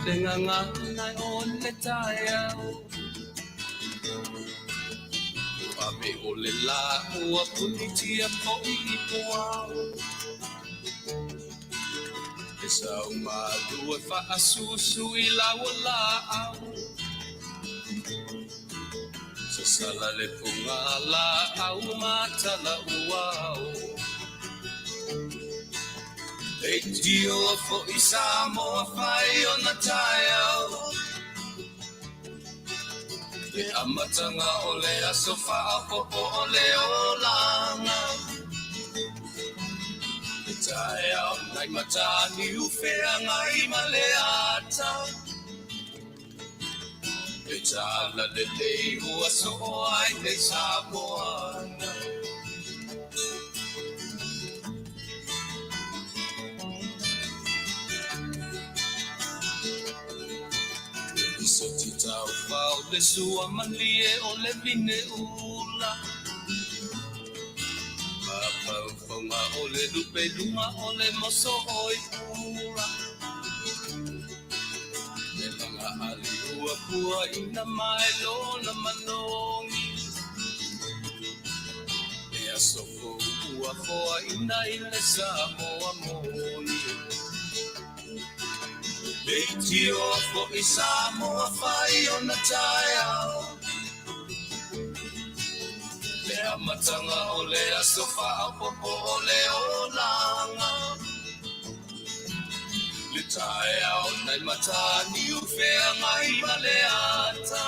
Le gagana o le taeao. Ua ave o le lā ua punitia foi i puao. E sau malu e faasusu i lau laau. Sasala le puga laau matala uao. E tio foi Samoa fai ona taeao. Le amataga o le aso faaopoopo o le olaga. Le taeao nai Mataniu Feagai ma le ata. Le talalelei ua soo ai nei Samoa. Soti taufao le sua malie o le vine ula. Mafaufauga o le lupe luga o le moso o i pula. Le laga ali ua pua ina mai lona manogi. Le aso fou ua foaina i le Samoa moni. Leitioa foi Samoa fai ona taeao. Le amataga o le aso faaopoopo o le olaga. Le taeao nai Mataniu Feagai ma le ata.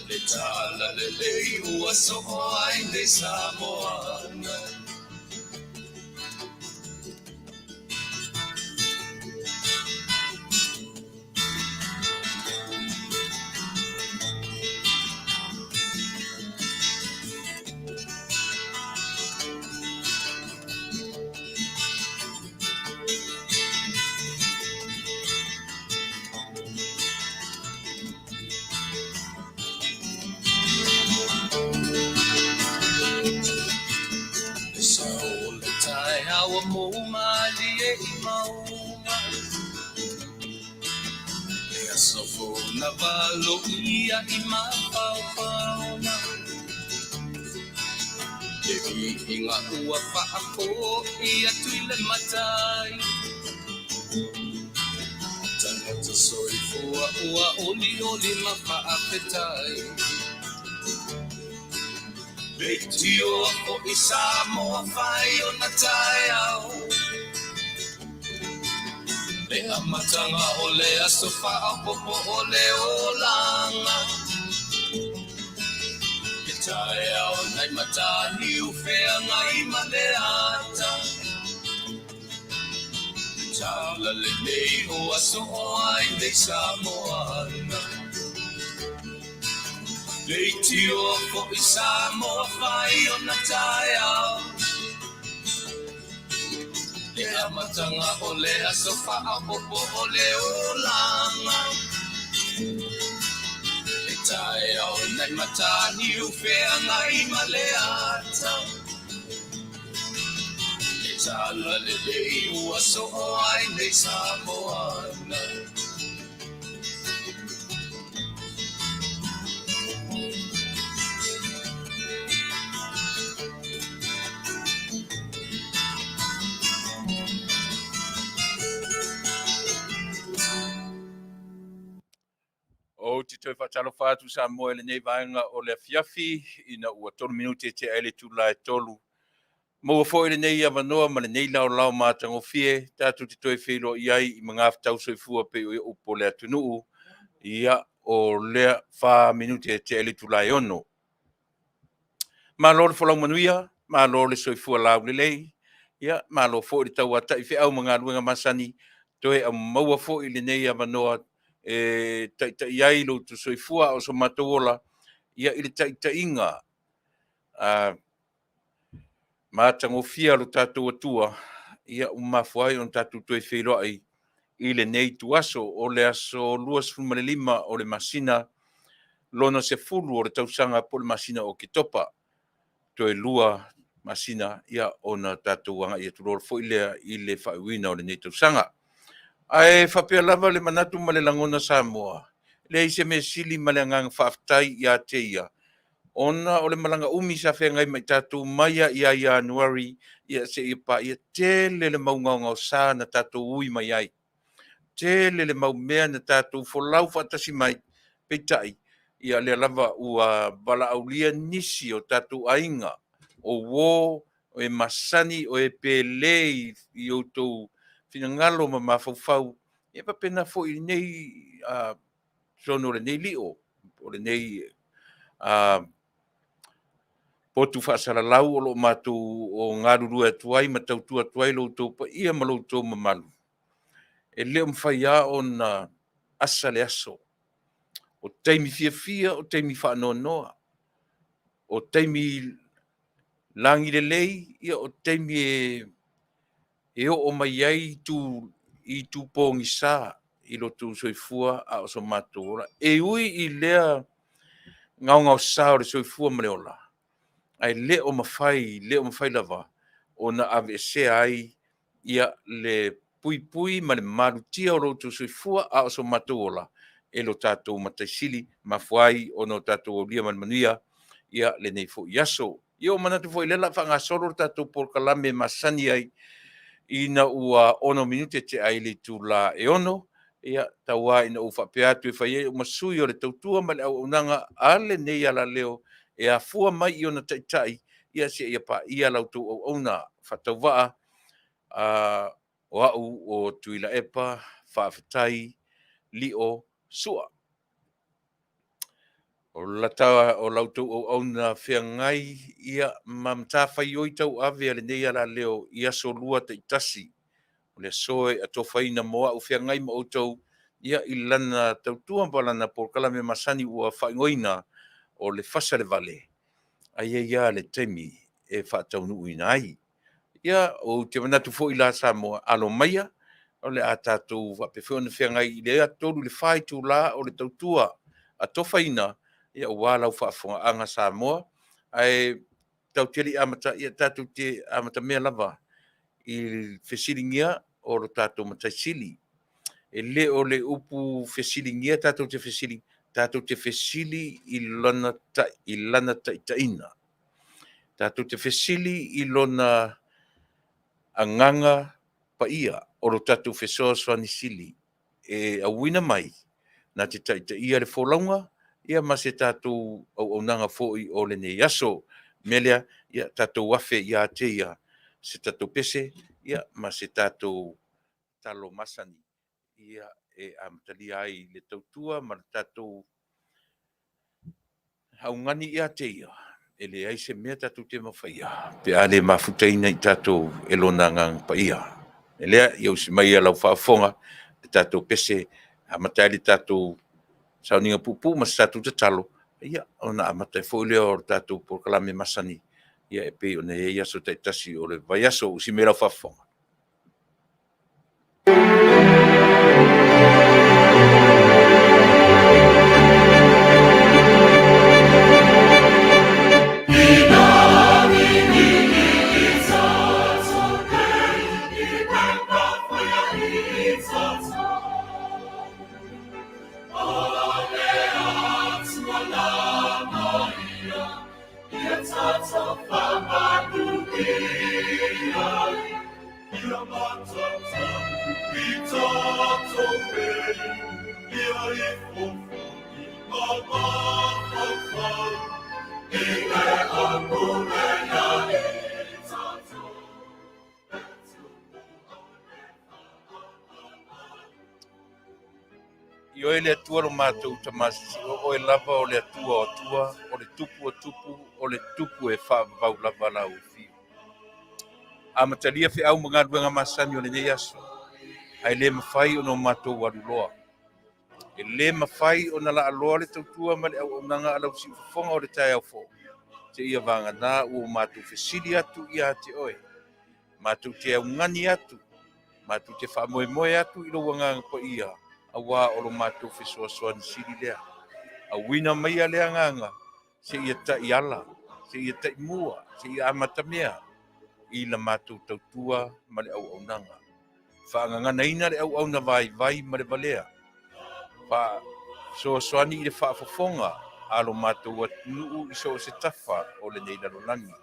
Le talalelei ua soo ai nei Samoa. Le sao o le taeao ua mou malie i mauga. Le aso fou na valoia i mafaufauga. Le viiga ua faafoi atu i le Matai. Tagata soifua ua olioli ma faafetai. Leitioa foi Samoa fai ona taeao. Le amataga o le aso faaopoopo o le olaga. Le taeao nai Mataniu Feagai ma le ata. Le talalelei ua soo ai nei Samoa. Leitioa foi Samoa fai ona taeao. Le amataga o le aso faaopoopo o le olaga. Le taeao nai Mataniu Feagai ma le ata. Le talalelei ua soo ai nei Samoa. Ou te toe faatalofa atu Samoa i lenei vaega o le afiafi ina ua 3 minute e tea ai le itula e 3. Maua foi lenei avanoa ma lenei laolao matagofie tatou te toe feiloai ai i magafetau soifua pei o upu o le atunuu. Ia, o lea 4 minute e tea ai le itula e 6. Malo le folau manuia, malo le soifua laulelei, ia, malo foi le tauatai feau ma galuega masani, toe aumaua foi lenei avanoa e taitai ai lo outou soifua a o so matou ola, ia, i le taitaiga matagofie a lo tatou Atua, ia, ua mafua ai ona tatou toe feiloai i lenei ituaso o le aso 25 o le masina lona 10 o le tausaga po o le masina o Oketopa. Toe 2 masina ia ona tatou agai atu loa foi lea i le faaiuina o lenei tausaga. Ae faapea lava le manatu ma le lagona Samoa, e leai se mea sili ma le agaga faafetai ia te ia, ona o le malaga umi sa feagai ma i tatou mai lava ia Ianuari ia seia paia tele le mau gaogaosa na tatou ui mai ai. Tele le mau mea na tatou folau faatasi mai, peitai, ia lea lava ua valaaulia nisi o tatou aiga, o uo, o e masani, o e pele i outou finagalo ma mafaufau, e faapena foi i lenei totonu o lenei lio, o lenei potu faasalalau o lo o matou galulue atu ai ma tautua atu ai lo outou paia ma lo outou mamalu. E le o mafai lava ona asa le aso. O taimi fiafia, o taimi faanoanoa, o taimi lagilelei, ia o taimi e oo mai ai itu pogisa i lo outou soifua a o so matou ola. E ui i lea gaogaosa o le soifua ma le ola, ae le o mafai, le o mafai lava ona aveesea ai ia le puipui ma le malutia o lo outou soifua a o so matou ola e lo tatou Matai Sili, mafua ai ona o tatou aulia ma le manuia ia lenei foi aso. Ia ua manatu foi o lea o le a faagasolo le tatou polokalame masani ai, ina ua 6 minute tea i le itula e 6, ia tau lava ina ou faapea atu e fai ai au ma sui o le tautua ma le auaunaga a lenei alaleo e afua mai i ona taitai ia seia paia la outou auauna faatauvaa. O au o Tuilaepa Faafetai Lio Sua. O la outou auauna feagai ia ma matafaioi tauave a lenei alaleo i aso Lua taitasi. O le aso e atofaina mo au e feagai ma outou ia i lana tautua ma lana polokalame masani ua faaigoaina o le Fasa i le Vale, ae i ai lava le taimi e faataunuuina ai. Ia, ou te manatu foi la Samoa, alo maia o le a tatou faapea foi ona feagai i lea 3 i le 4 itula o le tautua atofaina aua lau faafofogaaga Samoa. Ae tatou te le i amata, ia tatou te amatamea lava i le fesiligia o lo tatou Matai Sili. E le o le upu fesiligia tatou te fesili, tatou te fesili i Lana taitaiga. Tatou te fesili i Lona Agaga Paia o lo tatou fesoasoani sili e auina mai na te taitaia le folauga ia ma se tatou auaunaga foi o lenei aso. O le mea lea, ia tatou afe ia te Ia se tatou pese ma se tatou tatalo masani e amatalia ai le tautua ma le tatou augani ia te Ia, e leai se mea tatou te mafaia pe a le mafutaina i tatou e Lona Agaga Paia. O le mea lea, ia usi maia lau faafofoga i le tatou pese e amata ai le tatou sauniga puupuu ma se tatou tatalo, ia ona amata ai foi lea o le tatou polokalame masani e pei ona i ai aso taitasi o le vaiaso. Usi mai lau faafofoga. Ioe le Atua lo matou Tama o oe lava o le Atua o Atua, o le Tupu o Tupu, o le Tupu e faavavau lava lau afio. Amatalia feau ma galuega masani o lenei aso, ae le mafai ona o matou aluloa. E le mafai ona laaloa le tautua ma le auaunaga a lau siufofoga o le taeao fou, seia vagana ua matou fesili atu ia te oe, matou te augani atu, matou te faamoemoe atu i lou Agaga Paia, aua o lo matou fesoasoani sili lea. Auina maia le agaga seia taiala, seia taimua, seia amatamea i la matou tautua ma le auaunaga. Faagaganaina le auauna vaivai ma le valea. Faasoasoani i le faafofoga a lo matou atunuu i so o se tafa o lenei lalolagi.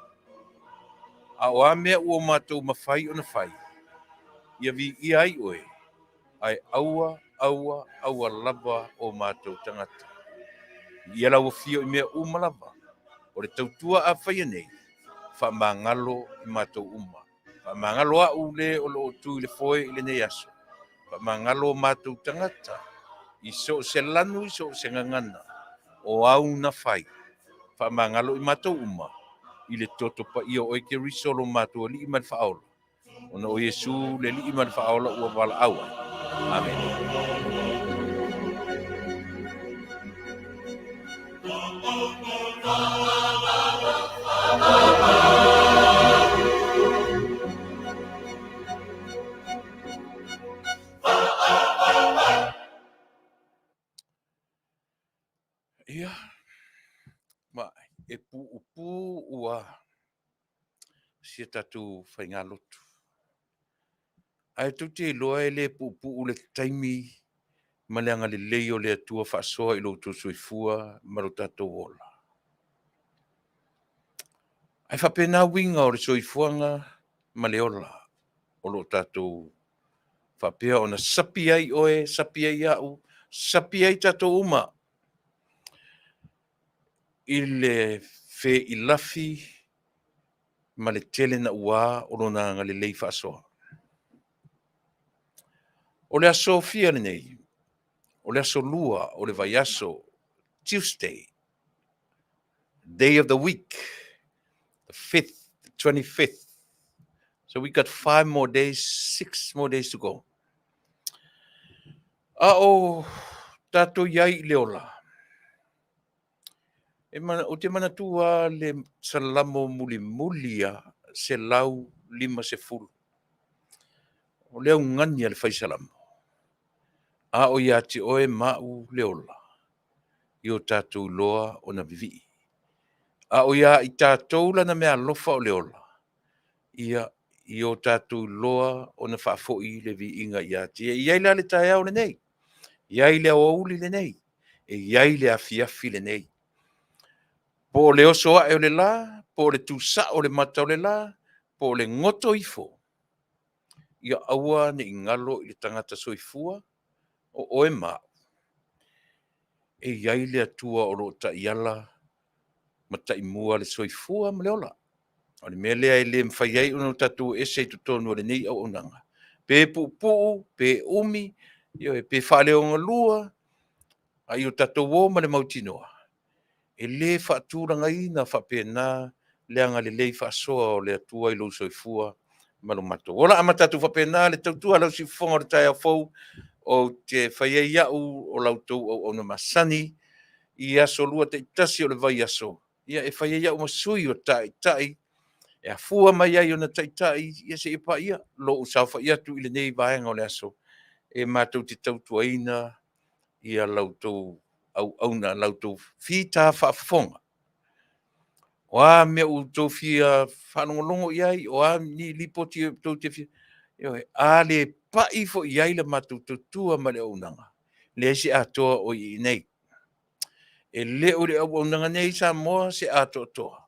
A o a mea ua matou mafai ona fai, ia viia ai oe, ae aua, aua, aua lava o matou tagata. Viia lau afio i mea uma lava, o le tautua a faia nei, faamagalo i matou uma. Faamagalo a'u le o lo o tu i le foe i lenei aso. Faamagalo o matou tagata i so o se lanu i so o se gagana o au na fai. Faamagalo i matou uma i le toto paia o oe Keriso lo matou Alii ma le Faaola, ona o Iesu le Alii ma le Faaola ua valaau ai. Amene. Ia, ma e puupuu ua si a tatou faigalotu. Ae tou te iloa e le puupuu le taimi ma le agalelei o le Atua faasoa i lo outou soifua ma lo tatou ola. Ae faapena uiga o le soifuaga ma le ola o lo o tatou faapea ona sapi ai oe, sapi ai au, sapi ai tatou uma i le feilafi ma le tele naua o lona agalelei faasoa. O le aso fia lenei? O le aso lua o le vaiaso, Tuesday, day of the week, the 5th, the 25th. So we got 5 more days, 6 more days to go. A o tatou i ai i le ola, e mana, ou te manatua le Salamo mulimuli a 150. O le augani a le fai Salamo, a o ia te oe ma au le ola, i o tatou iloa ona vivii. A o ia i tatou lana meaalofa o le ola, ia, i o tatou iloa ona faafoi le viiga ia te ia. E i ai la le taeao lenei, e i ai le aoauli lenei, e i ai le afiafi lenei. Po o le oso ae o le la, po o le tusao o le mata o le la, po o le goto ifo, ia aua ne i galo i le tagata soifua o oe ma au, e i ai le Atua o lo o taiala ma taimua le soifua ma le ola. O le mea lea e le mafai ai ona tatou ese i totonu o lenei auaunaga. Pe puupuu, pe umi, ioe, pe faaleogalua, a ia o tatou o ma le mautinoa, e le faatulagaina faapena le agalelei faasoa o le Atua i lou soifua ma lo matou ola. A ma tatou faapena le tautua a lau siufofoga o le taeao fou, ou te fai ai au o la outou auauna masani i aso Lua taitasi o le vaiaso, ia e fai ai au ma sui o Taitai e afua mai ai ona taitai ia seia paia lou saofai atu i lenei vaega o le aso e matou te tautuaina ia la outou auauna, la outou fita faafofoga. O a mea ua outou fia faalogologo i ai, o a ni lipoti tou te fia, ioe, a le pai foi i ai la matou tautua ma le auaunaga, e leai se atoa o i inei. E le o le auaunaga nei Samoa se atoatoa,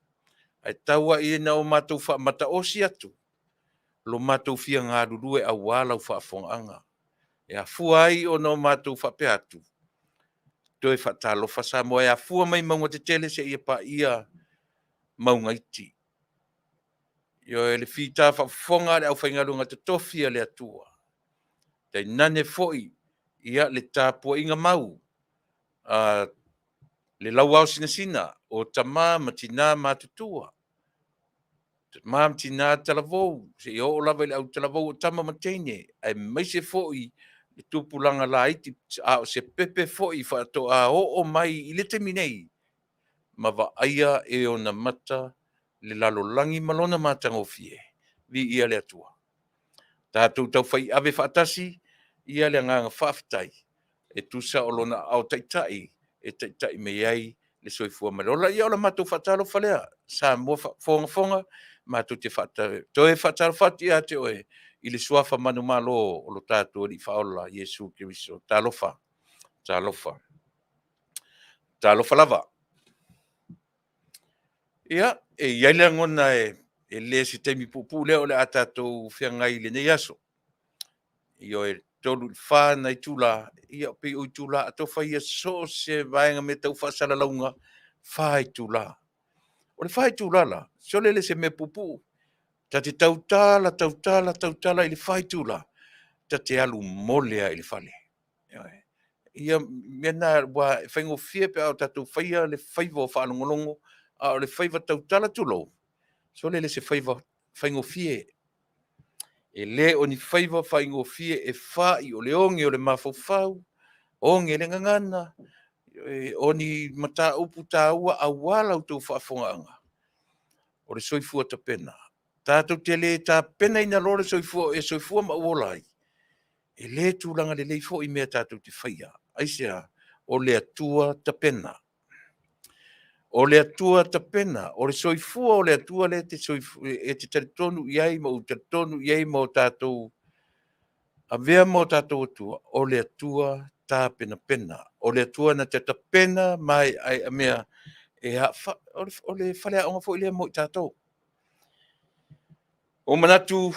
ae tau lava ina o matou faamataosi atu lo matou fia galulue aua lau faafofogaaga. E afua ai ona o matou faapea atu, toe faatalofa Samoa e afua mai mauga tetele seia paia mauga iti. Ioe, le fita faafofoga a le aufaigaluega totofi a le Atua, tainane foi ia le tapuaiga mau a le lauao sinasina o tama ma tina matutua, tama ma tina talavou, seia oo lava i le autalavou o tama ma teine, aemaise foi le tupulaga laiti, a o se pepe foi faatoa oo mai i le taimi nei ma vaaia e ona mata le lalolagi ma lona matagofie. Viia le Atua. Tatou taufaiave faatasi ia le agaga faafetai e tusa o lona aao taitai e taitai mai ai le soifua ma le ola. Ia o le matou faatalofa lea, Samoa faafogafoga, matou te toe faatalofa atu ia te oe. i le suafa manumalo o lo tatou Alii Faaola Iesu Keriso. Talofa, talofa, talofa lava. Ia, e i ai le lagona e le se taimi puupuu lea o le a tatou feagai i lenei aso. Ioe, 3 i le 4 nai itula, ia pei o itula atofa ia so o se vaega mea tau faasalalauga, 4 itula. O le 4 itula la, sole e le o se mea puupuu. Ta te tautala, tautala, tautala i le 4 itula, ta te alu mole lava i le fale. Ioe. Ia, mea na aua e faigofie pe a o tatou faia le faiva o faalogologo, a o le faiva tautala, tulou, sole e le o se faiva faigofie. E le o ni faiva faigofie e fai o le oge o le mafaufau, oge le gagana, o ni mataupu taua aua la outou faafofogaaga, o le soifua tapena. Tatou te le tapenaina loa le soifua o e soifua ma ou ola ai, e le tulaga lelei foi mea tatou te faia. Aisea? O le Atua tapena. O le Atua tapena, o le soifua o le Atua lea e te talitonu i ai ma ou talitonu i ai ma o tatou avea ma o tatou Atua, o le Atua tapenapena. O le Atua na te tapena maeaea mea e o le faleaoga foi lea mo i tatou. Ua ou manatu o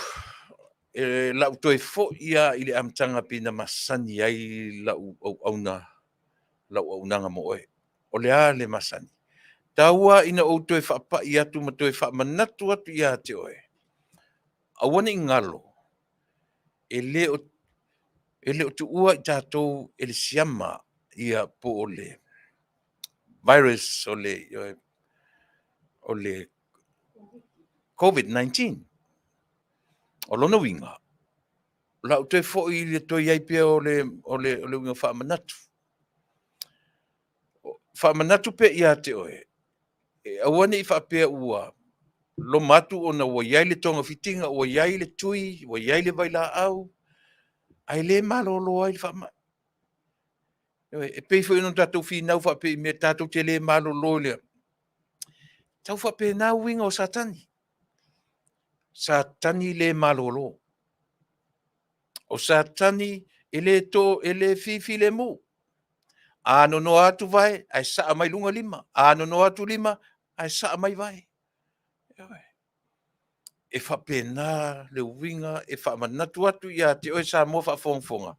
le a ou toe foi lava i le amataga pei ona masani ai lau auauna, lau auaunaga mo oe. O le a le masani? Tau lava ina ou toe faapai atu ma toe faamanatu atu ia te oe, aua ne i galo, e le o tuua i tatou e le siama ia po o le virus o le COVID-19. O lona uiga, o le a ou toe foi i le toe i ai pea o le uiga faamanatu. Faamanatu pea ia te oe, e aua ne i faapea ua loma atu ona ua i ai le togafitiga, ua i ai le tui, ua i ai le vailaau, ae le malolo ai le faamai. E pei foi ona tatou finau faapea i mea tatou te le malolo i le… E tau faapena uiga o Satani. Satani le malolo. O Satani e le fifilemu. A nonoa atu vae, ae saa mai luga lima. A nonoa atu lima, ae saa mai vae. E faapena le uiga e faamanatu atu ia te oe Samoa faafogafoga,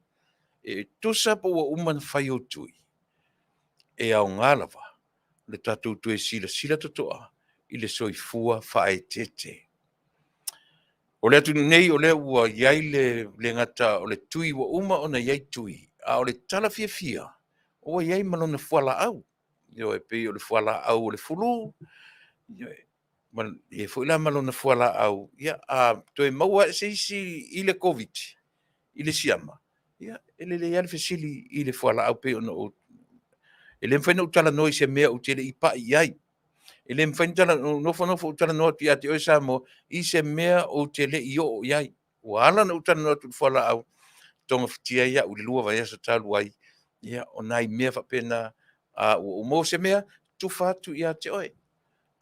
e tusa po ua uma ona fai ou tui, e aoga lava le tatou toe silasila totoa i le soifua faaeteete. O le atunuu nei o lea ua i ai le gata o le tui, ua uma ona i ai tui, a o le tala fiafia, ua i ai ma lona fualaau. Ioe, pei o le fualaau o le flu, ioe, e i ai foi la ma lona fualaau, ia a toe maua lava se isi i le Koviti, i le siama, ia e lelei lava le fesili i le fualaau pei ona ou… E le mafai ona ou talanoa i se mea ou te le i pai i ai. E le mafai ona ou nofo nofo ou talanoa atu ia te oe Samoa i se mea ou te le i oo i ai. Ua ala ona ou talanoa atu i le fualaau, togafitia ai au i le 2 vaiaso talu ai, ia o nai mea faapena, a ua ou maua se mea, tufa atu ia te oe.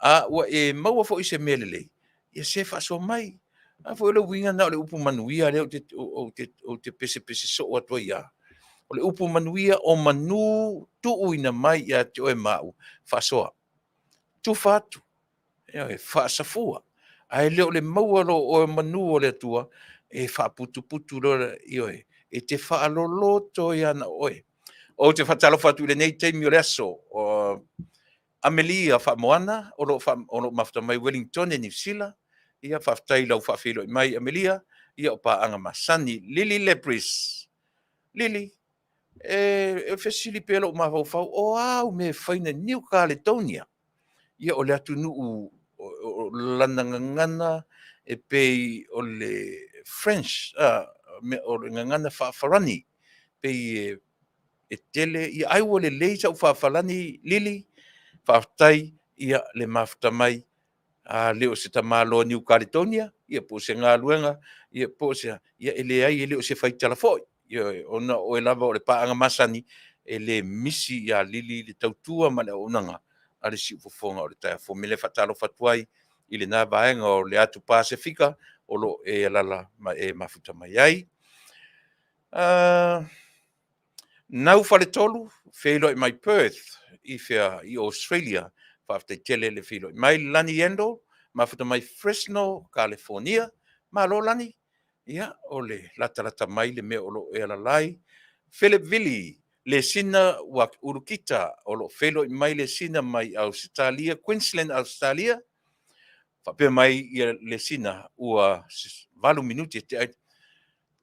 A ua e maua foi i se mea lelei, ia se faasoa mai. A foi o le uiga lena o le upu manuia lea ou te pesepese soo atu ai lava. O le upu manuia o manu tuuina mai ia te oe ma au, faasoa, tufa atu, ioe, faasafua. Ae le o le maua loa o oe o manu o le Atua, e faaputuputu loa, ioe, e te faaloloto ai lava na o oe. Ou te faatalofa atu i lenei taimi o le aso, Amelia Faamoana o lo o mafuta mai Ueligitone Niu Sila, ia faafetai i lau faafeiloai mai Amelia, ia o paaga masani. Lili Lepris, Lili, e fesili pea lou mafaufau, o a au mea e fai Niu Kaletona? Ia o le atunuu o lana gagana e pei o le French, o le gagana faa-Farani, pei e tele, ai ua lelei sau faa-Farani Lili? Faafetai le mafuta mai, a le o se tamaloa Niu Kaletona, ia po o se galuega, ia po o se a, ia e leai e le o se faitala foi, ioe, ona o oe lava o le paaga masani, e le misi ia Lili le tautua ma le auaunaga a le siufofoga o le taeao fou. O le mea lea e faatalofa atu ai i lena vaega o le atu Pasefika, o lo o e alala ma e mafuta mai ai. Nau Faletolu, feiloai mai Perth i fea i Australia. Faafetai tele le feiloai mai. Lani Endo, mafuta mai Fresno, California. Malo Lani, ia o le latalata mai le mea o lo o e alala ai. Philip Vili, le sina ua Ulukita, o lo o feiloai mai le sina mai Ausetalia, Queensland, Australia. Faapea mai ia le sina ua 8 minute e tea ai.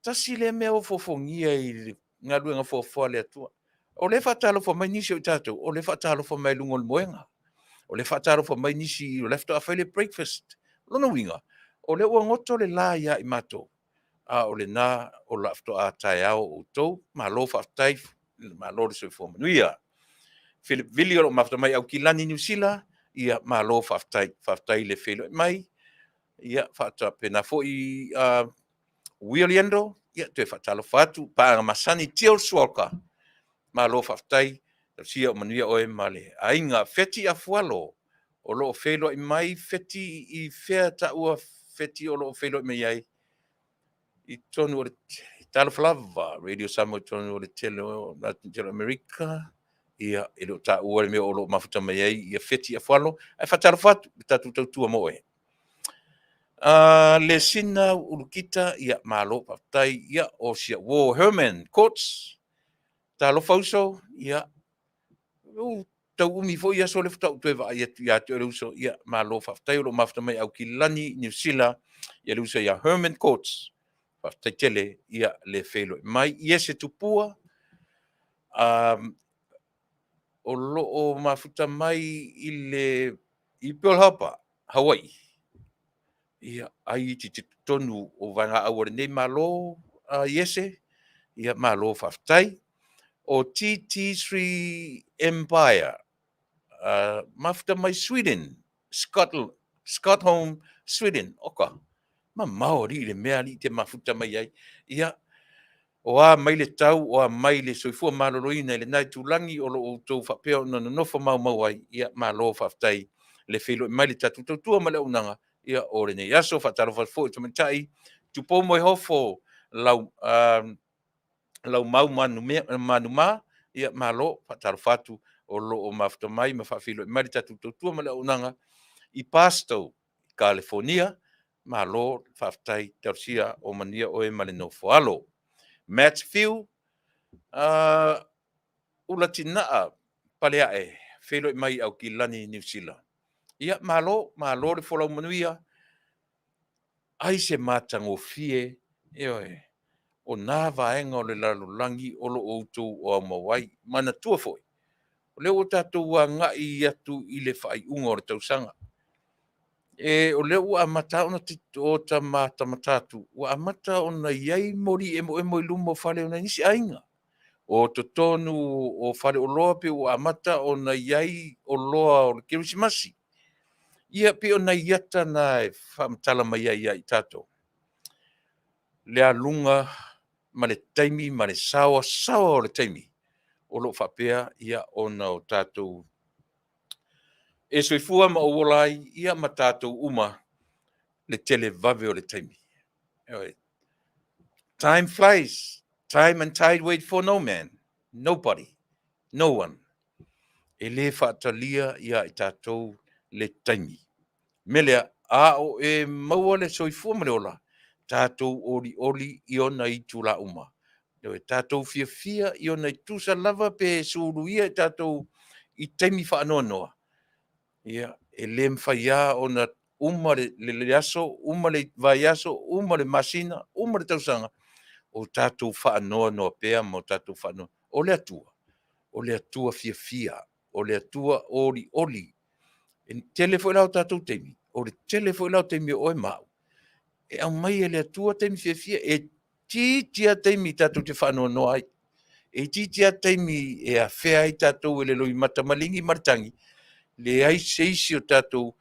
Tasi lea mea ofoofogia i le galuega foafoa a le Atua. O lea e faatalofa mai nisi o i tatou, o lea e faatalofa mai luga o le moega. O lea e faatalofa mai nisi o la e faatoa fai le breakfast. O lona uiga, o lea ua goto le la ia i matou, a o lena o la faatoa taeao o outou. Malo faafetai, malo le soifua manuia. Philip Vili o lo o mafuta mai Aukilani, Niu Sila, ia malo faafetai, faafetai le feiloai mai. Ia faapena foi Williando, ia toe faatalofa atu, paaga masani Teal Sualka, malo faafetai, talosia o manuia oe ma le aiga. Feti Afualo, o lo o feiloai mai Feti i fea taua Feti o lo o feiloai mai ai? I totonu o le Talofa lava, Radio Samoa i totonu o le tele o Amerika. Ia, e le o taua le mea o lo o mafuta mai ai ia Feti Afualo, ae faatalofa atu le tatou tautua mo oe. Le sina Ulukita, ia malo faafetai. Ia, o si au uo Herman Courts, talofa uso, ia, ua tau umi foi aso lea faatoa ou toe vaai atu ia te oe le uso. Ia, malo faafetai o lo o mafuta mai Aukilani, Niu Sila, ia le uso ia Herman Courts. Faafetai tele ia le feiloai mai. Iese Tupua, o lo o mafuta mai i le i Pearl Harbor, Hawaii. Ia, ai i te totonu o vaegaau a lenei Malo a Iese, ia malo faafetai. O TT3 Empire, mafuta mai Sweden, Scotland, Stockholm, Sweden. Oka, mamao alii le mea alii te mafuta mai ai. Ia, o a mai le tau, o a mai le soifua maloloina i lena itulagi o lo o outou faapea ona nonofo maumau ai, ia malo faafetai le feiloai mai le tatou tautua ma le auaunaga ia o lenei aso. Faatalofa atu foi i tamaitai Tupou Moeofo lau Laumau Manuma, ia malo, faatalofa atu o lo o mafuta mai ma faafeiloai mai le tatou tautua ma le auaunaga i Barstow, Kalifonia. Malo faafetai, talosia o manuia oe ma le nofo alo. Matt Fiu, Ulatinaa Paleae, feiloai mai Aukilani, Niu Sila. Ia, malo, malo le folau manuia. Ai se matagofie, ioe, o na vaega o le lalolagi o lo o outou oaumau ai. Manatua foi, o lea ua tatou agai atu i le faaiuga o le tausaga. E, o lea ua amata ona ota matamata atu, ua amata ona i ai moli emoemo i luma o fale o nai nisi aiga. O totonu o faleoloa pei ua amata ona i ai oloa o le Kerisimasi. Ia pei o nai ata na e faamatala mai ai ia i tatou le aluga ma le taimi ma le saoasaoa o le taimi o lo o faapea ia ona o tatou e soifua ma ou ola ai, ia ma tatou uma le televave o le taimi. Time flies, time and tide wait for no man, nobody, no one. E le faatalia ia i tatou le taimi. Mea lea, a o e maua le soifua ma le ola, tatou olioli i ona itula uma. Ioe, tatou fiafia i ona tusa lava pe suluia i tatou i taimi faanoanoa, ia, e le mafai lava ona uma le aso, uma le vaiaso, uma le masina, uma le tausaga, o tatou faanoanoa pea ma o tatou faanoanoa. O le Atua, o le Atua fiafia, o le Atua olioli. E tele foi la o tatou taimi, o le tele foi la o taimi o oe ma au, e aumai e le Atua taimi fiafia, e itiiti lava taimi tatou te faanoanoa ai, e itiiti lava taimi e afea ai tatou e le loimata maligi ma le tagi, leai se isi o tatou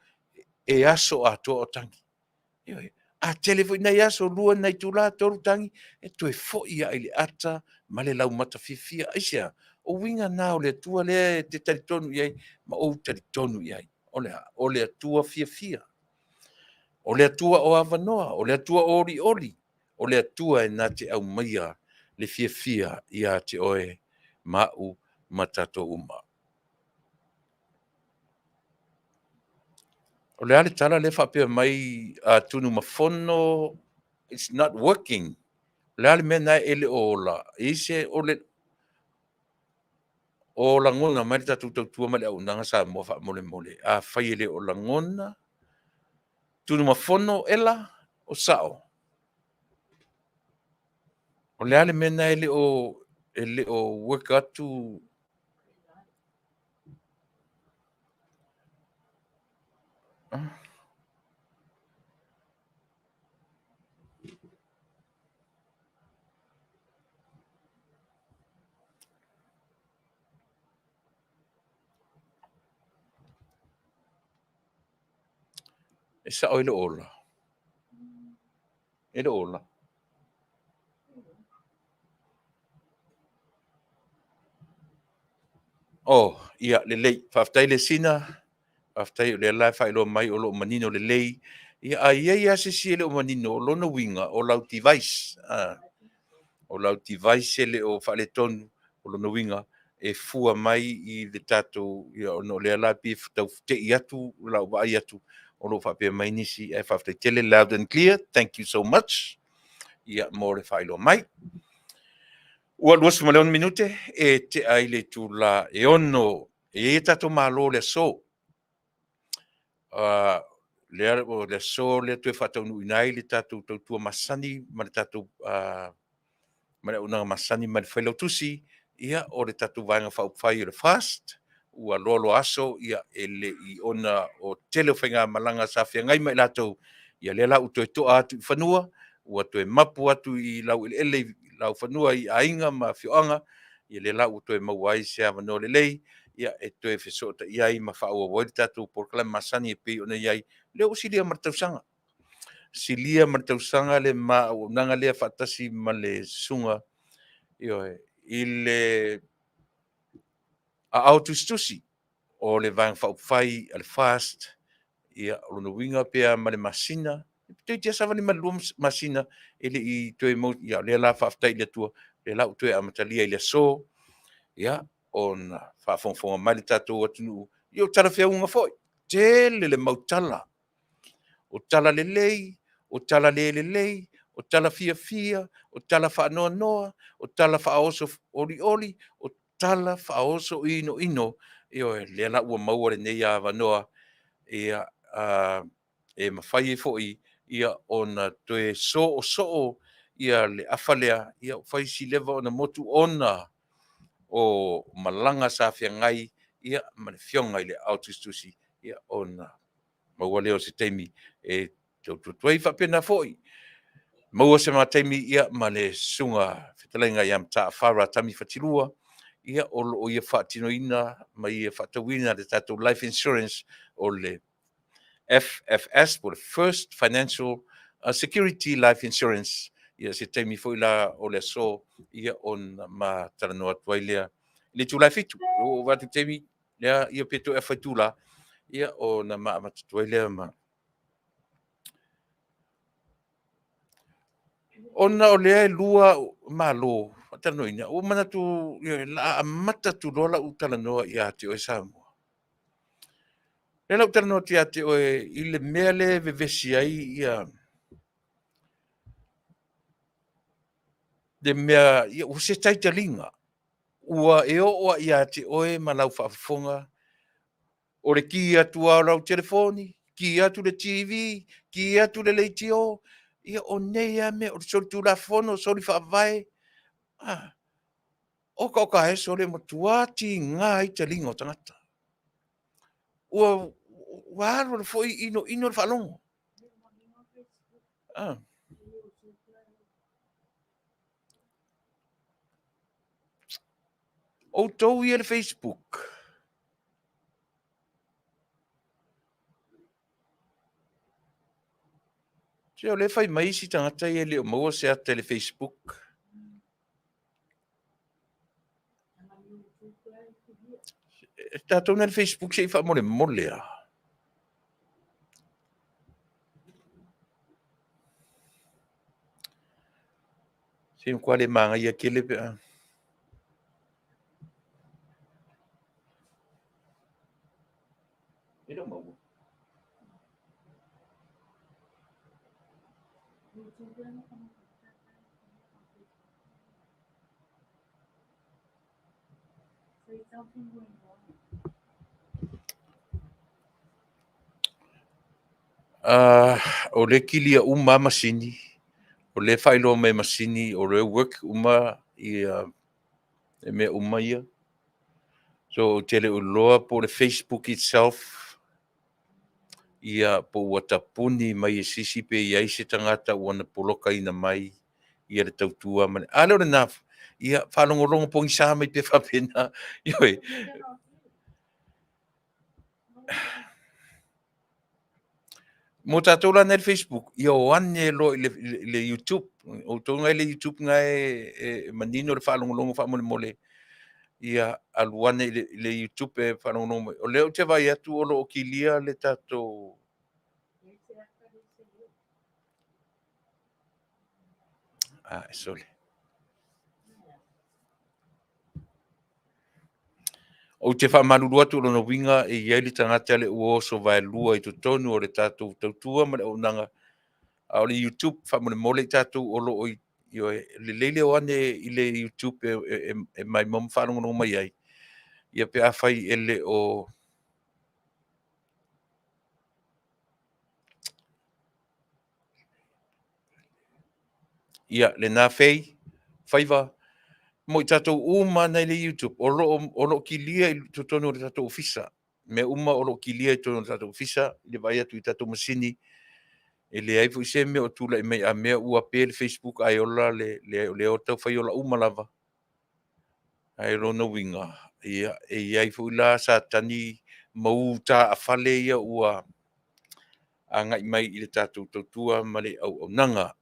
e aso atoa o tagi. Ioe. A tele foi nai aso, 2 nai itula, 3 tagi, e toe foi lava i le ata ma le laumata fiafia. Aisea? O uiga na o le Atua lea e te talitonu i ai ma ou talitonu i ai. O le a? O le Atua fiafia. O le Atua o avanoa, o le Atua o olioli, o le Atua e na te aumaia le fiafia ia te oe ma au ma tatou uma. O le a le tala lea faapea mai a Tunumafono, it's not working. O le a le mea lena e le o ola? E i se o le o lagona mai le tatou tautua ma le auaunaga Samoa faamolemole. Afai e le o lagona, Tunumafono Ela, o sao. O le a le mea lena e le o work atu? E sao e le o ola? E le o ola. Oh, ia, lelei. Faafetai Lesina. Faafetai o lea la e faailoa mai o lo o manino lelei. Ia, a i ai lava se isi e le o manino, o lona uiga o lau device. O lau device e le o faaletonu, o lona uiga e fua mai i le tatou, ia, ona o lea la pei e tau te'i atu lau vaai atu o lo o faapea mai nisi, ae faafetai tele, loud and clear, thank you so much, ia, mo le faailoa mai. Ua 26 minute e tea ai le itula e 6. E i ai a tatou malo i le aso. Lea, o le aso lea toe faataunuuina ai le tatou tautua masani ma le tatou ma le auaunaga masani ma le Failautusi, ia, o le tatou Vaega Faaupufai o le FAST, ua loaloa aso, ia, e le i ona o tele o faigamalaga sa feagai ma i latou, ia lea la ua toe toa atu i fanua, ua toe mapu atu i laueleele i laufanua i aiga ma afioaga, ia lea la ua toe maua ai se avanoa lelei, ia, e toe fesootai ai ma faaauau ai le tatou polokalame masani e pei ona i ai. Lea ua silia ma le tausaga, silia ma le tausaga le ma auaunaga lea faatasi ma le susuga, ioe, i le aao tusitusi o le Vaega Faaupufai a le FAST. Ia, o lona uiga pe a ma le masina, toeitiiti lava savali ma le 2 masina e le i toe maua. Ia o lea la faafetai i le Atua, lea la ua toe amatalia i le aso, ia, ona faafogafoga mai le tatou atunuu, ia o talafeauga foi, tele le mau tala, o tala lelei, o tala le lelei, o tala fiafia, o tala faanoanoa, o tala faaoso olioli, o tala faaoso inoino. Ioe, lea la ua maua lenei avanoa, ia, e mafai ai foi ia ona toe soosoo ia le afa lea, ia ua fai si leva ona motu ona o malaga sa feagai ia ma le Afioga i le Aao Tusitusi, ia ona maua lea o se taimi e tautua atu ai. E faapena foi, maua se ma taimi ia ma le Susuga Fetalaiga ia Mataafa Ratami Fatilua, ia o lo o ia faatinoina ma ia faatauina le tatou life insurance o le FFS po o le First Financial Security Life Insurance. Ia se taimi foi la o le aso, ia ona ma talanoa atu ai lea i le itula e 7. Ua ou vaai atu i le taimi lea, ia pe toe afa itula, ia ona ma amata atu ai lea ma ona o lea e lua malo faatalanoaina, ua manatu o le a amata atu loa lau talanoa ia te oe Samoa. Lea la ou talanoa atu ia te oe i le mea lea e vevesi ai ia le mea, ia, ua se taitaliga ua e oo lava ia te oe ma lau faafofoga, o le ki atu lava o lau telefoni, ki atu le TV, ki atu le leitio, ia o nei lava mea, o le solitulafono, soli faavae, a, oka oka e sole, ua matua tiga ai taliga o tagata. Ua alu alu foi inoino le faalogo. Outou ia le Facebook, se o lea e fai mai isi tagata ia e le o maua se ata i le Facebook. Tatou na i le Facebook se i faamolemole lava. Se matua le magaia tele pe a. E le o maua. O lea e kilia uma lava masini, o lea e faailoa mai e masini o lea e work uma ia mea uma ia. So ou te le o iloa po o le Facebook itself ia po ua tapuni mai e se isi pe i ai se tagata ua na polokaina mai ia le tautua ma le... A lea o lena, ia faalogologo pogisa mai pea faapena. Ioe. Mo tatou la na i le Facebook, ia o ane loa i le YouTube. O outou na i le YouTube na e manino le faalogologo faamolemole. Ia alu ane i le YouTube e faalogologo mai. O lea ou te vaai atu o lo o kilia le tatou... Ah, sole. Ou te faamalulu atu o lona uiga e i ai le tagata lea ua oso vaelua i totonu o le tatou tautua ma le auaunaga, a o le YouTube faamolemole i tatou o lo o i, ioe, lelei le o ane i le YouTube e maimoa ma faalogologo mai ai, ia pe afai e le o Ia, lena Fei, Faiva, mo i tatou uma na i le YouTube, o lo o kilia i totonu o le tatou ofisa. Mea uma o lo o kilia i totonu o le tatou ofisa, i le vaai atu i tatou masini, e leai foi se mea o tulai mai a mea ua pe le Facebook ae ola le, leai o lea o taufai ola uma lava. Ae o lona uiga, ia, e i ai foi la Satani ma utaafale ia ua agai mai i le tatou tautua ma le auaunaga.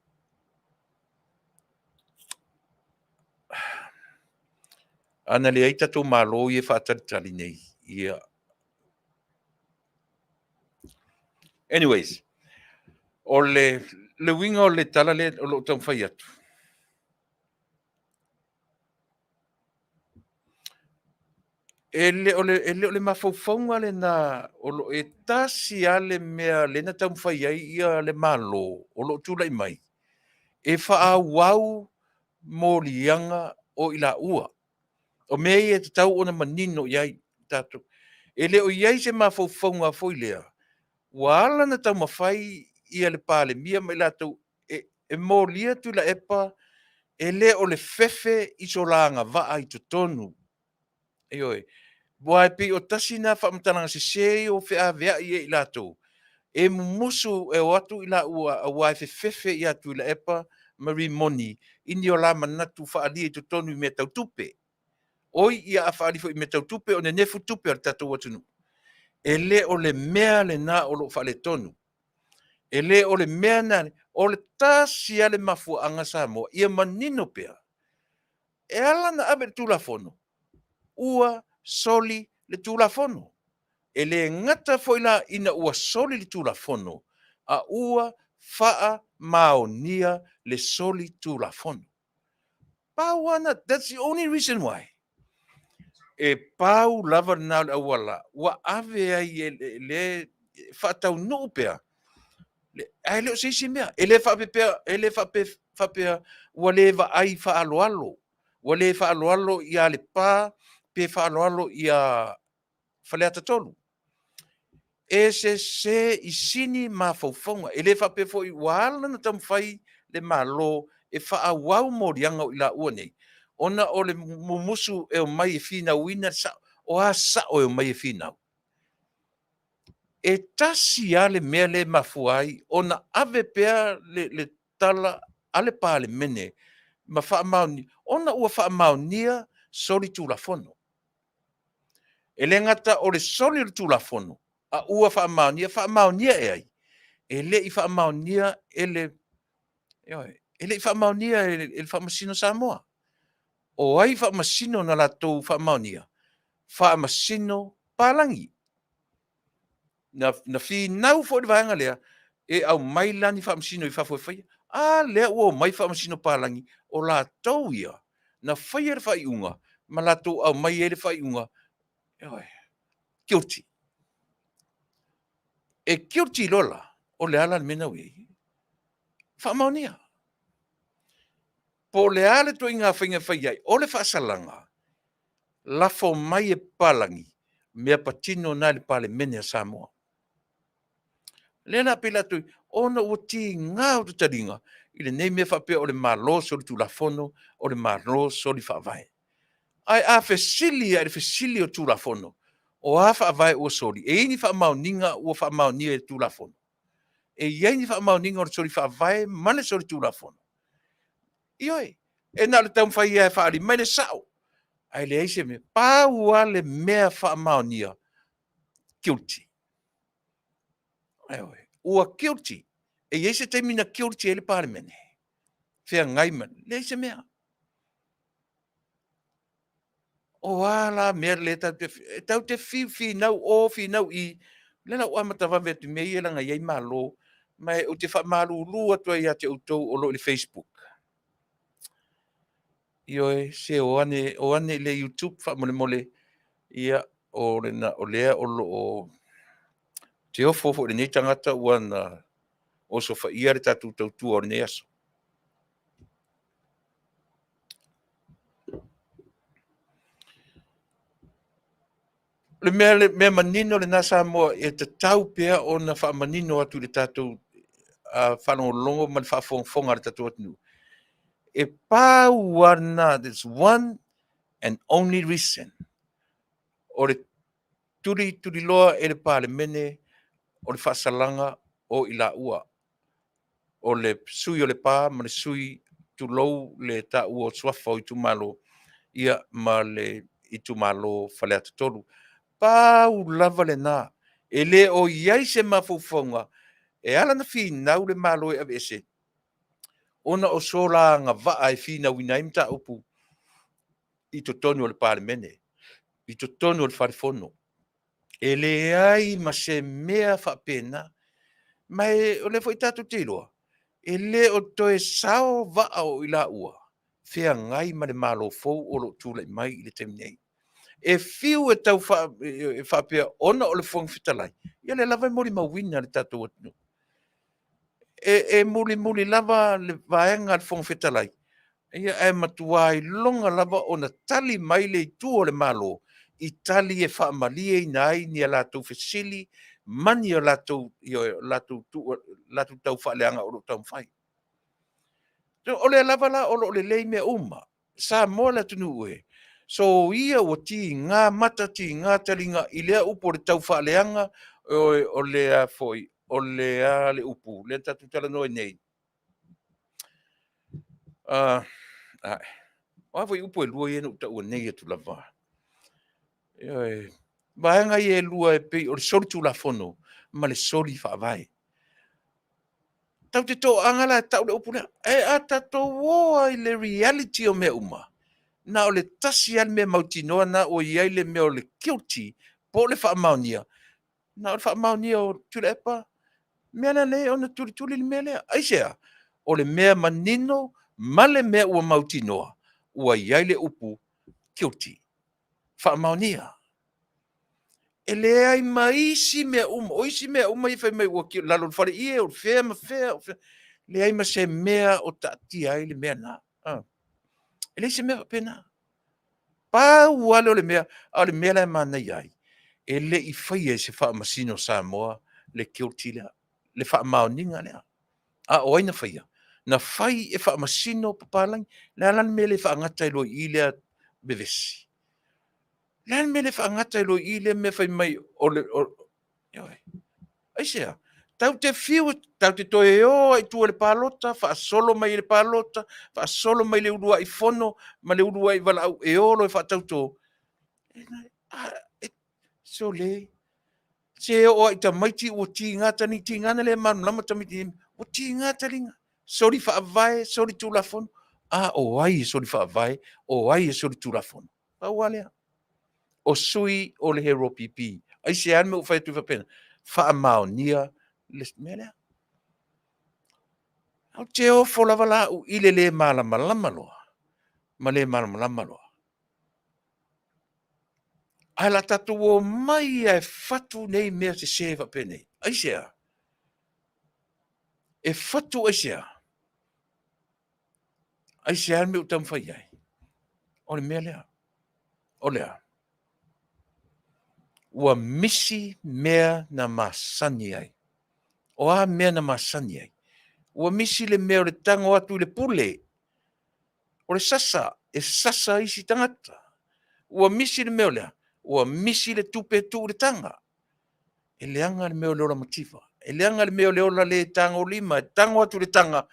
Ana leai tatou Malo ia e faatalitali nei, ia. Anyways, o le uiga o le tala lea o lo o taumafai atu, E le o le, e le o le mafaufauga lena o lo e tasi lava le mea lea na taumafai ai ia le Malo o lo o tulai mai e faaauau moliaga o i laua. O mea ia e tatau ona manino i ai tatou. E le o i ai se mafaufauga foi lea ua ala ona taumafai ia le Palemia ma i latou e molia Tuilaepa e le o le fefe i so la agavaa i totonu. Ioe. Aua e pei o tasi lena faamatalaga sese ia ua feaveai e i latou, e mumusu e o atu i laua aua e fefefe ia Tuilaepa ma Rimoni i ni o la manatu faaalia i totonu i mea tau tupe. Oi, ia a faaali foi i mea tau tupe, o nenefu tupe a le tatou atunuu. E le o le mea lena o lo o faaletonu. E le o le mea lena, o le tasi lava le mafuaaga Samoa, ia manino pea, e ala ona ave le Tulafono, ua soli le Tulafono. E le gata foi la ina ua soli le Tulafono, a ua faamaonia le soli Tulafono. Pau lava lena, that's the only reason why. E pau lava lena o le auala ua ave ai e le faataunuu pea, ae le o se isi mea. E le faapea, e le faapea ua le vaai faaaloalo, ua le faaaloalo ia Lepa pe faaaloalo ia Faleata 3. E sese i sini mafaufauga. E le faapea foi ua ala ona taumafai le Malo e faaauau moliaga o i laua nei, ona o le mumusu e omai e finauina le sao. O a sao e omai e finau? E tasi lava le mea lea e mafua ai ona ave pea le tala a le Palemene ma faamaonia, ona ua faamaonia soli Tulafono. E le gata o le soli o le Tulafono, a ua faamaonia, faamaonia e ai? E le i faamaonia e le, ioe, e le i faamaonia e le Faamasino Samoa. O ai faamasino na latou faamaonia? Faamasino palagi. Na finau foi le vaega lea e aumai la ni faamasino i fafo e faia. A lea ua omai faamasino palagi, o latou ia na faia le faaiuga ma latou aumai ai le faaiuga, ioe, guilty. E guilty loa la, o le a la le mea lena ua i ai? Faamaonia. Po o le a le ituaiga faiga e fai ai, o le faasalaga, lafo mai e papalagi mea patino na i le Palemene a Samoa. Lea la pei latou, ona ua tiga outou taliga i lenei mea faapea o le Malo solitulafono, o le Malo soli faavae. Ae a fesili lava i le fesili o le Tulafono, o a faavae ua soli? E i ai ni faamaoniga ua faamaonia e le Tulafono? E i ai ni faamaoniga o le soli faavae ma le soli Tulafono? Ioe, e na o le taumafai lava e faaali mai le sao, ae leai se mea. Pau lava le mea faamaonia, guilty. Ioe, ua guilty. E i ai se taimi na guilty ai le Palemene? Feagai ma… leai se mea. O a la mea lea tatou te… e tatou te fiu e finau o finau i, o lea o le a ou amata vave atu i mea ia leaga e i ai Malo. Ma ou te faamalulu atu ai ia te outou o lo o i le facebook, ioe, se o ane, o ane i le youtube faamolemole. Ia, o lea o lo o te ofo foi i lenei tagata ua na osofaia le tatou tautua o lenei aso. O le mea manino lena Samoa e tatau pea ona faamanino atu i le tatou faalogologo ma le faafogafoga a le tatou atunuu, e pau lava lena, there's one and only reason o le tulituliloa e le Palemene o le faasalaga o i laua, o le sui o Lepa ma le sui, tulou le taua o suafa o itumalo, ia ma le itumalo o Faleata 3. Pau lava lena, e le o i ai se mafaufauga e ala ona finau le Malo e aveese, ona o sola agavaa e finauina ai mataupu i totonu o le Palemene, i totonu o le Fale Fono. E leai ma se mea faapena. Ma o lea foi tatou te iloa, e le o toe sao vaa o i laua feagai ma le Malo fou o lo o tulai mai i le taimi nei. E fiu e tau faapea ona o le Fofoga Fetalai, ia o lea lava e molimauina e le tatou atunuu. E mulimuli lava le vaega a le Fofoga Fetalai, ae matua iloga lava ona tali mai le itu o le Malo i tali e faamalieina ai ni a latou fesili ma ni a latou, ioe, latou taufaaleaga o lo o taumafai. O lea lava la o lo o lelei mea uma, Samoa le atunuu e, soia ua tiga mata tiga taliga i lea upu o le taufaaleaga, o le a foi, o le a le upu lea na tatou talanoa ai nei? O a foi upu e lua ia na ou taua nei atu lava? Ioe, vaega ia e lua e pei o le solitulafono ma le soli faavae. Tatou te toaga la e tau le upu lea, ae a tatou o lava i le reality o mea uma, na o le tasi lava le mea mautinoa lena ua i ai le mea o le guilty po o le faamaonia, na o le faamaonia o Tuilaepa, mea la lea ona tulituli le mea lea. Aisea? O le mea manino ma le mea ua mautinoa, ua i ai le upu guilty, faamaonia. E leai ma isi mea uma, o isi mea uma ia fai mai ua lalo o le faleie, o fea ma fea, o fea, leai ma se mea o taatia ai le mea lena. E leai se mea faapena. Pau lava lea o le mea, a o le mea la e manaia ai, e le i faia e se faamasino Samoa le guilty lea, le faamaoniga lea. A o ai na faia? Na fai e faamasino papalagi. O le a la le mea e le faagata ai loa i i lea vevesi? O le a le mea e le faagata ai loa i i lea mea fai mai o le… Ioe. Aisea? Tatou te fiu, tatou te toe o lava i tua i le palota, faasolo mai i le palota, faasolo mai le uluai fono ma le uluai valaau e o loa e faatauto. Sole, se oo lava i tamaiti ua tiga taliga, tiga ona le malamalama tamaiti i nei mea, ua tiga taliga, soli faavae, soli tulafono. A o ai e soli faavae? O ai e soli tulafono? Pau lava lea, o sui o le HRPP. Aisea le mea ua fai atu ai faapena? Faamaonia le mea lea. Ou te ofo lava la au i le le malamalama loa ma le malamalama loa. Ae la tatou omai lava e fatu nei mea sese faapenei. Aisea? E fatu aisea? Aisea le mea ua taumafai ai? O le mea lea, o le a? Ua misi mea na masani ai. O a mea na masani ai? Ua misi le mea o le tago atu i le pule, o le sasa, e sasa isi tagata. Ua misi le mea o le a? Ua misi le tupe e tuu i le taga. E leaga le mea o le ola mativa, e leaga le mea o le ola le tagolima, e tago atu i le taga,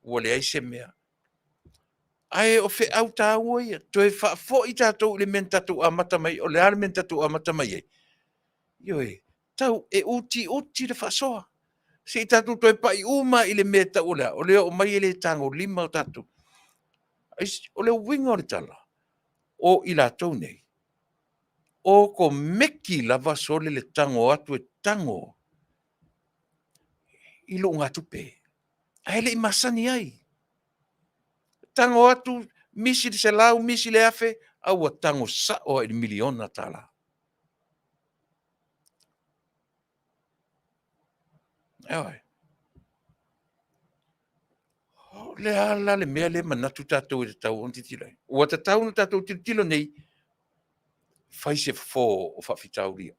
ua leai se mea. Ae o feau taua ia, toe faafoi tatou i le mea na tatou amata mai ai. O le a le mea na tatou amata mai ai? Ioe, tau e utiuti le faasoa. Se i tatou toe pai uma i le mea e tau o le a? O le oo mai e le tagolima o tatou. O le uiga o le tala, o i latou nei, o komeki lava sole le tago atu e tago i luugatupe, ae le i masani ai. Tago atu, misi le 100, misi le 1000, a ua tago sao lava i le miliona tala. Ioe. O le a la le mea lea e manatu tatou e tatau ona tilotilo i ai? Ua tatau ona tatou tilotilo nei, fai se fofo o faafitauli ia.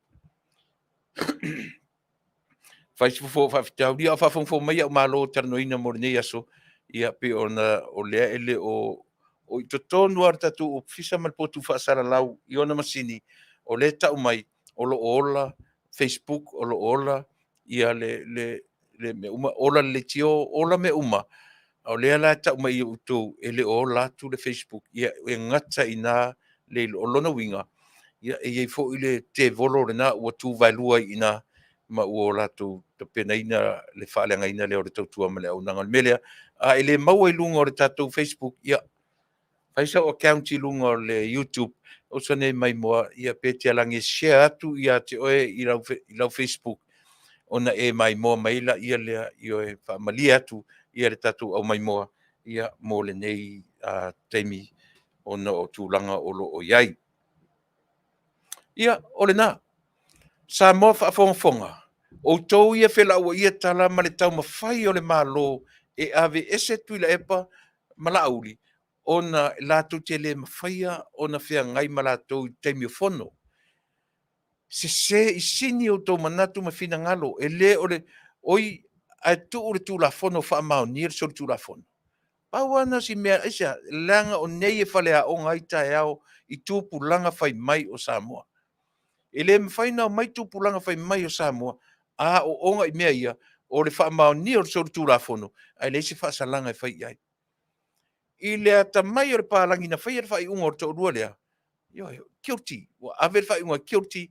Fai se fofo o faafitauli ia, a o faafogafoga mai au malo talanoaina mo lenei aso, ia pei ona o lea e le o o i totonu lava o le tatou ofisa ma le potu faasalalau i ona masini, o lea e tau mai o lo o ola Facebook, o lo o ola ia le mea uma, ola le leitio, ola mea uma. A o lea la e tau mai ia outou e le o ola atu le Facebook, ia e gata i ina le iloa. O lona uiga, ia e i ai foi le tevolo lena ua tu vaelua ai i ina ma ua latou tapenaina le faaleagaina lea o le tautua ma le auaunaga. O le mea lea, a e le maua i luga o le tatou Facebook, ia fai sau account i luga o le YouTube, oso nei maimoa, ia pe te alagi e share atu ia te oe i lau Facebook, ona e maimoa mai ai laia lea, ioe, faamalie atu ia le tatou au maimoa ia mo lenei taimi ona o tulaga o lo o i ai. Ia, o lena. Samoa faafogafoga, outou ia felauaia tala ma le taumafai o le Malo e aveese Tuilaepa ma Laauli, ona latou te le mafaia ona feagai ma latou i taimi o fono. Sese i sini outou manatu ma finagalo, e le o le oi ae tuu le Tulafono faamaonia le solitulafono. Pau lava lena o si mea, aisea? Leaga o nei e faleaoga ai taeao i tupulaga fai mai o Samoa. E le mafai ona omai tupulaga fai mai o Samoa a aooga i mea ia, o le faamaonia o le solitulafono, ae leai se faasalaga e fai i ai. I le atamai o le palagi na faia le faaiuga o le toalua lea, ioe, guilty, ua ave le faaiuga guilty,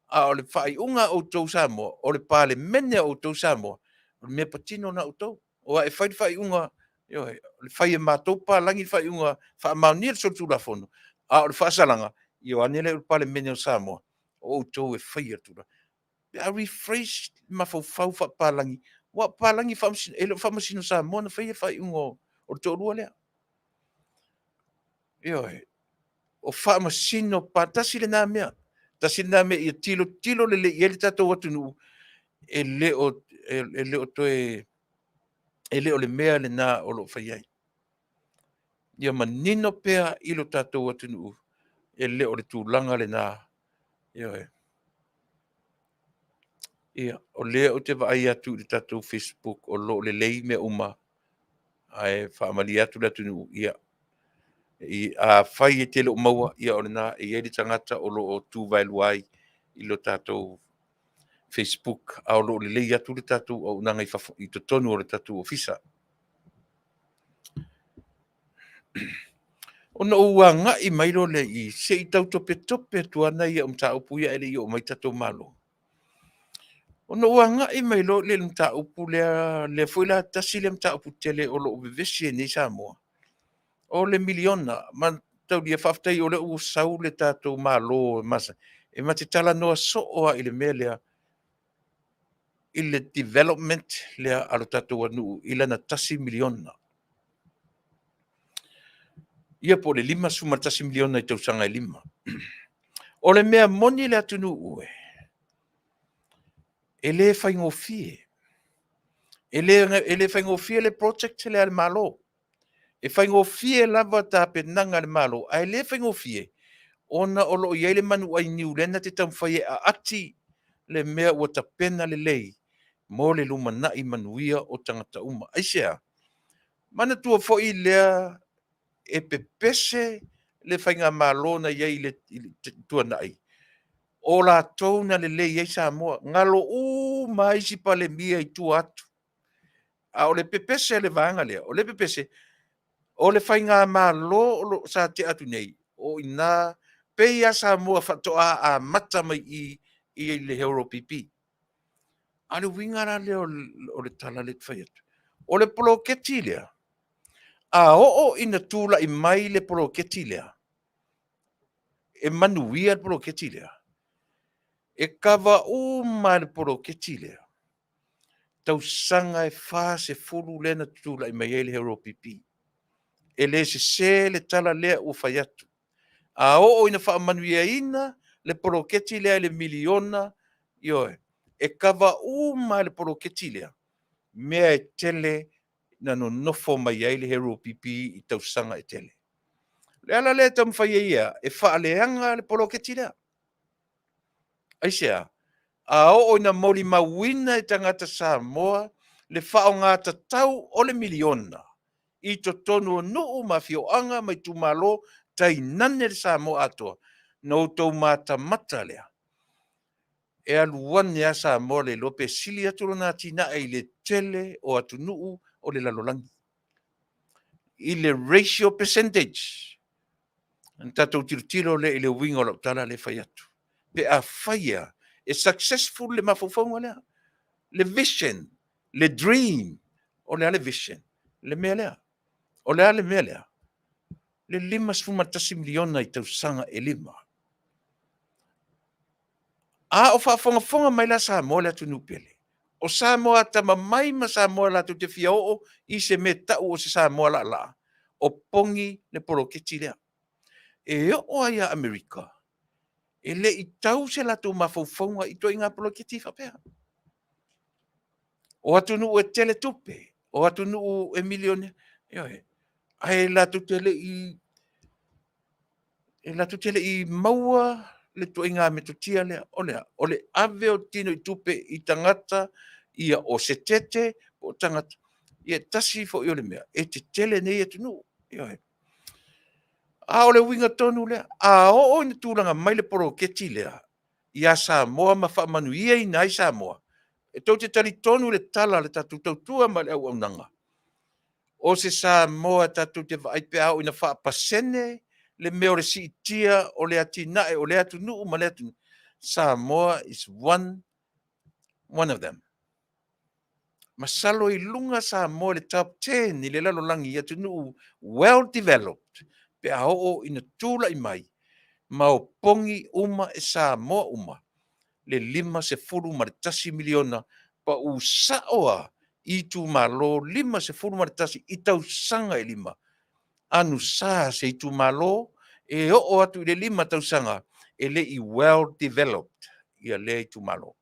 a o le faaiuga a outou Samoa, o le Palemene a outou Samoa, o le mea patino lena a outou. Aua e fai le faaiuga, ioe, fai e matou papalagi le faaiuga, faamaonia le solitulafono, a o le faasalaga, ia o ane lea i le Palemene o Samoa, o outou e faia le tulaga. Pe a refresh mafaufau faapapalagi, aua o papalagi e le o faamasino Samoa na faia le faaiuga o le toalua lea. Ioe, o faamasino, tasi lena mea, tasi lena mea ia tilotilo lelei i ai le tatou atunuu, e le o toe, e le o le mea lena o lo o fai ai. Ia manino pea i lo tatou atunuu, e le o le tulaga lena. Ioe. Ia, o lea ou te vaai atu i le tatou Facebook o lo o lelei mea uma, ae faamalie atu le atunuu, ia, afai e te le o maua, ia o lena e i ai le tagata o lo o tu vaelua ai i lo tatou Facebook, a o lo o lelei atu le tatou auaunaga i fafo, i totonu o le tatou ofisa. Ona ou agai mai loa lea i i, se i tau topetope atu lava nai au mataupu ia ae le i oo mai tatou Malo. Ona ou agai mai loa lea i le mataupu lea, lea foi la tasi lea mataupu tele o lo o vevesi ai nei Samoa, o le miliona. Mataulia faafetai o lea ua sau le tatou Malo e ma te talanoa soo lava i le mea lea. i le development lea a lo tatou atunuu i lana $1 miliona. Ia po o le $51 miliona i tausaga e 5. O le mea moni le atunuu e le faigofie. E le faigofie le project lea a le Malo. E faigofie lava tapenaga a le Malo, ae le faigofie ona o lo o i ai le manu ainiu lea na te taumafai e aati le mea ua tapena lelei mo le lumanai manuia o tagata uma. Aisea? Manatua foi lea e pepese le faigamalo na i ai i le tuanai, o latou na lelei ai Samoa, galo uma lava isi Palemia i tua atu. A o le pepese a le vaega lea, o le pepese, o le faigamalo sa tea atu nei, o i ina pei lava Samoa faatoa amata mai i i le HRPP. A o le uiga la lea o le tala lea e fai atu, o le poloketi lea, a oo ina tulai mai le poloketi lea, e manuia le poloketi lea, e kava uma lava e le poloketi lea tausaga e 40 lea na tulai mai ai le HRPP. E le sese le tala lea ua fai atu. A oo ina faamanuiaina le poloketi lea i le miliona, ioe, e kava uma lava e le poloketi lea mea e tele na nonofo mai ai le HRPP i tausaga e tele. O le ala lea e taumafai ai e faaleaga le poloketi lea. Aisea? A oo ina molimauina e tagata Samoa le faaaoga tatau o le miliona i totonu o nuu ma afioaga ma itumalo, tainane le Samoa atoa, ona outou matamata lea, e alu ane lava Samoa le iloa pe sili atu lona atinae i le tele o atunuu o le lalolagi i le ratio percentage. Ona tatou tilotilo lea i le uiga o lau tala lea e fai atu. Pe afai e successful le mafaufauga lea, le vision, le dream. O le a le vision? Le mea lea. O le a le mea lea? Le $51 miliona i tausaga e 5. A o faafogafoga mai la Samoa le atunuu pele, o Samoa atamamai ma Samoa latou te fia oo i se mea tau o se Samoa laalaa, o pogi le poloketi lea. E oo lava ia Amerika, e le i tau se latou mafaufauga i ituaiga poloketi faapea. O atunuu e tele tupe, o atunuu e milionea, ioe, ae latou te le i maua le ituaiga metotia lea. O le a? O le ave o tinoitupe i tagata ia o se tete po o tagata, ia tasi foi o le mea, e tetele nei atunuu. Ioe. A o le uiga tonu lea, a oo ina tulaga mai le poloketi lea ia Samoa ma faamanuiaina ai Samoa, e tou te talitonu i le tala a le tatou tautua ma le auaunaga, o se Samoa tatou te vaai pe a oo ina faapasene le mea o le siitia o le atinae o lea atunuu ma lea atunuu, Samoa is one of them. Masalo i luga Samoa i le top 10 i le lalolagi i atunuu well developed pe a oo ina tulai mai ma opogi uma e Samoa uma le $51 miliona pau sao lava i itumalo 51 i tausaga e 5. Anusa se itumalo e oo atu i le 5 tausaga e le i well developed ia lea itumalo.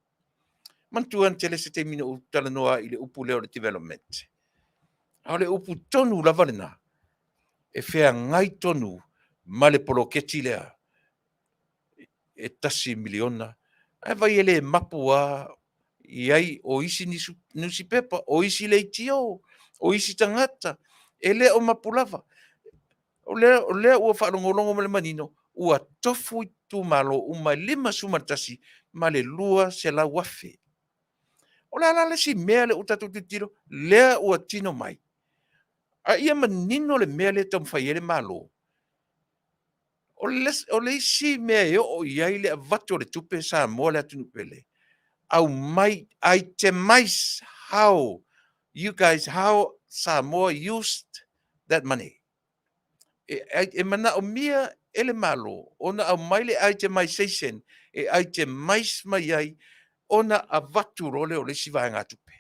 Manatua na tele se taimi na ou talanoa i le upu lea o le development. A o le upu tonu lava lena, e feagai tonu ma le poloketi lea e $1 miliona. Ae vai e le mapu lava i ai o isi nusipepa, o isi leitio, o isi tagata, e le o mapu lava. O lea ua faalogologo ma le manino, ua tofu itumalo uma e 51 ma le 200,000. O le a la le isi mea lea ua tatou tilotilo lea ua tino mai? A ia manino le mea lea e taumafai ai le Malo. O le isi mea e oo i ai le avatu o le tupe Samoa le atunuu pele, aumai, itemize how you guys, how Samoa used that money. E manaomia e le Malo ona aumai le itemization e itemize mai ai. ona avatu loa lea o le isi vaegatupe.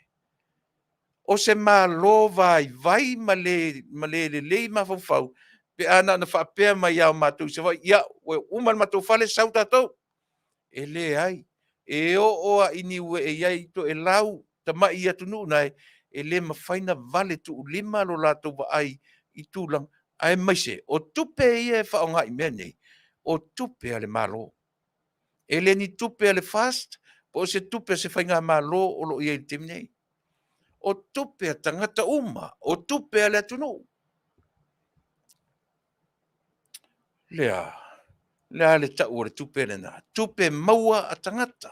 O se Malo vaivai ma le, ma le lelei mafaufau pe a na ona faapea mai lava o matou i Savaii, ia, ua uma le matou fale, sau tatou. E leai, e oo lava i Niue e i ai toelau tamai atunuu na e le mafai ona vale tuulima lo latou vaai i tulaga, aemaise o tupe ia e faaaoga i mea nei, o tupe a le Malo. E le ni tupe a le FAST po o se tupe a se faigamalo o lo o i ai i le taimi nei. O tupe a tagata uma, o tupe a le atunuu. Lea, le a le tau o le tupe lena? Tupe maua a tagata.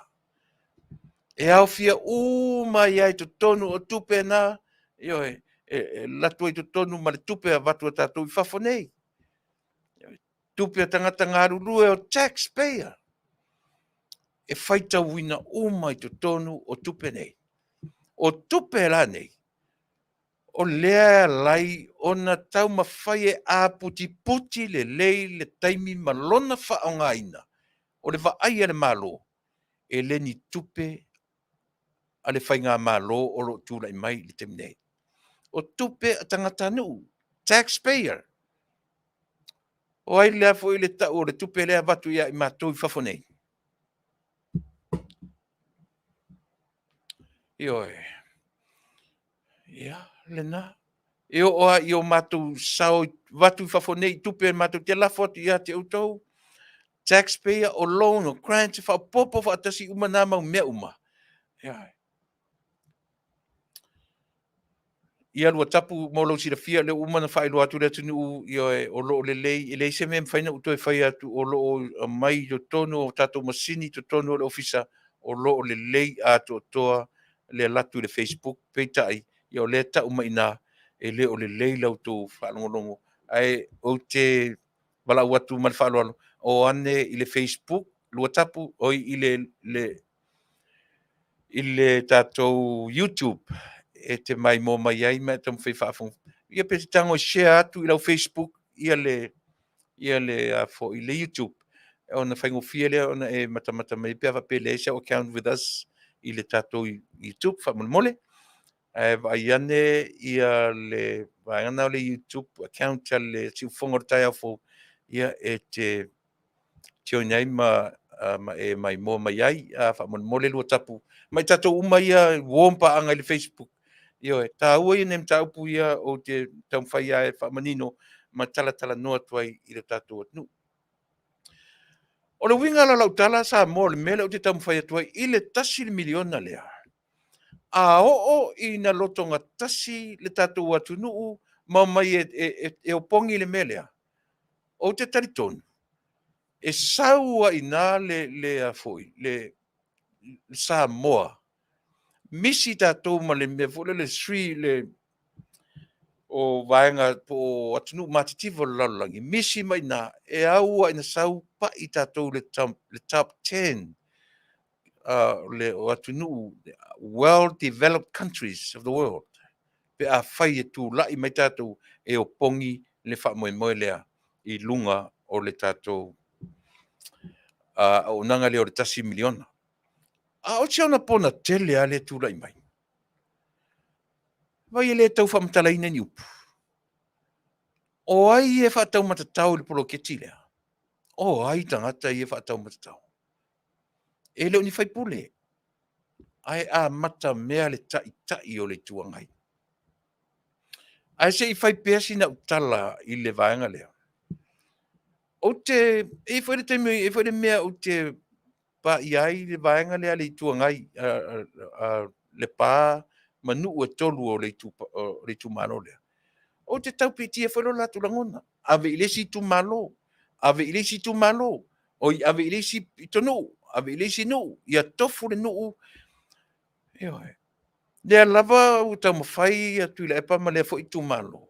E aofia uma ai lava i totonu o tupe na, ioe, e alu atu ai i totonu ma le tupe e avatu e tatou i fafo nei. Tupe a tagata galulue o tax payer. E faitauina uma i totonu o tupe nei. O tupe la nei, o lea e ala ai ona taumafai e aputiputi lelei le taimi ma lona faaaogaina o le vaai a le Malo, e le ni tupe a le faigamalo o lo o tulai mai i le taimi nei. O tupe a tagatanuu, tax payer. O ai lea foi le tau o le tupe lea e avatu ia i matou i fafo nei? Ioe. Ia, lena. E oo lava i o matou sao avatu i fafo nei i tupe matou te lafo atu ia te outou, taxpayer o loan, o grants, e faaopoopo faatasi uma na mau mea uma. Ioe. Ia Luatapu mo lou silafia, o lea ua uma ona faailoa atu le atunuu, ioe, o lo o lelei, e leai se mea e mafai ona ou toe fai atu, o lo o aumai i totonu o tatou masini i totonu o le ofisa, o lo o lelei atoatoa le alu atu i le Facebook, peitai, ia o lea e tau mai i ina, e le o lelei la outou faalogologo, ae ou te valaau atu ma le faaaloalo, o ane i le Facebook Luatapu, oi i le tatou YouTube e te maimoa mai ai ma e taumafai e faafofoga. Ia pe te tago e share atu i lau Facebook ia le ia le a foi le YouTube ona faigofie lea ona e matamata mai pe a faapea e leai sau account with us i le tatou YouTube faamolemole. Ae vaai ane ia le vaega lena o le YouTube account a le Siufofoga o le Taeao Fou, ia e te join ai ma ma e maimoa mai ai. Faamolemole Luatapu ma i tatou uma ia uo ma paaga i le Facebook. Ioe, taua ia nei mataupu ia ou te taumafai lava e faamanino ma talatalanoa atu ai i le tatou atunuu. O le uiga la o lau tala Samoa, o le mea lea ou te taumafai atu ai i le $1 miliona lea, a oo ina lotogatasi le tatou atunuu ma omai e opogi le mea lea, ou te talitonu e sau ai i ina le a foi le Samoa, misi tatou ma le mea foi lea le sui le o vaega po o atunuu matitiva o le lalolagi, misi mai i ina, e au lava ina sau pai tatou i le top 10 o atunuu, well developed countries of the world, pe afai e tulai mai tatou e opogi le faamoemoe lea i luga o le tatou auaunaga lea o le $1 miliona. A o si ona pona tele lava lea e tulai mai, vaai e le tau faamatalaina ni upu. O ai e faataumatatao i le poloketi lea? O ai tagata ia e faataumatatao? E le o ni faipule, ae amatamea le Taitai o le Itu Agai. Ae se i fai pea sina au tala i le vaega lea. Ou te, e i ai foi le taimi, e i ai foi le mea ou te paia ai le vaega lea a le Itu Agai, a Lepa ma nuu e 3 o le itumalo lea. Ou te tau piitia foi lo latou lagona, ave i le isi itumalo, ave i le isi itumalo, oi ave i le isi pitonuu, ave i le isi nuu, ia tofu le nuu. Ioe. Lea lava ua taumafai ia Tuilaepa ma lea foi itumalo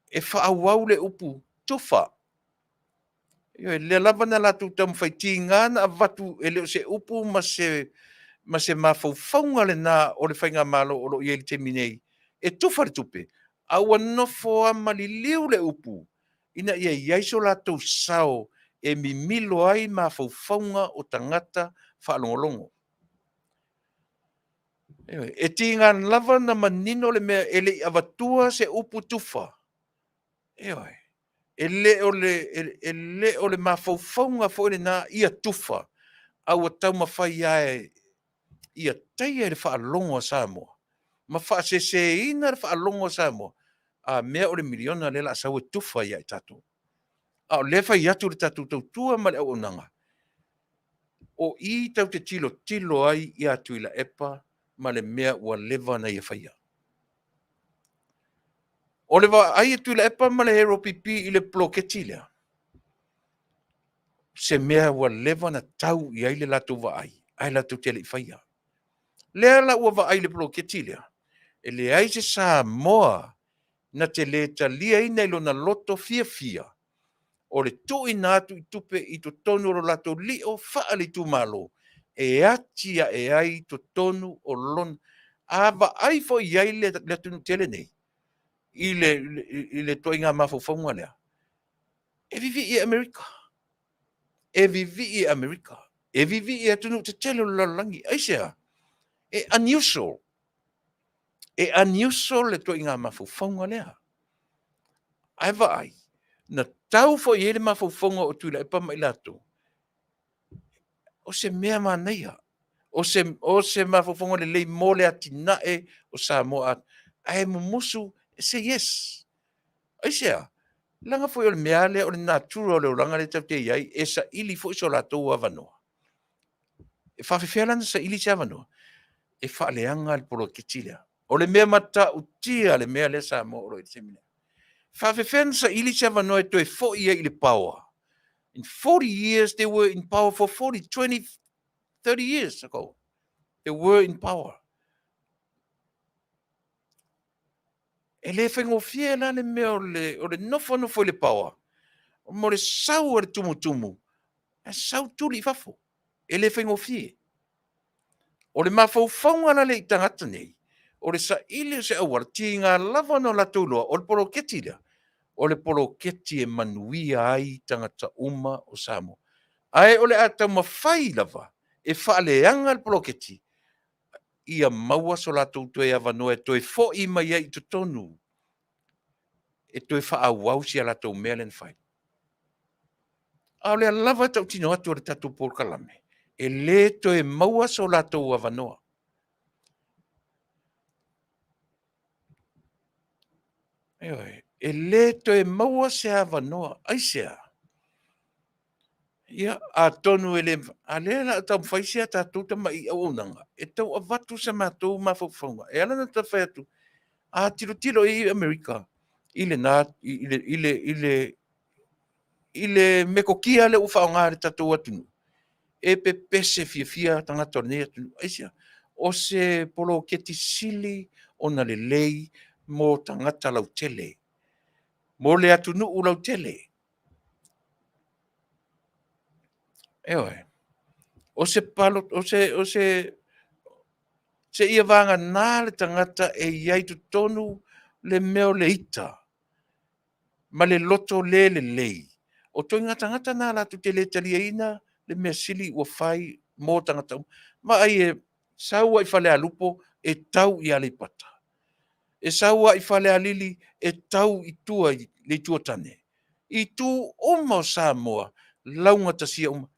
e faaauau le upu tufa. Ioe, lea lava na latou taumafai, tiga na avatu e le o se upu ma se mafaufauga lena o le faigamalo o lo o i ai i le taimi nei, e tufa le tupe, a ua nofo lava ma liliu le upu ina ia i ai so latou sao e mimilo ai mafaufauga o tagata faalogologo. E tiga lava na manino le mea e le i avatua se upu tufa. Ioe. E le o le, e le o le mafaufauga foi lena ia tufa, a ua taumafai lava ia taia i le faalogo a Samoa ma faaseseina le faalogo a Samoa, a mea o le miliona lea o le a sau e tufa ia i tatou. A o lea e fai atu le tatou tautua ma le auaunaga, o i tatou te tilotilo ai ia Tuilaepa ma le mea ua leva ona ia faia. O le vaai a Tuilaepa ma le LPP i le poloketi lea, se mea ua leva ona tau i ai le latou vaai, ae latou te le i faia. Lea la ua vaai i le poloketi lea, e leai se Samoa na te le taliaina i lona loto fiafia o le tuuina atu i tupe i totonu o lo latou lio faale-itumalo e atiae ai totonu o lona. A vaai foi i ai le atunuu tele nei i le ituaiga mafaufauga lea, e vivii e Amerika, e vivii e Amerika, e vivii e atunuu tetele o le lalolagi. Aisea? E unusual. E unusual le ituaiga mafaufauga lea. Ae vaai, na tau foi i ai le mafaufauga o Tuilaepa ma i latou, o se mea manaia, o se mafaufauga lelei mo le atinae o Samoa, ae mumusu, say yes. Aisea? Leaga foi o le mea lea o le natura o le olaga lea tatou te i ai, e saili foi so latou avanoa. E faapefea la ona saili se avanoa? E faaleaga le poloketi lea. O le mea matautia le mea lea Samoa o lo o i ai i le taimi nei. E faapefea ona saili se avanoa e toe foi ai i le power? In 40 years, they were in power for 40, 20, 30 years ago. They were in power. E le faigofie la le mea o le nofonofo i le power mo le sau a le tumutumu, ae sau tuli i fafo. E le faigofie. O le mafaufauga la lea i tagata nei, o le saili o se auala, tiga lava ona latou iloa, o le poloketi lea, o le poloketi e manuia ai tagata uma o Samoa. Ae o le a taumafai lava e faaleaga le poloketi ia maua so latou toe avanoa e toe foi mai ai i totonu e toe faaauau si a latou mea lea na fai. A o lea lava e tautino atu e le tatou polokalame, e le toe maua so latou avanoa. Ioe, e le toe maua se avanoa. Aisea? Ia, atonu e le... a o lea o le a taumafai si a tatou tamai auaunaga e tau avatu se matou mafaufauga. E ala ona ta fai atu, a tilotilo i ai Amerika i lena, i le metotia lea ua faaaoga e le tatou atunuu, e pepese fiafia tagata o lenei atunuu. Aisea? O se poloketi sili ona lelei mo tagata lautele, mo le atunuu lautele. Ioe. O se palo, o se, o se, seia vagana le tagata e i ai i totonu le mea o le ita ma le loto le lelei, o ituaiga tagata na latou te le taliaina le mea sili ua fai mo tagata uma. Vaai e sau lava i Falealupo e tau i Aleipata, e sau lava i Falealili e tau i tua i le Itu o Tane. I itu uma o Samoa, laugatasia uma.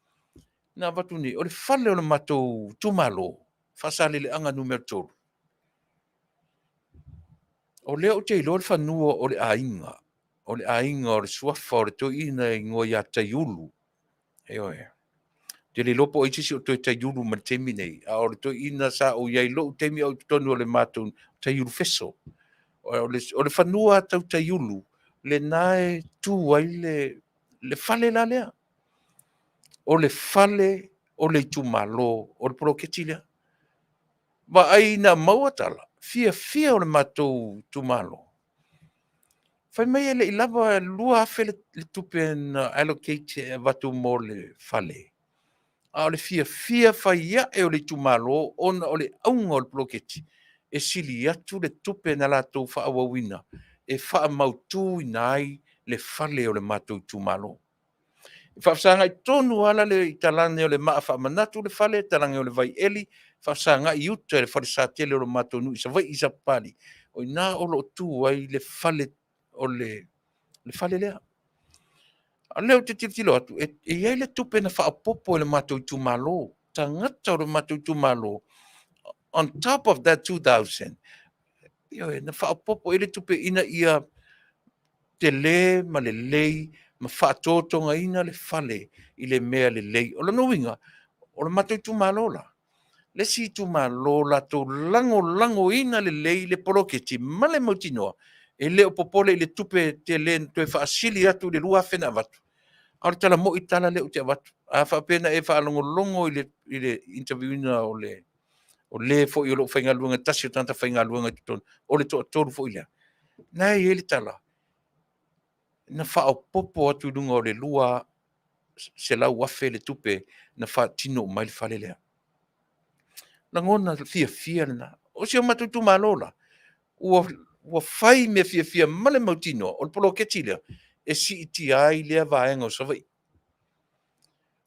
Na avatu nei, o le fale o le matou itumalo, Faasaleleaga Nu.3, o lea ou te iloa le fanua o le aiga, o le aiga o le suafa o le toeaina e igoa ia Taiulu. Ioe. Ou te le iloa po o ai se isi o toe Taiulu mai le taimi nei, a o le toeaina sa ou i ai i lou taimi a o i totonu o le matou Taiulu Feso. O le fanua tau Taiulu, lena e tu ai le fale la lea. O le fale o le itumalo, o le poloketi lea. Vaai ina maua tala, fiafia o le matou itumalo. Fai mai e le i lava 2,000 le tupe na allocate e avatu mo le fale, a o le fiafia fai ae o le itumalo ona o le auga o le poloketi e sili atu le tupe na latou faaauauina e faamautuina ai le fale o le matou itumalo. E faafesagai tonu lava la le i talane o le Maa Faamanatu le fale, talane o le Vaieli, faafesagai i uta i le falesa tele o le matou nuu i Savaii i Sapapalii, o i ina o lo o tu ai le fale o le fale lea. A o lea ou te tilotilo atu, e i ai le tupe na faaopoopo e le matou itumalo, tagata o le matou itumalo, on top of that 2000, ioe, na faaopoopo i ai le tupe ina ia tele ma lelei ma faatotogaina le fale i le mea lelei. O lona uiga, o le matou itumalo la, le isi itumalo latou lagolagoina lelei le poloketi ma le mautinoa, e le o popole i le tupe tele na toe faasili atu i le $2,000 na avatu. A o le tala moi le tala lea ou te avatu. A faapea na e faalogologo i le interview ina o le foi o lo o faigaluega, tasi o tagata faigaluega i totonu, o le toatolu foi lea, na e i ai le tala, na faaopoopo atu i luga o le $200,000 le tupe na faatino uma ai le fale lea. Lagona fiafia lena. O si o matou itumalo la, ua fai mea fiafia ma le mautinoa o le poloketi lea e siitia ai lea vaega o Savaii.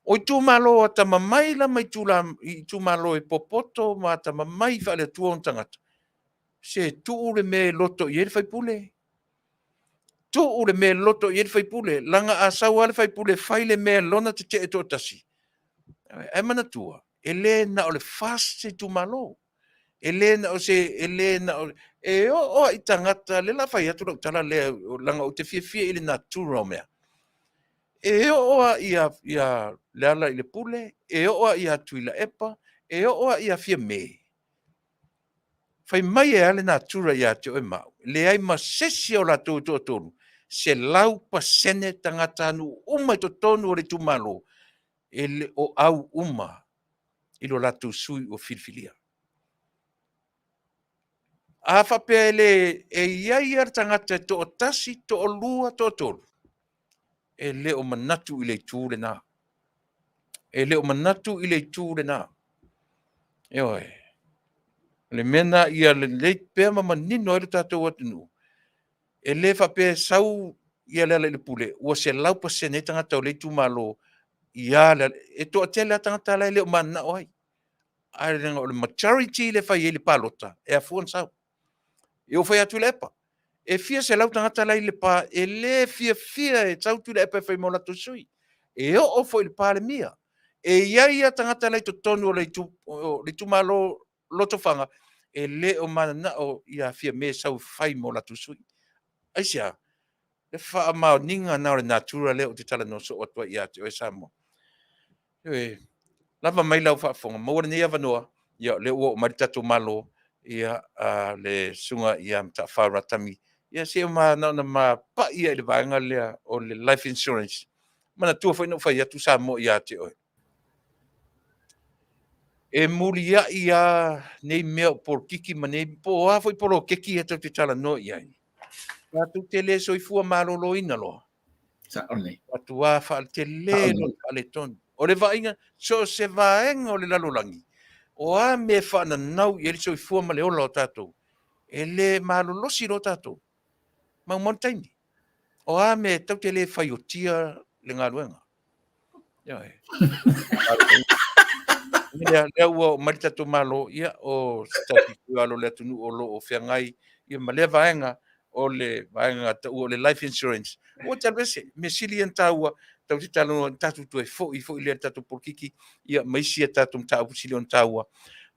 O itumalo atamamai la ma itumalo e popoto ma atamamai faale-Atua ona tagata, se tuu le mea e loto i ai le faipule. Tuu le mea e loto i ai le faipule, leaga a sau lava le faipule e fai le mea e lona tetee toatasi, ae manatua, e le na o le FAST se itumalo. E le na o se, e le na o, e oo lava i tagata, lea o le a fai atu lau tala lea, leaga ou te fiafia i le natura o mea. E oo lava ia Lealailepule, e oo lava ia Tuilaepa, e oo lava ia Fiame, fai mai e a le natura ia te oe ma au, leai ma se isi o latou e toatolu, 100% tagatanuu uma i totonu o le itumalo, e le o au uma i lo latou sui usufono ua filifilia. A faapea e le, e i ai lava le tagata e toatasi, toalua, toatolu, e le o manatu i le itu lena. E le o manatu i le itu lena. Ioe. O le mea lena ia lelei pea ma manino ai le tatou atunuu, e le faapea e sau ia Lealailepule ua 100% ai tagata o le itumalo ia e toatele lava tagata la e le o mananao ai. Ae leaga o le majority le fai ai le palota, e afua ona sau. E oo foi ia Tuilaepa, e fia selau tagata la e i Lepa e le fiafia e sau Tuilaepa e fai ma o latou sui. E oo foi i le Palemia, e i ai lava tagata la e i totonu o le itumalo Lotofaga e le o mananao ia Fiame e sau e fai ma o latou sui. Aisea? Le faamaoniga lena o le natura lea ou te talanoa soo atu ai ia te oe Samoa. Ioe, lava mai lau faafofoga, maua lenei avanoa, ia o lea ua oo mai le tatou Malo, ia le Susuga ia Mataafa Ratami, ia se na ona ma pai lava i le vaega lea o le life insurance. Manatua foi na ou fai atu Samoa ia te oe, e muliai lava nei mea o polokiki ma nei, po o a foi poloketi ia tatou te talanoa i ai, tatou te le soifua maloloina loa. Sao lelei. Matua faaletele lona faaletonu. O le vaaiga, so o se vaega o le lalolagi, o a mea e faananau i ai le soifua ma le ola o tatou, e le malolosi loa tatou, maumau le taimi. O a mea tatou te le faiotia le galuega. Ioe. Lea ua oo mai le tatou Malo, ia, o se tasi foi o alo o le atunuu o lo o feagai ia ma lea vaega, o le vaega taua o le life insurance. Ua te alu ese, mea sili ia ona taua, tatou te talanoa, tatou toe foi foi lea i le tatou polokiki, ia ma isi a tatou mataupu sili ona taua.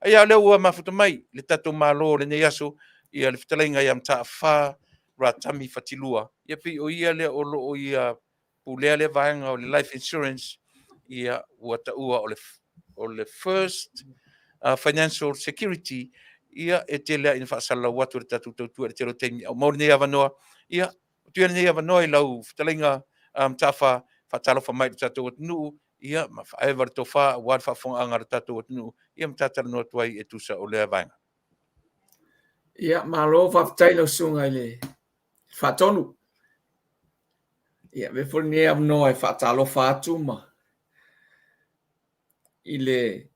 Ia, o lea ua mafuta mai le tatou Malo o lenei aso, ia le fetalaiga ia Mataafa Ratami Fatilua, ia pei o ia lea o lo o ia pulea lea vaega o le life insurance, ia ua taua o le first financial security, ia e tele lava ina faasalalau atu e le tatou tautua i le tele o taimi. A ua maua lenei avanoa, ia tuu ia lenei avanoa i lau fetalaiga Mataafa, faatalofa mai i le tatou atunuu, ia ma faaeva le tofa aua le faafofogaaga a le tatou atunuu, ia ma ta talanoa atu ai e tusa o lea vaega. Ia, malo faafetai lau susuga i le Faatonu. Ia, avea foi lenei avanoa e faatalofa atu ma i le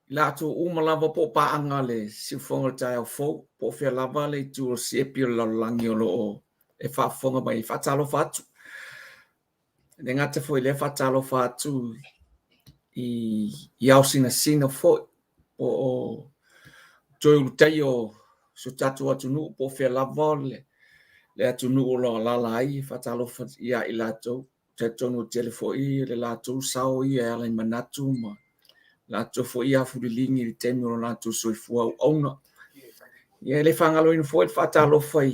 latou uma lava po o paaga le siufofoga o le taeao fou, po o fea lava le itu o le siepi o le lalolagi o lo o e faafofoga mai ai. Faatalofa atu. E le gata foi i lea faatalofa atu i i ao sinasina foi po o toe ulutaia o si o tatou atunuu po o fea lava le, le atunuu o lo o alaala ai, e faatalofa ia i latou. Talitonu e tele foi le latou sao ia e ala i manatu ma latou foi afuliligi i le taimi o lo latou soifua auauna. Ia e le faagaloina foi le faatalofa i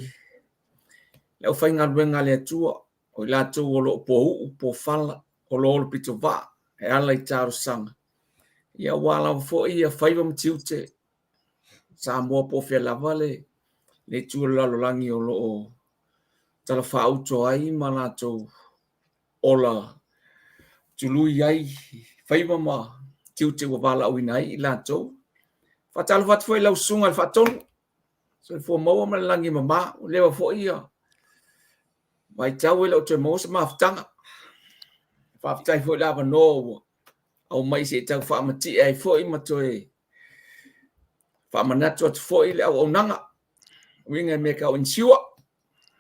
le aufaigaluega a le Atua, o i latou o lo o pouu, pofala, o lo o olo pitovaa e ala i talosaga, ia aua lava foi ia faiva ma tiute Samoa po o fea lava le itu o le lalolagi o lo o talafaauto ai ma latou ola tului ai faiva ma tiute ua valaauina ai i latou. Faatalofa atu foi i lau susuga i le Faatonu, soifua maua ma le lagi e mama, ua leva foi ia vaitau e le o toe maua se mafutaga. Faafetai foi i le avanoa ua aumai se i tau faamatie ai foi ma toe faamanatu atu foi le auaunaga uiga i mea tau insure.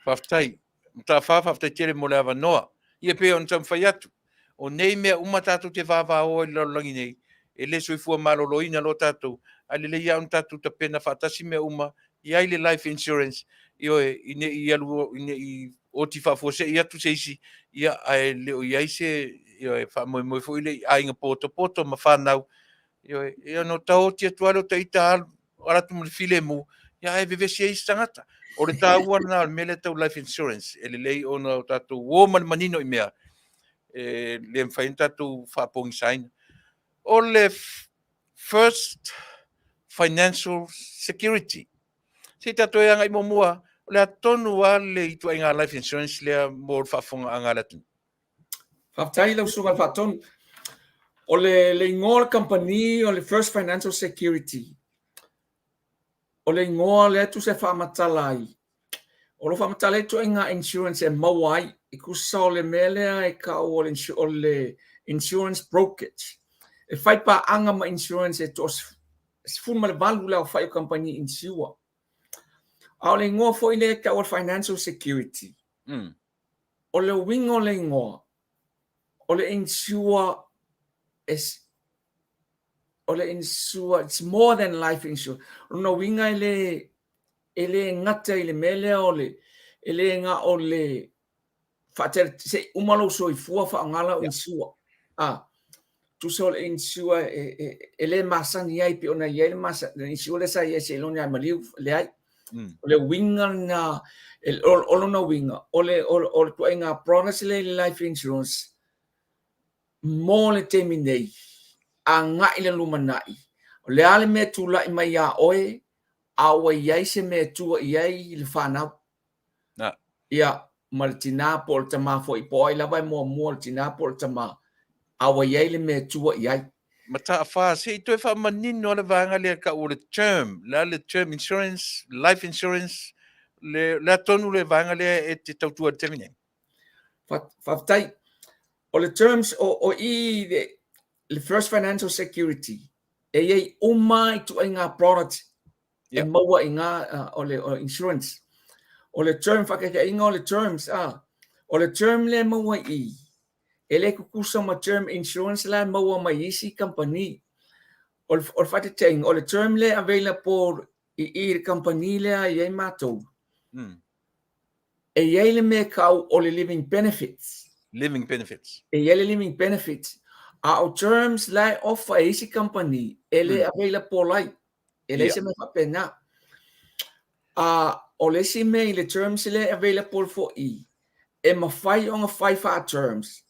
Faafetai. Mataafa, faafetai tele mo le avanoa. Ia pei ona taumafai atu, o nei mea uma tatou te vavao ai i le lalolagi nei, e le soifua maloloina loa tatou, ae lelei lava ona tatou tapena faatasi mea uma, i ai le life insurance, ioe, ina ne i alu, ina ne i oti faafuasei atu se isi, ia, ae le o i ai se, ioe, faamoemoe foi lea i aiga potopoto ma fanau, ioe, ia ona taoti atu lava lea o ta ita alu atu ma le filemu, ia ae vevesi ai isi tagata. O le taua lena o le mea lea tau life insurance, e lelei ona o tatou o ma le manino i mea e le mafai ona tatou faapogisaina. O le First Financial Security. Se i tatou e agai muamua, o le a tonu lava le ituaiga life insurance lea mo le faafofogaaga a le atunuu? Faafetai lau Susuga i le Faatonu. O le, le igoa o le kamupani o le First Financial Security. O le igoa lea tusa e faamatala ai, o lo o faamatala ai ituaiga insurance e maua ai. E tusa o le mea lea e tau o le, o le insurance brokerage. E fai paaga ma insurance e toa-18 le aofai o kamupani insure. A o le igoa foi lea e tau o le financial security. O le uiga o le igoa, o le insure es, o le insure, it's more than life insurance. O lona uiga e le, e le gata i le mea lea o le, e le na o le faatele, se i uma lou soifua faaaoga lau insure. Ah, tusa o le insure e, e, e le masani ai pei ona i ai le, masa, le insure lea sa i ai seiloga e maliu, leai. O le uiga lena, o, o lona uiga, o le, o, o le ituaiga products lea i le life insurance mo le taimi nei, agai i le lumanai, o le a le mea e tulai mai iā oe, a ua i ai se mea e tua i ai le fanau. Na. Ia, ma le tinā po o le tamā foi, po o ai lava e muamua, o le tinā po o le tamā, a ua i ai le mea e tua i ai. Mataafa, se i toe faamanino lava le vaega lea e tau o le term, le a le term insurance, life insurance, le, le a tonu le vaega lea e te tautua i le taimi nei? Faafetai. O le terms, o, o i le, le First Financial Security, e i ai uma ituaiga products e maua i ngā o le o insurance. O le term, faataitaiga o le terms, a, o le term lea e maua i i, e le tutusa ma term insurance la e maua mai isi kamupani. O le, o le faataitaiga, o le term lea e available i i le kamupani lea e i ai matou, e i ai le mea e tau o le living benefits. Living benefits. E i ai le living benefits. A o terms la e offer e isi kamupani, e le available ai. E leai se mea faapena. A o le isi mea i le terms lea e available foi, e mafai ona fai faa-terms.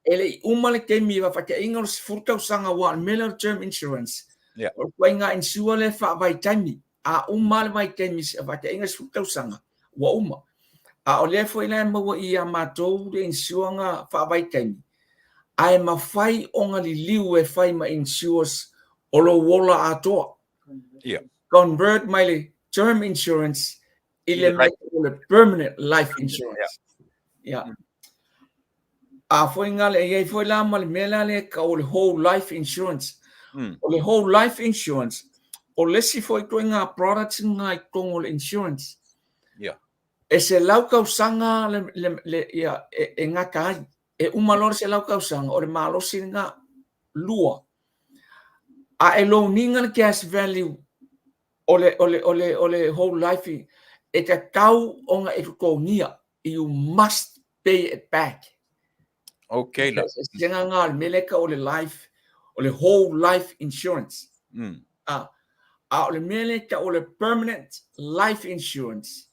E le i uma le taimi, faataitaiga o le 10 tausaga, aua o le mea lea o le term insurance, o le ituaiga insure lea e faavaitaimi. A uma lava le vaitaimi, faataitaiga 10 tausaga, ua uma. A o lea foi la e maua ia matou le insure na faavaitaimi, ae mafai ona liliu e fai ma insures o lou ola atoa. Yeah. Convert mai le term insurance i le mea o le permanent life insurance. Yeah. A foi ngā le, e i ai foi la ma le mea la lea tau o le whole life insurance. O le whole life insurance, o le isi foi ituaiga products ngā i totonu o le insurance. Yeah. E 100 tausaga le, le, le, ia, e, e gata ai. E uma loa le 100 tausaga, o le malosi lena. Lua, a e loan ina le cash value o le, o le, o le, o le whole life, e tatau ona e totogia. You must pay it back. Okay la. Se ngā le mea lea o le life, o le whole life insurance. A, a o le mea lea o le permanent life insurance,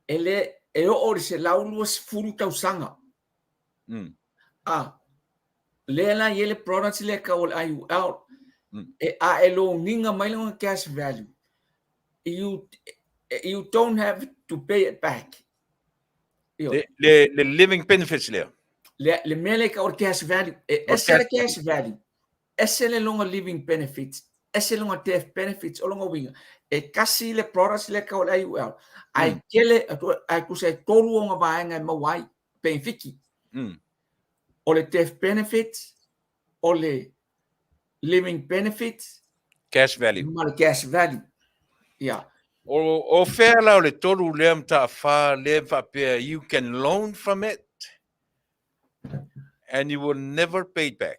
e le, e oo i le 120 tausaga. A, lea la i ai le product lea tau o le IUL, e, a e loan ina mai lona cash value, you, you don't have to pay it back. Io. Le, le, le living benefits lea. Le, le mea lea tau o le cash value, e ese le cash value, ese le lona living benefits, ese lona death benefits, o lona uiga, e tasi le products lea tau o le IUL, ae tele, ae tusa e tolu ona vaega e maua ai, penefiti. O le death benefits, o le living benefits, Cash value. ma le cash value. Ia. O, o fea la o le tolu lea mataafa lea faapea you can loan from it and you will never pay it back.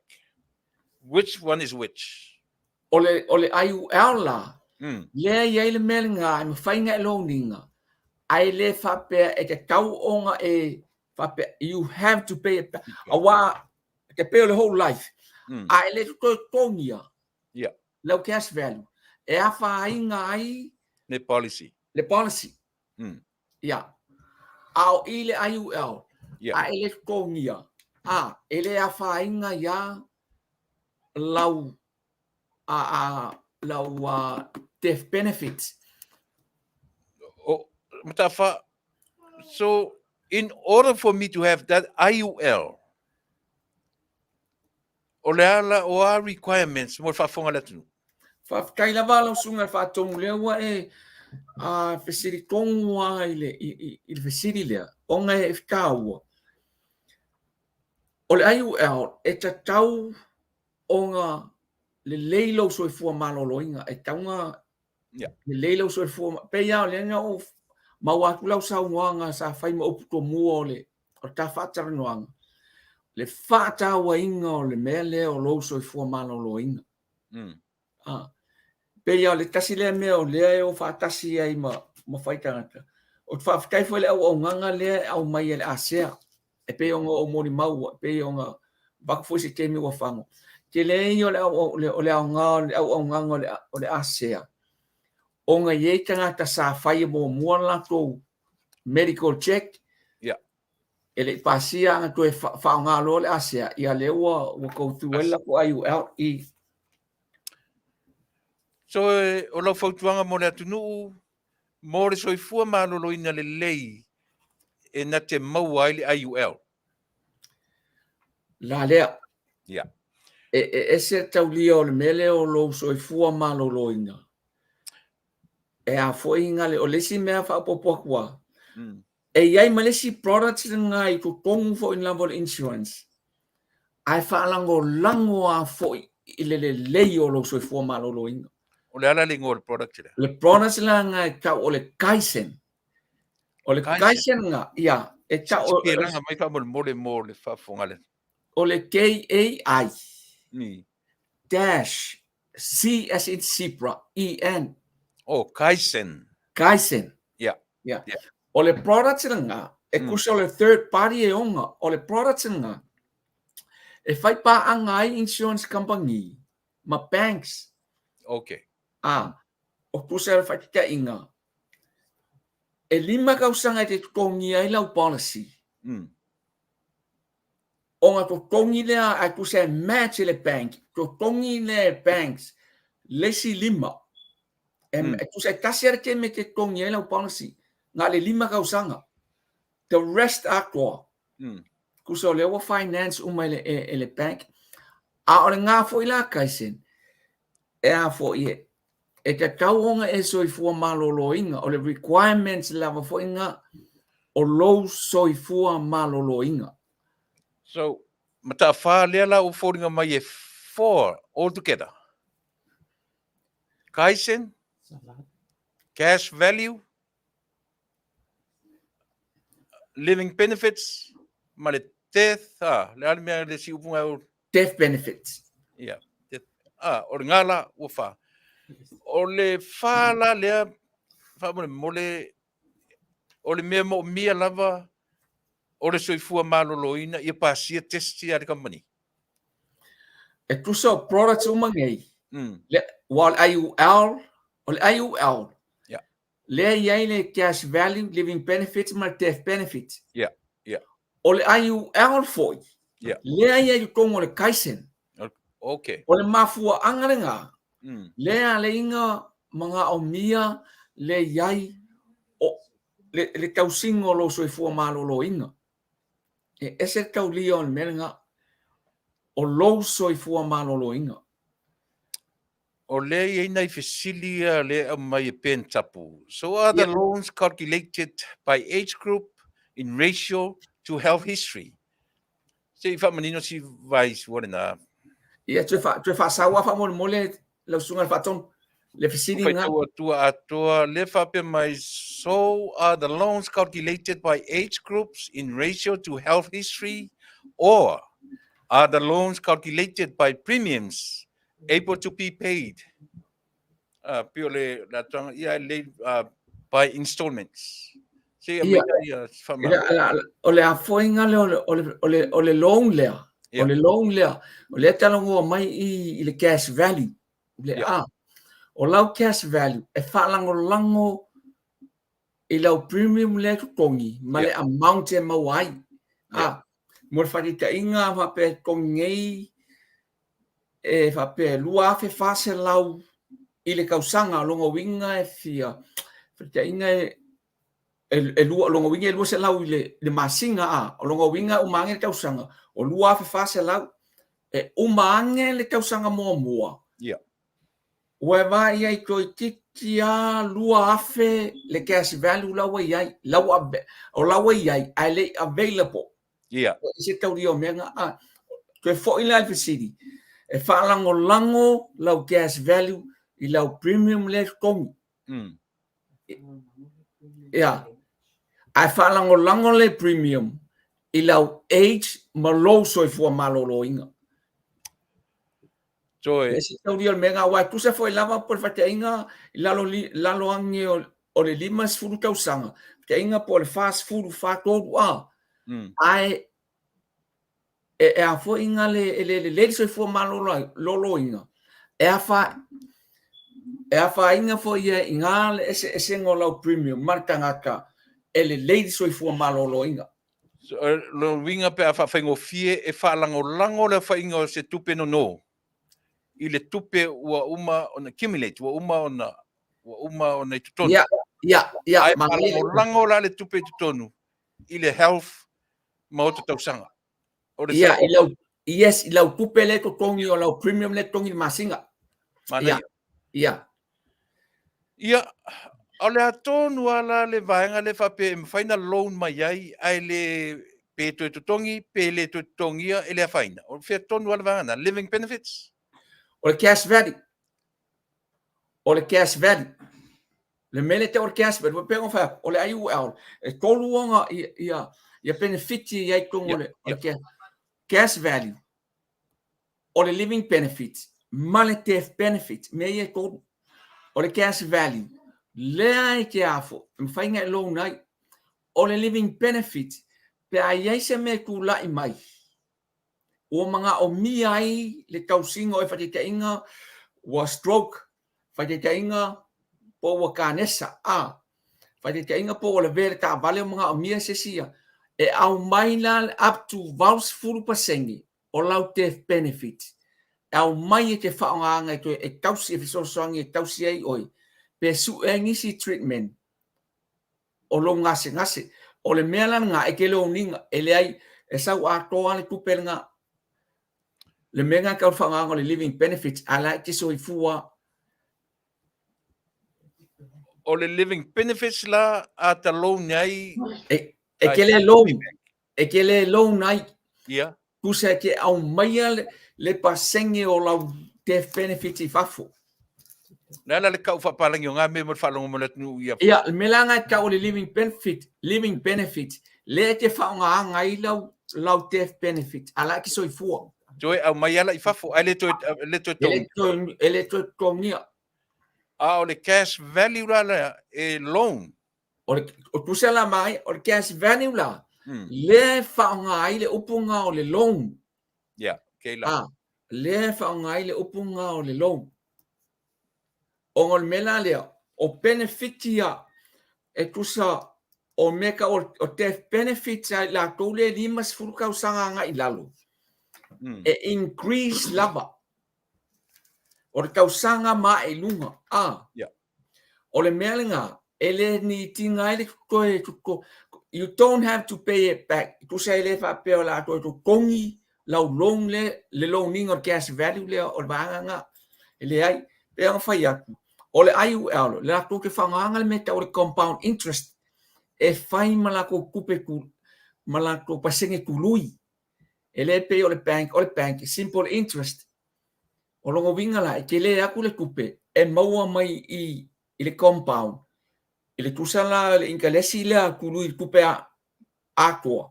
Which one is which? O le, o le IUL la, lea e i ai le mea lena e mafai ona e loan ina, ae le faapea e tatau ona e faapea, you have to pay it back. Aua, te pei o le whole life, a e le toe totogia lau cash value, e afaina ai Le policy. Le policy. Ia. A o i le IUL, a e le totogia, a e le afaina ia lau a, a, lau a, death benefits. O, Matafa, so in order for me to have that IUL, o le a la, o a requirements mo le faafofoga a le atunuu? Faafetai lava lau susuga i le Faatonu lea ua e a, fesili tonu lava i le, i, i, i le fesili lea, ona e taua. O le IUL e tatau ona lelei lou soifua maloloina, e tatau ona lelei lou soifua, pei lava o lea na ou maua atu lau saunoaga sa fai ma upu tomua o le o le ta faatalanoaga, le faatauaina o le mea lea o lou soifua maloloina. Ah, pei lava o le tasi lea mea o lea e o faatasi ai ma, ma fai tagata. Ou te faafetai foi i le auaunaga lea e aumai e le ASEA, e pei ona ou molimau, e pei ona avatu foi se taimi ua fago. Tele ia o le, o le aoga o le auaunaga o le, o le ASEA, ona e i ai tagata sa faia muamua le latou medical check, e le i pasia ana toe faaaoga loa le ASEA, ia lea ua, ua go through ai le latou IUL i. So, o lau fautuaga mo le atunuu, mo le soifua maloloina lelei e na te maua ai le IUL. La lea. E, e ese le taulia o le mea lea o lou soifua maloloina. E a foi nga le, o le isi mea faaopoopo atu lava, e i ai ma le isi products lena i totonu foi lava o le insurance, ae faalagolago lava foi i le lelei o lou soifua maloloina. O le a la le igoa o le product lea? Le product lena e tau o le Kaizen. O le Kaizen lena, ia, e tau... Sipelaga mai faamolemole mo le faafofoga a le... O le K-A-I dash C as in zebra, E-N. Oh, Kaizen. Kaizen. Yeah. Yeah. Yeah. O le product lena, e tusa o le third party e ona, o le product lena, e fai paaga ai insurance company ma banks. Okay. A, o tusa o le faataitaiga, e lima tausaga e te totogia ai lau policy. Ona totogi lea ae tusa e match e le bank, totogi lea e banks le isi lima. E, mm. e tusa e tasi lava le taimi e te totogi ai lau policy, na o le lima tausaga. The rest atoa. Tusa o lea ua finance uma e le, e, e le bank. A o lena foi la Kaisen, e a foi e, e tatau ona e soifua maloloina, o le requirements lava foi na o lou soifua maloloina. So, mataafa lea la ua foliga mai e four all together. Kaizen, cash value, living benefits, ma le Death, a, le a le mea le isi upu ngai o... Death benefits. Ia, death. A, o le ngā la, ua whā. O le whā la lea, faamolemole, o le mea moomia lava, o le soifua maloloina, ia pasia test a le company. E tusa o products uma nei, le, ua o le IUL, o le IUL, lea e i ai le cash value, living benefits ma le death benefits. O le IUL foi, lea e i ai i totonu o le Kaizen. O le mafuaaga lena, lea aleiga manaomia le i ai o le tausiga o lou soifua maloloina. E ese le taulia o le mea lena, o lou soifua maloloina. O lea e i ai nai fesili ia lea e aumai e Ben Tapu. So are the loans calculated by age group in ratio to health history? Se i faamanino si vai sua lena. Ia, toe faasau lava faamolemole lau susuga i le Faatonu, le fesili lena. Faitau atu atoa, lea faapea mai, so are the loans calculated by age groups in ratio to health history or are the loans calculated by premiums able to be paid? Pei o le atoaga, ia, lei, by installments. Se i aumai ia faamalamalamaga. O le afoaiga lea o le loan lea, o le loan lea, o lea e talanoa mai i le cash value, le a. O lau cash value e faalagolago i lau premium lea e totogi ma le amount e maua ai. A, mo le faataitaiga a faapea e totogi nei e faapea e $2,400 i le tausaga, o lona uiga e fia, faataitaiga e lua, o lona uiga e 200 i le masina, a, o lona uiga e uma ane le tausaga, o $2,400, e uma ane le tausaga muamua, ua e vaai ai toeitiiti lava 2,000 le cash value la ua i ai, la ua, o la ua i ai, ae le i available. E ese taulia o mea na. A, toe foi la i le fesili, e faalagolago lau cash value i lau premium lea e totogi. Ia. Ae faalagolago le premium i lau age ma lou soifua maloloina. Toe. E ese taulia o le mea na, aua e tusa foi lava po o le faataitaiga i lalo, lalo ane o le 50 tausaga, faataitaiga po o le 40, 43 a, ae e a foi nga le, e le lelei le soifua maloloina, e afaina foi ia i ina le eseesega o lau premium ma le tagata e lelei le soifua maloloina. So, lona uiga pe a faafaigofie e faalagolago le aofaiga o se tupe nono i le tupe ua uma ona accumulate, ua uma ona ua uma ona i totonu. Ia, ia, ia. Ae faalagolago la le tupe i totonu i le health ma ota tausaga. O le Ia, i lau, yes, i lau tupe lea e totogi, o lau premium lea e totogi i le masina. Manaia. Ia. Ia, o le a tonu lava la le vaega lea faapea e mafai ona loan mai ai, ae le pe toe totogi, pe le toe totogia, e le afaina. O fea tonu lava le vaega lena? Living benefits? O le cash value. O le cash value. Le mea lea e tau o le cash value, pei ona fai atu, o le IUL, e tolu ona ia, ia benefit i ai i totonu o le cash value, o le living benefit, ma le death benefit, mea ia e tolu. O le cash value, lea e te afo, e mafai ona e loan ai. O le living benefit, pe a i ai se mea e tulai mai, ua manaomia ai le tausiga o e faataitaiga ua stroke, faataitaiga po ua kanesa, a, faataitaiga po ua lavea i le taavale ua manaomia se isi ia, e aumai la up to 80% o lau death benefit e aumai e te faaaogaina e toe e tausi e fesoasoani e tausi ai oe pe sue ai nisi treatment o lou gasegase. O le mea la lena e te loan ina, e leai, e sau atoa le tupe lena. Le mea lena e tau le faaaogaina o le living benefits, a la e te soifua. O le living benefits la a ta loan ai? E te le loan, e te le loan ai. Ia. Tusa e te aumaia le pasene o lau death benefit i fafo. Le a la le kau faapalagi o ngā mea mo le faalogo mai o le atunuu ia? Ia, le mea la lena e tau o le living benefit, living benefit, lea e te faaaogaina ai lau lau death benefit, a la e te soifua. Toe aumai ala i fafo, ae le toe, le toe totogia. E le toe totogia. A o le cash value la lea, e loan. O le o tusa la mai, o le cash value la, lea e faaaoga ai le upu lena o le loan. Yeah, okay la. Ah, lea e faaaoga ai le upu lena o le loan. Ona o le mea la lea, o benefit ia e tusa o mea tau o death benefits a i latou lea e 50 tausaga agai i lalo, e increase lava. O le tausaga ma ae i luga, a. Yeah. O le mea lena, e le need ina ai le toe toto, you don't have to pay it back. Tusa e le faapea o le a toe totogi lau loan lea, le loan ina o le cash value lea o le vaega lena. E leai, pei ona fai atu, o le IUL, le latou te faaaogaina le mea e tau o le compound interest e fai ma latou tupe ma latou pasene tului. E le pei o le bank, o le bank e simple interest. O lona uiga la, e tele atu le tupe e maua mai i i le compound, i le tusa la le intelesi lea tului i le tupe atoa,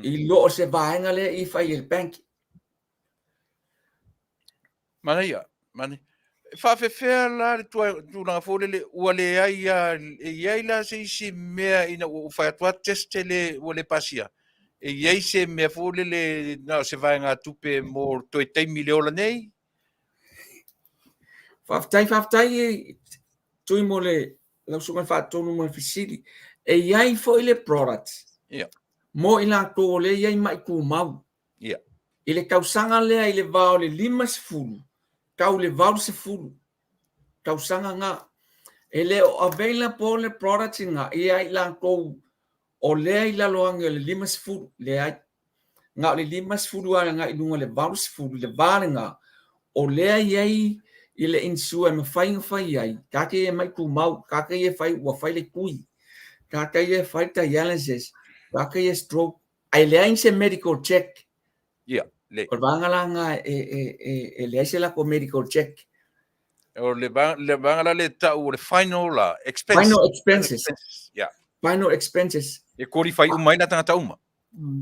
i lo o se vaega lea i fai e le bank. Manaia, manaia. E faafefea la le tulaga foi lele ua leai lava, e i ai la se isi mea ina ua ou fai atu lava test le ua le pasia, e i ai se mea foi lele na o se vaegatupe mo toe taimi i le ola nei? Faafetai, faafetai Tui mo le lau susuga i le faatonu mo le fesili. E i ai foi le product mo i latou o lea e i ai mai tumau. I le tausaga lea i le va o le 50 tau le 80 tausaga na, e le o available le product na ia i latou o lea i lalo ane o le 50, leai. Na o le 50 agai i luga o le 80 i le va lena, o lea e i ai i le insure e mafai ona fai ai, tagata ia e mai tumau, tagata ia e fai ua fai le tui, tagata ia e fai le dialysis, tagata ia e stroke, ae leai se medical check. Ia, le. O le vaega la lena e leai se latou medical check. O le vaega la lea e tau o le final la, expenses. Final expenses. Yeah. Final expenses. E qualify uma ai nā tagata uma.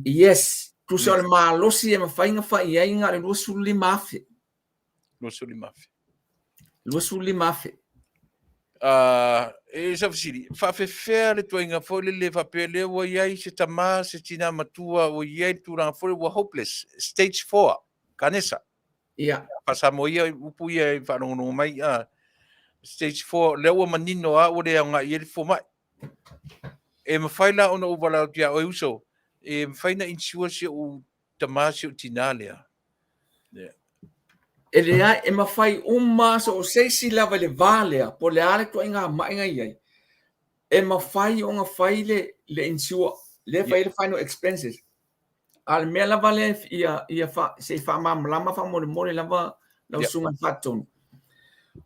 Yes. Tusa o le malosi e mafai ona fai i ai na o le $25,000. $25,000. $25,000. E sau fesili, faafefea le tuaiga foi lele faapea lea ua i ai se tama, se tina matua ua i ai le tulaga foi ua hopeless, stage 4, kanesa. Ia. Faa-Samoa ia, upu ia e faalogologo mai, stage 4, lea ua manino lava ua le aoga i ai le fomai. E mafai la ona ou valaau atu ia oe uso, e mafai na insure si ou tama si ou tinā lea. Yeah. E leai, e mafai uma so o se isi lava i le va lea, po o le a le ituaiga mai na i ai, e mafai ona fai le, le insure, lea fai le final expenses. A o le mea lava lea ia, ia fa, se i faamalamalama faamolemole lava lau susuga i le Faatonu.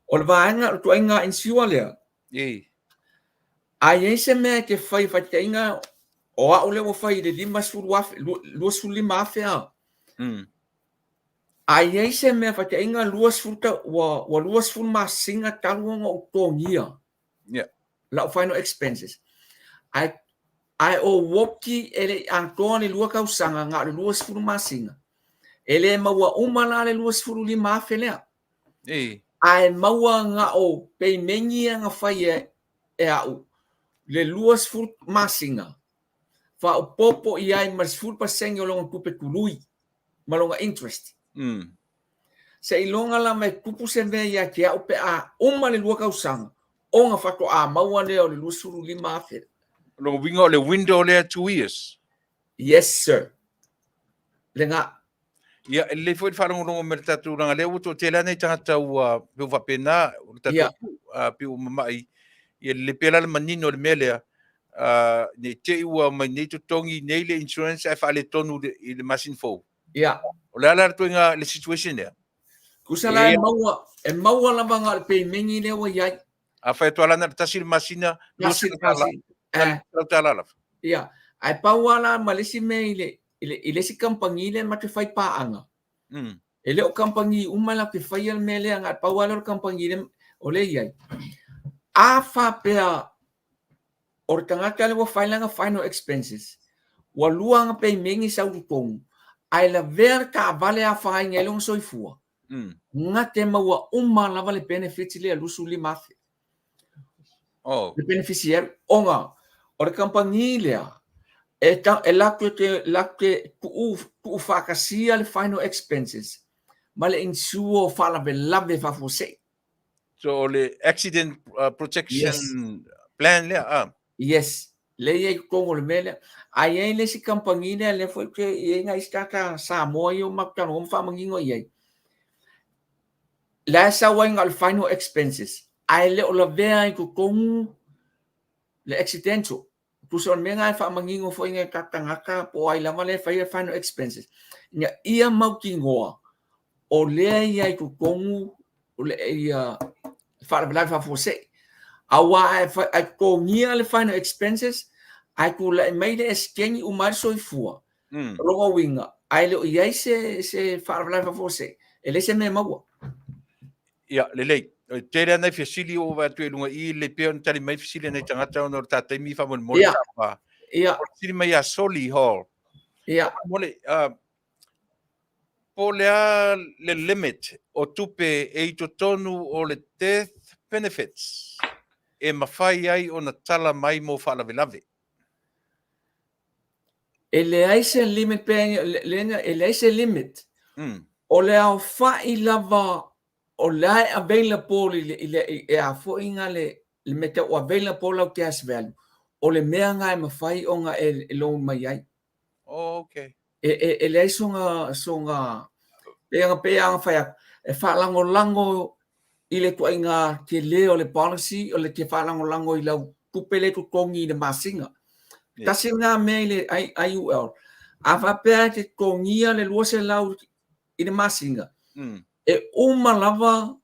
O le vaega, o le ituaiga insure lea, A i ai se mea e te fai faitaitaiga, o au lea ua fai i le 50,000, 25,000 a. A i ai se mea faitaitaiga 20 ua ua 20 masina talu ona ou totogia lau final expenses, ae ae ou oti e le i atoa le lua tausaga na o le 20 masina, e le maua uma la le 25,000 lea. Ae maua na o peimeni ia na fai e au le 20 masina, faaopoopo i ai ma le 10% o lona tupe tului ma lona interest. Seiloga lava e tupu se mea ia te au pe a uma le lua tausaga ona faatoa maua lea o le 25,000. O lona uiga o le window lea 2 years? Yes sir. Lena. Ia, e lelei foi le faalogologo mai le tatou tulaga lea ua toatele lava nai tagata ua pei ua faapena, o le tatou yeah. pei ua mamai. Ia lelei pea la le manino o le mea lea, ne i te i ua omai nei totogi nei le insurance ae faaletonu i le masina fou. Ia. O le a la le ituaiga le situation lea? Tusa la e maua, e maua lava na o le peimeni lea ua i ai. A fai atu lava na o le tasi le masina, $200 lava. Ia, ae pau lava la ma le isi mea i le, i le, i le isi kamupani lea ma te fai paaga. E le o kamupani uma latou te faia le mea lea, na o le pau lava lea o le kamupani lea o lea e i ai. A faapea o le tagata lea ua fai lana final expenses, Ua lua ana peimeni sau i totonu, ae lavea le taavale e afaina ai lona soifua, na te maua uma lava le benefit lea 25,000. Oh. Le beneficiary, ona o le kamupani lea, e, ta, e latou te, latou te tuu, tuufaatasia le final expenses ma le insure o faalavelave faafuasei. So o le accident protection Yes. plan lea, ah. Yes, lea e i ai i totonu o le mea lea. Ae i ai le isi kamupani lea, lea foi ke i ai nai isi tagata Samoa ia ua matou talanoa ma faamanino i ai. La e sau ai na o le final expenses, ae le o lavea i totonu le accidental. Tusa o le mea lena e faamanino foi i nai o tatou tagata po o ai lava lea e faia final expenses, ina ia mautinoa o lea e i ai i totonu o le ia faalavelave faafuasei. Aua a totogia le final expenses ae tulai mai le eseteni uma ai le soifua, o lona uiga, ae le o i ai se faalavelave faafuasei, e leai se mea e maua. Ia, lelei. E tele lava nai fesili ua ou vaai atu i luga i i, lelei pea ona tali mai fesili a nai tagata ona o le ta taimi faamolemole Ia. sa pa. Ia. O le fesili mai ia Soli Hall. Ia. Faamolemole, po o le a le limit o tupe e i totonu o le death benefits e mafai ai ona tala mai mo faalavelave? E leai se limit pe e leai se limit. O le aofai lava o la e available i le e a foi nga le le mea tau available lau cash value, o le mea nga e mafai ona e loan mai ai. Oh, okay. E leai soga pei lava ona fai atu, e faalagolago i le ituaiga tele o le policy, o le te faalagolago i lau tupe lea e totogi i le masina. Tasi lena mea i le IUL, a faapea e te totogia le 200 i le masina, e uma lava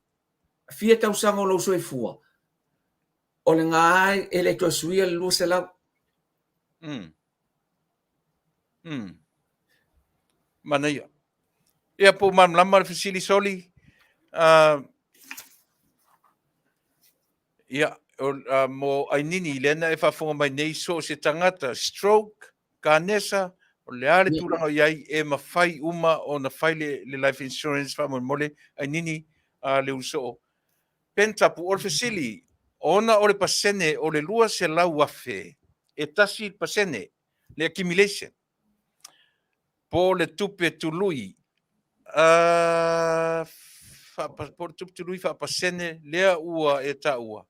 fia tausaga o lou soifua, o lena e le toe suia le 200. Manaia. Ia, po o malamalama le fesili soli. Ia, mo Ainini, lea na e faafofoga mai nei, so o se tagata, stroke, kanesa, o le a le tulaga o i ai, e mafai uma ona fai le life insurance faamolemole, Ainini, le Ulusoo. Ben Tapu, o le fesili, ona o le pasene o le 200,000, e 1% le accumulation, po o le tupe tului, po o le tupe tului faapasene lea ua e taua,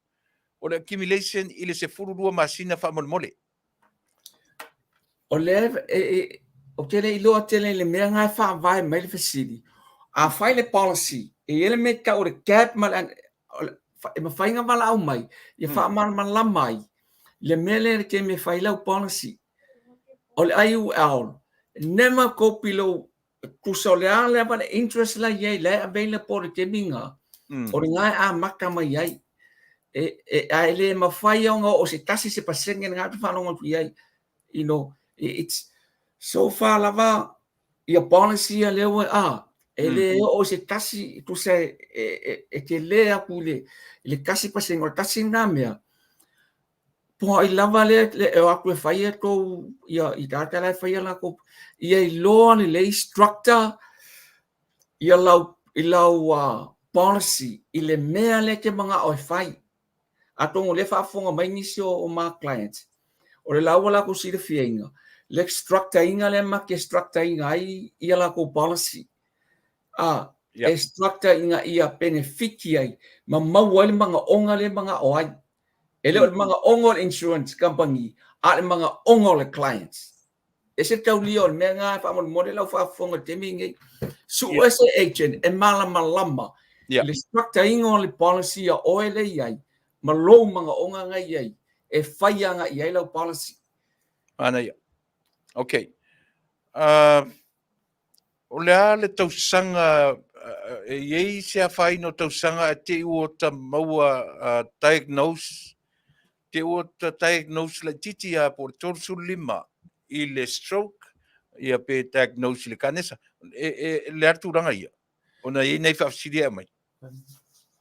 o le accumulation i le 12 masina faamolemole. O lea ou te le iloa tele i le mea lena e faavae mai le fesili. A fai le policy, e i ai le mea e tau o le cap ma le, e mafai ona valaau mai, ia faamalamalama ai le mea lea i le taimi e fai lau policy. O le IUL, never go below, tusa o le a lava le interest la i ai, la e available i le taimi lena, o lena e amata mai ai. Ae le mafai ona oo se tasi se pasene lena ou te faalogo atu i ai. You know, it's so far lava ia policy ia lea ua, e le oo se tasi, tusa e tele atu i le 1%, o le tasi lena mea. Po o ai lava lea e o atu e fai a tou, ia, i tagata la e faia latou, ia iloa lelei structure ia lau, i lau policy i le mea lea e te manao e fai. Atonu o lea e faafofoga mai nisi o ma clients, o le la ua latou silafiaina, le structure ina lea ma te structure ina ai ia latou policy. E structure ina ia penefiti ai ma maua ai le manaoga lea e manao ai. E le o le manaoga o le insurance company, a o le manaoga o le clients. E ese le taulia o le mea lena faamolemole lau faafofoga i le taimi lenei. Sue se agent e malamalama i le structure ina o le policy a oe lea e i ai ma lou manaoga na i ai e fai agai i ai lau policy. Manaia. Okay. O le a le tausaga, e i ai se afaina o tausaga ae te i ua ota maua diagnose, te i ua ota diagnose laitiiti lava po o le 35 i le stroke, ia pe diagnose i le kanesa. E, le a le tulaga ia? Ona e i ai nai faafesili e aumai.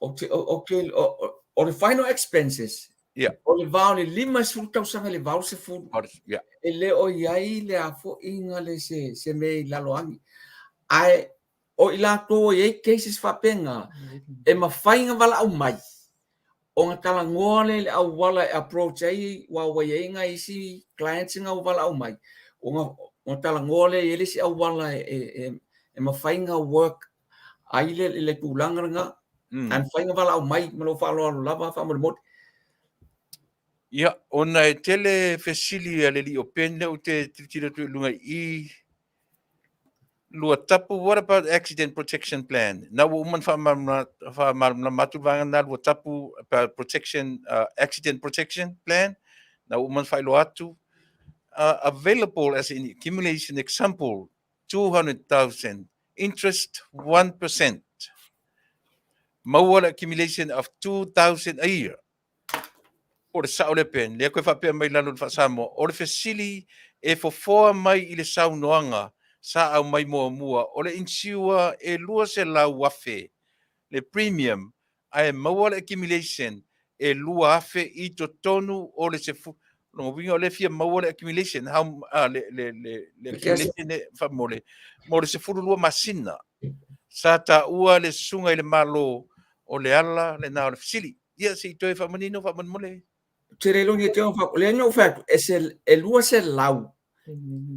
O le final expenses, Ia. O le va o le 50 tausaga i le 80. Ia. E le o i ai le afoiga le se, se mea i lalo agi. Ae o i latou o i ai cases faapena, e mafai ona valaau mai, ona talanoa lea i le auala e approach ai, aua ua i ai nai isi clients na ua valaau mai, ona, ona talanoa lea i ai le isi auala e, e, e, e mafai ona work ai le, le tulaga lena. Ae mafai ona valaau mai ma lou faaaloalo lava faamolemole. Ia, ona e tele fesili a le alii o Ben lea ou te tilotilo atu i luga i i. Luatapu, what about accident protection plan? Na ua uma ona faamalamalama atu le vaega lena Luatapu about protection, accident protection plan. Na ua uma ona faailoa atu. Available as an accumulation example, 200,000, interest 1%. Maua le accumulation of 2,000 a year. Po o le sao lea Ben, lea koe faapea mai lalo i le faa-Samoa, o le fesili e fofoa mai i le saunoaga sa aumai muamua, o le insure e 200,000 le premium ae maua le accumulation e 2,000 i totonu o le sefu, lona uiga o lea e fia maua le accumulation, how, le, le, le, le accumulation e faamole, mo le 12 masina. Sa taua le susuga i le Malo o le ala lena o le fesili. Ia, se i toe faamanino faamolemole. Ou te le iloa ni te o lea na ou fai atu, e se, e 200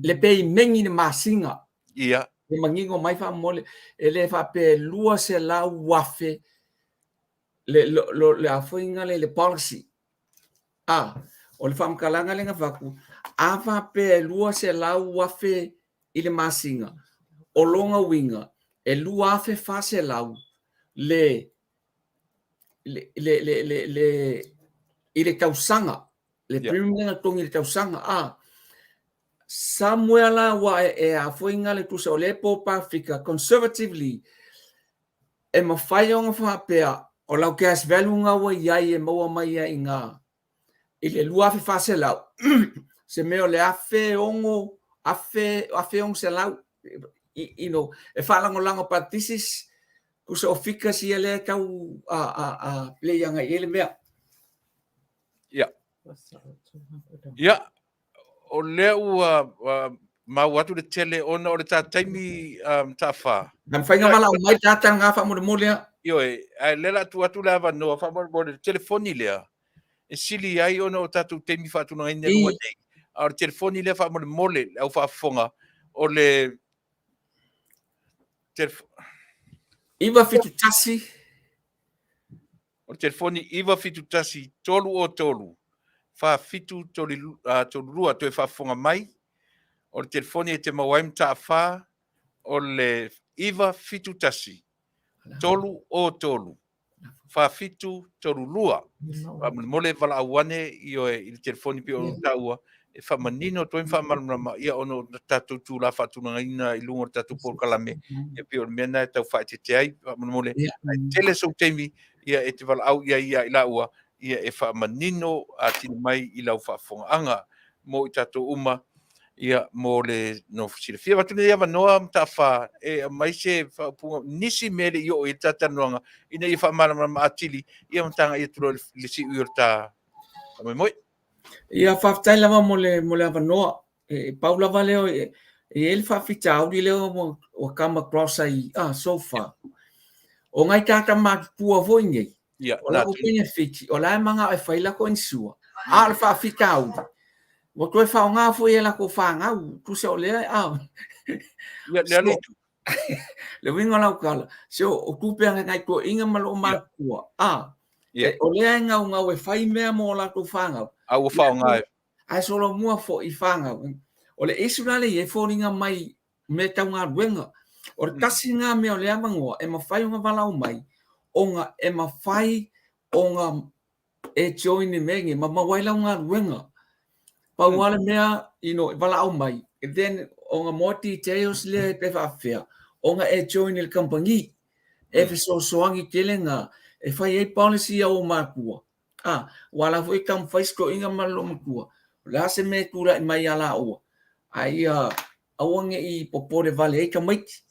le peimeni i le masina. Ia. E manino mai faamolemole, e le faapea e 200,000 le, lo, lo, le afoiga le, le policy. A, o le faamatalaga lea na avatu, a faapea e 200,000 i le masina, o lona uiga e 2,400 le, le, le, le, le, le, i le tausaga, le yeah. premium lea na totogi i le tausaga, a, somewhere la ua e, e afoiga le tusa o lea po pafika conservatively e mafai ona faapea o lau cash value na ua i ai e maua mai ai i i le 2400 se mea o le afe ono afe afe ono selau you know e faalagolago but this is tusa o figures ia lea e tau a a a play agai i ai le mea. Ia. Ia, o lea ua maua atu le tele ona o le ta taimi Mataafa. Na mafai ona valaau mai tata lena faamolemole a. Ioe, ae lea o le a tuu atu le avanoa faamolemole i le telefoni lea e sili ai ona o tatou taimi faatulagaina i luga nei. A o le telefoni lea faamolemole le au faafofoga o le 971 O le telefoni 971 303 4732 toe faafofoga mai. O le telefoni e te maua ai Mataafa o le 971 303 4732. Faamolemole valaau ane ioe i le telefoni pei ona taua e faamanino atu ai ma faamalamalama ia ona o tatou itula faatulagaina i luga o le tatou polokalame ia pei o le mea lena e tau faaeteete ai faamolemole ae tele sou taimi ia e te valaau i ai ia i laua ia e faamanino atili mai i lau faafofogaaga mo i tatou uma ia mo le nofo silafia. Avatu lenei avanoa Mataafa e aumai se faaupuga nisi mea e le i oo i ai le ta talanoaga ina ia faamalamalama atili ia ma tagai atu loa i le siui o le ta faamoemoe. Ia, faafetai lava mo le, mo le avanoa. E, pau lava lea, e, e i ai le faafitauli lea ua, ua come across ai, ah, so far. O ngai tāta matutua foi nei, Ia, o lako benefit, o la e manao e fai lako insure, a o le faafitauli, ua toe faaaoga foi e lako fanau, tusa o lea, ah. Ia, lea le itu. Le uiga o lau tala, se o, o tupe a ngai toeaiina ma loo matutua, ah, Yeah. E, o lea e gaugau e fai mea mo latou fanau. A ua faaaoga e. Ae solomua foi i fanau. O le issue la lea e i ai, e foliga mai mea tau galuega. O le tasi lena mea o lea avanoa e mafai ona valaau mai, ona e mafai ona e join i mea nei ma maua ai lau galuega. Pau lava le mea, you know, e valaau mai, then ona more details lea pe faapefea ona e join i le kamupani. E fesoasoani tele na e fai ai policy a ou matua. A, aua la foi e taumafai si toeaina ma le loomatua, o le a se mea e tulai mai ia laua, a ia aua ne i popole vale ai tamaiti.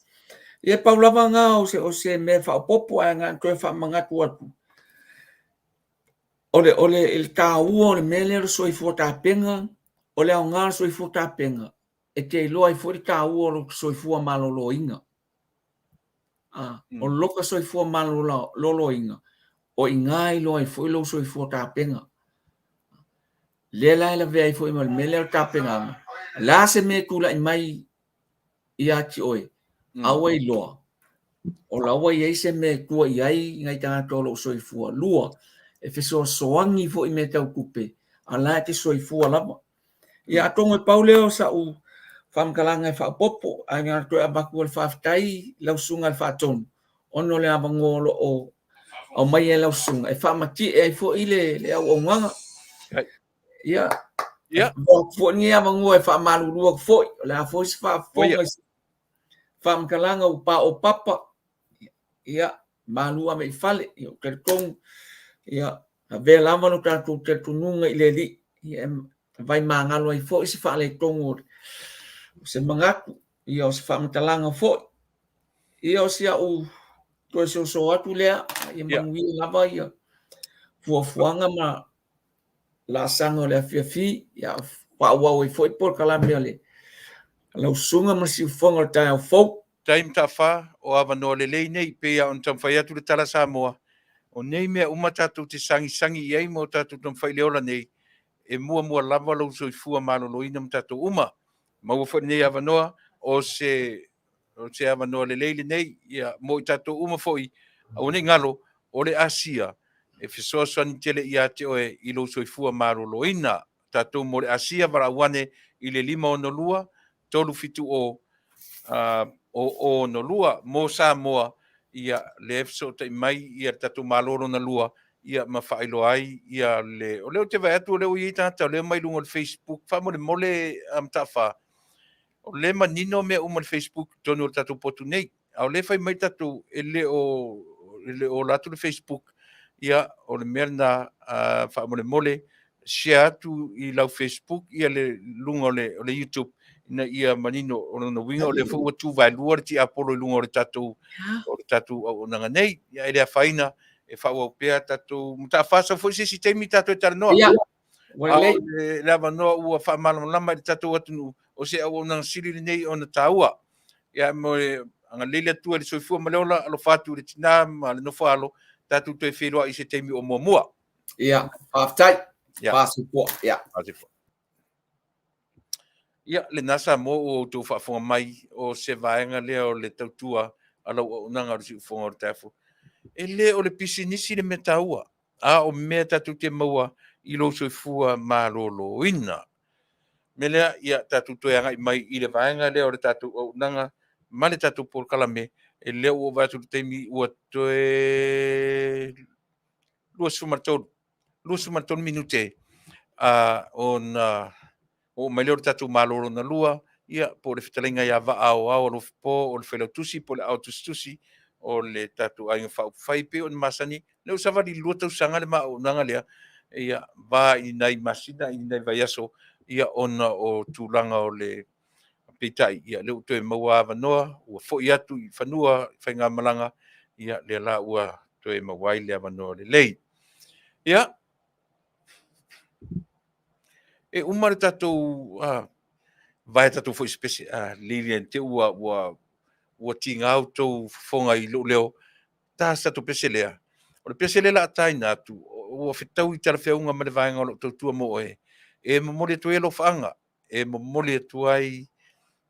Ia pau lava na o se, o se mea faaopoopo ae na ona toe faamanatu atu. O le, o le, le taua o le mea lea o le soifua tapena, o le aoga o le soifua tapena, e te iloa ai foi le taua o lou soifua maloloina. O loka soifua maloloina, o i ina e iloa ai foi lou soifua tapena. Lea la e lavea ai foi ma le mea lea o le tapenaga, o le a se mea e tulai mai ia te oe, a ua iloa, o la ua i ai se mea e tua i ai nai tagata o lo o soifua. Lua, e fesoasoani foi i mea tau tupe, a o la e te soifua lava. Ia atonu e pau lea o sa'u faamatalaga e faaopoopo, ae na ona toe avatu o le faafetai i lau susuga i le Faatonu ona o le avanoa o lo o aumaia e lau susuga e faamatie ai foi le auaunaga. Ia, avatu foi lenei avanoa e faamalulu atu foi, o le a foi se faafofoga i se faamatalaga ua paopapa, ia, malu ave i fale. Ia, ou te talitonu, ia, avea lava lo tatou talitonuga i le Alii, ia, e vaimagalo ai foi se faaletonu o se manatu, ia, o se faamatalaga foi. Ia, o si au toe soso atu lea, ia manuia lava ia fuafuaga ma laasaga o le afiafi, ia faaauau ai foi polokalame a le lau susuga ma le siufofoga o le taeao fou. Tai Mataafa, o avanoa lelei nei, pei lava ona taumafai atu le tala Samoa, o nei mea uma tatou te sagisagi i ai ma o tatou taumafai i le ola nei, e muamua lava lou soifua maloloina ma tatou uma. Maua foi lenei avanoa, o se O se avanoa lelei lenei ia, mo i tatou uma foi, aua ne i galo, o le Asia e fesoasoani tele ia te oe i lou soifua maloloina. Tatou mo le Asia, valaau ane i le 562 370 0062. Mo Samoa, ia, lea e fesootai mai ia le tatou Malo lona lua, ia ma faailoa ai ia le... O lea ou te vaai atu o lea ua i ai tagata o lea e omai i luga o le Facebook, faamolemole a Mataafa, o lea e manino mea uma i le Facebook i totonu o le tatou potu nei, a o lea e fai mai tatou e le o ola atu le Facebook, ia o le mea lena faamolemole share atu i lau Facebook ia le luga o le YouTube ina ia manino. O lona uiga o lea foi ua tu vaelua le tiapolo i luga o le tatou o le tatou auaunaga nei. Ia e le afaina e faaauau pea tatou Mataafa, sau foi se isi taimi tatou e talanoa. Ia. Ua lelei. A o le avanoa ua faamalamalama i le tatou atunuu, o se auaunaga sili lenei ona taua. Ia, mo le agalelei le Atua i le soifua ma le ola, alofa atu i le tina ma le nofo a alo, tatou toe feiloai i se taimi o muamua. Ia, faafetai. Ia. Faasoifua. Ia. Faasoifua. Ia, lena Samoa ua outou faafofoga mai, o se vaega lea o le tautua a lau auaunaga o le Siufofoga o le Taeao Fou. E le o le pisinisi le mea taua, a o mea tatou te maua i lou soifua maloloina. Mea lea, ia tatou toe agai mai i le vaega lea o le tatou auaunaga ma le tatou polokalame, e lea ua ou vaai atu i le taimi ua toe 23, 23 minute ona oo mai lea o le tatou Malo lona lua, ia, po o le fetalaiga ia Vaa Aoao Alofipo, o le Failautusi po o le Aao Tusitusi o le tatou Aiga Faaupufai, e pei ona masani, lea ua savali i le 2 tausaga le ma auaunaga lea, ia, va i nai masina i nai vaiaso, ia, ona o tulaga o le peitai, ia, lea ua toe maua avanoa, ua foi atu i fanua i faigamalaga, ia, lea la ua toe maua ai le avanoa lelei. Ia, e uma le tatou vae tatou foi se pese a lili te ua ua ua tiga outou fofoga i lou leo ta se tatou pese lea. O le pese lea la a taina atu ua fetaui talafeauga ma le vaega o lo o tautua mo oe e momoli atu ai alofaaga e momoli atu ai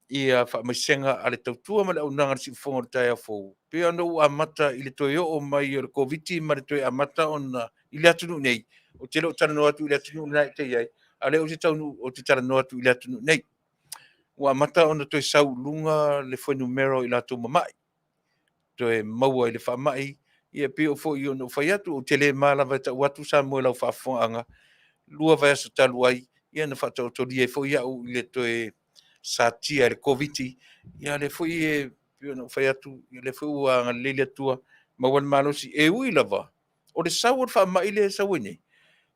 ia faamaisega a le tautua ma le auaunaga a le Siufofoga o le Taeao Fou, pei ona ou amata i le toe oo mai o le Koviti ma le toe amata ona i le atunuu nei. Ou te le o talanoa atu i le atunuu lena e te i ai, a o lea ou te taunuu, ou te talanoa atu i le atunuu nei. Ua amata ona toe sau i luga le fuainumera o i latou mamai, toe maua i le faamai, ia pei o foi ona ou fai atu, ou te le ma lava e tau atu Samoa i lau faafofogaaga, 2 vaiaso talu ai, ia na faataotolia ai foi au i le toe satia i le Koviti, ia lea foi e pei ona ou fai atu, ia lea foi ua agalelei le Atua, maua le malosi. E ui lava, o le sau o le faamai lea e sau ai nei,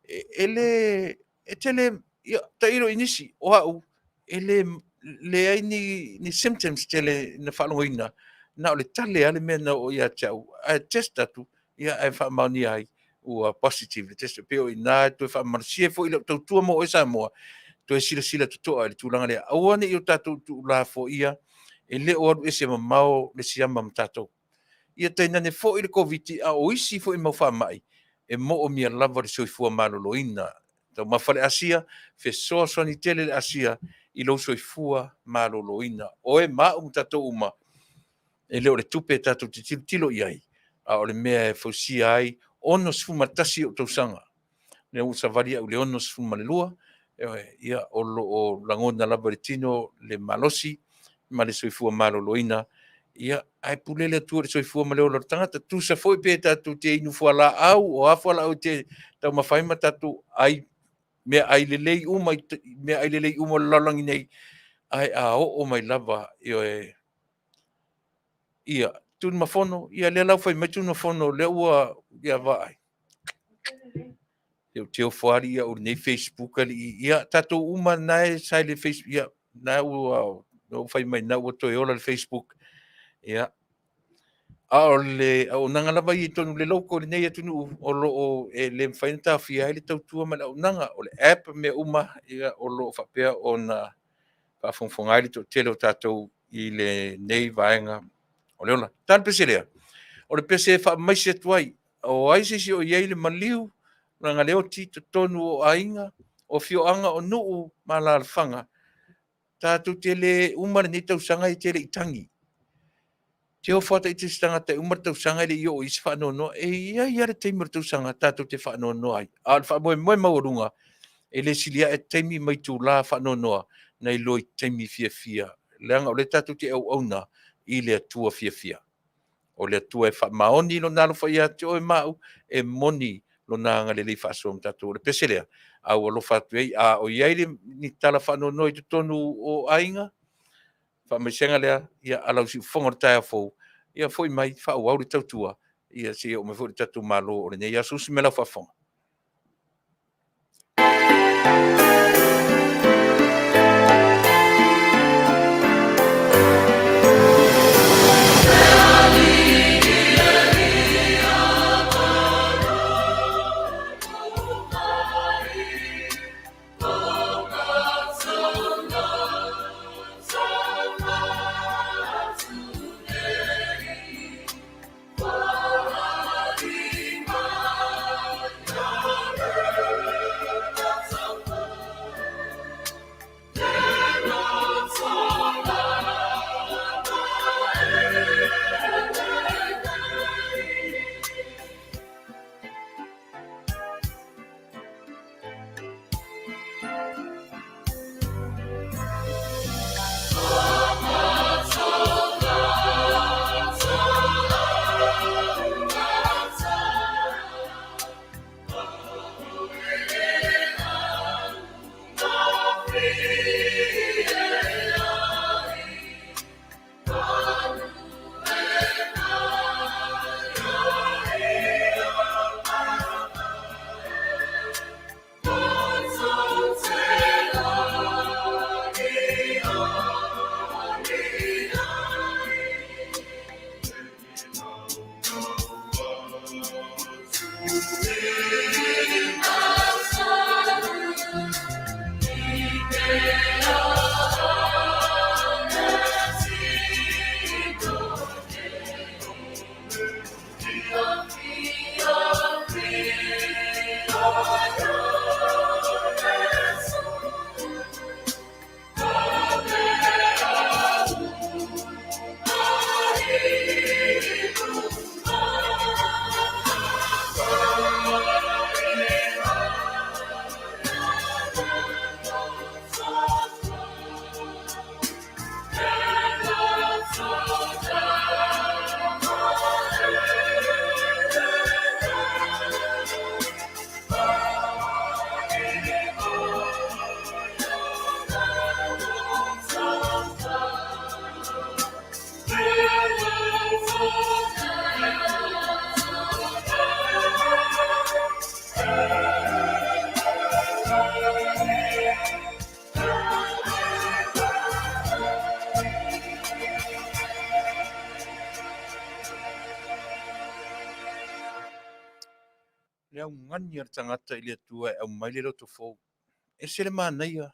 e le, e tele, ia, tailo i nisi, o au, e le, leai ni symptoms tele na faalogoina, na o le tale lava le mea na oo ia te au, ae test atu, ia ae faamaonia ai, ua positive le test. E pei o i ina e toe faamalosia ai foi lau tautua mo oe Samoa, toe silasila totoa i le tulaga lea. Aua ne i o tatou tuulafoaia, e le o alu ese mamao le siama ma tatou. Ia tainane foi le Koviti, a o isi foi mau faamai e moomia lava le soifua maloloina. Taumafa le asia, fesoasoani tele le asia i lou soifua maloloina. Oe ma au ma tatou uma, e le o le tupe tatou te tilotilo i ai, a o le mea e fausia ai 61 ou tausaga. Lea ua savali au i le 62, ia, o lo o lagona lava i le tino le malosi ma le soifua maloloina, ia, ae pule le Atua i le soifua ma le ola o le tagata. Tusa foi pe tatou te inu fualaau, o a fualaau e te taumafa ai ma tatou ai meaai lelei uma, meaai lelei uma o le lalolagi nei, ae a oo mai lava, ioe, ia, Tunumafono, ia lea la ua fai mai Tunumafono, lea ua, ia vaai. Ia ou te ofo alii au i lenei Facebook alii. Ia, tatou uma na e sa i le Facebook, ia, na ua ou fai mai na ua toe ola le Facebook. Ia, a o le auaunaga lava ia i totonu o le local i lenei atunuu o lo o e le mafai ona taofia ai le tautua ma le auaunaga. O le app mea uma, ia, o lo o faapea ona faafogafoga ai le toatele o tatou i lenei vaega o le ola. Ta le pese lea, o le pese e faamaise atu ai, o ai se isi o i ai le maliu, leaga le oti i totonu o aiga, o afioaga, o nuu ma alaalafaga, tatou te le uma lenei tausaga e te le i tagi. Te ofo lava ita i se tagata e uma le tausaga e le i oo i ai se faanoanoa. E i ai lava le taimi o le tausaga tatou te faanoanoa ai. A o le faamoemoe maualuga, e le sili ae taimi ma itula faanoanoa nai lo i taimi fiafia, leaga o lea tatou te auauna i le Atua fiafia. O le Atua e faamaoni Lona alofa ia te oe ma au, e moni Lona agalelei faasoa ma tatou. O le pese lea, a ua alofa atu i ai, a o i ai ni tala faanoanoa i totonu o aiga, faamaisega lea, ia ala siufofoga o le taeao fou, ia foi mai faaauau le tautua, ia seia oo mai foi le tatou Malo o lenei aso. Usi mai lau faafofoga. Le augani a le tagata i le Atua e aumai le loto fou. Ese le manaia.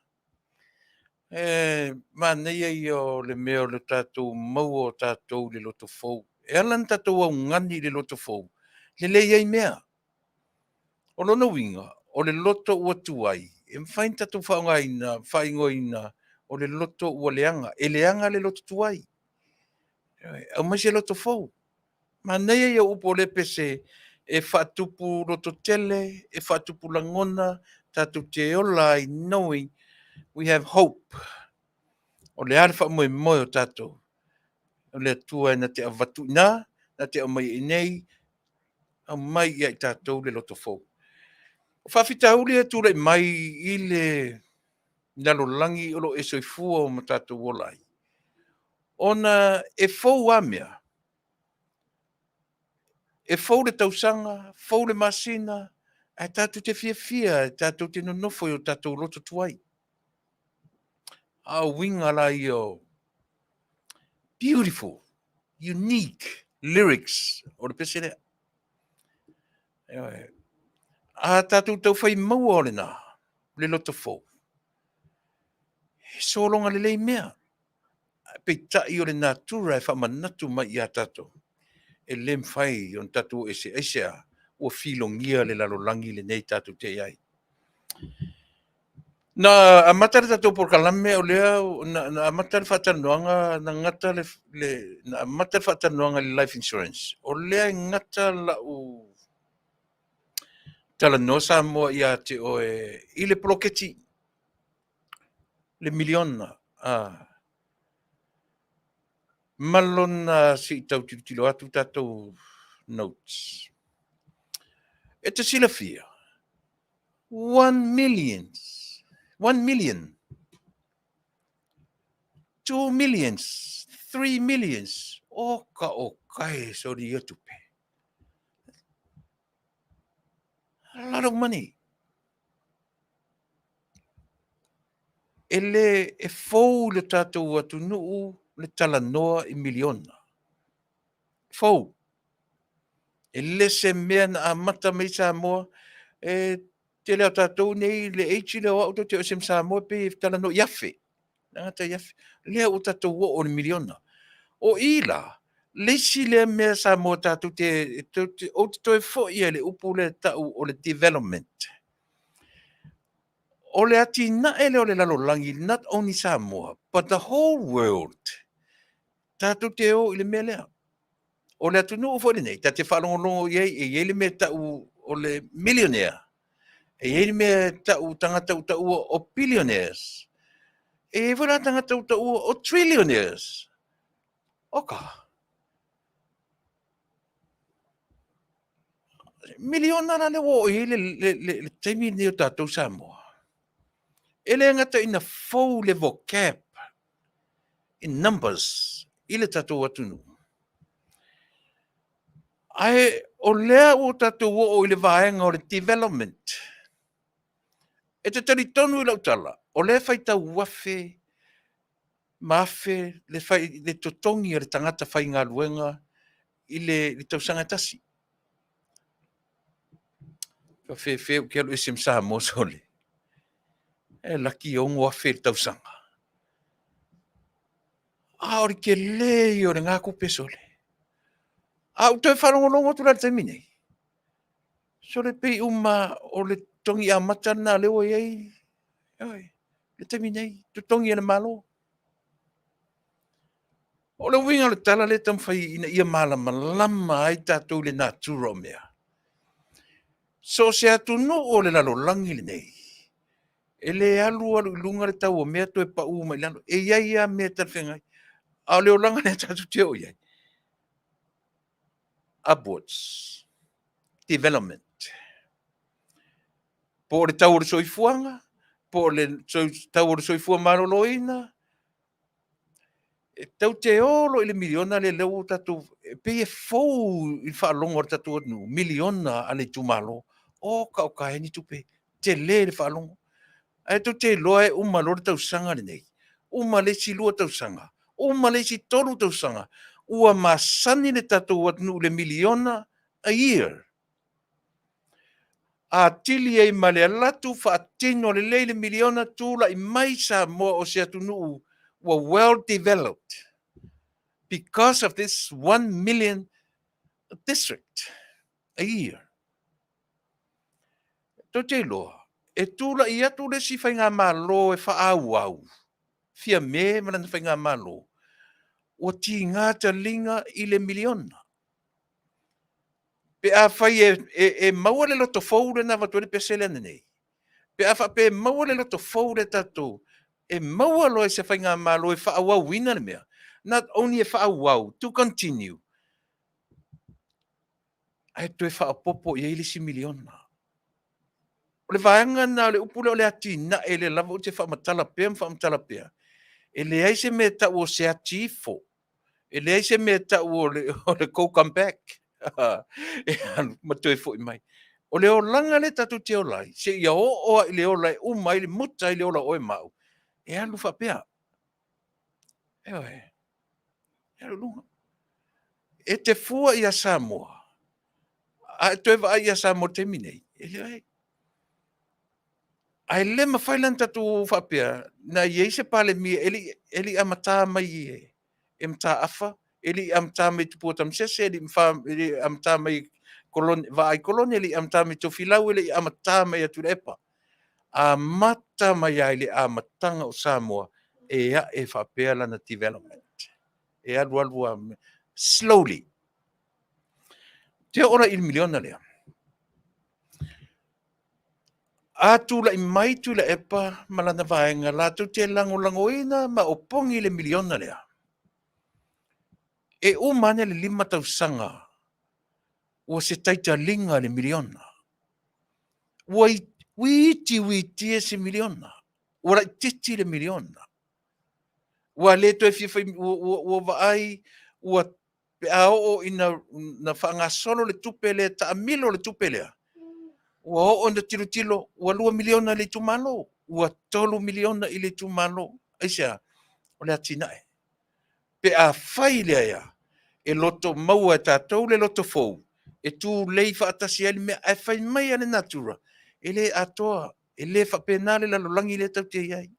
E manaia ia o le mea o le tatou maua o tatou i le loto fou. E ala ona tatou augani i le loto fou, lelei ai mea. O lona uiga, o le loto ua tuai, e mafai ona tatou faaaogaina, faaigoaina o le loto ua leaga. E leaga le loto tuai. Aumai se loto fou. Manaia ia o upu o lea pese e faatupu lototele, e faatupu lagona, tatou te ola ai knowing we have hope. O le a le faamoemoe o tatou? O le Atua e na te avatu i ina, na te aumai i inei, aumai ia i tatou le loto fou. O faafitauli e tulai mai i le lalolagi o lo o e soifua ma tatou ola ai, ona e fou lava mea. E fou le tausaga, fou le masina, ae tatou te fiafia, tatou te nonofo i o tatou loto tuai. A o uiga la ia o beautiful, unique lyrics o le pese lea. A tatou taufai maua o lena, le loto fou, e sologa lelei mea. Peitai o le natura e faamanatu mai ia tatou, e le mafai ona tatou o ese. Aisea? Ua filogia le lalolagi lenei tatou te i ai. Na amata le tatou polokalame o lea na amata le faatalanoaga, na gata le, le, na amata le faatalanoaga i le life insurance. O lea e gata lau talanoa Samoa ia te oe i le poloketi le miliona ma lona se i tau tilotilo atu tatou notes. E te silafia, 1 million, 1 million, 2 millions, 3 millions, o ka o kae sori ia tupe. A lot of money. E le e fou i le tatou atunuu le talanoa i miliona. Fou. E le se mea na amata mai Samoa. E tele o tatou nei le age lea o au tou te o ese ma Samoa pei e talanoa i afe. Tagata i afe. Lea ua tatou oo i le miliona. O i la, le isi lea mea Samoa tatou te, ou te toe foi ai i le upu lea e tau o le development. O le atinae lea o le lalolagi, not only Samoa, but the whole world, tatou te o i le mea lea. O le atunuu foi lenei, ta te faalogologo i ai, e i ai le mea e tau o le millionaire, e i ai le mea e tau tagata ua taua o billionaires, e i ai foi la tagata ua taua o trillionaires. Oka! Miliona la lea ua oo i ai le taimi lenei o tatou Samoa. E le gata ina fou le vocab in numbers i le tatou atunuu, ae o lea ua tatou oo i le vaega o le development. E te talitonu i lau tala, o lea e faitau afe ma afe le, fai, le totogi a le tagata faigaluega i le tausaga e tasi. Faafefe ou te alu ese ma Samoa sole. E laki 6,000 i le tausaga. A o le tele ia o lena tupe sole. A ou toe faalogologo atu la i le taimi nei, sole pei uma o le totogi amata lena lea ua i ai, oi, le taimi nei, totogi e le Malo. O le uiga o le tala lea e taumafai ina ia malamalama ai tatou i le natura o mea. So o se atunuu o le lalolagi lenei, e le alu alu i luga le tau o mea toe pau mai i lalo. E i ai lava mea talafeagai. A o le olaga lea tatou te oo i ai, upwards development. Po o le tau o le soifuaga, po o le tau o le soifua maloloina, e tau te o loa i le miliona lea, lea ua tatou, e pei e fou i le faalogo a le tatou atunuu, miliona a le itumalo. O ka e ni tupe, tele le faalogo. Ae tou te iloa e uma loa le tausaga lenei, uma le isi 2 tausaga, uma le isi 3 tausaga, ua masani le tatou atunuu i le miliona a year. Atili ai ma le alu atu faatino lelei le miliona, tulai mai Samoa o se atunuu ua well developed because of this 1 million district a year. Tou te iloa, e tulai atu le isi faigamalo e faaauau, Fiame ma lana faigamalo, ua tiga taliga i le miliona. Pe afai e maua le loto fou lea na avatu ai le pese lea nei, pe a faapea e maua le loto fou lea tatou, e maua loa e se faigamalo e faaauauina le mea, not only e faaauau, to continue, ae toe faaopoopo i ai le isi miliona. O le vaega lena o le upu lea o le atinae, lea lava ou te faamatala pea ma faamatala pea. E leai se mea e tau o se ati ifo. E leai se mea e tau o le go come back e alu ma toe foi mai. O le olaga lea tatou te ola ai, seia oo lava i le ola e uma ai le muta ai le ola o oe ma au, e alu faapea. Ioe, e alu i luga. E te fua ia Samoa, a e toe vaai ia Samoa i le taimi nei, e leai. Ae le mafai la ona tatou faapea, na i ai se Palemia e le i amata mai e Mataafa, e le i amata mai e Tupua Tamasese, e le i amata mai Vaai Kolone, e le i amata mai Tofilau, e le i amata mai Tuilaepa. Amata mai lava i le amataga o Samoa e ae faapea lana development. E alu alu lava, slowly. Te oo la i le miliona lea. A tulai mai Tuilaepa ma lana vaega latou te lagolagoina ma opogi le miliona lea, e uma ane le 5 tausaga ua se taitaliga le miliona. Ua uiti uitia se miliona. Ua laitiiti le miliona. Ua le toe fia fai, ua vaai, ua pe a oo ina na faagasolo le tupe lea, taamilo le tupe lea, ua oo ina tilotilo ua 2 miliona i le itumalo, ua 3 miliona i le itumalo. Aisea? O le atinae. Pe a fai lea ea, e loto maua e tatou le loto fou, e tulei faatasi ai le mea, ae fai mai a le natura, e le atoa, e le faapena le lalolagi lea tatou te i ai.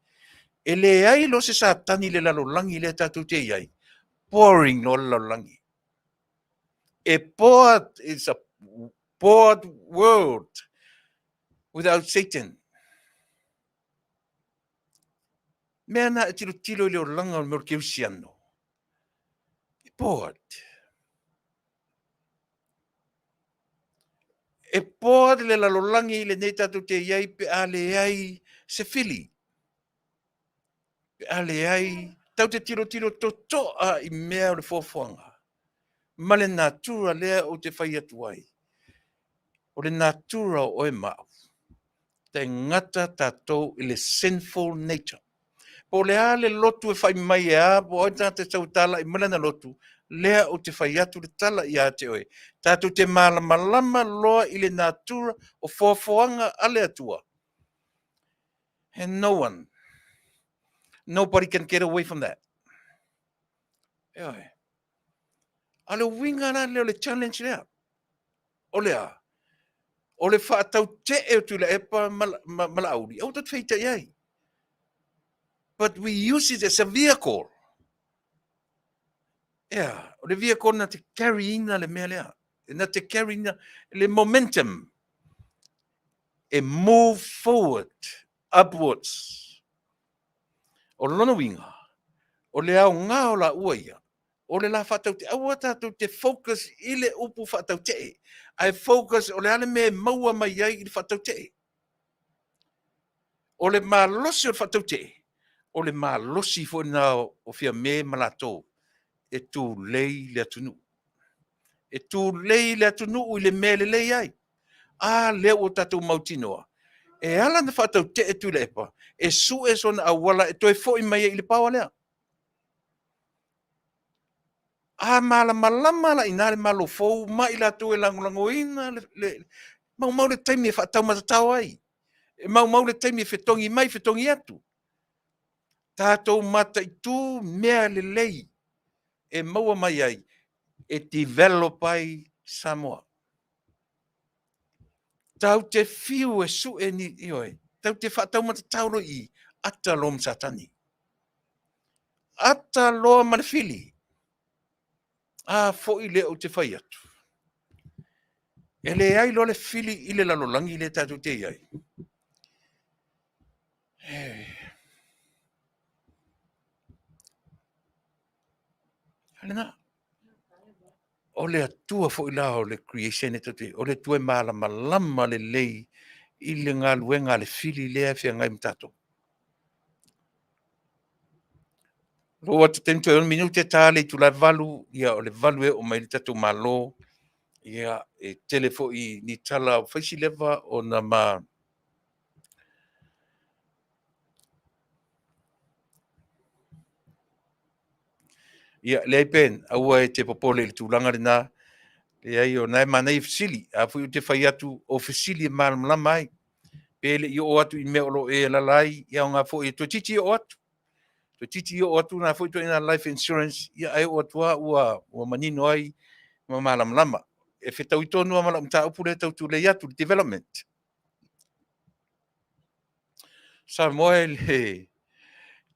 E leai loa se Satani i le lalolagi lea tatou te i ai, boring loa le lalolagi. E bored, it's a bored world without Satan. Mea na e tilotilo i le olaga o le mea o le kerisiano. E bored. E bored le lalolagi i lenei tatou te i ai pe a leai se fili. Pe a leai, tau te tilotilo totoa i mea o le foafoaga. Ma le natura lea ou te fai atu ai. O le natura o oe ma au. Te gata tatou i le sinful nature. Po o le a le lotu e fai mai e a, po o ai le tagata e sau e talai mai lana lotu, lea ou te fai atu le tala ia te oe. Tatou te malamalama loa i le natura o foafoaga a le Atua. And no one, nobody can get away from that. Ioe. A o le uiga la lea o le challenge lea. O le a? O le faatautee o Tuilaepa ma Laauli, aua tatou te feitai ai. But we use it as a vehicle. Ea, o le vehicle na te carry ina le mea lea. Na te carry ina le momentum. E move forward, upwards. O lona uiga, o le aoga o laua ia, o le la faatautee. Aua tatou te focus i le upu faatautee, ae focus o le a le mea e maua mai ai i le faatautee. O le malosi o le faatautee, o le malosi foi lena o Fiame ma latou e tulei le atunuu. E tulei le atunuu i le mea e lelei ai. A lea ua tatou mautinoa, e ala ona faatautee Tuilaepa, e sue sona auala e toe foi mai ai i le power lea. A malamalama la i ina le Malo fou ma i latou e lagolagoina le maumau le taimi e faataumatatao ai. E maumau le taimi e fetogi mai fetogi atu. Tatou mataitu mea lelei e maua mai ai e develop ai Samoa. Tau te fiu e sue ni, ioe, tau te faataumatatao loa i i, ata loa ma Satani. Ata loa ma le fili. A foi lea ou te fai atu. E leai loa le fili i le lalolagi lea tatou te i ai. A lena. O le Atua foi la o le creation e tatou te, o le Atua e malamalama lelei i le galuega a le fili lea e feagai ma tatou. Lou atu taimi toe 6 minute ta le itula e 8, ia o le 8 e oo mai le tatou Malo. Ia e tele foi ni tala o faisi leva ona ma Ia, leai Ben, aua e te popole i le tulaga lena. Leai, o na e manaia fesili. A foi ou te fai atu, o fesili e malamalama ai. Pe le i oo atu i mea o lo o e alala ai, ia aoga foi e toeitiiti oo atu. Toeitiiti oo atu na foi ituaiga life insurance, ia ae oo atu lava ua, ua manino ai ma malamalama. E fetaui tonu lava ma lau mataupu lea e tau tulei atu, le development. Samoa e le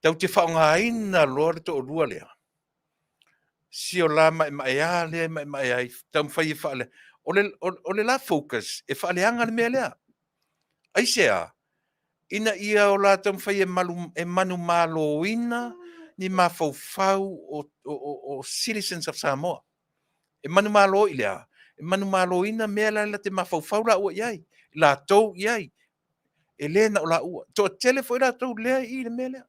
tau te faaaogaina loa le toalua lea, si o la maemaea lea e maemaea ai, taumafai e faale... O le, o le la focus, e faaleaga le mea lea. Aisea? Ina ia o la taumafai e, malu, e manumaloina ni mafaufau o, o, o, o citizens of Samoa. E manumalo i le a? E manumaloina mea la e te mafaufau laua i ai, latou i ai. E le na o laua. Toatele foi latou lea i i le mea lea.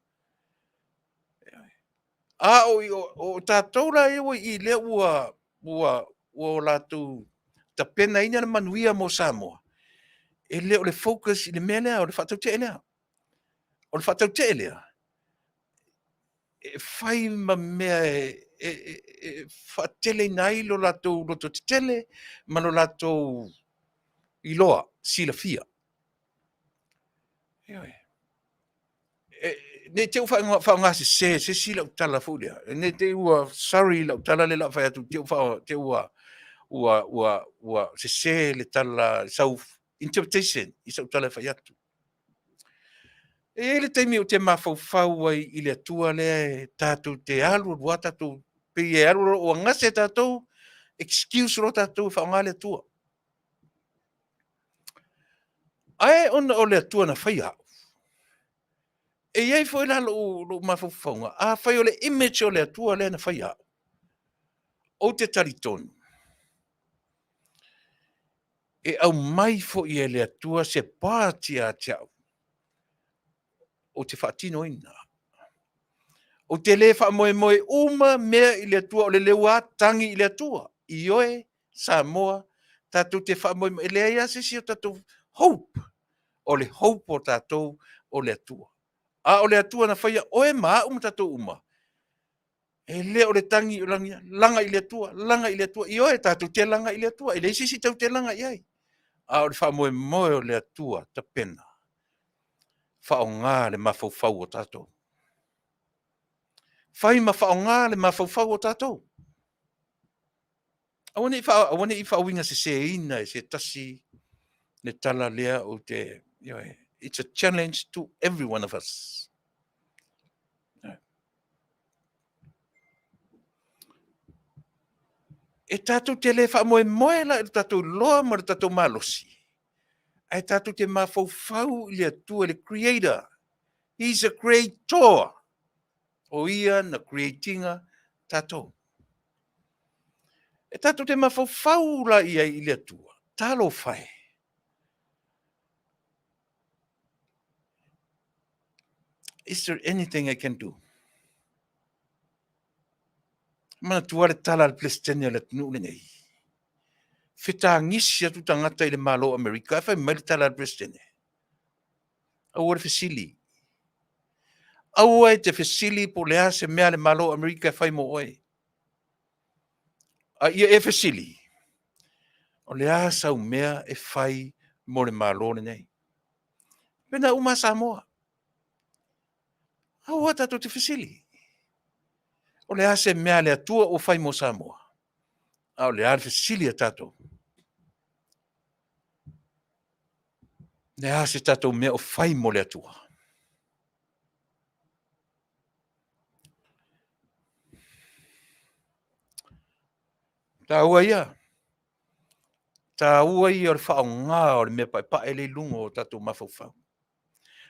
A o, o, o tatou la ia ua i i lea ua, ua, ua latou tapenaina le manuia mo Samoa, e le o le focus i le mea lea, o le faatautee lea. O le faatautee lea, e fai ma mea e, e, e, e faateleina ai lo latou lototetele ma lo latou iloa, silafia. Ioe. E, ne i te i ua faaaoga sese e se isi lau tala foi lea, ne i te i ua sorry lau tala lea o le a fai atu, te i ua, te i ua, ua, ua, ua sese le tala, sau interpretation i sau tala e fai atu. E i ai le taimi ou te mafaufau ai i le Atua lea e tatou te alu alu lava tatou, pei e alu ua gase tatou, excuse loa tatou e faaaoga le Atua. Ae ona o le Atua na faia au, e i ai foi la lou, lou mafaufauga, afai o le image o le Atua lea na faia au, ou te talitonu, e aumai foi e le Atua se part ia te au, ou te faatinoina. Ou te le faamoemoe uma mea i le Atua, o le leu tagi i le Atua. Ioe, Samoa, tatou te faamoemoe, e leai lava se isi o tatou hope, o le hope o tatou o le Atua. A o le Atua na faia oe ma au ma tatou uma, e le o le tagi o lagi, laga i le Atua, laga i le Atua. Ioe, tatou te laga i le Atua, e leai se isi tatou te laga i ai. A o le faamoemoe o le Atua tapena, faaaoga le mafaufau o tatou. Fai ma faaaoga le mafaufau o tatou. Aua ne i, faa, aua ne i faauiga seseina e se tasi le tala lea ou te... Ioe, it's a challenge to every one of us. E tatou te le faamoemoe la i le tatou iloa ma le tatou malosi, ae tatou te mafaufau i le Atua, le Creator. He's a creator. O ia na create ina tatou. E tatou te mafaufau la i ai i le Atua. Talofa e. Is there anything I can do? Manatua le tala a le Peresetene o le atunuu lenei. Fetagisi atu tagata i le Malo o Amerika, ae fai mai le tala a le Peresetene. Aua le fesili. Aua e te fesili po o le a se mea a le Malo o Amerika e fai mo oe. A ia e fesili, o le a sau mea e fai mo le Malo lenei? Pena uma Samoa. Aua tatou te fesili. O le a se mea a le Atua ua fai mo Samoa? A o le a le fesili a tatou? Le a se tatou mea o fai mo le Atua? Taua ia. Taua ia o le faaaoga o le mea paepae lea i luga o tatou mafaufau.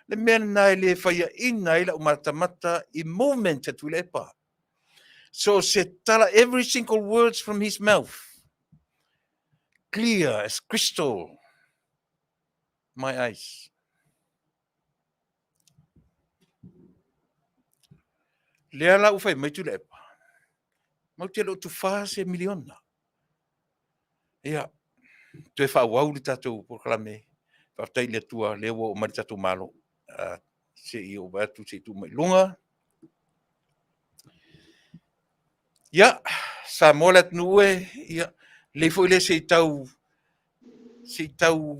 Le mea lena e le faiaina ai lau matamata i movement a Tuilaepa. So se tala, every single words from his mouth, clear as crystal, my eyes. Lea la ua fai mai Tuilaepa, matou te le o tufā se miliona. Ia, toe faaauau le tatou polokalame. Faafetai i le Atua lea ua oo mai le tatou Malo. Se i ou vaai atu se i tuu mai i luga. Ia, Samoa le atunuu e, ia, lelei foi lea se i tau, se i tau,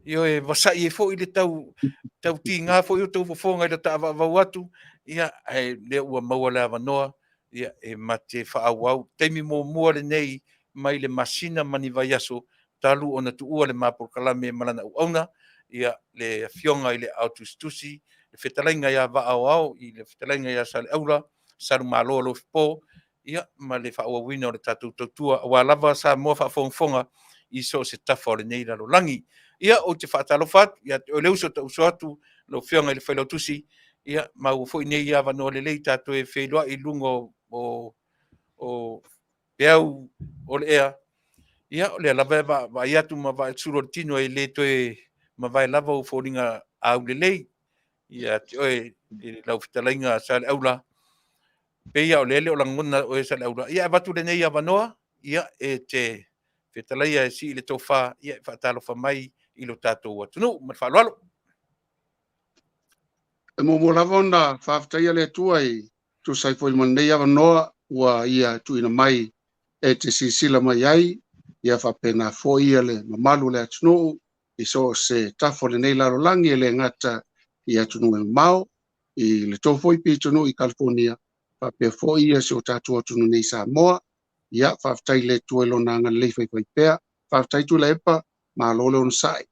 ioe, vasai ai foi le tau, tau tiga foi o tou fofoga i le taavaavau atu, ia, ae lea ua maua le avanoa, ia, e ma te faaauau. Taimi muamua lenei mai le masina ma ni vaiaso talu ona tuua le ma polokalame ma lana auauna, ia, le Afioga i le Aotusitusi, le fetalaiga ia Vaaoao i le fetalaiga ia Saleaula, Salumalo Alofipo, ia, ma le faaauauina o le tatou tautua aua lava Samoa faafogafoga i so o se tafa o lenei lalolagi. Ia, ou te faatalofa atu ia te oe le uso tauso atu, lau Afioga i le Failautusi, ia, maua foi nei avanoa lelei tatou e feiloai i luga o peau o le ea. Ia, o lea lava e vaai atu ma vaai sulu o le tino e le toe mavae lava ou foliga aulelei ia te oe i lau fetalaiga Saleaula. Pei lava o lea e le o lagona oe Saleaula. Ia, e avatu lenei avanoa, ia, e te fetalaia e sii le tofa, ia, e faatalofa mai i lo tatou atunuu. Ma le faaaloalo. E muamua lava ona faafetaia le Atua e tusa ai foi ma lenei avanoa ua ia tuuina mai e te silasila mai ai, ia faapena foi ia le mamalu o le atunuu i so o se tafa o lenei lalolagi e le gata i atunuu e mamao, i le tou foi pitonuu i California, faapea foi ia si o tatou atunuu nei Samoa. Ia, faafetai i le Atua i lona agalelei faifaipea. Faafetai Tuilaepa, malo le onosai.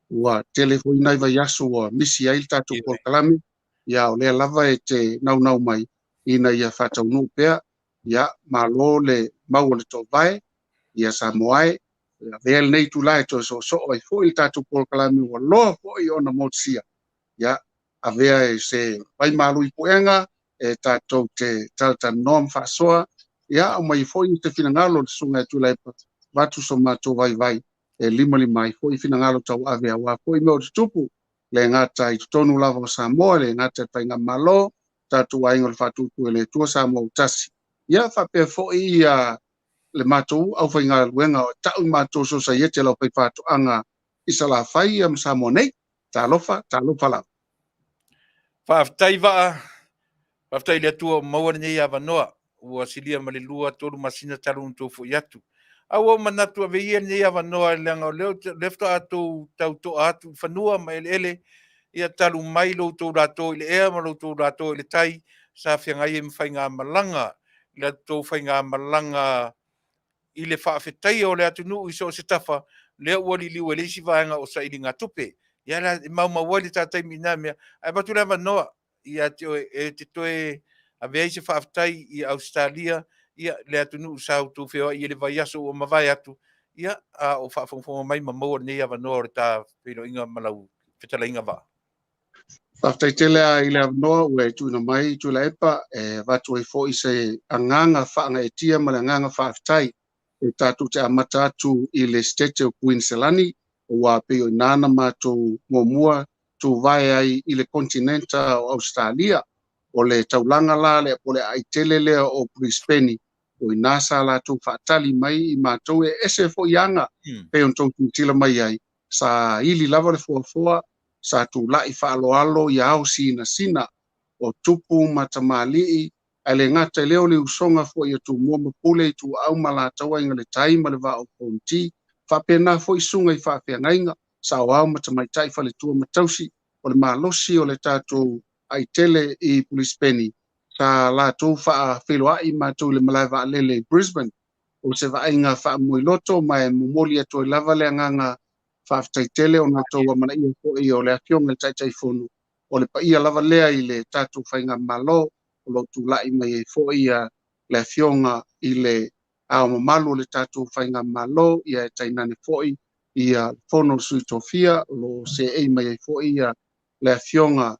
Ua tele foi nai vaiaso ua misi ai le tatou polokalame, ia o lea lava e te naunau mai ina ia faataunuu pea. Ia, malo le mau o le toovae, ia Samoa e, avea lenei itula e toe soosoo ai foi le tatou polokalame ua loa foi ona motusia. Ia, avea e se vaimalu i puega e tatou te talatalanoa ma faasoa. Ia, aumai foi se finagalo o le Susuga ia Tuilaepa, avatu so matou vaivai e limalima ai foi finagalo tauave aua foi mea o tutupu, le gata i totonu lava o Samoa, le gata i le faigamalo, tatou aiga o le faatuatua i le Atua Samoa ua tasi. Ia, faapea foi ia le matou aufaigaluega o tau i matou sosaiete le aufaifaatoaga i Salafai ia ma Samoa nei. Talofa, talofa lava. Faafetai Vaa, faafetai i le Atua ua maua lenei avanoa. Ua silia ma le 2, 3 masina talu ona tou foi atu. A ua ou manatu ave ia lenei avanoa leaga o lea, lea faatoa tou tautoa atu i fanua ma eleele, ia talu mai lo outou lato i le ea ma lo outou lato i le tai, sa feagai ai ma faigamalaga, la outou faigamalaga i le faafetaia o le atunuu i so o se tafa, lea ua liliu ai le isi vaega o sailigatupe. Ia la, e maumau ai le ta taimi i na mea, ae avatu le avanoa ia te oe e te toe ave ai se faafetai i Ausetalia, ia le atunuu sa outou feoai i le vaiaso ua mavae atu, ia a o faafogafoga mai ma maua lenei avanoa o le ta feiloaiga ma lau fetalaiga Vaa. Faafetai tele lava i le avanoa ua e tuuina mai Tuilaepa e avatu ai foi se agaga faagaeetia ma le agaga faafetai e tatou te amata atu i le Setete o Kuiniselani, aua pei o i ina na matou muamua tuvae ai i le kontinenta o Ausetalia. O le taulaga la lea po o le aai tele lea o Brisbane, o i ina sa latou faatali mai i matou e ese foi aga pei ona tou tilotilo mai ai, sa ili lava le foafoa, sa tulai faaaloalo ia ao sinasina o tupu ma tamalii, ae le gata i lea o le usoga foi a Tumua ma Pule, Ituau ma Alataua, Aiga i le Tai ma le Vaa o Fonoti, faapena foi susuga i faafeagaiga, saoao ma tamaitai faletua ma tausi, o le malosi o le tatou aitele i Pulisipeni, sa latou faafeiloai matou i le malae vaalele i Brisbane. O se vaaiga faamoeloto ma e momoli atu ai lava le agaga Faafetai tele ona outou amanaia foi o le Afioga i le Taitaifono, o le paia lava lea i le tatou Faigamalo o lo o tulai mai ai foi le Afioga i le Ao Mamalu o le tatou Faigamalo, ia e tainane foi ia le Fono a Sui Tofia o lo o seei mai ai foi le Afioga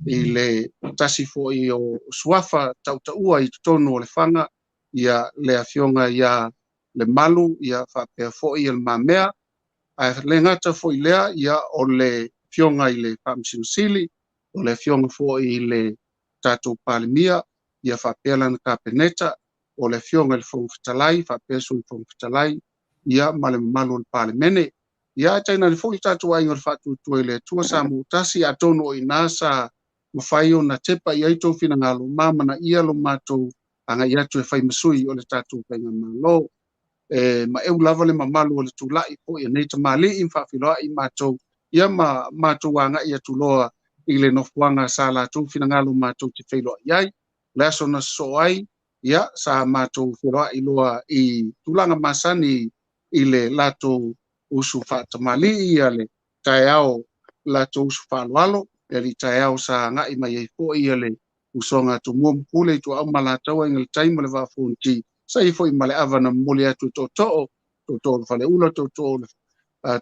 i le tasi foi o suafa tautaua i totonu o Lefaga, ia le Afioga ia Lemalu, ia faapea foi Le Mamea. Ae le gata foi lea, ia o le Afioga i le Faamasino Sili, o le Afioga foi i le tatou Palemia, ia faapea lana Kapeneta, o le Afioga i le Fofoga Fetalai faapea Sui Fofoga Fetalai, ia ma le mamalu o le Palemene. Ia ae tainane foi le tatou aiga o le Faatuatua i le Atua Samoa Tasi, atonu o i ina sa mafai ona tepa i ai tou finagalo ma amanaia lo matou agai atu e fai ma sui o le tatou Faigamalo. E maeu lava le mamalu o le tulai foi a nei tamalii ma faafeiloai matou, ia ma matou agai atu loa i le nofoaga sa latou finagalo matou te feiloai ai. O le aso na sosoo ai, ia sa matou feiloai loa i tulaga masani i le latou usu faatamalii, ia le taeao latou usu faaaloalo, le alii taeao sa agai mai ai foi ia le usoga a Tumua ma Pule i Tuaau ma Alataua i le tai ma le Vaa o Fonoti, sa i ai foi ma le ava na momoli atu e tootoo, tootoo o le Faleula, tootoo o le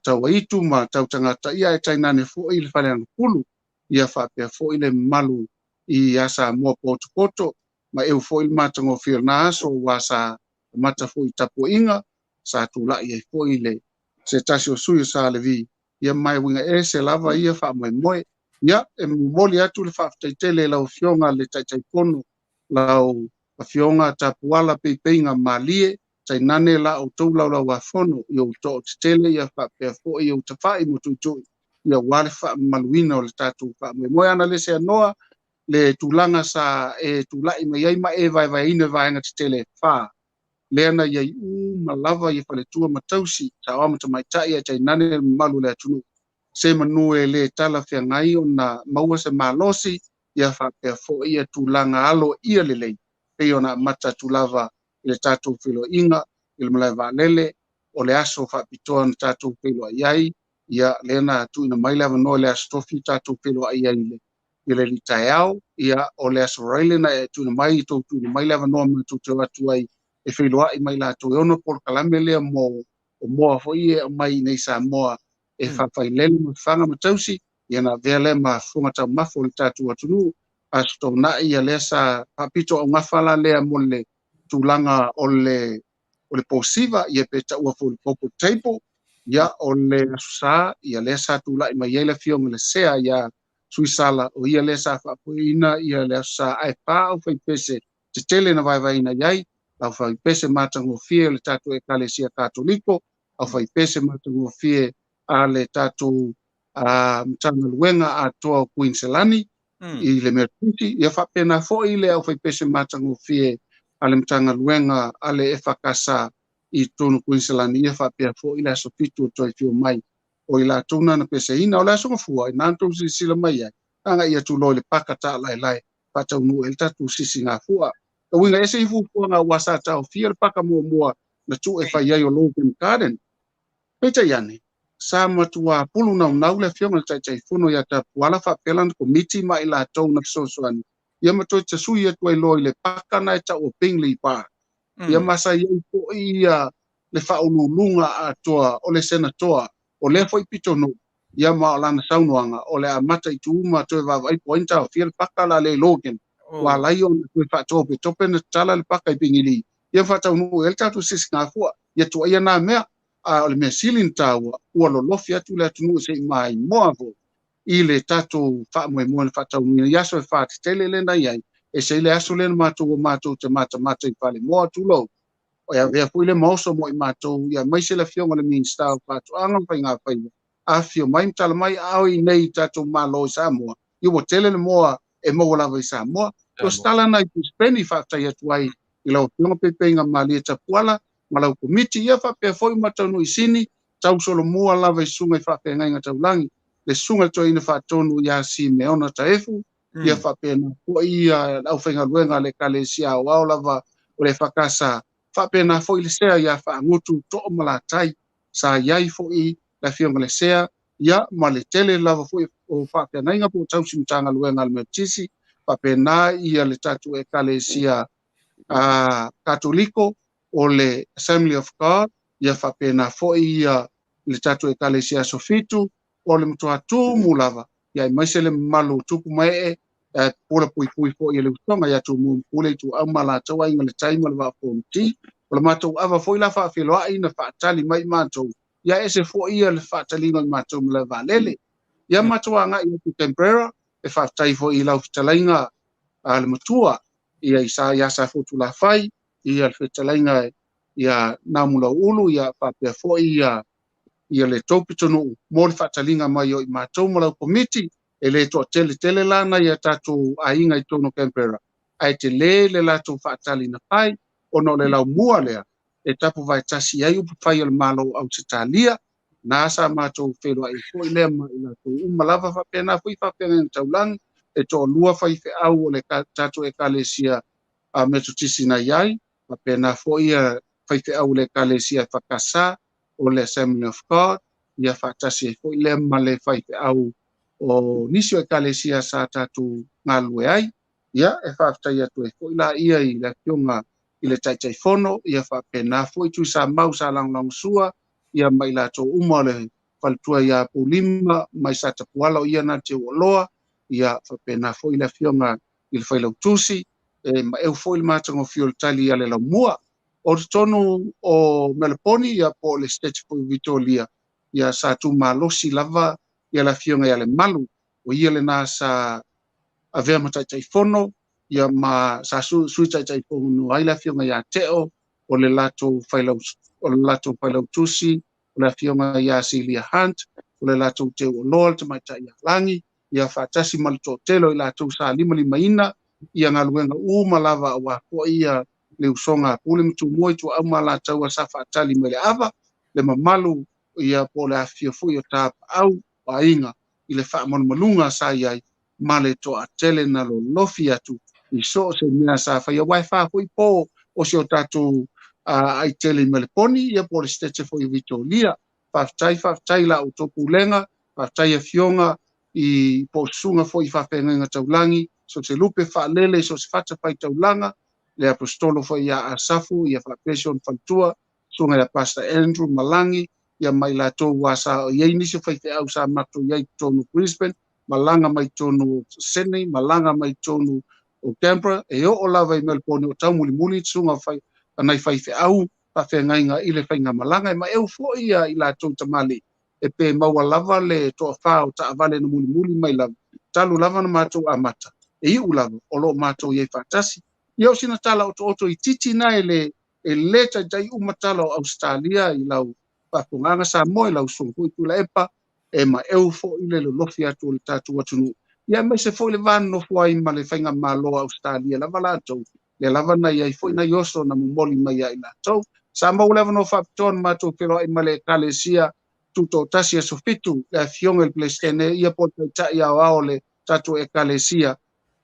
Tauaitu ma Tautagata, ia ae tainane foi le Faleagafulu, ia faapea foi le mamalu ia Samoa potopoto, ma eu foi le matagofie o lena aso, aua sa amata foi i tapuaiga, sa tulai ai foi le se tasi o sui o Sa Levi, ia ma e uiga ese lava ia faamoemoe. Ia, e momoli atu le faafetai tele i lau Afioga le Taitaifono, lau Afioga Tapuala Peipeiga Malie, tainane la outou laulauafono i ou too tetele, ia faapea foi i ou tafai ma tuitui, ia aua le faamamaluina o le tatou faamoemoe. Ana le seanoa le tulaga sa e tulai mai ai ma e vaevaeina vaega tetele e fa, lea na i ai uma lava ia faletua ma tausi, saoa ma tamaitai ae tainane le mamalu o le atunuu. Se manu e le talafeagai ona maua se malosi, ia faapea foi ia tulaga aloaia lelei, pei ona amata atu lava i le tatou feiloaiga i le malae vaalele, o le aso faapitoa na tatou feiloai ai, ia lea na tuuina mai le avanoa i le aso Tofi tatou feiloai ai i le alii taeao, ia o le aso Faraile na e tuuina mai, tou tuuina mai le avanoa matou te o atu ai e feiloai mai latou e ono polokalame lea mo o moa foi e aumai i nei Samoa e faafailele ma faga ma tausi, ia na avea lea ma fofoga taumafa o le tatou atunuu. Aso Toonai ia lea sa faapito augafa la lea mo le tulaga o le posiva, ia pe taua foi le corporate table, ia o le aso Sa, ia lea sa tulai mai ai le afioga i le Sea ia Suisala, o ia lea sa faafoeina ia le aso Sa, ae pa au faipese tetele na vaevaeina i ai, au faipese matagofie o le tatou Ekalesia Katoliko, au faipese matagofie a le tatou Matagaluega atoa o Kuiniselani i le Metotisi, ia faapena foi le au faipese matagofie a le Matagaluega a le EFKS i totonu o Kuiniselani, ia faapea foi le aso 7 o toe fio mai o i latou na peseina. O le aso Gafua, i na tou silasila mai ai, agai atu loa i le paka taalaelae faataunuu ai le tatou sisigafua. O uiga ese i fuafuaga ua sa taofia le paka muamua na tuu e fai ai o Logan Garden. Peitai ane, sa matua pulu naunau le afioga i le Taitaifono ia Tapuala faapea lana komiti ma i latou na fesoasoani, ia ma toe tasui atu ai loa i le paka na e tau o Bingley Park. Ia ma sa i ai foi ia le faauluuluga atoa o le Senatoa o lea foi pitonuu, ia ma o lana saunoaga o le amata i tu ma toe vaavaai po o ai na taofia le paka la le Logan. Ua alai ona toe faatopetope na tatala le paka i Pingili, ia faataunuu ai le tatou sisigafua, ia tuuaia na mea. A o le mea sili na taua, ua lolofi atu le atunuu se i maimoa foi i le tatou faamoemoe na faataunuuina i aso e fa tetele lea na i ai, e se i le aso lea na matou o matou te matamata i Falemoa tulou, o e avea foi le maoso mo i matou, ia aemaise le afioga i le Minisita o Faatoaga ma Faigafaiva, afifio mai ma tala mai aao i nei tatou Malo i Samoa, ia ua tele le moa e maua lava i Samoa. O se tala na i Brisbane, faafetai atu ai i lau afioga Peipeiga Malie Tapuala ma lau komiti, ia faapea foi ma taunuu i Sini, tau solomua lava i susuga i faafeagaiga taulagi, le susuga i le toeaina faatonu ia Simeona Taefu, ia faapena foi ia le aufaigaluega a le Ekalesia Aoao lava o le EFKS, faapena foi le sea ia Faagutu Toomalatai, sa i ai foi Le Afioga i le Sea, ia, ma le tele lava foi o faafeagaiga po o tausi Matagaluega a le Metotisi, faapena ia le tatou Ekalesia a Katoliko o le Assembly of God, ia faapena foi ia le tatou Ekalesia Aso Fitu, o le matua tumu lava, ia aemaise le mamalu o tupu ma ee, e pupula puipui foi e le usoga ia Tumua ma Pule, Ituau ma Alataua, Aiga i le Tai ma le Vaa o Fonoti. O le matou ava foi la faafeiloai na faatali mai matou, ia ese foi ia le faataliga o matou malae vaalele. Ia matou agai atu i Canberra, e faafetai foi i lau fetalaiga a le matua, ia i sa ia Safotulafai, ia le fetalaiga ia Namulauulu, ia faapea foi ia ia le tou pitonuu mo le faataliga mai o i matou ma lau komiti. E le toatele tele la nai a tatou aiga i totonu o Canberra, ae tele le latou faatali na fai ona o le laumua lea e tapuvae tasi ai upufai o le Malo o Ausetalia. Na sa matou feiloai ai foi lea ma i latou uma lava, faapena foi faafeagaiga taulagi e toalua faifeau o le tatou Ekalesia a Metotisi na i ai, faapena foi ia faifeau o le Ekalesia EFKS o le Assembly of God, ia faatasi ai foi lea ma le faifeau o nisi o Ekalesia sa tatou galulue ai. Ia, e faafetai atu ai foi la ia i le Afioga i le Taitaifono, ia faapena foi Tuisamau sa lagolagosua, ia ma i latou uma o le faletua ia Poulima mai Satapuala o ia na te Uoloa, ia faapena foi le Afioga i le Failautusi, e maeu foi le matagofie o le tali a le laumua. O totonu o Meleponi, ia po o le State foi o Vitoria, ia sa tumalosi lava ia le Afioga ia Lemalu, o ia lena sa avea ma Taitaifono, ia ma sa sui Taitaifono ai le Afioga ia Teo, o le latou failau, o le latou failautusi, o le Afioga ia Celia Hunt, o le latou teuoloa le tamaitai ia Lagi, ia faatasi ma le toatele o i latou sa limalimaina ia galuega uma lava aua foi ia le usoga a Pule ma Tumua, Ituau ma Alataua sa faatali mai le ava, le mamalu ia po o le afifio foi o tapaau o aiga i le faamalumaluga sa i ai ma le toatele na lolofi atu i so o se mea sa faia. Aua e fa foi po o si o tatou aitele i Meleponi, ia po o le Sitete foi o Vitoria. Faafetai, faafetai la outou pulega, faafetai afioga i po o susuga foi i faafeagaiga taulagi, so se lupe faalele, so se fata faitaulaga, le aposetolo foi ia Asafu, ia faapea si ona faletua, susuga ia Pastor Andrew Malangi, ia ma i latou ua sa i ai nisi o faifeau sa matou i ai i totonu o Brisbane, malaga mai totonu o Sydney, malaga mai totonu o Canberra, e oo lava i Melbourne o taumulimuli susuga fai, nai faifeau faafeagaiga i le faigamalaga. E maeu foi ia i latou tamalii e pe maua lava le toafa o taavale na mulimuli mai lava, talu lava na matou amata, e iu lava o lo o matou i ai faatasi. Ia o sina tala otooto itiiti na e le e le taitai uma tala o Ausetalia i lau faafofogaaga Samoa i lau susuga foi Tuilaepa, e maeu foi le lolofi atu o le tatou atunuu, ia aemaise foi le va nonofo ai ma le faigamalo a Ausetalia lava latou, lea lava na i ai foi nai oso na momoli mai ia i latou. Sa maua le avanoa faapitoa na matou feiloai ma le Ekalesia Tutoatasi Aso Fitu, le Afioga i le Peresetene ia po o le Taitai Aoao o le tatou Ekalesia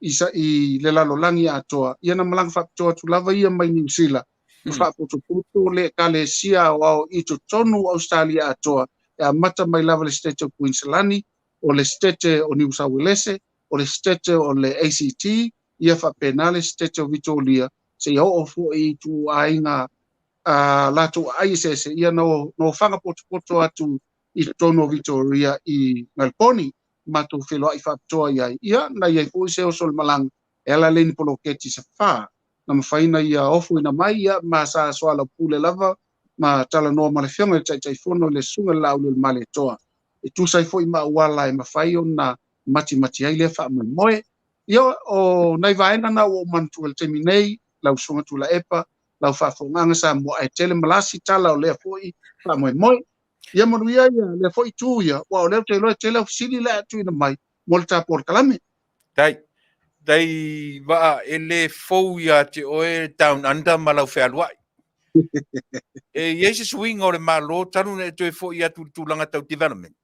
i, i le lalolagi atoa, ia na malaga faapitoa atu lava ia mai Niu Sila, ma faapotopoto le Ekalesia Aoao i totonu o Ausetalia atoa, e amata mai lava le Sitete o Kuiniselani, o le Sitete o Niu Sauelese, o le Sitete o le ACT, ia faapena le Sitete o Vitoria, seia oo foi i ituaiga a latou aai eseese, ia na ofaga potopoto atu i totonu o Vitoria i Melbourne, matou feiloai faapitoa i ai. Ia, na i ai foi se oso o le malaga e ala lea i ni poloketi se fa, na mafai ona ia ofoina mai, ia, ma sa soalaupule lava ma talanoa ma le Afioga i le Taitaifono i le Susuga i le Laaulialemalietoa, e tusa ai foi ma auala e mafai ona matimati ai lea faamoemoe. Ia, o nai vaega na ua ou manatua i le taimi nei, lau Susuga Tuilaepa, lau faafofogaaga Samoa, ae tele malasi tala o lea foi faamoemoe. Ia manuia ia lea foi itu ia, aua o lea ou te iloa e tele au fesili le a tuuina mai mo le ta polokalame. Tai, tai vaa e le fou ia te oe Down Under ma lau fealuai. E i ai se suiga o le Malo talu ona e toe foi atu i le tulaga tau development?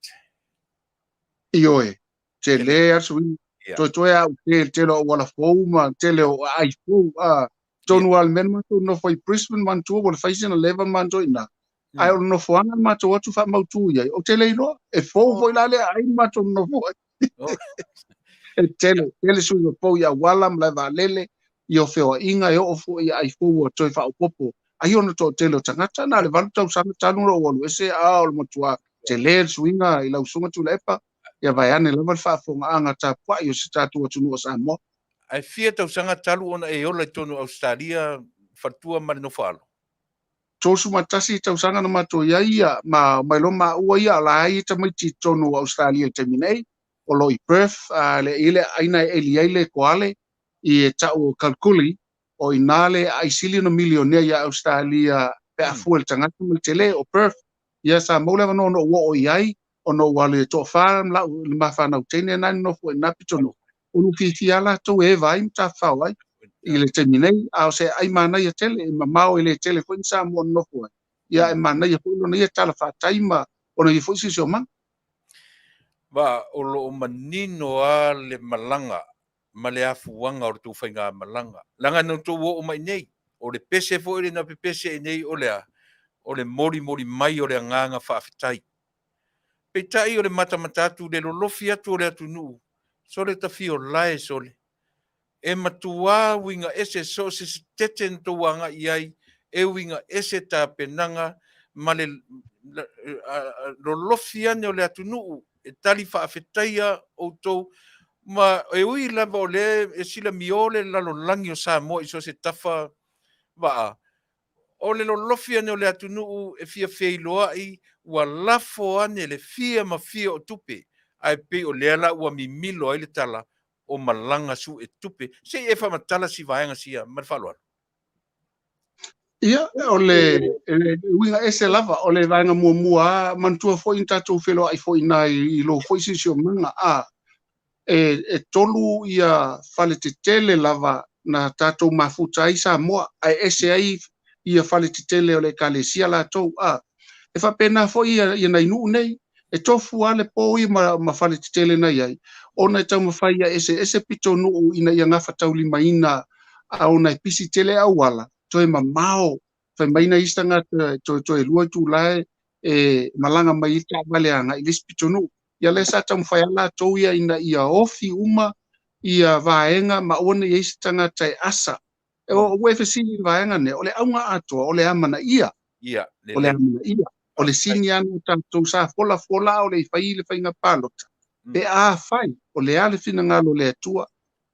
Ioe, tele a suiga. Toetoe a au te tele o auala fou ma tele o aai fou. Tonu a le mea na matou nofo i Brisbane manatua ua le fai sina leva matou i ina. Ae o le nofoaga na matou o atu faamautu i ai, ou te le iloa, e fou foi la lea aai na matou nonofo ai. E tele, tele suiga fou i auala, malae vaalele, i o feoaiga, e oo foi i aai fou ua toe faaopoopo ai ona toatele o tagata. Na o le 8 tausaga talu ona ou alu ese, a o le matua tele le suiga i lau Susuga Tuilaepa, ia vaeane lava le faafofogaaga tapuai o si tatou atunuu o Samoa. Ae fia tausaga talu ona e ola i totonu o Ausetalia, faletua ma le nofoaalo? 31 tausaga na matou i ai ia, ma omai loa maua ia, o la e i ai tamaiti i totonu o Ausetalia i le taimi nei, o lo o i Perth, a le i le aina e eli ai le koale, i e tau o Kalgoorlie, o i ina le aai sili ona milionea ia Ausetalia pe a fua i le tagata ma le tele o Perth. Ia sa maua le avanoa na ou oo i ai, ona ou alu e toafa lau le ma fanau teine na nonofo i ina pitonuu, ona ua fiafia lava latou e eva ai ma tafafao ai i le taimi nei, a o se aai manaia tele, e mamao e le tele foi ni Samoa nonofo ai, ia ae manaia foi lona ia talafatai ma ona ia foi siosiomaga. Ma o lo o manino lava le malaga ma le afuaga o le tou faigamalaga. Leaga na outou oo mai nei, o le pese foi lena pepese i nei o le a? O le molimoli mai o le agaga faafetai. Peitai o le matamata atu i le lolofi atu o le atunuu, sole tafiolae sole. E matuā uiga ese so o se sitete na tou agai i ai, e uiga ese tapenaga ma le lolofi ane o le atunuu e tali faafetaia outou ma e ui lava o lea e silamio le lalolagi o Samoa i so o se tafa vaa, o le lolofi ane o le atunuu e fia feiloai ua lafo ane le fia ma fia o tupe, ae pei o lea la ua mimilo ai le tala o malaga sue tupe. Se i e faamatala si vaega sia ma le faaaloalo. Ia, o le uiga ese lava, o le vaega muamua lava, manatua foi na tatou feiloai foi i ina i lou foi siosiomaga, a, e 3 ia fale tetele lava na tatou mafuta ai Samoa, ae ese ai ia fale tetele o le Ekalesia latou, a. E faapena foi ia nai nuu nei, e tofu lava le po ia ma fale tetele na i ai, ona e taumafai ia eseese pitonuu ina ia gafataulimaina, a ona e pisi tele auala, toe mamao, fai mai nai isi tagata toe toe 2 itula e malaga mai ai taavale agai i le isi pitonuu. Ia lea sa taumafai lava latou ia ina ia ofi uma ia vaega ma aua ne i ai se tagata e asa. Ua e fesili i le vaega lea, o le auga atoa, o le amanaia. Ia, O le amanaia. O le sini lava na tatou sa folafola a o le i fai le faiga palota. Pe afai, o le a le finagalo o le Atua,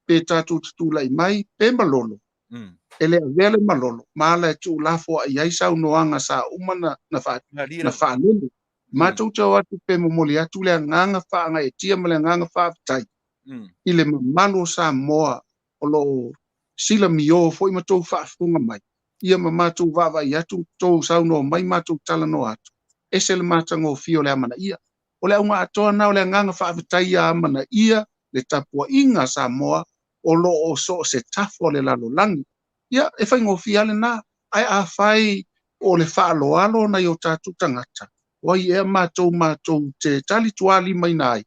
pe tatou te tulai mai, pe malolo, e le avea le malolo, ma ala e tuulafoai ai saunoaga sa uma na faalele. Matou te o atu pe momoli atu le agaga faagaeetia ma le agaga faafetai i le mamalu o Samoa o lo o silamio foi ma tou faafofoga mai, ia ma matou vaavaai atu, tou saunoa mai, matou talanoa atu, ese le matagofie o le amanaia. O le auga atoa na o le agaga faafetai ia amanaia le tapuaiga a Samoa o lo o so o se tafa o le lalolagi. Ia, e faigofie lava lena, ae afai o le faaaloalo nai o tatou tagata, o ai ea matou matou te talitualimaina ai,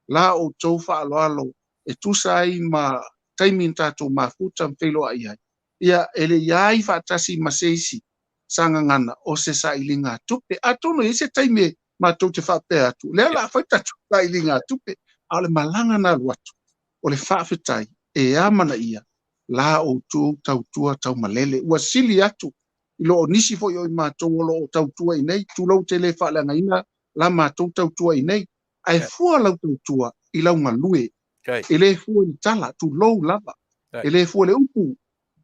la outou faaaloalo e tusa ai ma taimi na tatou mafuta ma feiloai ai, ia e le i ai faatasi ma se isi sa gagana o se sailiga tupe. Atonu e i ai se taimi e matou te faapea atu, lea o le a fai tatou sailiga tupe, a o le malaga na alu atu, o le faafetai e amanaia la outou tautua taumalele. Ua sili atu i lo o nisi foi o i matou o lo o tautua i nei, tulou te le faaleagaina la matou tautua i nei, ae fua lau tautua i lau galue, e le fua i le tala, tulou lava, e le fua i le upu,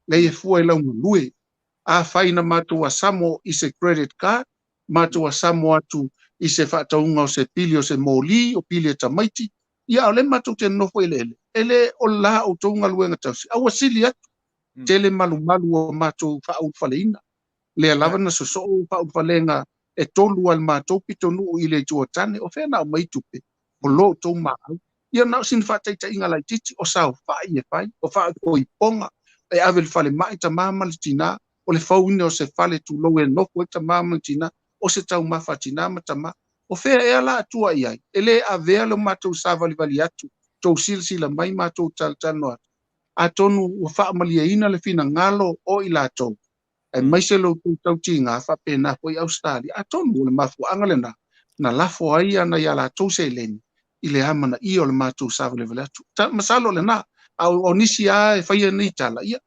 leai e fua i lau galue. Afai na matou asamo i se credit card, matou asamo atu i se faatauga o se pili o se moli, o pili e tamaiti, ia a o lea matou te nonofo i eleele, e le o la outou galuega tausi, a ua sili atu, tele malumalu ua matou faaulufaleina. Lea lava na sosoo faaulufalega e 3 a le matou pitonuu i le Itu o Tane, o fea na aumai tupe, o lo outou maau. Ia na o sina faataitaiga laitiiti, o saofai e fai, o faaipoipoga, e ave i le falemai tama ma le tina, o le fauina o se fale tulou e nofo ai tama ma le tina, o se taumafa a tina ma tama. O fea ea la atua i ai, e le avea le matou savalivali atu, tou silasila mai matou talatalanoa atu. Atonu ua faamalieina le finagalo o i latou, Aemaise lo outou tautiga, faapena foi Ausetalia. Atonu o le mafuaaga lena na lafo ai nai a latou seleni i le amanaia o le matou savalevale atu. Masalo o lena, a o nisi lava e faia nei tala, ia,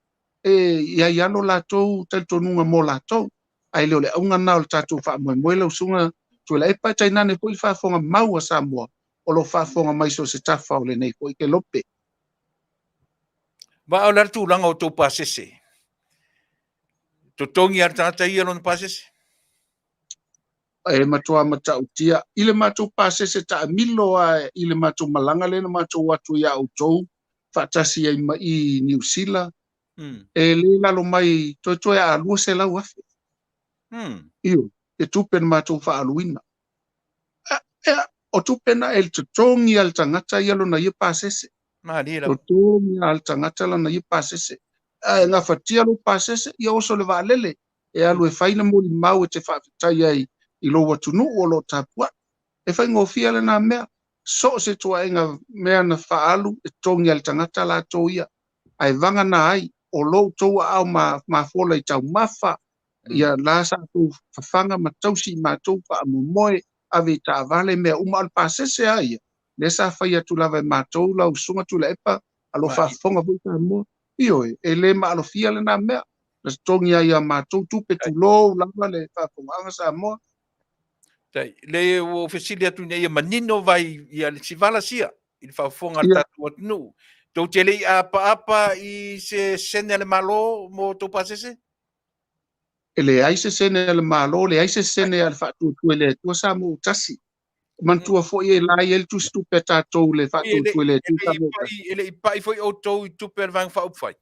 e i ai lava lo latou talitonuga mo latou, ae le o le auga lena o le tatou faamoemoe lau Susuga Tuilaepa, tainane foi le faafofoga mau a Samoa o lo o faafofoga mai so o se tafa o lenei foi kelope. Ma o le a le tulaga o tou pasese? Totogi lava le tagata ia lona pasese? E matua matautia i le matou pasese taamilo lava i le matou malaga lea na matou o atu ia outou faatasi ai ma i Niu Sila, e le lalo mai toetoe a 200,000. Ioe, le tupe na matou faaaluina. O tupe na e totogi lava e le tagata ia lona ia pasese. Malie lava. Totogi lava e le tagata lana ia pasese. A e gafatia lou pasese, ia oso i le vaalele e alu e fai le molimau e te faafetai ai i lou atunuu o lo o tapuai. E faigofie lena mea. So o se ituaiga mea na faaalu e totogi lava e le tagata latou ia. Ae vagana ai o lo outou aao mafola i taumafa, ia la sa outou fafaga ma tausi i matou faamoemoe, ave i taavale mea uma, a o le pasese lava ia, lea sa fai atu lava e matou lau Susuga Tuilaepa, a o lo o faafofoga foi Samoa, ioe, e le maalofia lena mea, na totogi ai ia matou tupe, tulou lava le faafofogaaga Samoa. Tai, le ua ou fesili atu ina ia manino vai ia le sivala sia i le faafofoga a le tatou atunuu. Tou te le i apaapa i se sene a le Malo mo tou pasese? E leai se sene a le Malo, leai se sene a le Faatuatua i le Atua Samoa ua tasi. Manatua foi e la i ai le tusitupe a tatou le Faatuatua i le Atua Samoa ua tasi. E le i pai foi outou i tupe a le Vaega Faaupufai?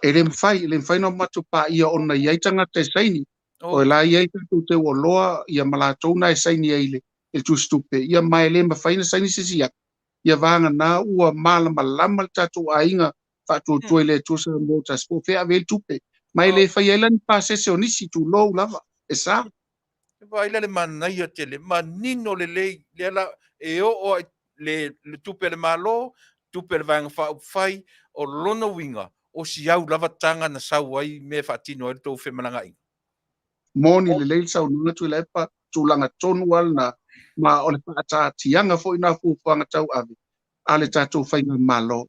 E le mafai, e le mafai ona matou paia ona e i ai tagata e saini. O la e i ai tatou teuoloa ia ma latou na e saini ai i le tusitupe, ia ma e le mafai ona saini se isi atu. Ia vagana ua malamalama le tatou aiga Faatuatua i le Atua Samoa ua tasi po o fea ave ai le tupe. Ma e le fai ai la ni pasese o nisi, tulou lava, e sa. E vaai la le manaia tele, manino lelei, lea la e oo i le, le tupe a le Malo, tupe a le Vaega Faaupufai, o lona uiga, o si au lava taga na sau ai mea e faatino ai le tou femalagaaiga. Moni lelei le saunoaga Tuilaepa, tulaga tonu lava lena, ma o le faataatiaga foi lena o fuafuaga tauave a le tatou Faigamalo.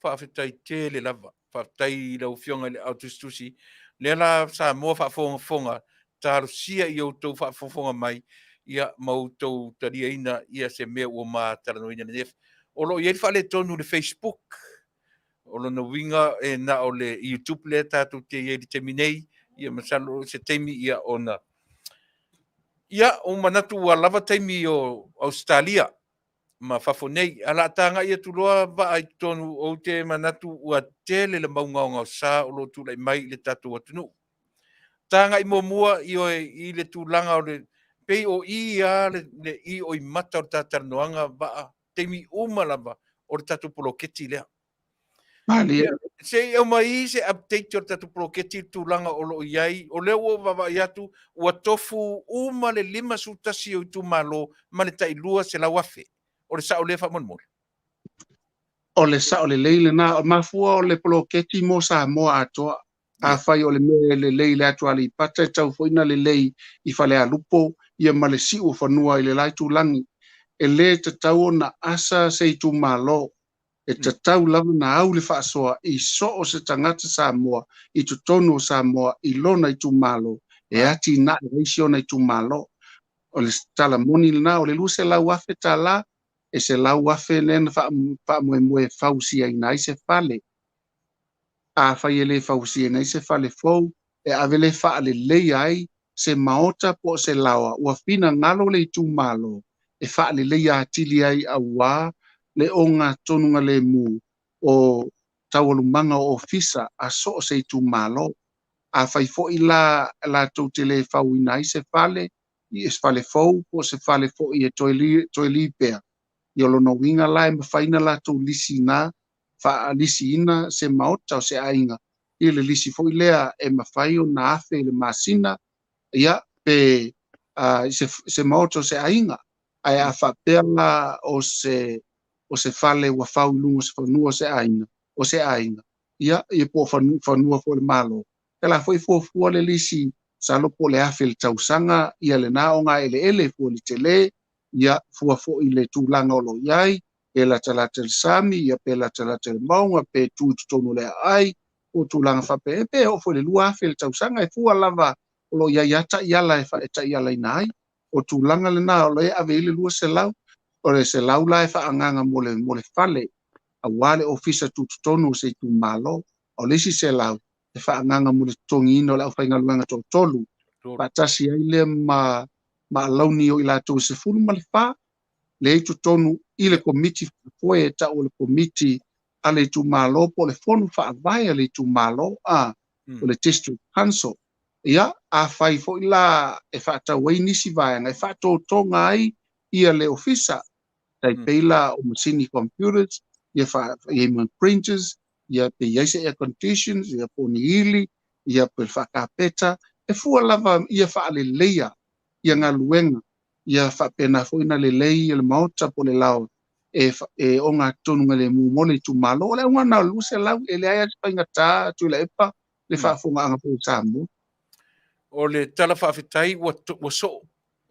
Faafetai tele lava. Faafetai i lau Afioga i le Ao Tusitusi. Lea la Samoa faafogafoga, talosia i outou faafogafoga mai, ia ma outou taliaina ia se mea ua ma talanoaina i lenei afi. O lo o i ai le faaletonu i le Facebook. O lona uiga e na o le YouTube lea tatou te i ai i le taimi nei, ia masalo se taimi ia ona ia ua manatu ua lava taimi o Ausetalia ma fafo nei. A la tagai atu loa Vaa i totonu, ou te manatu ua tele le maugaogaosa o lo o tulai mai i le tatou atunuu. Tagai muamua i oe i le tulaga o le pei o i lava le, le i o i mata o le talatalanoaga Vaa, taimi uma lava o le tatou poloketi lea. Malie. Se i aumai se update o le tatou poloketi i le tulaga o lo o i ai. O lea ua ou vaavaai atu, ua tofu uma le 51 o itumalo ma le tai 200,000. O le sao lea faamolemole? O le sao lelei lena. O mafua o le poloketi mo Samoa atoa. Afai o le mea e lelei i le atu Aleipata, e tatau foi ona lelei i Falealupo ia ma le siu o fanua i le la itulagi. E le tatau ona asa se itumalo. E tatau lava ona au le faasoa i so o se tagata Samoa i totonu o Samoa i lona itumalo e atinae ai si ona itumalo. O le tala moni lena, o le $200,000, e $100,000 lea na faamoemoe e fausiaina ai se fale. Afai e le fausiaina ai se fale fou, e ave lea e faaleleia ai se maota po o se laoa ua finagalo le itumalo e faaleleia atili ai auā le ogatonugalemu o taualumaga o ofisa a so o se itumalo. Afai foi la latou te le fauina ai se fale, se fale fou po o se fale foi e toe lipea, ia o lona uiga la e mafai ona latou lisiina faalisiina se maota o se aiga i le lisi foi lea e mafai ona $1,000 i le masina, ia, pe i se maota o se aiga. Ae a faapea la o se o se fale ua fau i luga o se fanua o se aiga, o se aiga, ia, ia po o fanua foi o le Malo, la foi fuafua le lisi, masalo po o le $1,000 i le tausaga ia lena ogaeleele e fua i le tele, ia fua foi i le tulaga o lo o i ai, pe latalata i le sami, ia pe latalata i le mauga, pe tu i totonu o le aai, po o tulaga faapea, pe oo foi i le $2,000 i le tausaga, e fua lava o lo o i ai lava taiala e taialaina ai. O tulaga lena o lo o ave ai le 200, o le 100 la e faaagaaga mo le fale, aua le ofisa tutotonu o se itumalo, o le isi 100 e faaagaaga mo le totogiina o le aufaigaluega toatolu, faatasi ai lea ma alauni o i latou e 14, lea i totonu i le komiti faafoe e tau o le komiti a le itumalo po o le fono faavae a le itumalo, o le District Council. Ia, afai foi la e faatau ai nisi vaega e faatotoga ai ia le ofisa, tai pei la o masini computers, ia i ma printers, ia pe i ai se air conditions, ia po o ni ili, ia pe faakapeta, e fua lava ia faaleleia ia galuega, ia faapena foi na lelei ia le maota po o le lao e ogatotonu le mu mo le itumalo. O le auga lena o le 200, e leai lava se faigata Tuilaepa le faafofogaaga foi o Samoa. O le tala faafetai ua soo,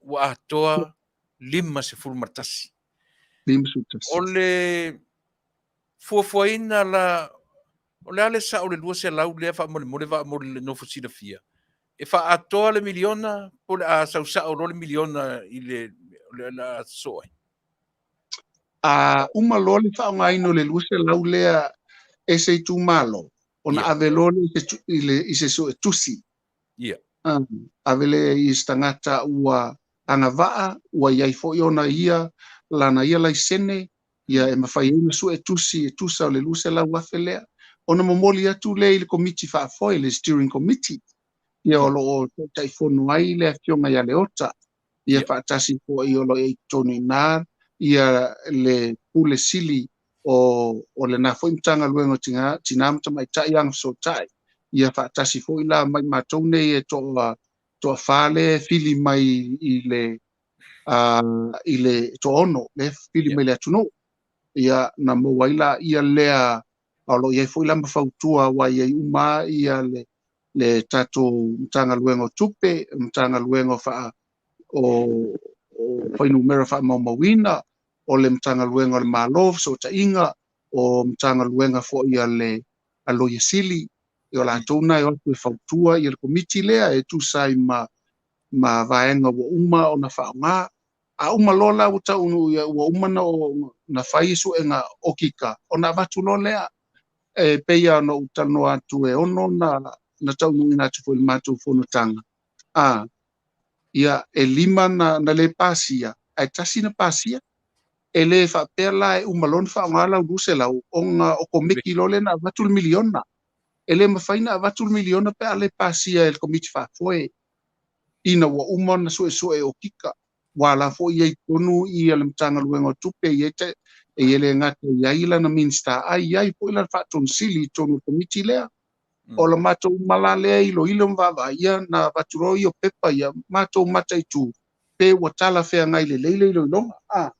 ua atoa 51. 51. O le fuafuaina la, o le a le sao o le 200 lea faamolemole vaamole le nofo silafia, e faaatoa le miliona po o le a sausao loa le miliona i le a soo ai? A uma loa le faaaogaina o le 200 lea e se itumalo, ona ave loa lea i se suetusi. Ave lea i se tagata ua agavaa, ua i ai foi ona ia lana ia laisene, ia e mafai ai ona suetusi e tusa o le 200,000 lea, ona momoli atu lea i le komiti faafoe, le steering committee, ia o lo o taitaifono ai le afioga ia Leota, ia faatasi foi o lo o i totonu i ina ia le pule sili o lena foi Matagaluega o Tina ma Tamaitai Agafesootai, ia faatasi foi la mai matou nei e toafa le fili mai i le toaono le fili mai le atunuu, ia na maua ai la ia lea o lo o i ai foi la ma fautua ua i ai uma ia le tatou Matagaluega o Tupe, Matagaluega o Fuainumera Faamaumauina, o le Matagaluega o le Malo, Fesootaiga, o Matagaluega foi a le Loia Sili, o latou na e o atu e fautua ia le komiti lea e tusa ai ma vaega ua uma ona faaaoga. A uma loa la ua taunuu ua uma na fai suega okika, ona avatu loa lea. E pei ona ou talanoa atu e ono na taunuuina atu foi i le matou fonotaga. Ia e 5 na le pasia, ae 1 na pasia. E le faapea la e uma loa ona faaaoga lau 200, ona o komiti loa lea na avatu le miliona. E le mafai na avatu le miliona pe a le pasia e le komiti faafoe, ina ua uma ona suesue okika. Ua la foi i ai totonu ia le Matagaluega o Tupe, e le gata i ai lana Minista, ai i ai foi lana faatonisili i totonu o le komiti lea. O la matou mala lea iloilo ma vaavaai, ia na avatu loa ia pepa ia matou mataitu pe ua talafeagai lelei le iloiloga.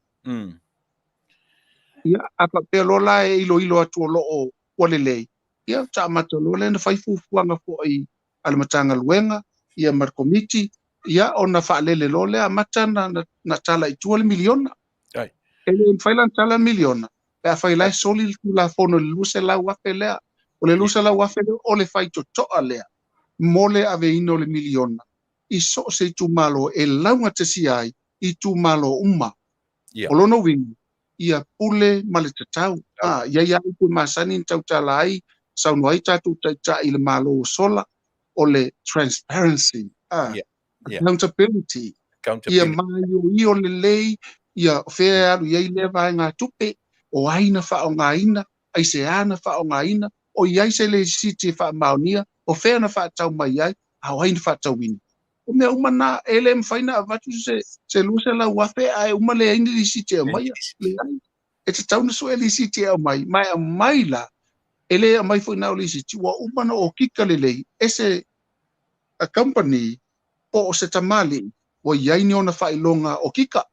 Ia, a faapea loa la e iloilo atu o lo o ua lelei, ia taamata loa lea na fai fuafuaga foi a le Matagaluega ia ma le komiti, ia ona faalele loa lea amata na tala i tua le miliona. E le mafai la ona tala le miliona pe afai la e soli le Tulafono i le 200,000 lea. O le 200,000 lea o le faitotoa lea mo le aveina o le miliona i so o se itumalo e laugatasia ai itumalo uma. O lona uiga, ia pule ma le tatau. Ia ia upu e masani na tautala ai, saunoa ai tatou taitai i le Malo o sola, o le transparency, accountability, ia maioio lelei, ia fea e alu i ai lea vaega tupe, o ai na faaaogaina, aisea na faaaogaina, o i ai se lisiti e faamaonia, o fea na faatau mai ai, a o ai na faatauina. O mea uma na, e le mafai na avatu se 200,000 ae uma leai ni lisiti e aumaia. Leai. E tatau na sue lisiti e aumai, ma e aumai la, e le aumai foi na o lisiti, ua uma na okika lelei, e se a company po o se tamalii, ua i ai ni ona faailoga okika.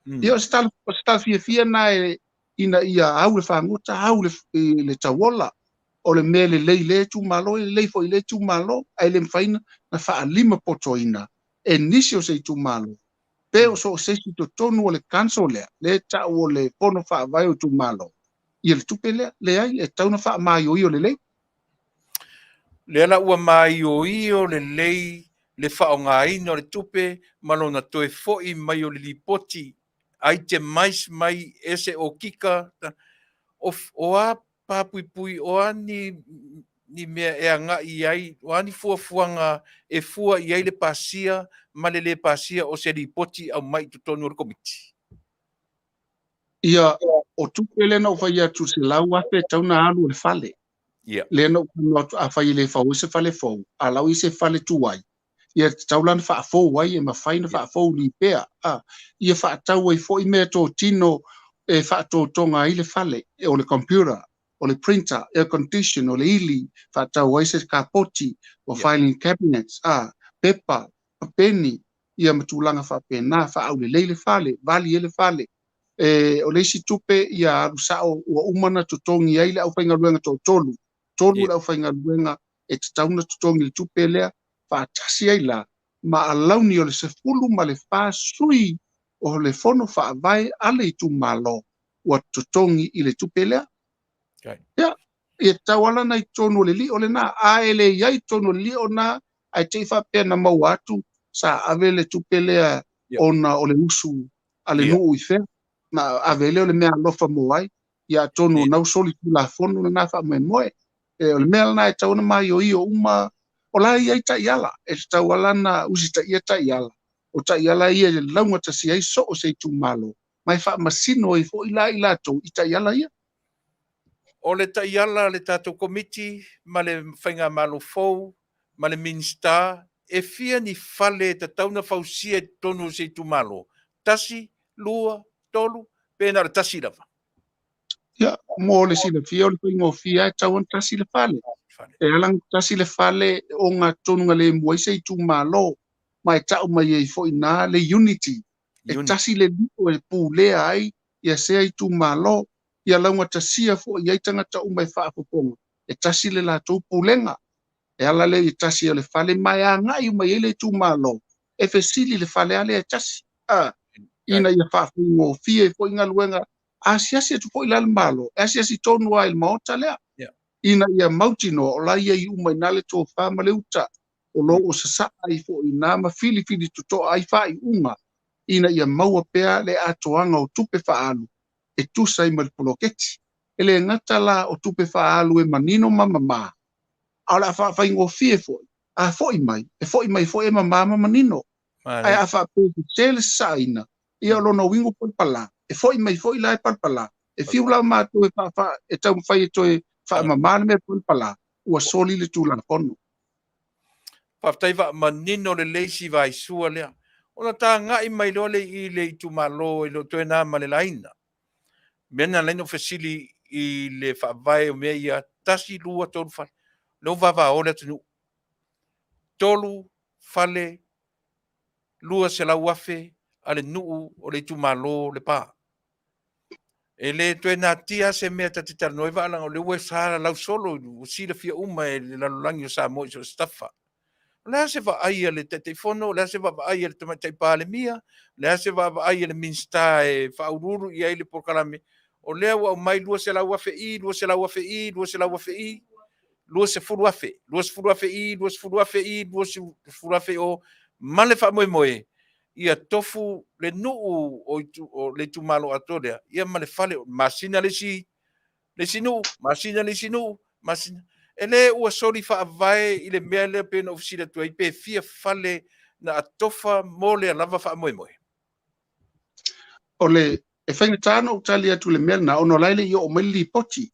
Ia o se tala fiafia na e ina ia au le fagota, au le tauola. O le mea lelei i lea itumalo, e lelei foi i lea itumalo, ae le mafai ona faaalimapotoina e nisi o se itumalo, pe o so o se isi i totonu o le council lea, lea e tau o le Fono Faavae o Itumalo, ia le tupe lea. Leai, e tatau ona faamaioio lelei. Lea la ua maioio lelei le faaaogaina o le tupe ma lona toe foi mai o le lipoti itemize mai e se okika, o a papuipui, o a ni mea e agai i ai, o a ni fuafuaga e fua i ai le pasia ma le lē pasia o se lipoti aumai i totonu o le Komiti? Ia, o tupe lea na ou fai atu 100,000 e tatau ona alu o le fale. Lea na ou talanoa atu, afai e le fau ai se fale fou, a lau i se fale tuai, ia tatau la ona faafou ai, e mafai ona faafou lipea. Ia faatau ai foi mea totino e faatotoga ai le fale, o le computer, o le printer, air condition, o le ili, faatau ai se kapoti, o filing cabinets, pepa, peni, ia ma tulaga faapena, faaaulelei le fale, vali ai le fale. E, o le isi tupe ia alu sao ua uma ona totogi ai le aufaigaluega toatolu, tolu le aufaigaluega e tatau ona totogi le tupe lea, faatasi ai la ma alauni o le 14 sui o le Fono Faavae a le itumalo ua totogi i le tupe lea. Ia, ia tatau ala na i totonu o le lio lena, a e le i ai i totonu o le lio na, ae te i faapea na maua atu sa ave le tupe lea ona o le usu a le nuu i fea, na ave lea o le mea alofa mo ai, ia atonu o nau soli tulafono lena faamoemoe. E, o le mea lena e tatau ona maioio uma, o la e i ai taiala, e tatau ala na usitaia taiala, o taiala ia e laugatasi ai so o se itumalo, ma e faamasino ai foi la i latou i taiala ia. O le taiala a le tatou Komiti ma le Faigamalo fou ma le Minisita, e fia ni fale e tatau ona fausia i totonu o se itumalo? 1, 2, 3, pe na o le 1 lava? Ia, mo le silafia o le faigofie e tatau ona 1 le fale. E ala ona 1 le fale o gatonu ga le mua ai se itumalo, ma e tau mai ai foi na le unity. E 1 le lio e pulea ai ia sea itumalo, ia laugatasia foi ai tagata uma e faafofoga, e 1 le latou pulega. E ala lea i 1 o le fale, ma e agai uma i ai le itumalo, e fesili le fale a lea e 1. Ina ia faafaigofie ai foi galuega, asiasi atu foi la le Malo, e asiasi tonu lava i le maota lea, ina ia mautinoa o la ia i uma i na le tofa ma le uta, o lo o sasaa ai foi i na ma filifili totoa ai faaiuga, ina ia maua pea le atoaga o tupe faaalu e tusa ai ma le poloketi. E le gata la o tupe faaalu e manino ma mamā, a o le a faafaigofie foi, a foi mai, e foi mai foi e mamā ma manino. Ae a faapea sese le sasaaina, ia o lona uiga palapala, e foi mai foi la e palapala, e fiu la matou e e taumafai e toe faamamā le mea palapala, ua soli le tulafono. Faafetai faamanino lelei si vaisua lea. Ona tagai mai loa le i le itumalo e le o toe na ma le laina. Mea na ala ai ona ou fesili i le faavae o mea ia 1, 2, 3 fale. Lea ua vavao le atunuu. 3 fale 200,000 a le nuu o le itumalo Lepa. E le toe natia se mea ta te talanoa ai vaalaga o lea ua sa lausolo, ua silafia uma e le lalolagi o Samoa i so o se tafa. O le a se vaai a le Taitaifono, o le a se vaavaai a le Tamaitai Palemia, o le a se vaavaai a le Minisita e faauluulu i ai le polokalame, o lea ua aumai 200,000 i, 200,000 i, 200,000 i, 20,000, 20,000 i, 20,000 i, 20,000 o, ma le faamoemoe, ia tofu le nuu o le itumalo atoa lea, ia ma le fale, masina le isi nuu, masina le isi nuu, masina. E le ua soli faavae i le mea lea pe na ou fesili atu ai, pe fia fale na atofa mo lea lava faamoemoe. O le, e faigata ona ou tali atu i le mea lena, ona o la e le i oo mai le lipoti.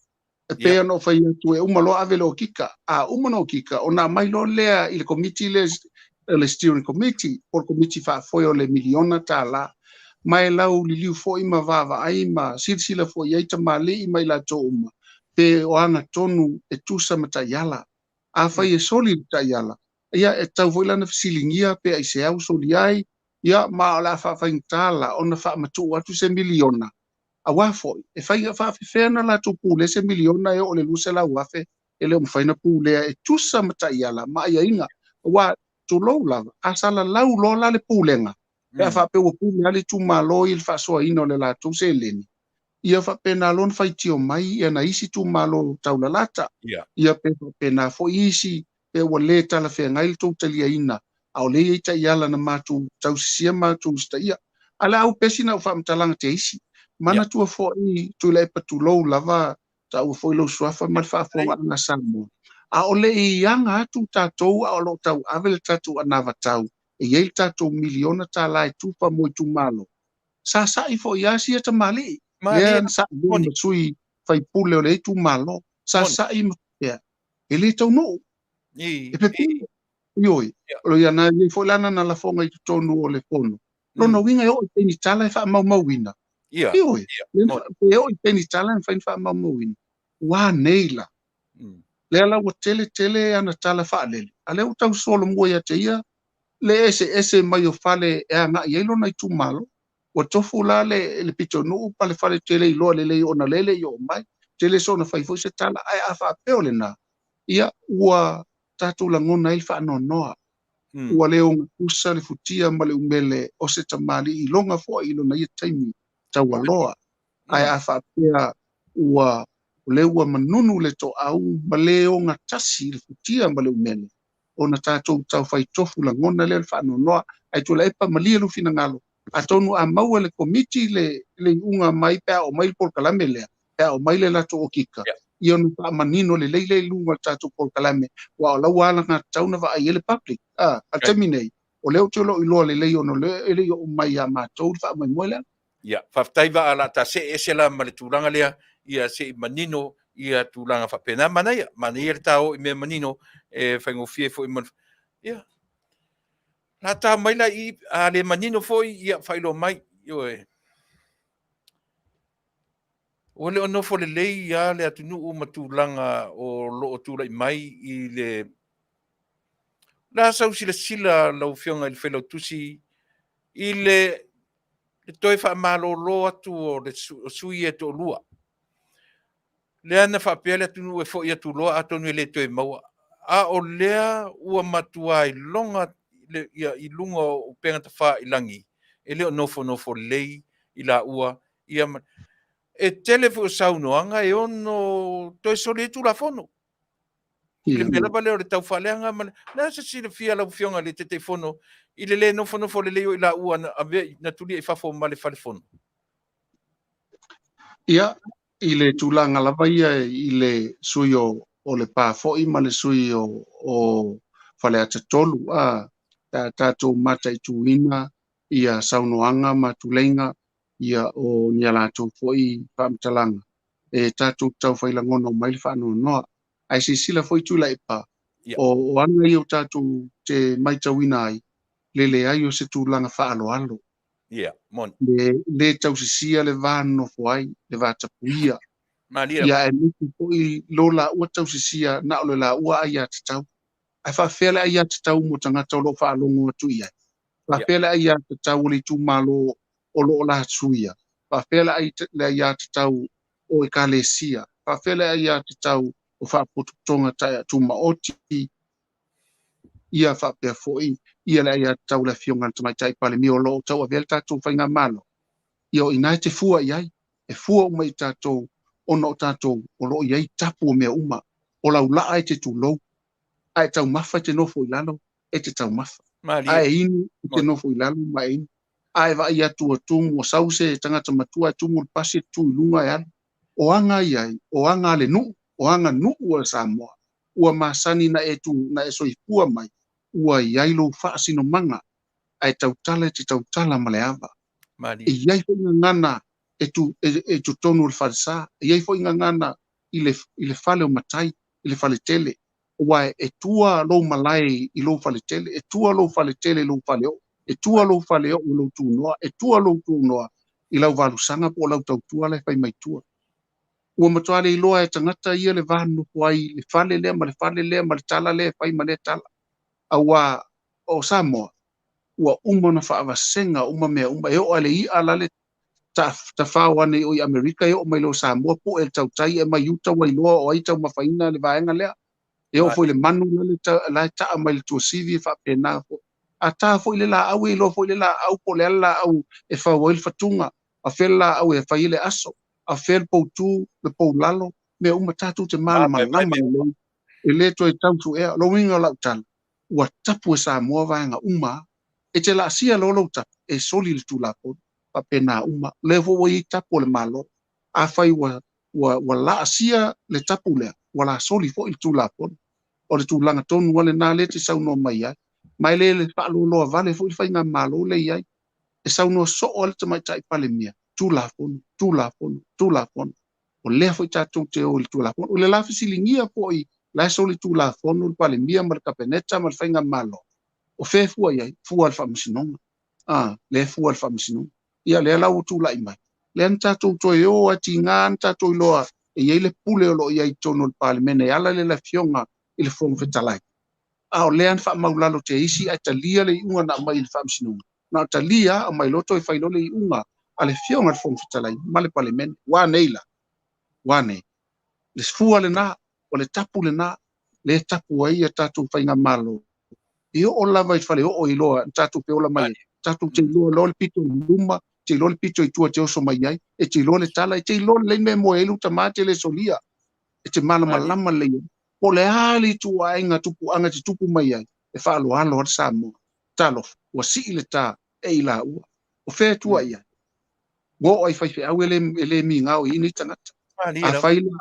E pei ona ou fai atu e uma loa ave le okika. A uma na okika, ona aumai loa lea i le komiti lea, le steering committee, po o le komiti faafoe o le miliona tala. Ma e lauliliu foi ma vaavaai ma silasila foi i ai tamalii ma i latou uma, pe o agatonu e tusa ma taiala. Afai e soli le taiala, ia e tatau foi la ona fesiligia pe aisea ua soli ai, ia ma o le a faafaigata la ona faamatuu atu se miliona. Aua foi, e fai faafefea ona latou pule se miliona e oo i le 200,000 E le o mafai ona pulea e tusa ma taiala ma aiaiga. Aua, tulou lava, a salalau loa la le pulega, pe a faapea ua pule lava le itumalo i le faasoaina o le latou seleni, ia faapena loa ona faitio mai ia nai isi itumalo taulalata, ia pe faapena foi isi pe ua le talafeagai le tou taliaina, a o lea e i ai taiala na matou tausisia ma matou usitaia. A o le a ou pesi na ou faamatalaga te isi. Manatua foi Tuilaepa tulou lava taua foi lou suafa ma le faafofogaaga a Samoa, a o le i aga atu tatou a o lo o tauave le tatou anavatau e i ai le tatou miliona tala e tufa mo itumalo, sa sa'i foi lava sia tamalii, lea na sa'i ma sui faipule o lea itumalo, sa sa'i ma faapea, e le taunuu, e pepelo. Ioe, o lo na i ai foi la nana lafoga i totonu o le fono. Lona uiga e oo i penitala e faamaumauina. Ioe, e oo i penitala e mafai ona faamaumauina. Ua nei la. Lea la ua tele tele ana tala faalele, a lea ua tau solomua ia te ia le eseese mai o fale e agai ai lona itumalo. Ua tofu la le pitonuu ma le fale tele iloa lelei ona lele i oo mai. Tele soona fai foi se tala, ae a faapea o lena, ia ua tatou lagona ai le faanoanoa. Ua le ogatusa le futia ma le umele o se tamalii iloga foi i lona ia taimi taualoa. Ae a faapea ua o lea ua manunu le toau ma le ogatasi le futia ma le umele, ona tatou taufai tofu lagona lea o le faanoanoa. Ae Tuilaepa, malie lou finagalo, atonu a maua e le Komiti le iuga mai pe a oo mai le polokalame lea, pe a oo mai le latou okika, ia ona faamanino lelei lea i luga o le tatou polokalame, aua o la ua alagatatau ona vaai ai le public. A le taimi nei, o lea ou te le o iloa lelei ona o lea e le i oo mai ia matou le faamoemoe lea. Ia, faafetai Vaa, o le a ta see ese la ma le tulaga lea, ia se i manino ia tulaga faapena. Manaia, manaia le ta o i mea manino e faigofie foi ma le... Ia, la ta mai la i, a le manino foi, ia faailoa mai. Ioe. Ua le o nofo lelei lava le atunuu ma tulaga o lo o tulai mai i le... O le a sau silasila lau Afioga i le Failautusi i le toe faamalolo atu o le sui e toalua. Lea na faapea le atunuu e foi atu loa atonu e le toe maua. A o lea ua matua iloga i luga o upega tafailagi e le o nofonofo lelei i laua. Ia, e tele foi o saunoaga e ono toe soli ai Tulafono. I le mea lava lea o le taufaaleaga ma le... Le a se silafia lau Afioga i le Taitaifono i le le nofonofo lelei o i laua na avea na tulia i fafo ma le fale fono? Ia, i le tulaga lava ia i le sui o Lepa foi ma le sui o Faleata 3, a tatou mataituina ia saunoaga ma tuleiga ia o ni a latou foi faamatalaga e tatou taufai lagona mai le faanoanoa. Ae silasila foi Tuilaepa, o aga ia o tatou te maitauina ai le leai o se tulaga faaaloalo. Le le tausisia le va nonofo ai, le va tapuia. Ia aemaise foi lo laua tausisia na o le laua aiatatau. Ae faafefea le aiatatau mo tagata o lo o faalogo atu i ai? Faafefea le aiatatau o le itumalo o lo o la suia? Faafefea le aiatatau o ekalesia? Faafefea le aiatatau o faapotopotoga tumaoti? Ia faapea foi ia le aiatatau le afioga i le Tamaitai Palemia o lo o tauavea le tatou faigamalo. Ia o ina e te fua i ai, e fua uma i tatou ona o tatou o lo o i ai tapu o mea uma. O laulaa e te tulou, ae taumafa e te nofo i lalo, e te taumafa. Ae inu e te nofo i lalo ma e inu. Ae vaai atu ua tumu, ua sau se tagata matua e tumu le pasi e tu i luga e alu. O aga ia ai, o aga a le nuu, o aga nuu a Samoa. Ua masani na e tu, na e soifua mai, ua i ai lou faasinomaga, ae tautala e te tautala ma le ava. E i ai foi gagana e tu, e totonu o le falesa, e i ai foi gagana i le fale o matai, i le faletele. Aua e tua lou malae i lou faletele, e tua lou faletele i lou faleoo, e tua lou faleoo i lou tunoa, e tua lou tunoa i lau valusaga po o lau tautua la e fai mai tua. Ua matua le iloa e tagata ia le va nonofo ai le fale lea ma le fale lea ma le tala lea e fai ma lea tala. Aua o Samoa, ua uma ona faavasega uma mea uma, e oo lava i le i'a la le Tafao ane i o i Amerika e oo mai loa i Samoa, pue le tautai e aumai i uta ua iloa o ai taumafaina le vaega lea. E oo foi i le manu la e taa mai le tuasivi e faapena foi. A ta foi le laau e iloa foi le laau po o le a le laau e fau ai le fatuga, a o fea le laau e fai ai le aso, a o fea le poutu, le poulalo, mea uma tatou te malamalama lelei e le toe tau suea. O le uiga o lau tala, ua tapu e Samoa vaega uma lava. E te laasia loa lou tapu, e soli le Tulafono. Faapena uma. O lea foi ua i ai tapu a le Malo. Afai ua, ua, ua laasia le tapu lea, ua la soli foi le Tulafono. O le tulaga tonu lava lena lea e te saunoa mai ai. Ma e le faaloaloa vale foi le faigamalo lea e i ai. E saunoa soo lava le Tamaitai Palemia, Tulafono, Tulafono, Tulafono. O lea foi tatou te o i le Tulafono. O le la fesiligia foi la e soli Tulafono le Palemia ma le Kapeneta ma le faigamalo, o fea e fua i ai? Fua i le Faamasinoga. A, lea e fua i le Faamasinoga. Ia, lea la ua tulai mai. Lea na tatou toe o a tiga na tatou iloa e i ai le pule o lo o i ai i totonu o le Palemene e ala i le Afioga i le Fofoga Fetalai. A o lea na faamaulalo te isi ae talia le iuga na aumai i le Faamasinoga. Na o talia, aumai loa toe fai loa le iuga a le Afioga i le Fofoga Fetalai ma le Palemene. Ua a nei la? Ua a nei? Le fua lena, o le tapu lena, lea e tapu ai a tatou faigamalo. E oo lava i faleoo e iloa na tatou feola mai ai. Tatou te iloa loa le pito i luma, te iloa le pito i tua e te oso mai ai, e te iloa le tala, e te iloa lelei mea e moe ai lou tama e te le solia. E te malamalama lelei ai. Po o le a le ituaiga tupuaga e te tupu mai ai, e faaaloalo lava le Samoa. Talofa, ua sii le ta e i laua. O fea e tua i ai? Ua oo lava i faifeau e le, e le migao i ai nei tagata. Afai la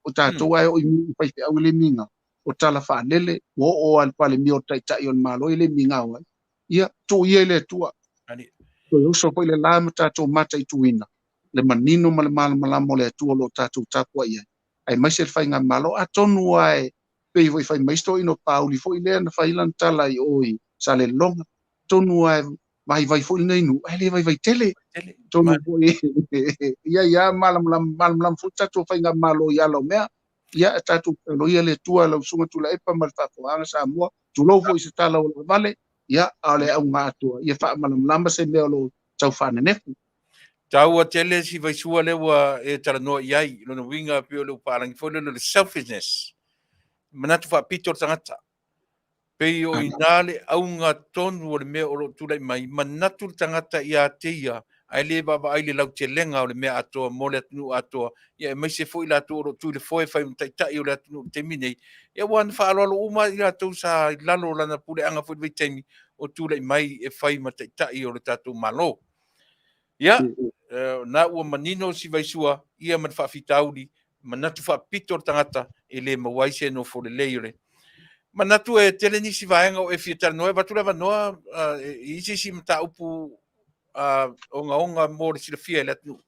o tatou ae oo i faifeau e le migao, o tala faalele, ua oo lava i le Palemia o le Taitai o le Malo e le migao ai. Ia, tuu ia i le Atua. Toe oso foi le la ma tatou mataituina le manino ma le malamalama o le Atua o lo o tatou tapuai ai, aemaise le faigamalo. Atonu lava e pei foi fai mai si toeaina o Pauli foi lea na fai lana tala i o i Salelologa, atonu lava e vaivai foi lenei nuu, ae le vaivai tele. Atonu foi ia ia malamalama malamalama foi tatou faigamalo i ala o mea. Ia, tatou aloia le Atua lau Susuga Tuilaepa ma le faafofogaaga Samoa. Tulou foi i se tala ua laavale, ia, a o le auga atoa, ia faamalamalama se mea o lo o tau faanenefu. Taua tele si vaisua lea ua e talanoa i ai, lona uiga pei o le upaalagi foi lea o le selfishness, manatu faapito le tagata. Pei o i ina le auga tonu o le mea o lo o tulai mai, manatu le tagata ia te ia, ae le vaavaai i le lautelega o le mea atoa mo le atunuu atoa, ia aemaise foi i latou o lo o tu i le foe e fai ma taitai o le atunuu i le taimi nei, ia aua na faaaloalo uma i latou sa i lalo o lana puleaga foi i le vaitaimi o tulai mai e fai ma taitai o le tatou Malo. Ia, na ua manino si vaisua ia ma le faafitauli, manatu faapito le tagata e le maua ai se nofo lelei o le manatu. E tele nisi vaega o e fia talanoa, e avatu le avanoa i isi isi mataupu ogaoga mo le silafia e le atunuu. Ou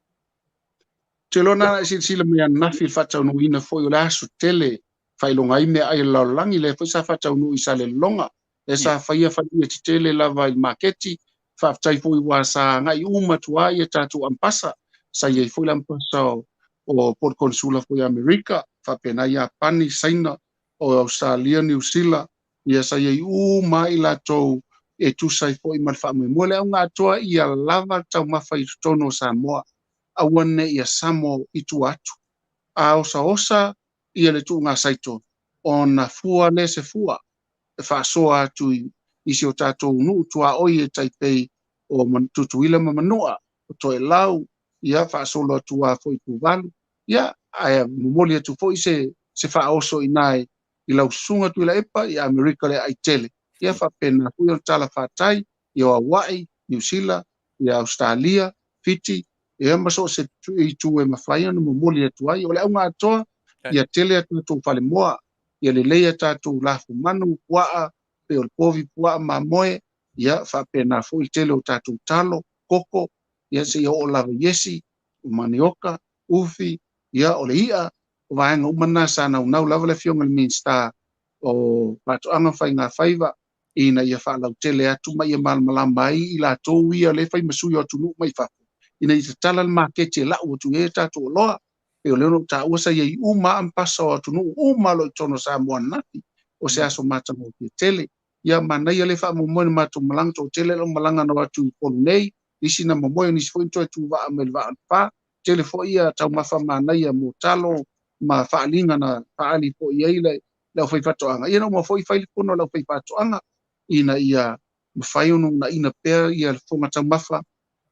te iloa na e silasila mai ananafi i le faataunuuina foi o le aso tele faailoga ai meaai a le lalolagi, lea foi sa faataunuu i Salelologa, lea sa faia faia tetele lava i le maketi. Faafetai foi aua sa agai uma atu lava ia tatou ampasa, sa i ai foi le ampasa o po o le Konesula foi a Amerika, faapena Iapani, Saina, o Ausetalia, Niu Sila, ia sa i ai uma lava i latou e tusa ai foi ma le faamoemoe. Le auga atoa ia lava le taumafa i totonu o Samoa, aua ne i asamo i tua atu. A osaosa ia le tuuga saito, ona fua lea se fua e faasoa atu i si o tatou nuu tuaoi e tai pei o Tutuila ma Manua, o Toelau, ia faasolo atu lava foi i Tuvalu, ia ae momoli atu foi se faaoso i ina i lau Susuga Tuilaepa i Amerika le Aitele, ia faapena foi ona tala faatai i o Aua'i, Niu Sila, ia Ausetalia, Fiti, ia ma so o se itu e mafai ona momoli atu ai. O le auga atoa, ia tele a tatou falemoa, ia lelei a tatou lafumanu, puaa, pei o le povi, puaa, mamoe, ia faapena foi le tele o tatou talo, koko, ia seia oo lava i esi, o manioka, ufi, ia o le i'a, o vaega uma na sa naunau lava le Afioga i le Minisita o Faatoaga ma Faigafaiva ina ia faalautele atu ma ia malamalama ai i latou ia lea e fai ma sui o atunuu mai fafo, ina ia tatala le maketi e lau atu i ai a tatou oloa. Pei o lea na ou taua sa i ai uma lava ampasa o atunuu uma o lo o i totonu o Samoa ananafi, o se aso matagofie tele. Ia manaia le faamoemoe na matou malaga, toatele lau malaga na o atu i Upolu nei, Nisi na momoe, o nisi foi na toe tuvaa mai le vaa o le fa. Tele foi ia taumafa manaia mo talo ma faaaliga na faaali foi i ai le le aufaifaatoaga. Ia na uma foi fai le fono a le aufaifaatoaga ina ia mafai ona uunaina pea ia le fofoga taumafa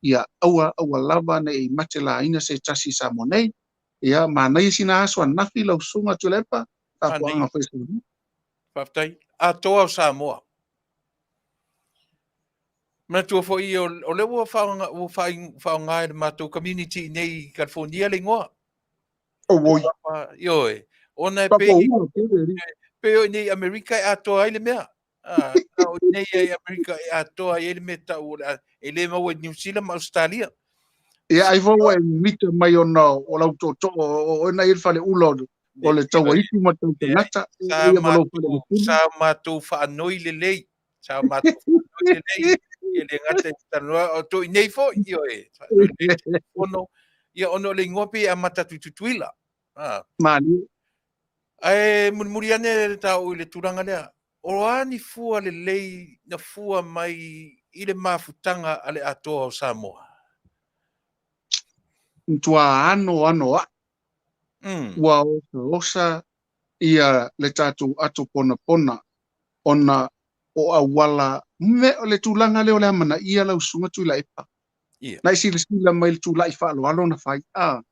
ia aua aua lava ne i matelaina se tasi i Samoa nei. Ia manaia sina aso ananafi lau susuga Tuilaepa, tapuaaga foi a Samoa. Faafetai. Atoa o Samoa. Manatua foi o lea ua faaaoga e le matou community i nei i California le igoa. Oi. Ioe. Ona e pei, pei o i nei Amerika e atoa ai le mea. Ah, o i nei i Amerika e atoa ai le mea tau e le maua i New Zealand ma Australia. Ia, ai foi ua e mita mai ona o lau tootoo o oe na i le faleula o le tauaitu ma tau tagata. Sa matou faanoi lelei. Sa matou faanoi lelei. E le gata i te talanoa, o toi nei foi, ioe. Faanoi lelei fono. Ia, ona o le igoa pei e amata atu i Tutuila. Ah. Malie. Ae mulimuli ane le taou i le tulaga lea, o a ni fua lelei na fua mai i le mafutaga a le Atoa o Samoa? Matua ano ano aʻe. Ua osaosa ia le tatou ato ponapona ona o auala me o le tulaga lea o le amanaia lau Susuga Tuilaepa. Na e silasila mai i le tulai faaaloalo na fai, a.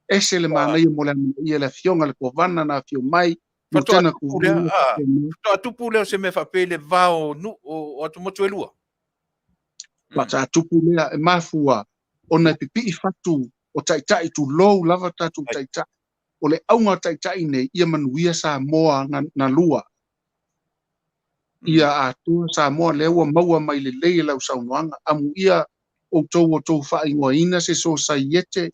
Ese le manaia mo le amanaia le afioga i le Kovana na afio mai, Lutena Kovana. Faatoa tupu lea o se mea faapea i le va o o atumotu e lua. Faatoa tupu lea e mafua ona e pipii fatu o taitai, tulou lava tatou taitai. O le auga o taitai nei, ia manuia Samoa na lua. Ia atoa Samoa lea ua maua mai lelei e lau saunoaga. Amuia outou o tou faaigoaina se sosaiete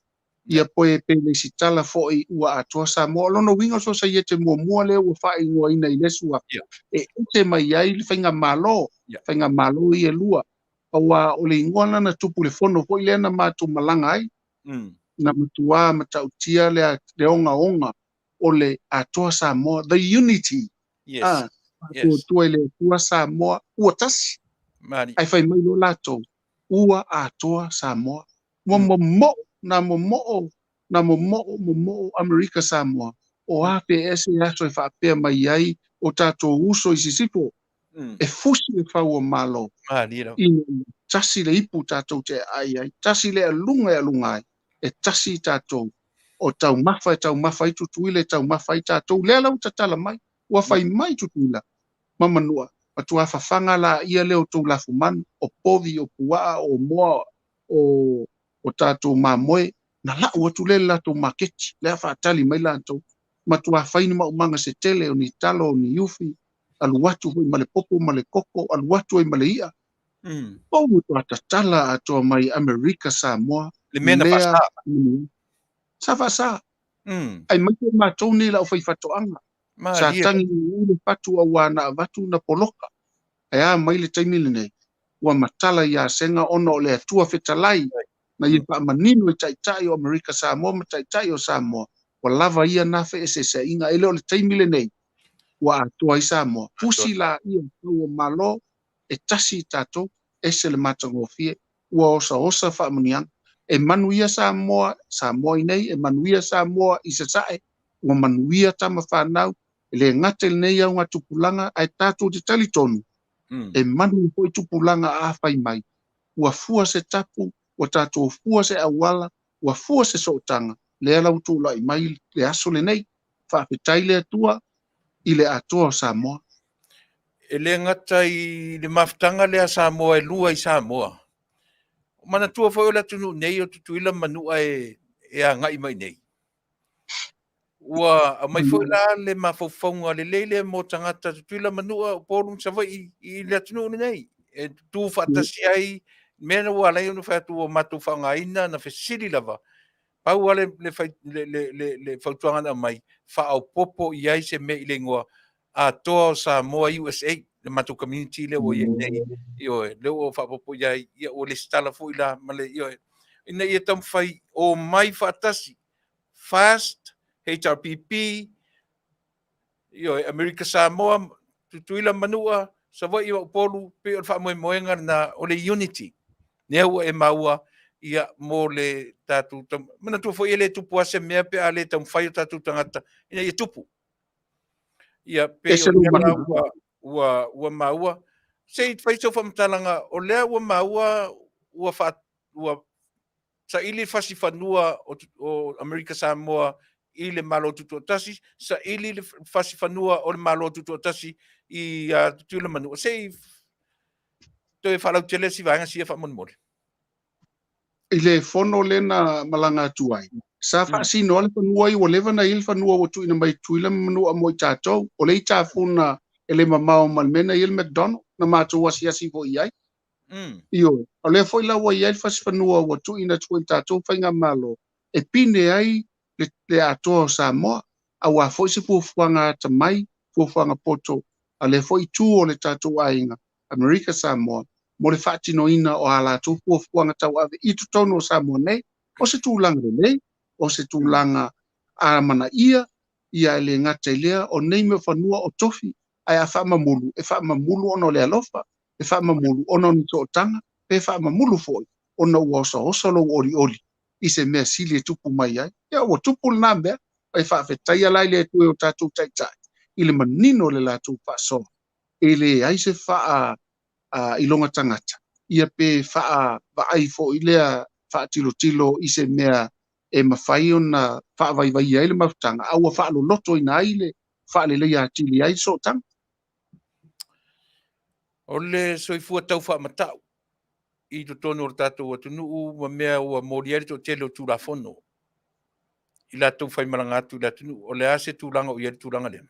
ia poe pe lesitala foi ua atoa Samoa. O lona uiga o sosaiete muamua lea ua faaigoaina i le suafa e ese mai ai le faigamalo, faigamalo ia e lua. Aua o le igoa la na tupu i le fono foi lea na matou malaga ai, na matua matautia le ogaoga o le atoa Samoa, the unity. Yes. Ah, faatuatua i le Atua Samoa ua tasi. Ae fai mai loa latou, ua atoa Samoa. Ua momoʻo, na momoʻo, na momoʻo, momoʻo Amerika Samoa. O a pe ese aso e faapea mai ai o tatou uso i sisifo, e fusi le fau o Malo, ina ia tasi le ipu tatou te aai ai, tasi le aluga e aluga ai, e tasi tatou, o taumafa e taumafa ai Tutuila e taumafa ai tatou, lea la ua tatala mai, ua fai mai Tutuila ma Manua, matua fafaga laia lea o tou lafumanu, o povi, o puaa, o moa, o o tatou mamoe, na lau atu lea i le latou maketi, lea faatali mai latou, matua fai ni maumaga se tele, o ni talo, o ni ufi, alu atu foi ma le popo ma le koko, alu atu ai ma le i'a. Pau matua tatala atoa mai Amerika Samoa. Le mea na faasa. Sa faasa. Aemaise matou nei le aufaifaatoaga. Sa tagi i le fatu auā na avatu na poloka. Ae a mai le taimi lenei, ua matala ia Sega ona o le Atua Fetalai na ia faamanino i Taitai o Amerika Samoa ma Taitai o Samoa, ua lava ia na feeseeseaiga. E le o le taimi lenei ua atoa ai Samoa. Fusi laia tau o Malo e tasi i tatou, ese le matagofie, ua osaosa faamanuiaga. E manuia Samoa, Samoa i nei, e manuia Samoa i Sasae, ua manuia tama fanau, e le gata i lenei augatupulaga, ae tatou te talitonu, e manuia foi tupulaga a fai mai, ua fua se tapu, ua tatou fua se auala, ua fua se sootaga, lea la ua tulai mai le aso lenei. Faafetai le Atua i le Atoa o Samoa. E le gata i le mafutaga lea a Samoa e lua i Samoa, manatua foi o le atunuu nei o Tutuila ma Manua e agai mai nei. Ua aumai foi la le mafaufauga lelei lea mo tagata Tutuila, Manua, Upolu ma Savaii i le atunuu lenei e tutu faatasi ai mea na ua ala ai ona fai atu ua matou faaaogaina na fesili lava pau lava le fautuaga na aumai faaopoopo i ai se mea i le igoa Atoa o Samoa USA le matou community lea ua i ai nei ioe lea ua faaopoopo i ai ia ua lesitala foi la ma le ioe ina ia taumafai omai faatasi FAST, HRPP, ioe, Amerika Samoa, Tutuila, Manua, Savaii ma Upolu, pei o le faamoemoega lena o le unity. Lea ua e maua, ia, mo le tatou manatua foi e le tupu lava se mea pe a le taumafai o tatou tagata ina ia tupu. Ia, pei o lea la ua maua. Se i fai sau faamatalaga, o lea ua maua ua ua saili le fasi fanua o Amerika Samoa i le Malo Tutoatasi, saili le fasi fanua o le Malo Tutoatasi i Tutuila ma Manua. Se i toe faalautele si vaega sia faamolemole. I le fono lea na malaga atu ai, sa faasino lava le fanua ia, ua leva ona i ai le fanua ua tuuina mai e Tutuila ma Manua mo i tatou. O le i tafuna e le mamao ma le mea na i ai le McDonald, na matou asiasi foi i ai. Ioe, o lea foi la ua i ai le fasi fanua ua tuuina atu foi i le tatou faigamalo e pine ai le atoa o Samoa, aua foi se fuafuaga atamai, fuafuaga poto a lea foi itu o le tatou aiga Amerika Samoa mo le faatinoina o a latou fuafuaga tauave i totonu o Samoa nei. O se tulaga lelei, o se tulaga amanaia, ia e le gata i lea, o nei mea o fanua o tofi, ae a faamamulu, e faamamulu ona o le alofa, e faamamulu ona o ni sootaga, pe faamamulu foi ona ua osaosa lou olioli i se mea sili e tupu mai ai. Ia, ua tupu lena mea, e faafetaia la i le Atua i o tatou taitai i le manino o le latou faasoa, e leai se faailoga tagata, ia pe faavaai foi lea faatilotilo i se mea e mafai ona faavaivaia ai le mafutaga, a ua faalolotoina ai le faaleleia atili ai le sootaga. O le soifua tau faamatau i totonu o le tatou atunuu ma mea ua molia ai le toatele o Tulafono i latou faimalaga atu i le atunuu. O le a se tulaga o i ai le tulaga lea?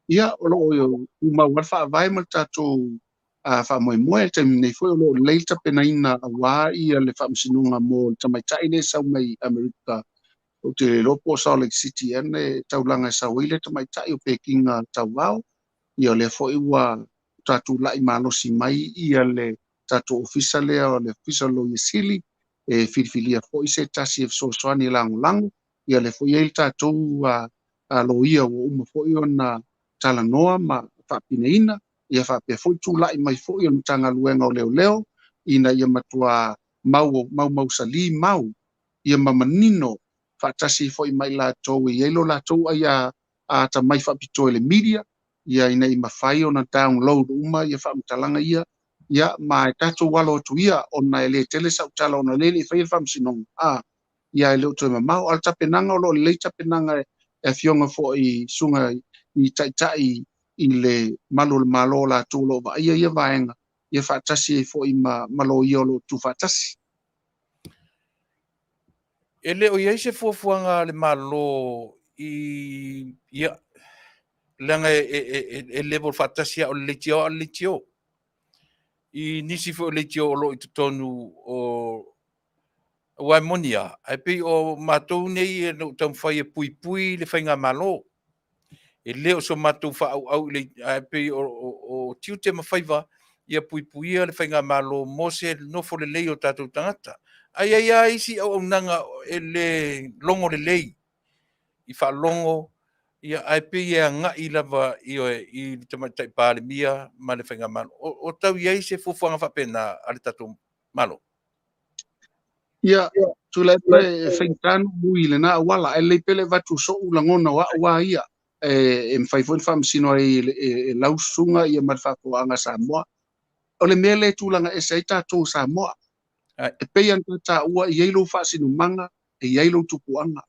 Ia, o lo o tumau lava le faavae ma le tatou faamoemoe. I le taimi nei foi o lo o lelei le tapenaina aua le faamasinoga mo le tamaitai lea e sau mai Amerika. Ou te le iloa po o Salt Lake City ea le taulaga e sau ai le tamaitai o Pekiga Tauvao. Ia, o lea foi ua faatulai malosi mai ia le tatou ofisa lea o le Ofisa o le Loia Sili e filifilia foi se tasi e fesoasoani e lagolago. Ia, lea foi e i ai le tatou loia ua uma foi ona talanoa ma faapineina. Ia faapea foi tulai mai foi o le Matagaluega o Leoleo ina ia matua mau maumausali mau ia ma manino faatasi foi ma i latou e i ai lo latou aia atamai faapitoa i le media, ia ina ia mafai ona download uma ia faamatalaga ia, ia ma e tatou alo atu ia ona e le tele sau tala ona lea e le i faia le faamasinoga, a ia e le o toe mamao. A o le tapenaga o lo o lelei tapenaga e afioga foi i susuga i taitai i le malu o le Malo o latou o lo o vaaia ia vaega, ia faatasi ai foi ma loia o lo o tuufaatasi. E le o i ai se fuafuaga a le Malo i ia leaga e level faatasi a o le leitio a o le leitio. I nisi foi o leitio o lo o i totonu o aua e moni lava, ae pei o matou nei e lo o taumafai e puipui le faigamalo. E le o so matou faaauau i le, ae pei o tiute ma faiva ia puipuia le faigamalo mo se nofo lelei o tatou tagata. Ae i ai lava isi auaunaga e le logo lelei i faalogo, ia, ae pei e agai lava i le Tamaitai Palemia ma le faigamalo. O tau i ai se fuafuaga faapena a le tatou Malo? Ia, tulai mai e faigata ona ui i lena auala, ae lelei pea le avatu o so'u lagona o a'u a ia, e mafai foi ona faamasino ai e lau susuga ia ma le faafofogaaga a Samoa. O le mea lea e tulaga ese ai tatou o Samoa, e pei ona ta taua, e i ai lou faasinomaga, e i ai lou tupuaga.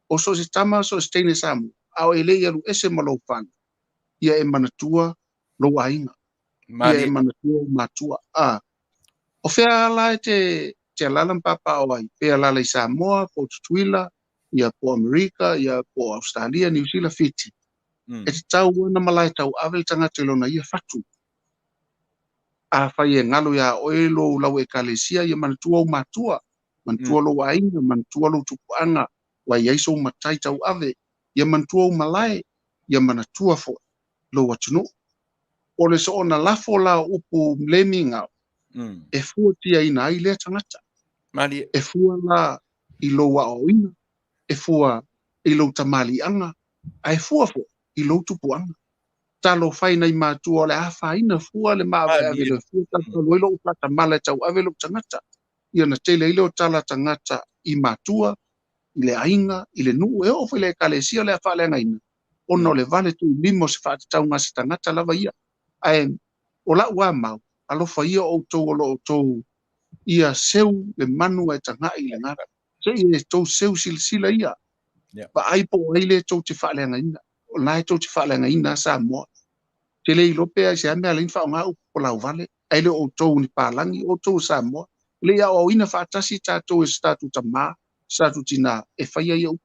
O so o se tama, so o se teine Samoa, a o e le i alu ese ma lou fale, ia e manatua lou aiga, ia e manatua ou matua. A o fea la e te alala ma papaaao ai, pe alala i Samoa, po o Tutuila, ia po o Amerika, ia po o Ausetalia, Niu Sila, Fiti. E tatau ona malae tauave le tagata i lona ia fatu. Afai e galo iā oe lou lau ekalesia, ia manatua ou matua, manatua lou aiga, manatua lou tupuaga, ua i ai sou matai tauave, ia manatua ou malae, ia manatua foi lou atunuu. O le soona lafo la o upu le migao, e fuatiaina ai lea tagata. E fua la i lou aoaoina, e fua i lou tamaliiaga, ae fua foi i lou tupuaga. Talofa e nai matua o le afaina fua le maaveave le fua talutalu ai lou faatamala e tauave lou tagata. Ia ona tele ai lea o tala tagata i matua, i le aiga, i le nuu, e oo foi i le ekalesia o le a faaleagaina, ona o le vale tuulima o se faatatauga a se tagata lava ia. Ae o lau lava mau, alofa ia outou o lo o outou ia seu le manu ae tagai i le galu. Se i e tou seu silasila ia, vaai po o ai lea tou te faaleagaina. O lena e tou te faaleagaina Samoa. Te le iloa pe aisea mea alai ona faaaoga upu polauvale, ae le o outou ni palagi, o outou o Samoa. E le i aoaoina faatasi tatou e se tatou tama, se tatou tina e faia ia upu.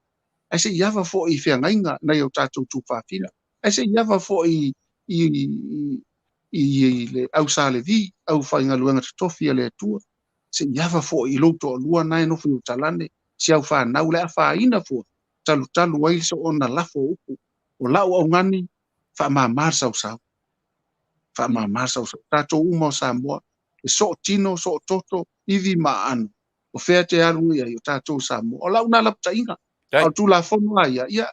Ae se i ava foi i feagaiga nai o tatou tuafafine. Ae se i ava foi i, i le au Sa Levi, au faigaluega totofi a le Atua. Se i ava foi i lou toalua na e nofo i Otalane, si au fanau le afaina fua, talutalu ai le soona lafo o upu. O lau augani, faamama le sausau. Faamama le sausau. Tatou uma o Samoa, e soo tino, soo toto, ivi ma aano. O fea te alu i ai o tatou o Samoa. O lau na lapataiga. A o Tulafono a ia, ia,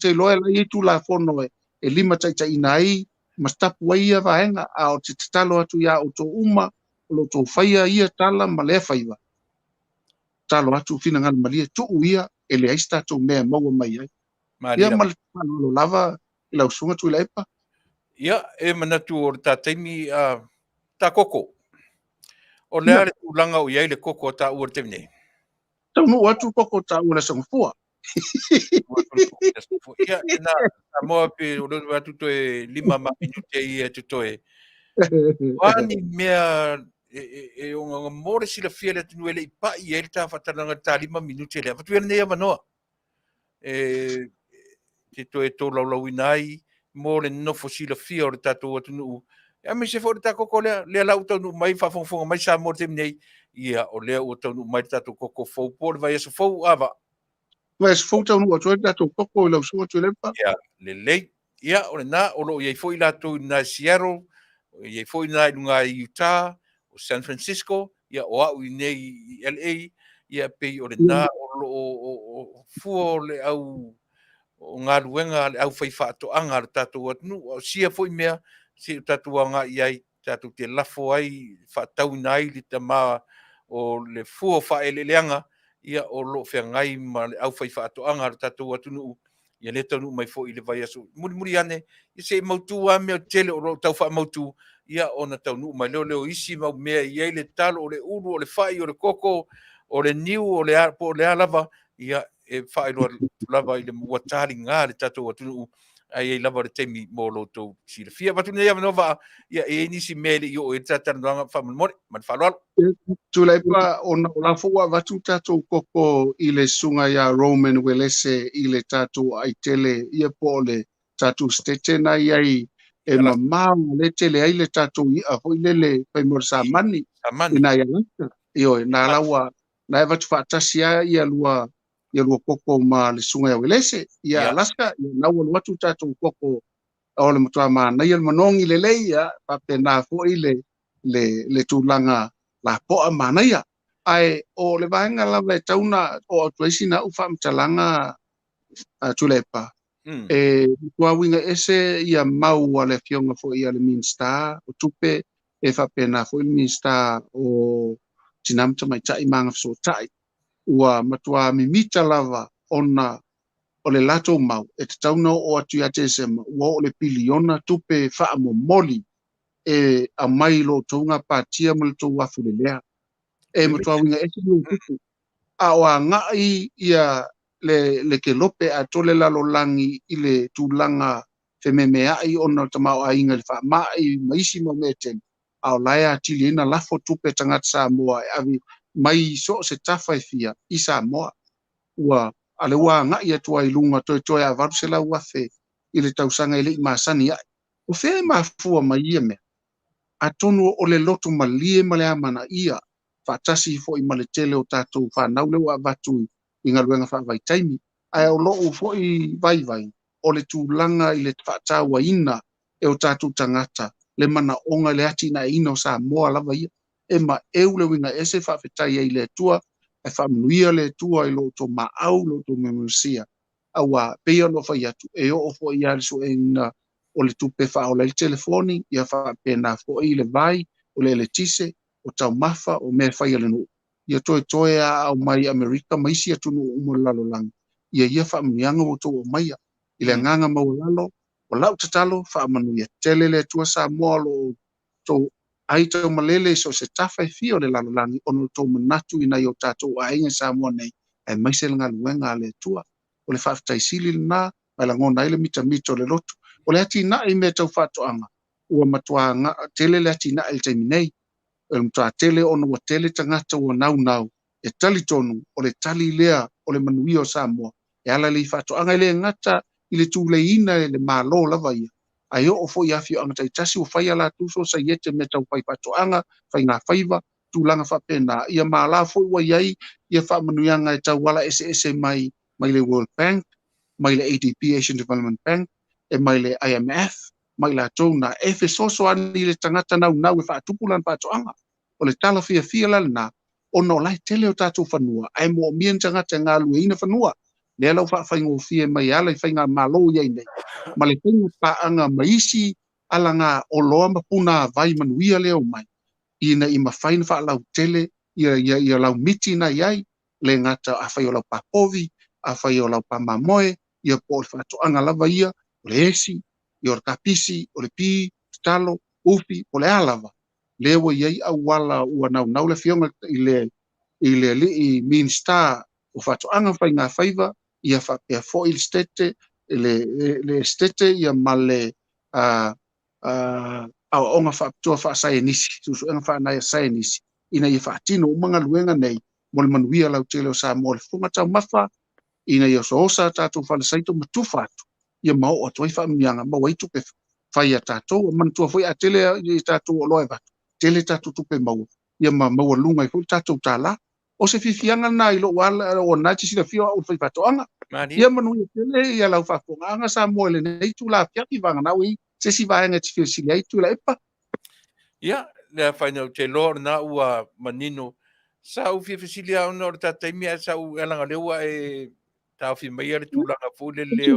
te iloa e la e i ai Tulafono e limataitaiina ai ma tapu ai ia vaega, a o te tatalo atu iā outou uma o lo outou faia ia tala ma lea faiva, tatalo atu finagalo malie, tuu ia e leai se tatou mea e maua mai ai. Ia ma le faaaloalo lava i lau Susuga Tuilaepa. Ia, e manatu o le ta taimi, ta koko. O le a le tulaga o i ai le koko a tāua i le taimi nei? Taunuu atu le koko o tāua i le Aso Gafua. Ia, nā, Samoa pe o le atu toe 5 ma minute ia e totoe. O a ni mea e ogaoga mo le silafia e le atunuu e le i pai ai le ta faatalanoaga i le ta 5 minute lea. Avatu ia lenei avanoa e te toe tolaulauina ai mo le nofo silafia o le tatou atunuu, aemaise foi o le ta koko lea, lea la ua taunuu mai, faafogafoga mai Samoa i le taimi nei, ia o lea ua taunuu mai le tatou koko fou po o le vaiaso fou, a Vaa? Vaiaso fou taunuu atu ai le tatou koko i lau Susuga Tuilaepa. Ia, lelei. Ia, o lena, o lo o i ai foi latou i lena i Seattle, o i ai foi lena i luga i Utah, o San Francisco, ia, o au i inei i LA, ia, pei o lena o lo o fua o le au o galuega a le aufaifaatoaga a le tatou atunuu. A o sia foi mea se i o tatou agai i ai, tatou te lafo ai, faatauina ai le tama o le fua o faaeleeleaga, ia, o lo o feagai ma le aufaifaatoaga a le tatou atunuu, ia lea taunuu mai foi i le vaiaso mulimuli ane, ia se i mautu lava mea tele o lo o tau faamautu, ia ona taunuu mai lea o isi mau mea e i ai le talo, o le ulu, o le fai, o le koko, o le niu, o le a, po o le a lava, ia e faailoa atu lava i le ua taliga le tatou atunuu, ae i ai lava le taimi mo lo outou silafia. Avatu lenei avanoa Vaa, ia e i ai nisi mea e le i oo i ai le ta talanoaga faamolemole, ma le faaaloalo. Tuilaepa, ona o la foi ua avatu tatou koko i le susuga ia Roman Uelese i le tatou aai tele ia po o le tatou sitete na i ai e mamao le tele ai le tatou i'a foi lele fai mo le samani i nai Alaska. Ioe, na la ua na e avatu faatasi lava ia lua ia lua koko ma le susuga ia Uelese ia Alaska, ia na ua alu atu tatou koko o le matua manaia le manogi lelei, ia faapena foi le le le tulaga lapoa manaia. Ae o le vaega lava e tau na oo atu ai sina au faamatalaga a Tuilaepa, e matua uiga ese ia mau a le afioga foi a le Minisita o Tupe e faapena foi le Minisita o Tina ma Tamaitai ma Agafesootai. Ua matua mimita lava ona o le latou mau e tatau ona oo atu ia Tesema ua oo le piliona tupe faamomoli e aumai i lo outou gapatia ma le tou afulelea. E matua uiga ese le upu. A o agai ia le kelope atoa le lalolagi i le tulaga fememeai ona o le tamaoaiga i le faamai ma isi mau mea e tele, a o la e atili ai ona lafo tupe a tagata Samoa e ave mai so o se tafa e fia i Samoa. Ua, a lea ua agai atu ai i luga toetoe a 800,000 i le tausaga e le i masani ae. O fea e mafua mai ia mea? Atonu o le loto malie ma le amanaia faatasi foi ma le tele o tatou fanau lea ua avatu i galuega faavaitaimi. Ae o lou foi vaivai, o le tulaga i le faatauaina e o tatou tagata le manaoga i le atinaeina o Samoa lava ia. E maeu le uiga ese, faafetai ai i le Atua, ae faamanuia le Atua i lo outou maau, lo outou memesia, aua pei ona ou fai atu, e oo foi lava le sueina o le tupe e faaola ai le telefoni, ia faapena foi le vai, o le eletise, o taumafa, o mea e fai a le nuu. Ia toetoe a aumai i Amerika ma isi atunuu uma o le lalolagi ia ia faamanuiaga ua outou aumaia. I le agaga maualalo, o lau tatalo, faamanuia tele le Atua Samoa o lo o outou ai taumalele i so o se tafa e fia o le lalolagi ona o lo outou manatu i nai o tatou aiga i Samoa nei, aemaise le galuega a le Atua. O le faafetai sili lena, ma e lagona ai le mitamita o le loto. O le atinae i mea tau faatoaga, ua matua tele le atinae i le taimi nei. O le matua tele ona ua tele tagata ua naunau e talitonu o le tali lea o le manuia o Samoa e ala lea i faatoaga. E le gata i le tuleiina e le Malo lava ia, ae oo foi i afioaga taitasi ua fai a latou sosaiete mea tau fai faatoaga, faigafaiva, tulaga faapena. Ia ma la foi ua i ai ia faamanuiaga e tauala eseese mai mai le World Bank, mai le ADB, Asian Development Bank, e mai le IMF, ma i latou na e fesoasoani i le tagata naunau e faatupu lana faatoaga. O le tala fiafia la lena, ona o la e tele o tatou fanua, ae moomia ni tagata e galueina fanua. Lea la ua faafaigofie mai e ala i faigamalo i ai nei, ma le faiga paaga ma isi alaga oloa ma punavai manuia lea o mai, ina ia mafai ona faalautele ia, ia, ia laumiti na i ai, le gata afai o lau papovi, afai o lau pamamoe, ia po o le faatoaga lava ia, o le esi, ia o le kapisi, o le pi, talo, ufi, po o le a lava, lea ua i ai auala ua naunau le Afioga i le i le alii Minisita o Faatoaga ma Faigafaiva, ia faapea foi le Setete, le, le Esetete ia ma le aoaoga faapitoa faasaienisi, suesuega faasaienisi, ina ia faatino uma galuega nei mo le manuia lautele o Samoa. O le fofoga taumafa, ina ia osoosa a tatou falesaito ma tufa atu, ia ma oo atu ai faamanuiaga, maua ai tupe fai a tatou. Manatua foi a tele i tatou oloa e avatu, tele tatou tupe maua, ia ma maualuga ai foi le tatou tala. O se fiafiaga lena i lou ala, o lena e te silafia o au o le faifaatoaga. Ia manuia tele ia lau faafofogaaga Samoa i lenei itula afiafi, vagana ua i ai se isi vaega e te fia fesili ai Tuilaepa. Ia, le afaina ou te iloa o lena ua manino. Sa ou fia fesili lava ona o le ta taimi ae sa ou, leaga o lea ua e taofi maia le tulaga foi lele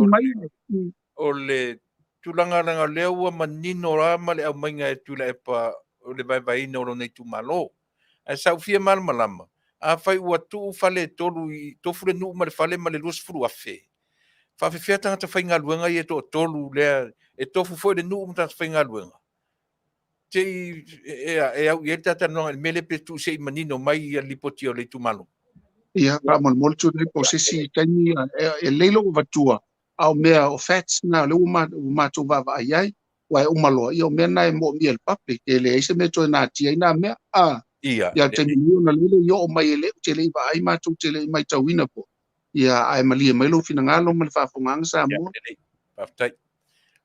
o le tulaga leaga o lea ua manino lava ma le aumaiga e Tuilaepa o le vaevaeina o lona itumalo. Ae sa ou fia malamalama, afai ua tuu fale e tolu i tofu le nuu ma le fale ma le 20,000, faafefea tagata faigaluega ia e toatolu lea e tofu foi le nuu ma tagata faigaluega? Se i e au i ai le ta talanoaga i le mea lea pe tuu se i manino mai ia le lipoti o le itumalo. Ia, faamolemole Tuilaepa po o se isi taimi e lelei lou avatua, a o mea o facts na o lea ua matou vaavaai ai, aua e uma loa, ia o mea na e moomia e le public, e leai se mea e toe natia ai na mea. A, ia, le taimi nei ona lele i oo mai e le, ou te le i vaai matou te le i maitauina foi. Ia, ae malie mai lou finagalo ma le faafofogaaga Samoa. Ia, lelei. Faafetai.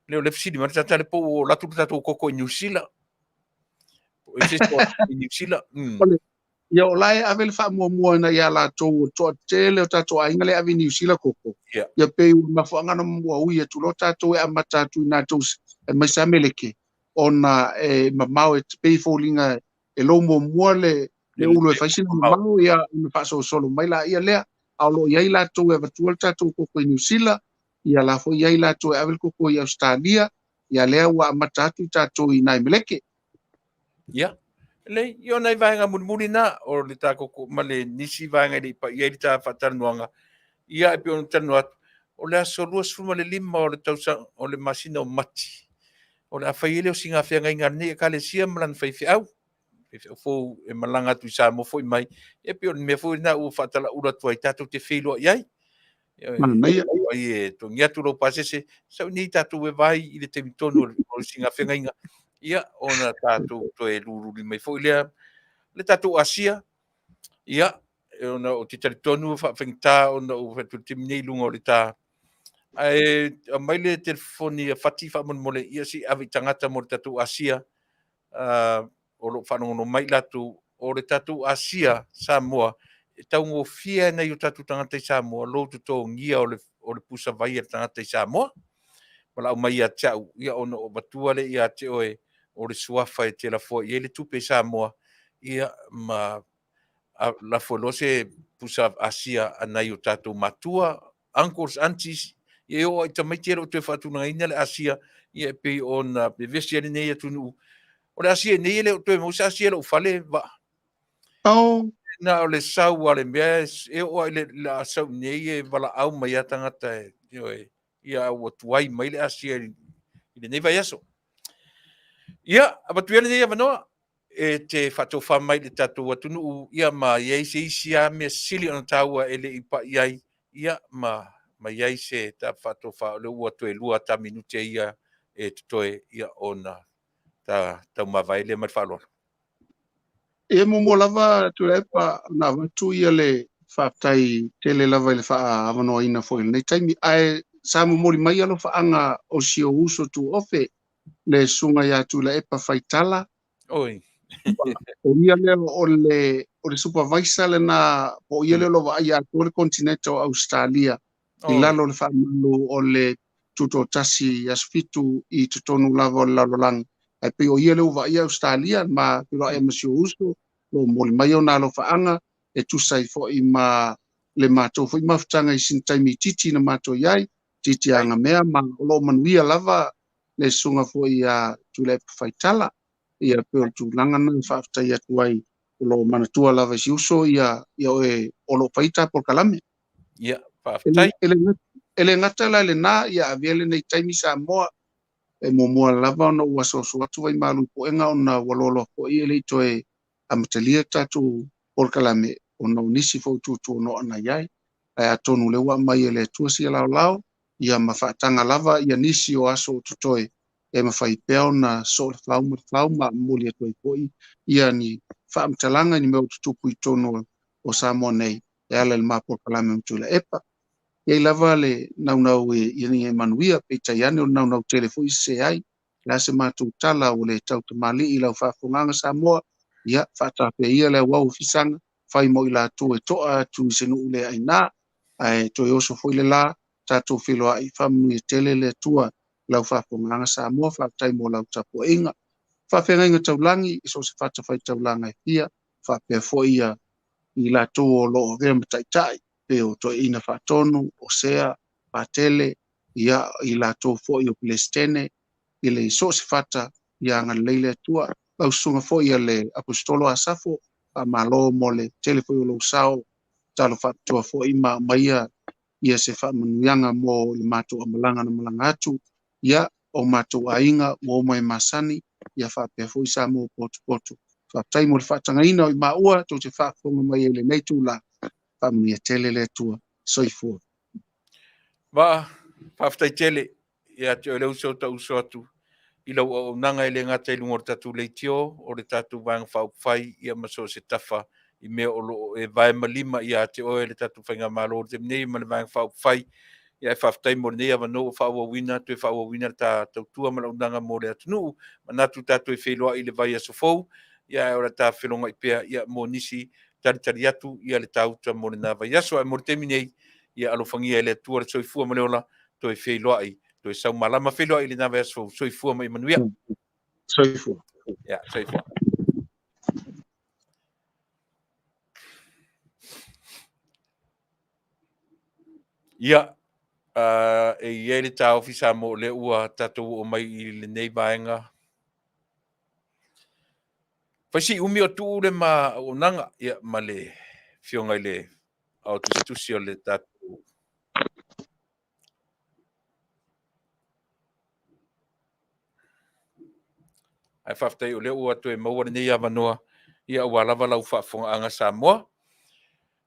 Lea o le fesili mai le tata le po ua alu atu le tatou koko i Niu Sila. Po o se i Niu Sila. Ia o la e ave le faamuamua ina ia latou o le toatele o tatou aiga lea e ave i Niu Sila koko. Ia pei ua mafuaaga na ua ui atu loa tatou e amata atu i natou aemaise lava Meleke ona e mamao e pei e foliga e lou muamua le le ulu e fai sina mamao ia ona faasolosolo mai laia lea. A o lo o i ai latou e avatua le tatou koko i Niu Sila, ia la foi i ai latou e ave le koko i Ausetalia, ia lea ua amata atu tatou i nai Meleke. Ia, lelei, ia o nai vaega mulimuli na o le ta koko ma le nisi vaega e le i pai i ai le ta faatalanoaga. Ia, e pei ona talanoa atu, o le aso 25 o le tausaga o le masina o Mati, o le a fai ai le osiga feagaiga a lenei Ekalesia ma lana faifeau, faifeau fou e malaga atu i Samoa foi mai. Ia pei o le mea foi lena ua faatalaula atu ai tatou te feiloai ai. Manaia. Ai e togi atu lou pasese, sau nei tatou e vai i le taimi tonu o le siga feagaiga. Ia, ona tatou toe lululi mai foi lea le tatou Asia. Ia, ona ou te talitonu faafaigata ona ou fai atu i le taimi nei i luga o le ta. Ae aumai le telefoni a Fati faamolemole, ia se i ave i tagata mo le tatou Asia. O lo o faalogologo mai i latou, o le tatou Asia Samoa, e taugofie ai nai o tatou tagata i Samoa lou totogia o le pusa vai a le tagata i Samoa. Valaau mai ia te au, ia ona ou avatua lea ia te oe o le suafa e te lafoa i ai le tupe i Samoa, ia ma lafo loa se pusa Asia a nai o tatou matua, uncles, aunties, Ia e oo lava i tamaiti e le o toe faatulagaina le asia, ia e pei ona vevesi ai lenei atunuu. O le asia nei e le o toe maua se asia i lou fale, Vaa. Oh. Na o le sau a le mea e oo lava i le a sau nei e valaau mai a tagata e, ioe, ia ua tuai mai le asia i lenei vaiaso. Ia, avatu ia lenei avanoa e te faatofa mai i le tatou atunuu, ia ma i ai se isi lava mea sili ona taua e le i pai ai, ia ma ma i ai se ta faatofa o lea ua toe lua ta minute ia e totoe, ia ona ta taumavae lea ma le faaaloalo. Ia muamua lava Tuilaepa ona avatu ia le faafetai tele lava i le faaavanoaina foi i lenei taimi, ae sa momoli mai alofaaga o si ou uso tuofe le susuga ia Tuilaepa Faitala. Oi. O ia lea o le o le supervisor lena, po o ia lea o lo o vaaia atoa le continent o Ausetalia i lalo o le faamalu o le Tutoatasi i Aso Fitu i totonu lava o le lalolagi. Ae pei o ia lea ua vaaia Ausetalia ma feiloai ai ma si ou uso, o lo o momoli mai ona alofaaga e tusa ai foi ma le matou foi mafutaga i sina taimi itiiti na matou i ai, itiiti agamea, ma o lo o manuia lava le susuga foi ia Tuilaepa Faitala. Ia pei o le tulaga lena e faafetai atu ai, o lo o manatua lava i si uso ia ia oe o lo o fai ta polokalame. Ia, faafetai. E le gata la i lena, ia avea lenei taimi Samoa e muamua lava ona ou asuasu atu vaimalu i puega ona ua loaloa foi e le i toe amatalia tatou polokalame ona o nisi foi o tuatuanoa na i ai. Ae atonu o lea ua aumai e le Atua sia laolao, ia ma faataga lava ia nisi o aso o totoe e mafai pea ona soo le fau ma le fau ma momoli atu ai foi ia ni faamatalaga i ni mea o tutupu i totonu o Samoa nei e ala i le ma polokalame ma Tuilaepa. E i ai lava le naunau ina ia manuia, peitai ane o le naunau tele foi e sese ai. O le a se matou tala ua le tau tamalii i lau faafofogaaga Samoa, ia faatafea ia le auau o fisaga, fai mo i latou e toa atu i se nuu le aina, ae toe oso foi le la, tatou feiloai, faamanuia tele le Atua i lau faafofogaaga Samoa, faafetai mo lau tapuaiga. Faafeagaiga taulagi i so o se fatafaitaulaga e fia, faapea foi ia i latou o lo o avea ma taitai, pei o Toeaina Faatonu, o Sea, Patele, ia, i latou foi o Pelesitene, i le so o se fata, ia agalelei le Atua. Lau susuga foi a le Aposetolo Asafo, faamalo mo le tele foi o lou sao, tatalo faapitoa foi ma aumaia ia se faamanuiaga mo le matou amalaga na malaga atu, ia, o matou aiga ua uma e masani, ia faapea foi Samoa potopoto. Faafetai mo le faatagaina o i maua tou te faafofoga mai ai i lenei itula. Faamanuia tele le Atua. Soifua. Vaa, faafetai tele ia te oe le uso ta uso atu i lau auaunaga e le gata i luga o le tatou leitio, o le tatou Vaega Faaupufai, ia ma so o se tafa i mea o lo o e vae ma lima ia te oe le tatou Faigamalo i le taimi nei ma le Vaega Faaupufai. Ia ae faafetai mo lenei avanoa ua faaauauina, toe faaauauina le ta tautua ma le auaunaga mo le atunuu. Manatu tatou e feiloai i le vaiaso fou, ia ae o le ta felogai pea ia mo nisi talitali atu ia le ta uta mo lena vaiaso. Ae mo le taimi nei, ia alofagia e le Atua le soifua ma le ola, toe feiloai, toe saumalama feiloai i lena vaiaso fou. Soifua ma ia manuia. Soifua. Ia, soifua. Ia, e i ai le taofi Samoa o lea ua tatou oo mai i lenei vaega. Fai si umi o tuu le ma auaunaga, ia, ma le afioga i le ao tusitusi o le tatou Ae faafetai o lea ua toe maua lenei avanoa, ia aua lava lau faafofogaaga Samoa.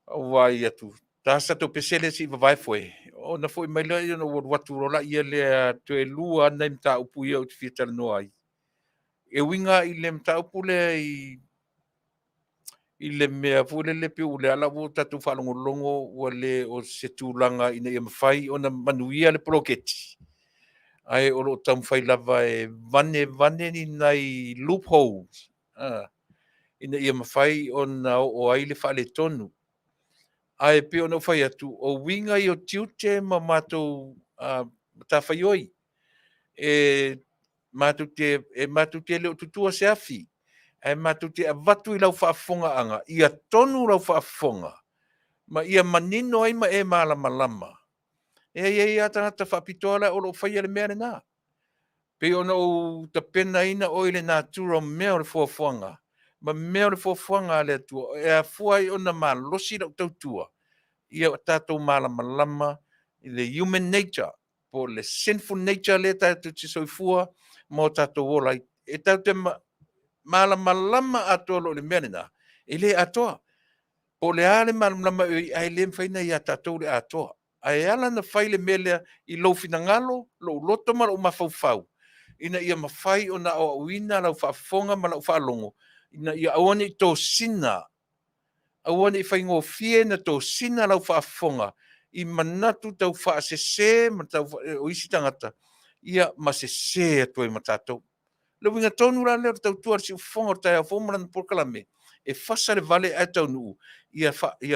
Ua vaai atu, ta sa tatou pesele se i vavae foe, ona foi mai lea ona ou alu atu loa laia lea toe lua nai mataupu ia ou te fia talanoa ai. E uiga i le mataupu lea i i le mea foi lele pei o lea lava ua tatou faalogologo ua le o se tulaga ina ia mafai ona manuia le poloketi, ae o lo o taumafai lava e vane vane ni nai loopholes ina ia mafai ona oo ai le faaletonu. Ae pei ona ou fai atu, o uiga ia o tiute ma matou matafaioi, e matou te, e matou te le o tutua se afi, ae matou te avatu i lau faafofogaaga, ia tonu lau faafofoga, ma ia manino ai ma e malamalama. E i ai lava tagata faapitoa la o lo o faia le mea lena. Pei ona ou tapenaina oe i le natura o mea o le foafoaga, ma mea o le foafoaga a le Atua, e afua ai ona malosi lau tautua, ia tatou malamalama i le human nature, po o le sinful nature lea tatou te soifua ma o tatou ola ai. E tatou te malamalama atoa loa i le mea lena, e le atoa. Po o le a le malamalama e i ai, ae le mafai ona ia tatou le atoa. Ae ala ona fai le mea lea i lou finagalo, lou loto ma lou mafaufau, ina ia mafai ona aoaoina lau faafofoga ma lau faalogo, ina ia aua ne i tosina, aua ne i faigofie ona tosina lau faafofoga i manatu tau faasese ma tau o isi tagata, ia ma sese atu ai ma tatou. Le uiga tonu la lea o le tautua a le Siufofoga o le taeao fou ma lana polokalame, e fasa le vale ae taunuu, ia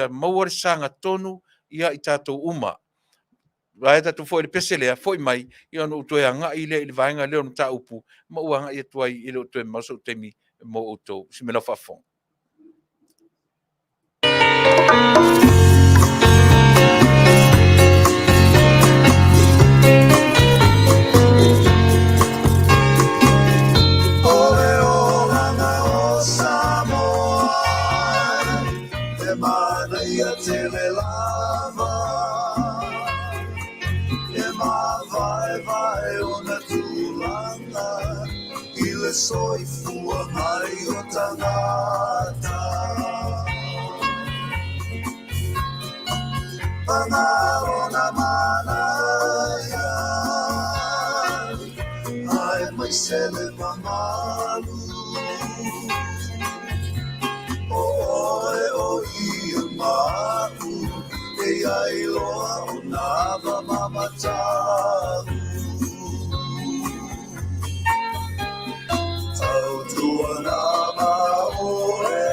maua le sagatonu ia i tatou uma. Vaea tatou foi i le pese lea, foi mai, ia ona ou toe agai lea i le vaega lea o le mataupu, ma ou agai atu ai e le o toe mamao sou taimi mo outou. Si mea lau faafofoga. Le soifua mai o tagata. Pagalo na manaia, ae mai se le mamalu. O oe o ia ma'u, e iai loa o nava mamatau. Tautuana ma oe,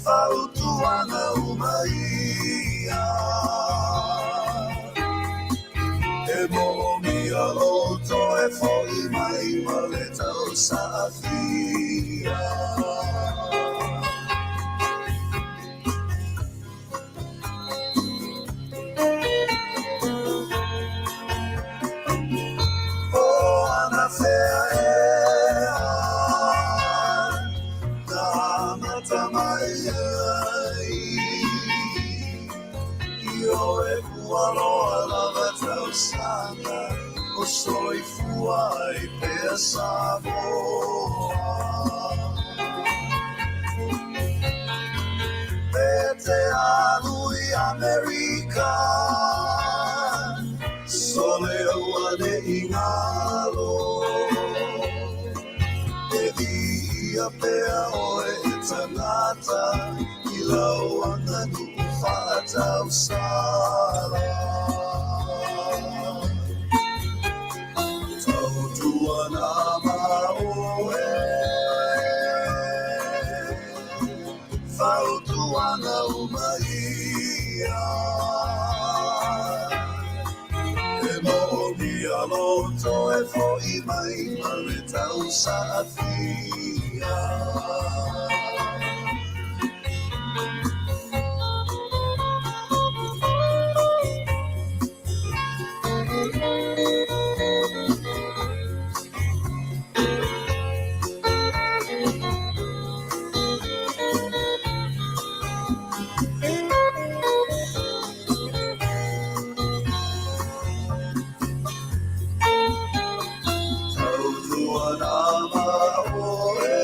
fautuaga uma ia. E moomia lou toe fo'i mai ma le tausaafia. O anafea ea, na amata mai ai. Ioe ua loa lava tausaga, o soifua ai pea Samoa. Pe te alu i Amerika, sole auane'i galo. E viia pea oe e tagata, i lau aganuu faatausala. Tautuana ma oe, fautuaga uma ia. E moomia lou toe fo'i mai ma le tausaafia. Tautuana ma oe,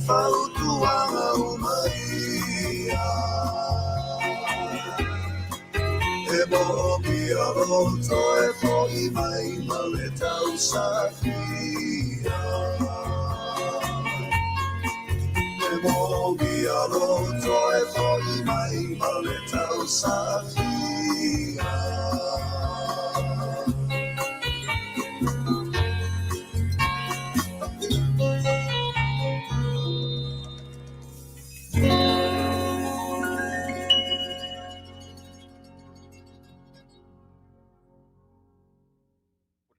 fautuaga uma ia. E moomia lou toe fo'i mai ma le tausaafia. E moomia lou toe fo'i mai ma le tausaafia.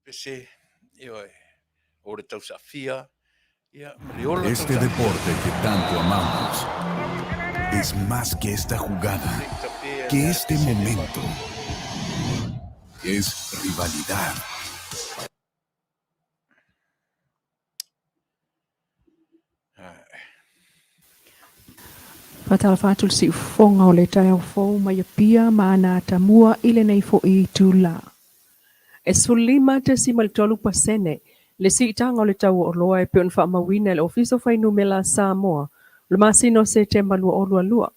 Pese, ioe, o le tausaafia, ia, ma le ola Este tausaafia. deporte que tanto amamos. Es más que esta jugada, que este momento. Es rivalidad. Faatalofa atu le siufofoga o le taeao fou mai Apia ma ana atamua i lenei foʻi itulā. E 15.3% le siitaga o le tau o oloa e pei ona faamauina e le Ofisa o Fuainumera a Samoa o le masina o Setema 2022,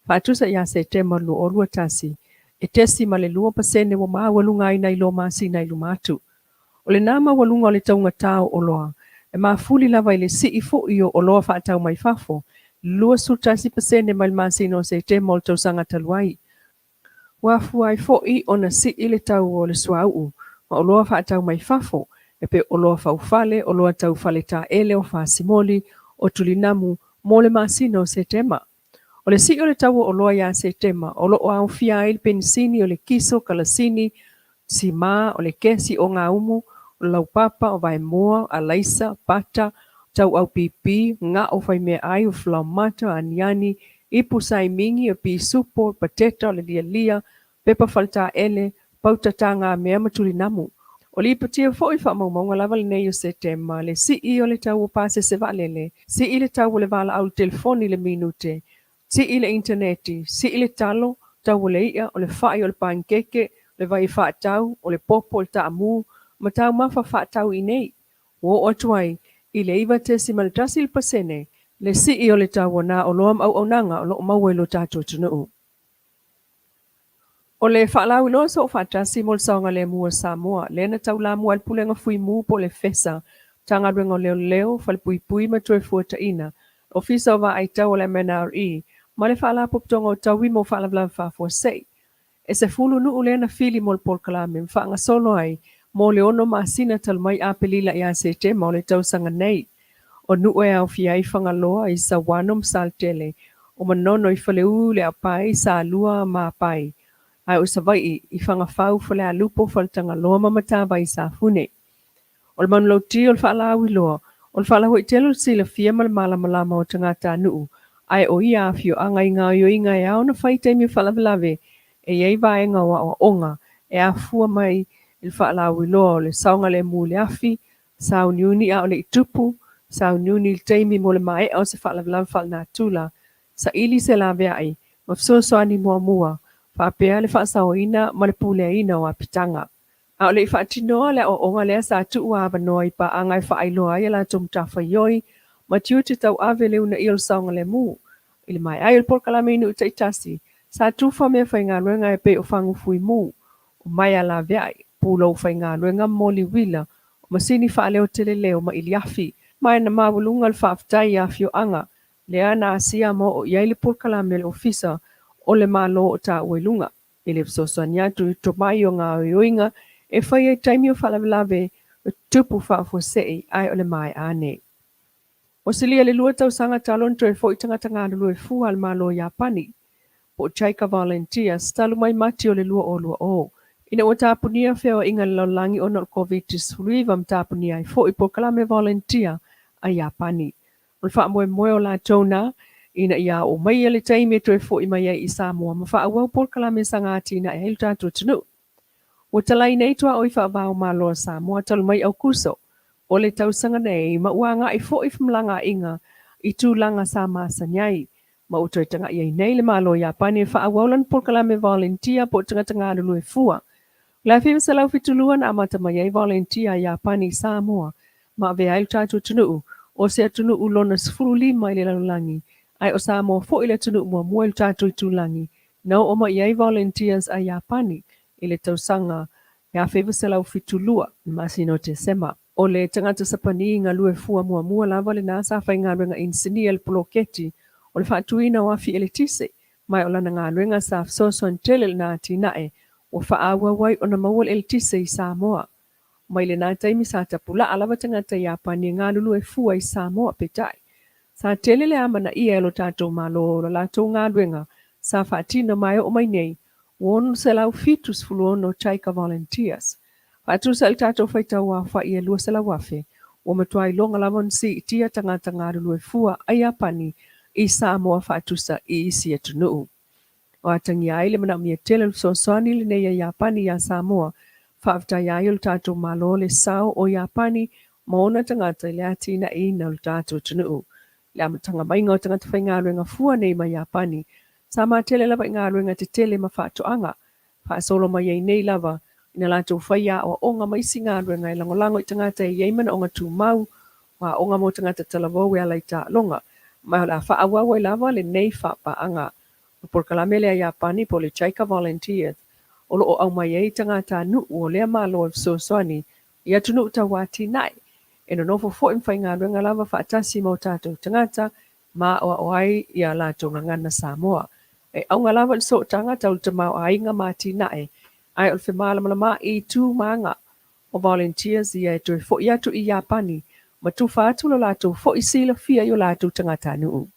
faatusa ia Setema 2021, e 0.2% ua maualuga ai nai lo masina i luma atu. O lena maualuga o le taugata o oloa e mafuli lava i le sii foi o oloa faatau mai fafo, 21% mai le masina o Setema o le tausaga talu ai. Ua afua ai foi ona sii le tau o le suauu ma oloa faatau mai fafo, e pei o oloa faufale, oloa tau faletaele, o fasimoli, o tulinamu, mo le masina o Setema. O le sii o le tau o oloa ia Setema o lo o aofia ai le penisini, o le kiso, kalasini, simā, o le kesi ogaumu, o le laupapa, o vaemoa, alaisa, pata, tauau pipi, gao faimeaai, o falaoamata, aniani, ipu saimingi, o pisupo, o pateta, o le lialia, pepa faletaele, pauta tagamea ma tulinamu. O lipotia foi faamaumauga lava lenei o Setema, le sii o le tau o pasese vaalele, sii le tau o le valaau i le telefoni i le minute, sii le initaneti, sii le talo, tau o le i'a, o le fai, o le panikeke, o le vai faatau, o le popo, o le taamu, ma taumafa faatau iinei. Ua oo atu ai i le 9.1% le sii o le tau o nā oloa ma auaunaga o lo o maua i lo tatou atunuu. O le faalauiloa soofaatasi mo le saogalemu o Samoa, lea na taulamua ai le Pulega Fuimu po o le FESA, Matagaluega o Leoleo, Falepuipui ma Toefuataiga, Ofisa o Vaai Tau o le MNRE, ma le Faalapotopotoga o Taui mo Faalavelave Faafuasei. E 10 nuu lea na fili mo le polokalame ma faagasolo ai mo le ono masina talu mai Apelila ia Setema o le tausaga nei. O nuu e aofia ai Fagaloa i Sauano ma Saletele, o Manono i Faleu, Leapai, Salua ma Apai, ae o Savaii i Fagafau, Falealupo, Faletagaloa ma Matavai i Safune. O le manulauti o le faalauiloa, o le faalauaitele o le silafia ma le malamalama o tagatanuu, ae o ia afioaga i gaoioiga e ao ona fai i taimi o faalavelave, e i ai vaega o aoaoga e afua mai i le faalauiloa o le saogalemu i le afi, sauniuni a o le i tupu, sauniuni i le taimi mo le maea o se faalavelave faalenatura, saili se laveai ma fesoasoani muamua, faapea le faasaoina ma le puleaina o apitaga. A o le i faatinoa le aoaoga lea sa tuu avanoa i paaga e faailoa ai a latou matafaioi ma tiute tauave le uunaia o le saogalemu. I le maea ai o le polokalame i nuu taitasi, sa tufa meafaigaluega e pei o fagu fuimu, o maea laveai, pulou faigaluega ma moli uila, o masini faaleoteleleo ma iliafi. Ma e na maualuga le faafetai i afioaga lea na asia ma oo i ai le polokalame a le Ofisa o le Malo o taua i luga i le fesoasoani atu i tomai o gaoioiga e faia i taimi o faalavelave tupu faafuasei ae o le maea ane. Ua silia i le 2 tausaga talu ona toe foi tagata galulue fua a le Malo o Iapani, po o JICA Volunteers, talu mai Mati o le 2020, ina ua tapunia feoaiga i le lalolagi ona o le Koviti-19 ma tapunia ai foi polokalame volunteer a Iapani. O le faamoemoe o latou na, ina ia oo maia le taimi e toe foi mai ai i Samoa ma faaauau polokalame e saga atinae ai lo tatou atunuu. Ua talai nei tuaoi faava o Malo a Samoa talu mai Aukuso o le tausaga nei ma ua agai foi femalagaaiga i tulaga sa masani ai ma ua toe taga'i ai nei le Malo o Iapani e faaauau lana polokalame volunteer po o tagata galulue fua. O le 1972 na amata mai ai volunteer a Iapani i Samoa ma avea ai lo tatou atunuu o se atunuu lona 15 i le lalolagi ae o Samoa foi le atunuu muamua i lo tatou itulagi Na oo mai ai volunteers a Iapani i le tausaga 1972 i le masina o Tesema. O le tagata Sapani galue fua muamua lava lena sa faigaluega inisinia i le poloketi o le faatuina o afi eletise, ma o lana galuega sa fesoasoani tele i lena atinae ua faaauau ai ona maua le eletise i Samoa. Mai lena taimi sa tapulaa lava tagata Iapani e galulue fua i Samoa, peitai, sa tele le amanaia e lo tatou Malo o la latou galuega sa faatino ma e oo mai nei ua 676 JICA Volunteers. Faatusa i le tatou faitau aofai e 200,000, ua matua iloga lava ona siitia tagata galulue fua a Iapani i Samoa faatusa i isi atunuu. O atagia ai le manaomia tele o le fesoasoani lenei a Iapani iā Samoa, faafetaia ai e lo tatou Malo le sao o Iapani ma ona tagata i le atinaeina o le tatou atunuu. I le amataga maiga o tagata faigaluega fua nei mai Iapani, sa matele lava i galuega tetele ma faatoaga, faasolo mai ai nei lava ina latou faia aoaoga ma isi galuega e lagolago i tagata e i ai manaoga tumau, o aoga mo tagata talavou e ala i taaloga, ma o le a faaauau ai lava lenei faapaaga. O le polokalame lea a Iapani po o le JICA Volunteers, o lo o aumai ai tagatanuu o lea Malo e fesoasoani i atunuu tauatinae, e nonofo foi ma faigaluega lava faatasi ma o tatou tagata ma aoao ai i a latou gagana Samoa. E auga lava i le sootaga tau le tamaoaiga ma atinae, ae o le femalamalamaai i itu ma aga o volunteers ia e toe foi atu i Iapani ma tufa atu lo latou foi silafia i o latou tagatanuu.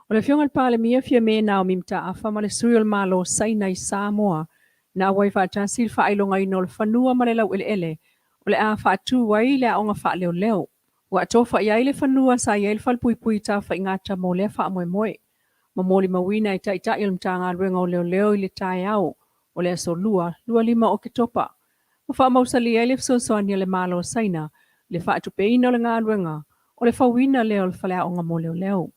O le Afioga i le Palemia Fiame Naomi Mataafa ma le Sui o le Malo o Saina i Samoa na auai faatasi i le faailogaina o le fanua ma le laueleele o le a faatu ai le aoga faaleoleo. Ua atofa i ai le fanua sa i ai le falepuipui tafaigata mo lea faamoemoe, ma molimauina e Taitai o le Matagaluega o Leoleo i le taeao o le Aso Lua, 25 Oketopa, ma faamausalia ai le fesoasoani a le Malo o Saina i le faatupeina o le galuega o le fauina lea o le faleaoga mo leoleo.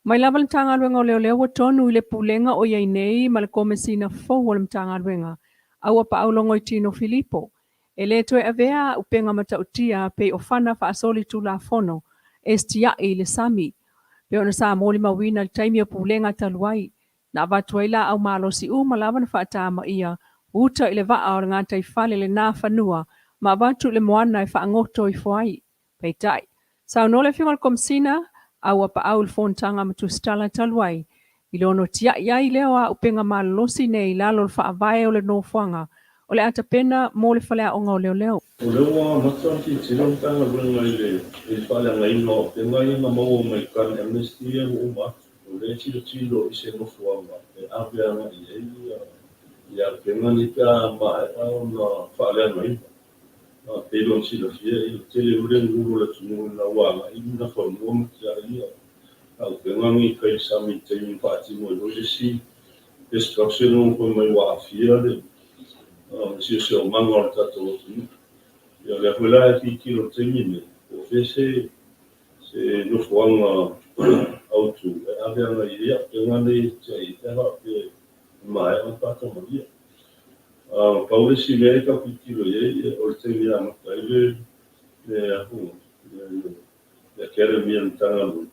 Mai lava le Matagaluega o Leoleo ua tonu i le Pulega o i ai nei ma le Komesina fou o le Matagaluega, Auapaau Logoitino Filipo, e le toe avea auupega matautia pei o fana faasolitulafono e setiai i le sami, pei ona sa molimauina i le taimi o Pulega talu ai, na avatu ai laau malosi uma lava na faatamaia uta i le vaa o le gataifale lena fanua ma avatu i le moana e faagoto ifo ai. Peitai, saunoa le Afioga i le Komesina, Auapaau i le fonotaga ma tusitala talu ai, i le ono tiai ai lea o auupega malolosi nei i lalo o le faavae o le nofoaga o le a tapena mo le faleaoga o leoleo. O lea ua amata ona tilotilo le Matagaluega i le faaleagaina o auupega ia na maua mai Gun Amnesty ia ua uma atu. O lea e tilotilo i se nofoaga e ave agai i ai auupega nei pe a maea ona faaleagaina. E pei ona silafia, e tele foi le gagulu o le atunuu ina ua agai i Nafanua ma tiai auupega nei i tai i le sami i le taimi na faatino ai foi le isi destruction ua fai mai ua aafia le siosiomaga o le tatou atunuu. Ia o lea foi la e tilotilo i le taimi lenei, po o fea se nofoaga autu e ave agai i ai auupega nei e tiai ai pe a faapea e maea ona faatamaia. Pau le isi mea e tau tilotilo i ai, o le taimi e amata ai le Academy a le Matagaluega.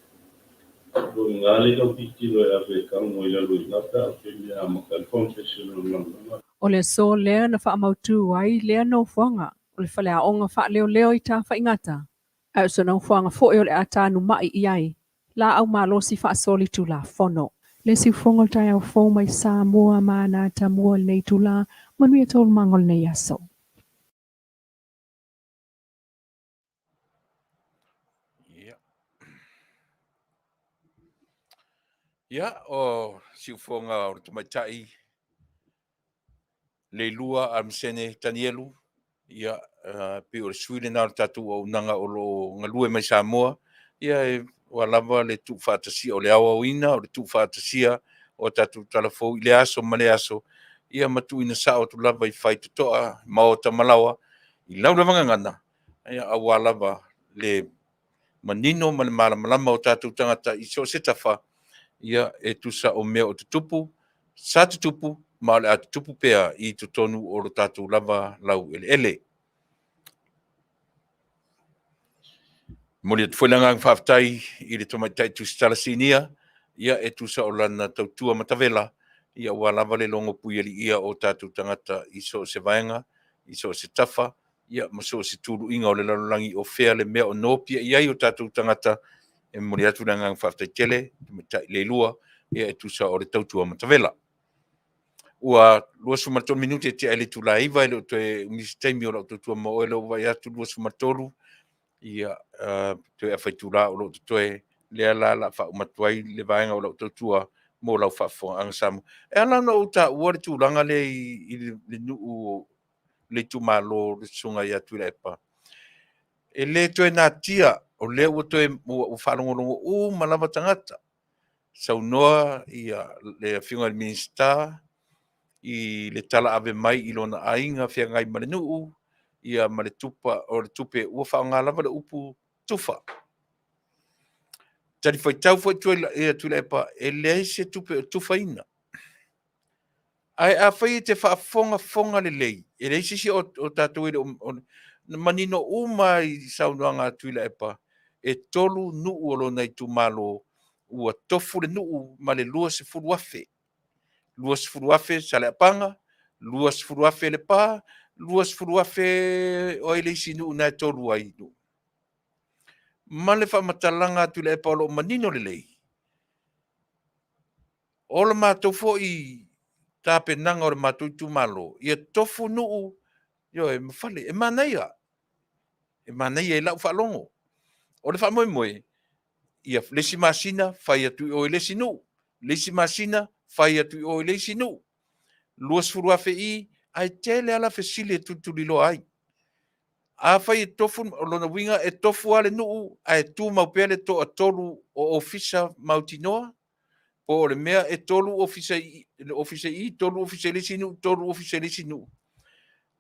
O i ina lea e tau tilotilo e ave e tago ai i lalo i ina pe a o le taimi e amata ai le foundation o le galuega. O le aso lea na faamautu ai lea nofoaga o le faleaoga faaleoleo i Tafaigata, ae o se nofoaga foi o le a tanuma'i i ai laau malosi faasolitulafono. Le siufogo o le taeao fou mai Samoa ma ana atamua i lenei itula, manuia taualumaga o lenei aso. Ia, o siufoga o le tamaitai Leilua Armsene Tanielu, ia, pei o le sui lena o le tatou auaunaga o lo o galue mai Samoa, ia, ua lava le tuufaatasia o le aoaoina, o le tuufaatasia o tatou talafou i le aso ma le aso, ia ma tuuina sao atu lava i faitotoa, maota ma laoa, i lau lava gagana, ia, aua lava le manino ma le malamalama o tatou tagata i so o se tafa, ia, e tusa o mea o tutupu, sa tutupu, ma o le a tutupu pea i totonu o lo tatou lava laueleele. Momoli atu foi le agaga faafetai i le tamaitai Tusitala Sinia, ia, e tusa o lana tautua matavela, ia, aua lava le logo puialiia o tatou tagata i so o se vaega, i so o se tafa, ia, ma so o se tuluiga o le lalolagi o fea le mea o nopiai i ai o tatou tagata. E momoli atu le agaga faafetai tele, tamaitai Leilua, ia, e tusa o le tautua matavela. Ua 23 minute e tea i le itula e 9, e le o toe umi se taimi o lau tautua ma oe, lea ua vaai atu 23, ia, toe afa itula o lo o totoe, lea la la faauma atu ai le vaega o lau tautua mo lau faafofogaaga Samoa. E ala ona ou taua le tulaga lea i le nuu le itumalo o le Susuga ia Tuilaepa, e le toe natia O lea ua toe ua faalogologo uma lava tagata, saunoa ia le Afioga i le Minisita i le tala ave mai i lona aiga feagai ma le nuu, ia ma le tupa o le tupe ua faaaoga lava le upu tufa. Talifuaitau foi Tuilaepa, e leai se tupe o tufaina. Ae afai e te faafogafoga lelei, e leai se isi o tatou e le o manino uma i saunoaga a Tuilaepa, e 3 nuu o lona itumalo ua tofu le nuu ma le 20,000. 20,000 Saleapaga, 20,000 Lepa, 20,000 o ai le isi nuu na e 3 ai nuu. Ma le faamatalaga a Tuilaepa o lo o manino lelei, o le matou foi tapenaga o le matou itumalo, ia tofu nuu, ioe, ma fale. E manaia, e manaia i lau faalogo. O le faamoemoe, ia le isi masina fai atu i o i le isi nuu, le isi masina fai atu i o i le isi nuu. 20,000 i, ae tele lava la fesili e tulituliloa ai. Afai e tofu, o lona uiga e tofu lava le nuu ae tumau pea le toatolu o ofisa mautinoa, po o le mea e 3 ofisa i ofisa i, 3 ofisa i le isi nuu, 3 ofisa i le isi nuu.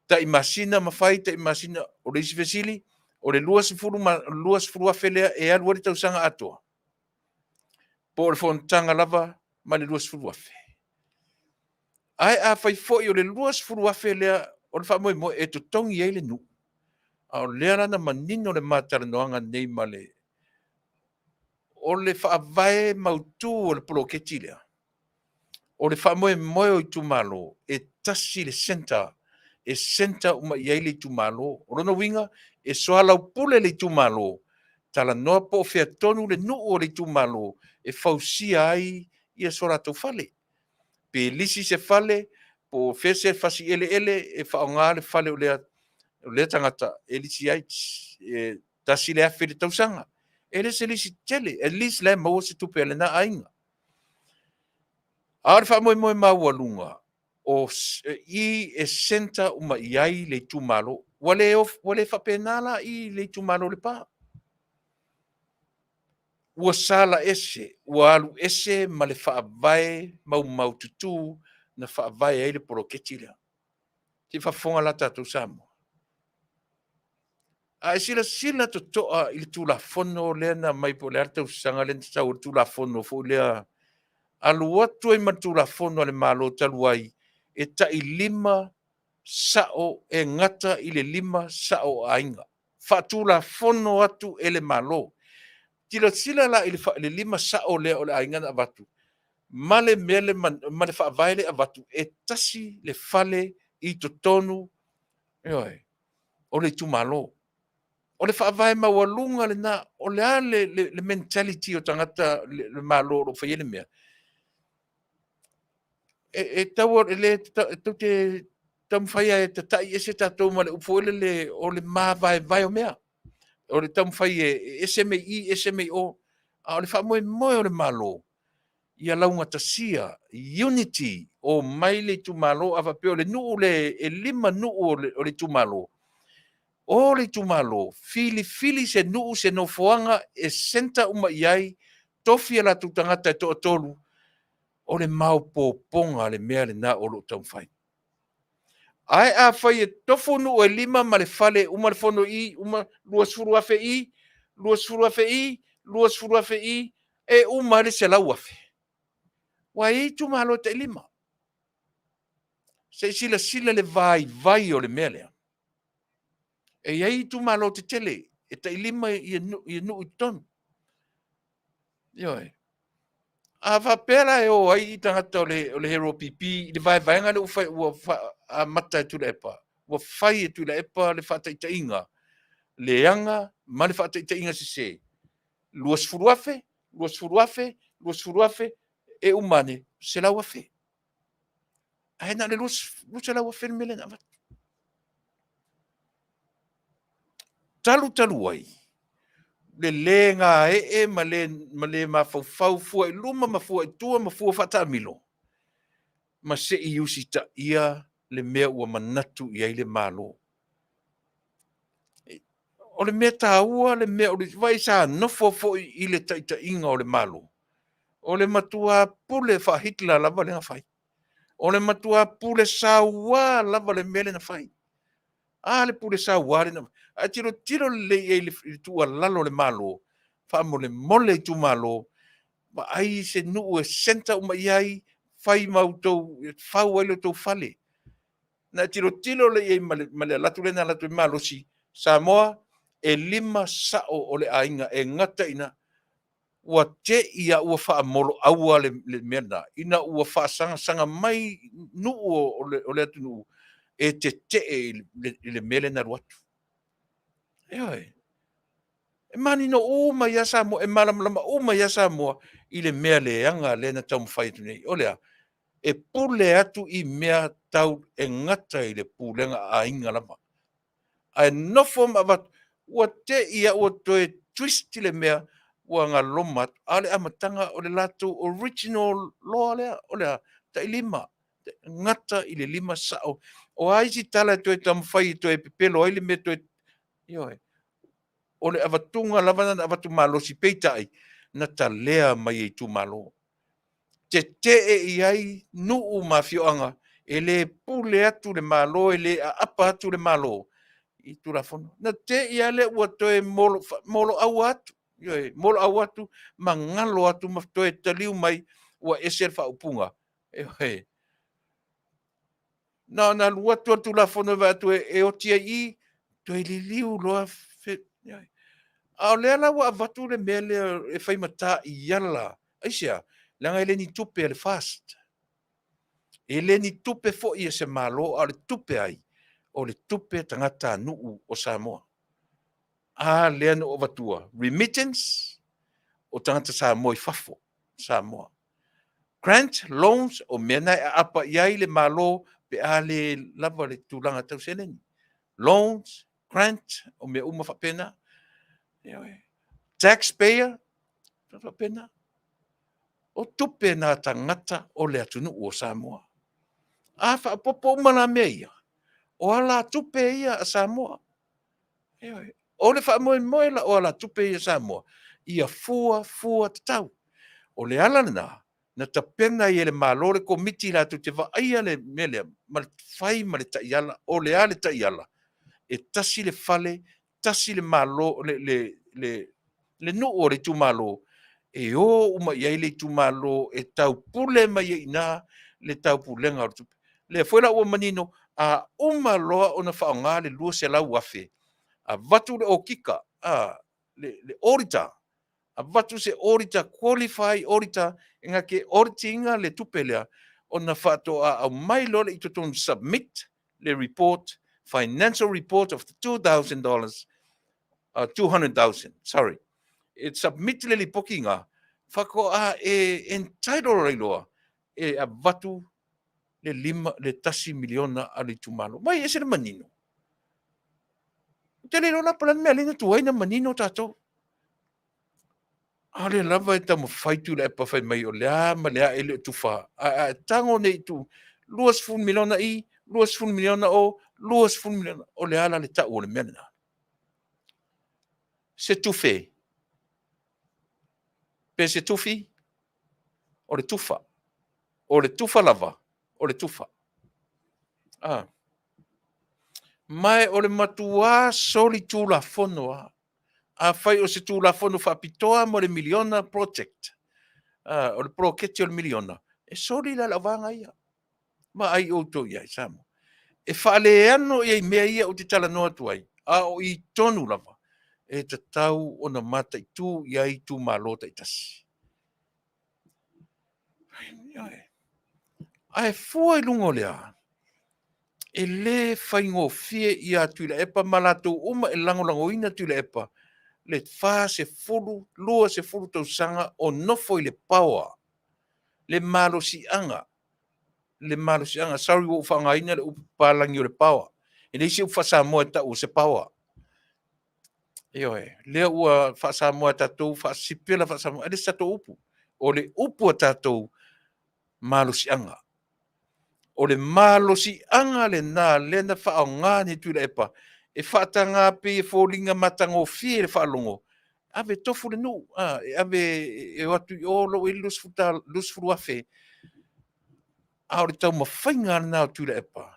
Tai masina ma fai, tai masina. O le isi fesili, o le 20,000 lea e alu ai le tausaga atoa, po o le fonotaga lava ma le 20,000. Ae afai foi o le 20,000 lea o le faamoemoe e totogi ai le nuu, a o lea la na manino le ma talanoaga nei ma le o le faavae mautu o le poloketi lea, o le faamoemoe o itumalo e tasi le centre, e centre uma i ai le itumalo. O lona uiga, e soalaupule le itumalo, talanoa po o fea tonu le nuu o le itumalo e fausia ai ia so latou fale. Pe lisi se fale, po o fea se fasi eleele e faaaoga le fale o lea tagata e lisi ai, e 1,000 i le tausaga. E le se lisi tele, at least la e maua se tupe a lena aiga. A o le faamoemoe maualuga, o i e centre uma i ai le itumalo. Ua le faapena la i le itumalo o Lepa. Ua sala ese, ua alu ese ma le faavae maumaututu na faavae ai le poloketi lea. Se i faafofoga la tatou Samoa. A e silasila totoa i le Tulafono lea na aumai po o le a le tausaga lea na tatau ai le Tulafono foi lea, alu atu ai ma le Tulafono a le Malo talu ai, e tai 5 sao e gata i le 5 sao o aiga. Faatulafono atu e le Malo. Silasila la i le 5 sao lea o le aiga na avatu, ma le mea le ma le faavae le avatu, e tasi le fale i totonu, ioe, o le itumalo. O le faavae maualuga lena, o le a le mentality o tagata le Malo o lo o faia le mea? E tau e le tou te taumafai e tatai ese tatou ma le upu foi lele o le mavaevae o mea. O le taumafai e ese mea i i, ese mea i o. A o le faamoemoe o le Malo, ia laugatasia, unity, o mai le itumalo, a faapea o le nuu le, e 5 nuu o le itumalo, o le itumalo, filifili se nuu, se nofoaga e centre uma i ai, tofi a latou tagata e toatolu, o le maopoopoga le mea lena o lo o taumafai. Ae afai e tofu nuu e 5 ma le fale, uma le fono i, uma 20,000 i, 20,000 i, 20,000 i, e uma ai le 100,000. Ua i ai itumalo e tai 5. Se i silasila le vaivai o le mea lea. E i ai itumalo tetele e tai 5 i nuu i totonu. Ioe. A faapea la e o ai tagata o le Hero PP i le vaevaega lea ua amata e Tuilaepa, ua fai e Tuilaepa le faataitaiga leaga ma le faataitaiga sese. 20,000, 20,000, 20,000, e uma ane, 100,000. Ae na o le 200,000 le mea lea na avatu. Talu talu ai, le le gaee ma le mafaufau fua i luma ma fua i tua ma fua faataamilo, ma se i usitaia le mea ua manatu i ai le Malo. O le mea taua le mea o le vai sa nofo foi i le taitaiga o le Malo, o le matua pule faa-Hitler lava le na fai. O le matua pule sauā lava le mea lea na fai. A le pule sauā lea na Ae tilotilo lelei i ai i le tuualalo a le Malo, faamolemole itumalo, vaai se nuu e centre uma i ai, fai ma outou, fau ai lo outou fale. Na e tilotilo lea i ai ma le alu atu lea na alu atu ai malosi, Samoa, e 5 sao o le aiga e gata i ina. Ua te i a ua faamoloaua le mea lena, ina ua faasagasaga mai nuu o le atunuu e tetee i le mea lea na alu atu. Ioe. E manino uma ia Samoa, e malamalama uma ia Samoa i le mea leaga lea na taumafai atu nei. O le a? E pule atu i mea tau e gata i le pulega a aiga lava. Ae nofo ma avatu, ua te i a ua toe twist le mea ua galoma atu. A o le amataga o le latou original law lea, o le a? Tailima, gata i le 5 sao. O a isi tala e toe taumafai e toe pepelo ai le mea toe... Ioe. O le avatuga lava na avatu malosi, peitai, na talea mai e itumalo. Tetee i ai nuu ma afioaga, e le pule atu le Malo, e le aapa atu le Malo i Tulafono. Na te i lava lea ua toe moloaua atu, ioe, moloaua atu ma galo atu ma toe taliu mai ua ese le faaupuga. Ioe. Na ona alu atu le Tulafono e vaai atu e oti ai i, toe liliu loa. A o lea la ua avatu le mea lea e fai ma taiala. Aisea? Leaga e le ni tupe a le FAST. E le ni tupe foi a se Malo, a o le tupe ai? O le tupe a tagatanuu o Samoa. A lea na ou avatua, remittance o tagata Samoa i fafo, Samoa. Grant, loans, o mea na e aapa i ai le Malo pe a le lava le tulaga tau seleni. Loans, grant, o mea uma faapena. Taxpayer, faapena. O tupe na tagata o le atunuu o Samoa. A faaopoopo uma la mea ia, o alatupe ia a Samoa. O le faamoemoe la o alatupe ia a Samoa, ia fua fua tatau. O le ala lena, na tapena ai e le Malo le komiti latou te vaaia le mea lea, ma le fai ma le taiala. O le a le taiala? E tasi le fale, tasi le Malo, le nuu o le itumalo, e o uma i ai le itumalo e taupule mai ai i ina le taupulega o le tupe. Lea foi la ua manino, a uma loa ona faaaoga le 200,000, avatu le okika, le auditor, avatu se auditor, qualify auditor, e na te audit ina le tupe lea, ona faatoa aumai loa lea i totonu, submit le report, financial report of the $2,000, 200,000, sorry. E submit le lipoti ina, faatoa e entitle ai loa, e avatu le lima, le 1 miliona a le itumalo. Mai ese le manino. Ou te le iloa la po o le a le mea lea na tuai na manino tatou. A o lea lava e taumafai Tuilaepa fai mai o le a ma le a e le o tufa. Ae a tago nei i tu, 20 miliona i, 20 miliona o, 20 miliona, o le a la le tau o le mea lena? Se tufe. Pe se tufi? O le tufa. O le tufa lava, o le tufa. Ah. Ma o le matuā solitulafono lava. Afai o se Tulafono faapitoa mo le miliona project, o le poloketi o le miliona, e soli la e le auvaega ia. Vaai outou i ai, Samoa. E faaleano i ai mea ia ou te talanoa atu ai, a o i tonu lava e tatau ona mataitu i ai itumalo taitasi. Ae fua i luga o le a? E le faigofie ia Tuilaepa ma latou uma e lagolagoina Tuilaepa le 40, 20 tausaga o nofo i le power, le malosiaga, le malosiaga, sorry ua ou faaaogaina le upu papalagi o le power, e leai se upu faa-Samoa e tau o se power. Ioe, lea ua faa-Samoa e tatou, faasipela faa-Samoa, e le se tatou upu. O le upu a tatou malosiaga. O le malosiaga lena lea na faaaoga nei Tuilaepa E faatagā pei e foliga matagofie i le faalogo, ave tofu le nuu, a, e ave e o atu i o lou e 20,000. A o le taumafaiga lena o Tuilaepa,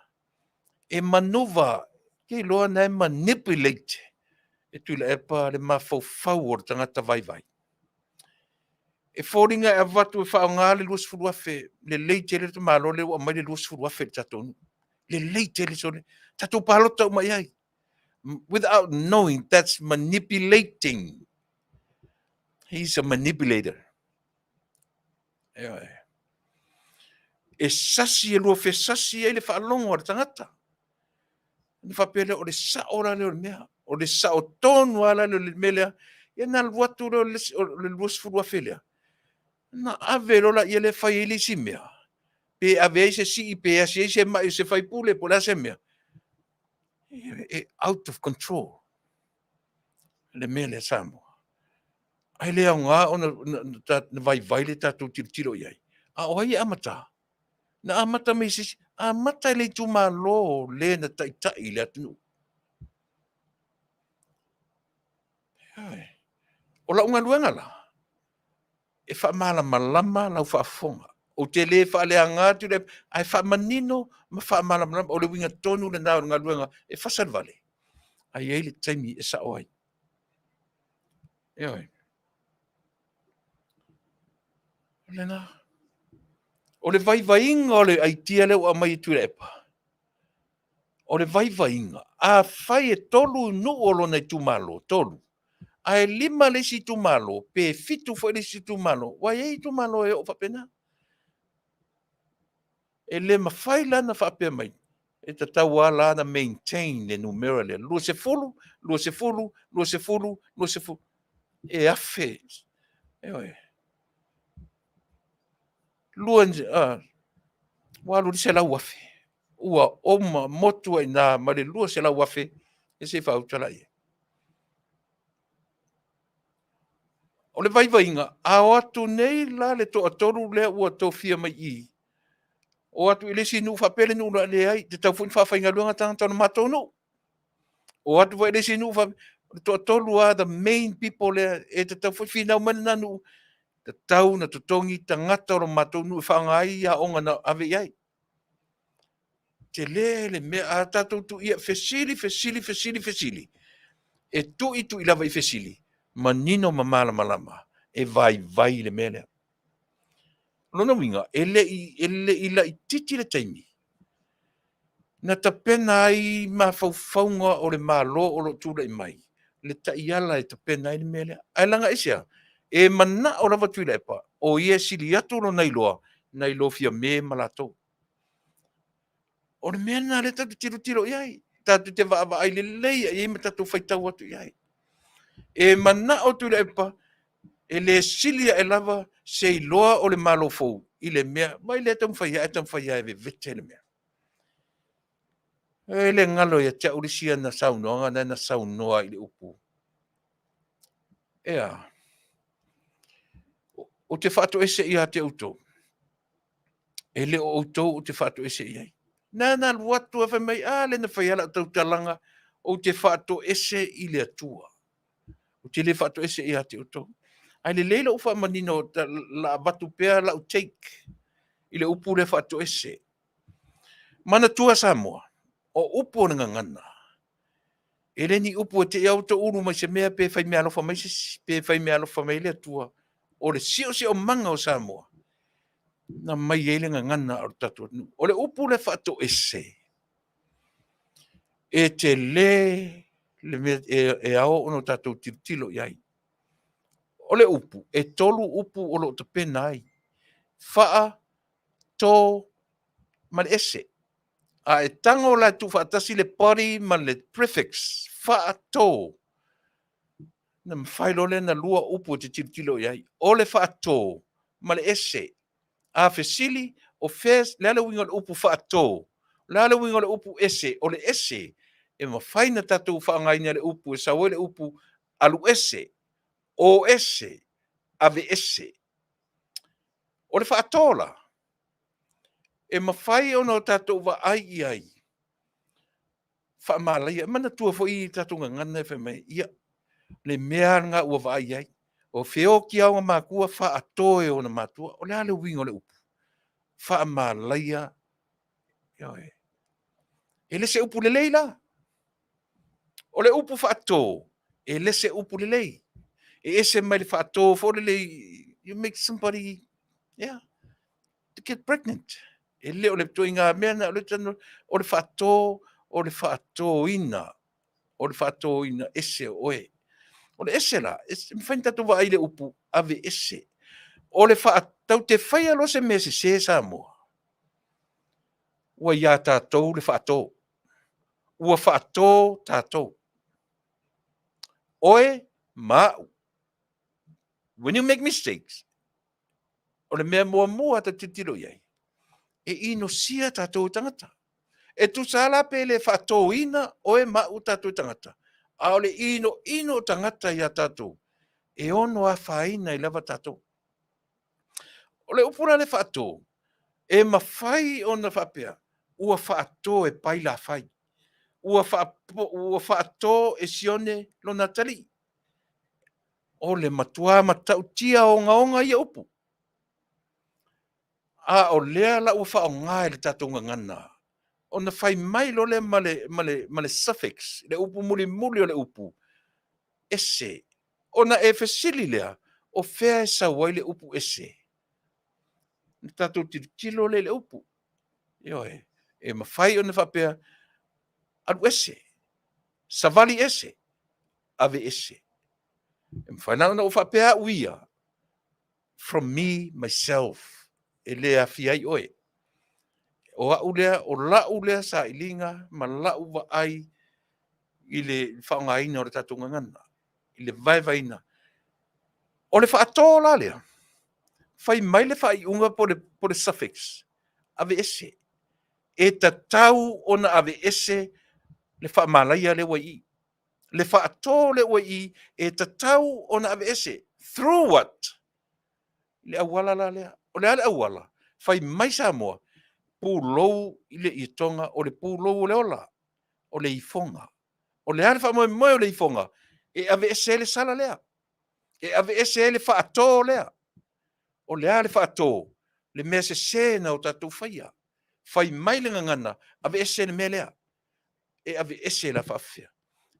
e manova, ke iloa na e manipulate e Tuilaepa le mafaufau o le tagata vaivai. E foliga e avatu e faaaoga le 20,000, lelei tele le tamaloa lea ua aumai le 20,000 i le tatou nuu. Lelei tele sole. Tatou palota uma i ai. Without knowing that's manipulating. He's a manipulator. Ioe. E sasi e lua fesasi ai le faalogo a le tagata. Ona faapea lea, o le sao la lea o le mea. O le sao tonu lava la lea o le mea lea. Ia na alu atu lea o le 20,000 lea. Na ave loa laia lea fai ai le isi mea. Pe ave ai se sii, pe asi ai se mai o se faipule, po o le a se mea. E out of control le mea lea Samoa. Ae le aoga ona na vaivai le tatou tilotilo i ai. A o ai e amata? Na amata mai se isi, amata i le itumalo le na taitai i le atunuu. O lau galuega la, e faamalamalama lau faafofoga. Ou te le faaleaga atu le, ae faamanino ma faamalamalama. O le uiga tonu lena o le galuega e fasa le vale, ae i ai le taimi e sao ai. Ioe. O lena. O le vaivaiga o le aitia lea ua aumai e Tuilaepa, o le vaivaiga, afai e 3 nuu o lona itumalo, 3, ae 5 le isi itumalo, pe 7 foi le isi itumalo, ua i ai itumalo e oo faapena. E le mafai la ona faapea mai, e tatau lava la ona maintain le numera lea, 20, 20, 20, 20, e afe. Ioe. Lua, ua alu i le 100,000. Ua oma motu ai nā ma le 200,000 e se i faauta laia. O le vaivaiga, a o atu nei la le toatolu lea ua tofia mai i i, o atu i le isi nuu faapea le nuu la leai, tatau foi ona faafaigaluega tagata o le matou nuu. O atu foi i le isi nuu faapea, o le toatolu lava the main people lea e tatau foi finau mai lena nuu, tatau ona totogi tagata o le matou nuu e faaaoga ai aoga na ave i ai. Tele le mea, a tatou tuia, fesili, fesili, fesili, fesili, e tui tui lava i fesili, manino ma malamalama, e vaivai le mea lea. O lona uiga, e le i laitiiti le taimi na tapena ai mafaufauga o le Malo o lo o tulai mai, le taiala e tapena ai le mea lea. Ae leaga aisea? E manao lava Tuilaepa, o ia e sili atu lona iloa nai lo Fiame ma latou. O le mea lena lea tatou te tilotilo i ai, tatou te vaavaai lelei i ai ma tatou faitau atu i ai. E manao Tuilaepa e le sili ae lava se iloa o le Malo fou i le mea, mai lea taumafai ae taumafai e vevete le mea. E le galo ia te au le isi ana saunoaga na na saunoa i le upu. Ea, ou te faatoese ia te outou. E le o outou ou te faatoese i ai. Na na alu atu e fai mai, a le na fai ala o tautalaga, ou te faatoese i le Atua. Ou te le faatoese ia te outou. Ae lelei lou faamanino, la avatu pea lau take i le upu lea faatoese. Manatua Samoa, o upu o le gagana, e le ni upu e te i au ulu mai se mea pe fai mea alofa mai se isi, pe fai mea alofa mai le Atua. O le siosiomaga o Samoa, na mai ai le gagana o le tatou atunuu. O le upu le faatoese, e tele le mea e ao ona tatou tilotilo i ai. O le upu, e 3 upu o lo o tapena ai. Faa, to, ma le ese. A e tago la e tuufaatasi le body ma le prefix, faa, to, na mafai loa lea na lua upu e te tilotilo i ai. O le faato ma le ese. A fesili, o fea, le a le uiga o le upu faato? O le a le uiga o le upu ese? O le ese, e mafai na tatou faaaogaina le upu e sau ai le upu alu ese, o ese, ave ese. O le faato la, e mafai ona o tatou vaai i ai. Faamalaia. E manatua foi i tatou gagana e fai mai, ia, le mea lava lena ua vaai ai, o feoki lava ona matua, faato e ona matua. O le a le uiga o le upu? Faamalaia. Ioe. E le se upu lelei la. O le upu faato, e le se upu lelei. E ese mai le faato foi lelei, you make somebody, yeah, to get pregnant. E le o le ituaiga mea na, o le faato, o le faatoina, o le faatoina ese o oe. O le ese la, e mafai ona tatou vaai i le upu ave ese. O le tatou te faia loa se mea sese Samoa, ua ia tatou le faato. Ua faato tatou. Oe ma au. When you make mistakes, o le mea muamua ta tilotilo i ai, e inosia tatou e tagata. E tusa la pe le faatoina oe ma au tatou e tagata, a o le inoino o tagata ia tatou, e ono afaina ai lava tatou. O le upu la le faato, e mafai ona faapea, ua faato e Pailafai, ua faato e Sione lona atalii. O le matua matautia ogaoga ia upu. A o lea la ua faaaoga e le tatou gagana, ona fai mai loa lea ma le suffix, le upu mulimuli o le upu, ese. Ona e fesili lea, o fea e sau ai le upu ese? Ona tatou tilotilo lea i le upu. Ioe, e mafai ona faapea, alu ese, savali ese, ave ese. E mafai la ona ou faapea au ia, from me, myself, e le aafia ai oe. O au lea, o lau lea sailiga ma lau vaai i le faaaogaina o le tatou gagana, i le vaevaeina. O le faato la lea, fai mai le faaiuga po o le suffix, aveese. E tatau ona aveese le faamalaia lea ua i i. Le faato lea ua i i, e tatau ona aveese. Through what? Le auala la lea. O le a le auala? Fai mai Samoa, pulou i le ietoga, o le pulou o le ola, o le ifoga. O le a le faamoemoe o le ifoga? E aveese ai le sala lea. E aveese ai le faato lea. O le a le faato? Le mea sese na o tatou faia. Fai mai le gagana, aveese le mea lea. E aveese la faafefea.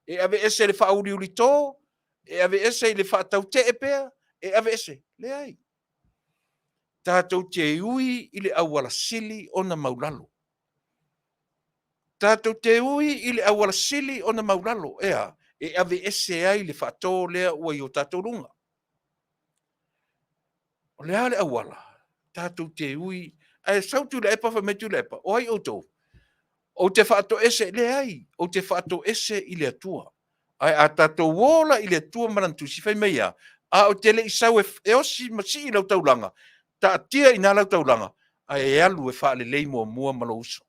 E aveese le faauliulito, e aveese i le faatautee pea, e aveese. Leai. Tatou te ui i le auala sili ona maulalo. Tatou te ui i le auala sili ona maulalo, e a? E aveese ai le faato lea ua i o tatou luga. O le a le auala? Tatou te ui. Ae sau Tuilaepa, fai mai Tuilaepa, o ai outou? Ou te faatoese, leai, ou te faatoese i le Atua. Ae a tatou o la i le Atua ma lana tusi, fai mai a, a ou te le i sau e osi ma sii lau taulaga, taatia i ina lau taulaga, ae alu e faalelei muamua ma lou uso.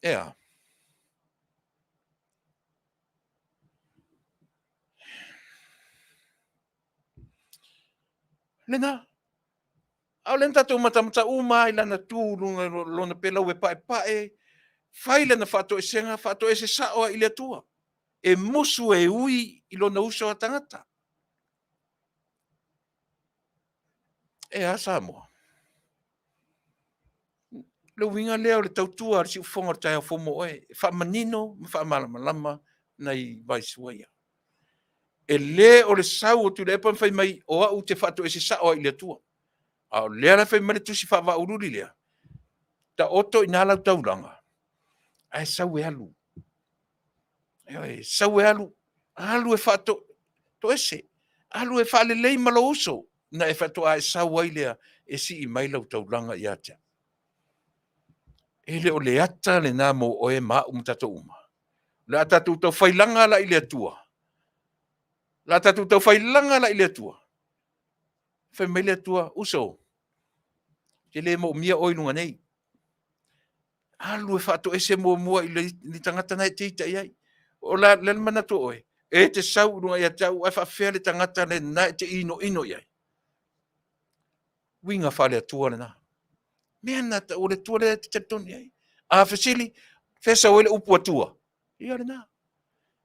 E a? Lena. A o lea na tatou matamata uma lava i lana tu i luga o lona pelau e paepae, fai lana faatoesega, faatoese sao lava i le Atua. E musu e ui i lona uso a tagata. E a Samoa? Le uiga lea o le tautua a le siufofoga o le taeao fou mo oe, e faamanino ma faamalamalama nai vaisua ia. E le o le sau o Tuilaepa ma fai mai o au ou te faatoese sao ai i le Atua. A o lea la fai mai le tusi faavaauliuli lea, taoto i ina lau taulaga, ae sau e alu. Ioe, sau e alu, alu e faatoese, alu e faalelei ma lou uso, na e faatoa e sau ai lea e sii mai lau taulaga ia te au. E le o le ata lena mo oe ma au ma tatou uma. O le a tatou taufailaga la i le Atua. O le a tatou taufailaga la i le Atua. Fai mai le Atua, uso, ou te le moomia oe i luga nei. Alu e faatoese muamua i le tagata na e te ita i ai. O le a le manatu o oe? E te sau i luga ia te au ae faafefea le tagata lena e te inoino i ai? Uiga faale-Atua lena. Mea na o le Atua lea e te talitonu i ai. A fesili, fea sau ai le upu Atua? Ia lena.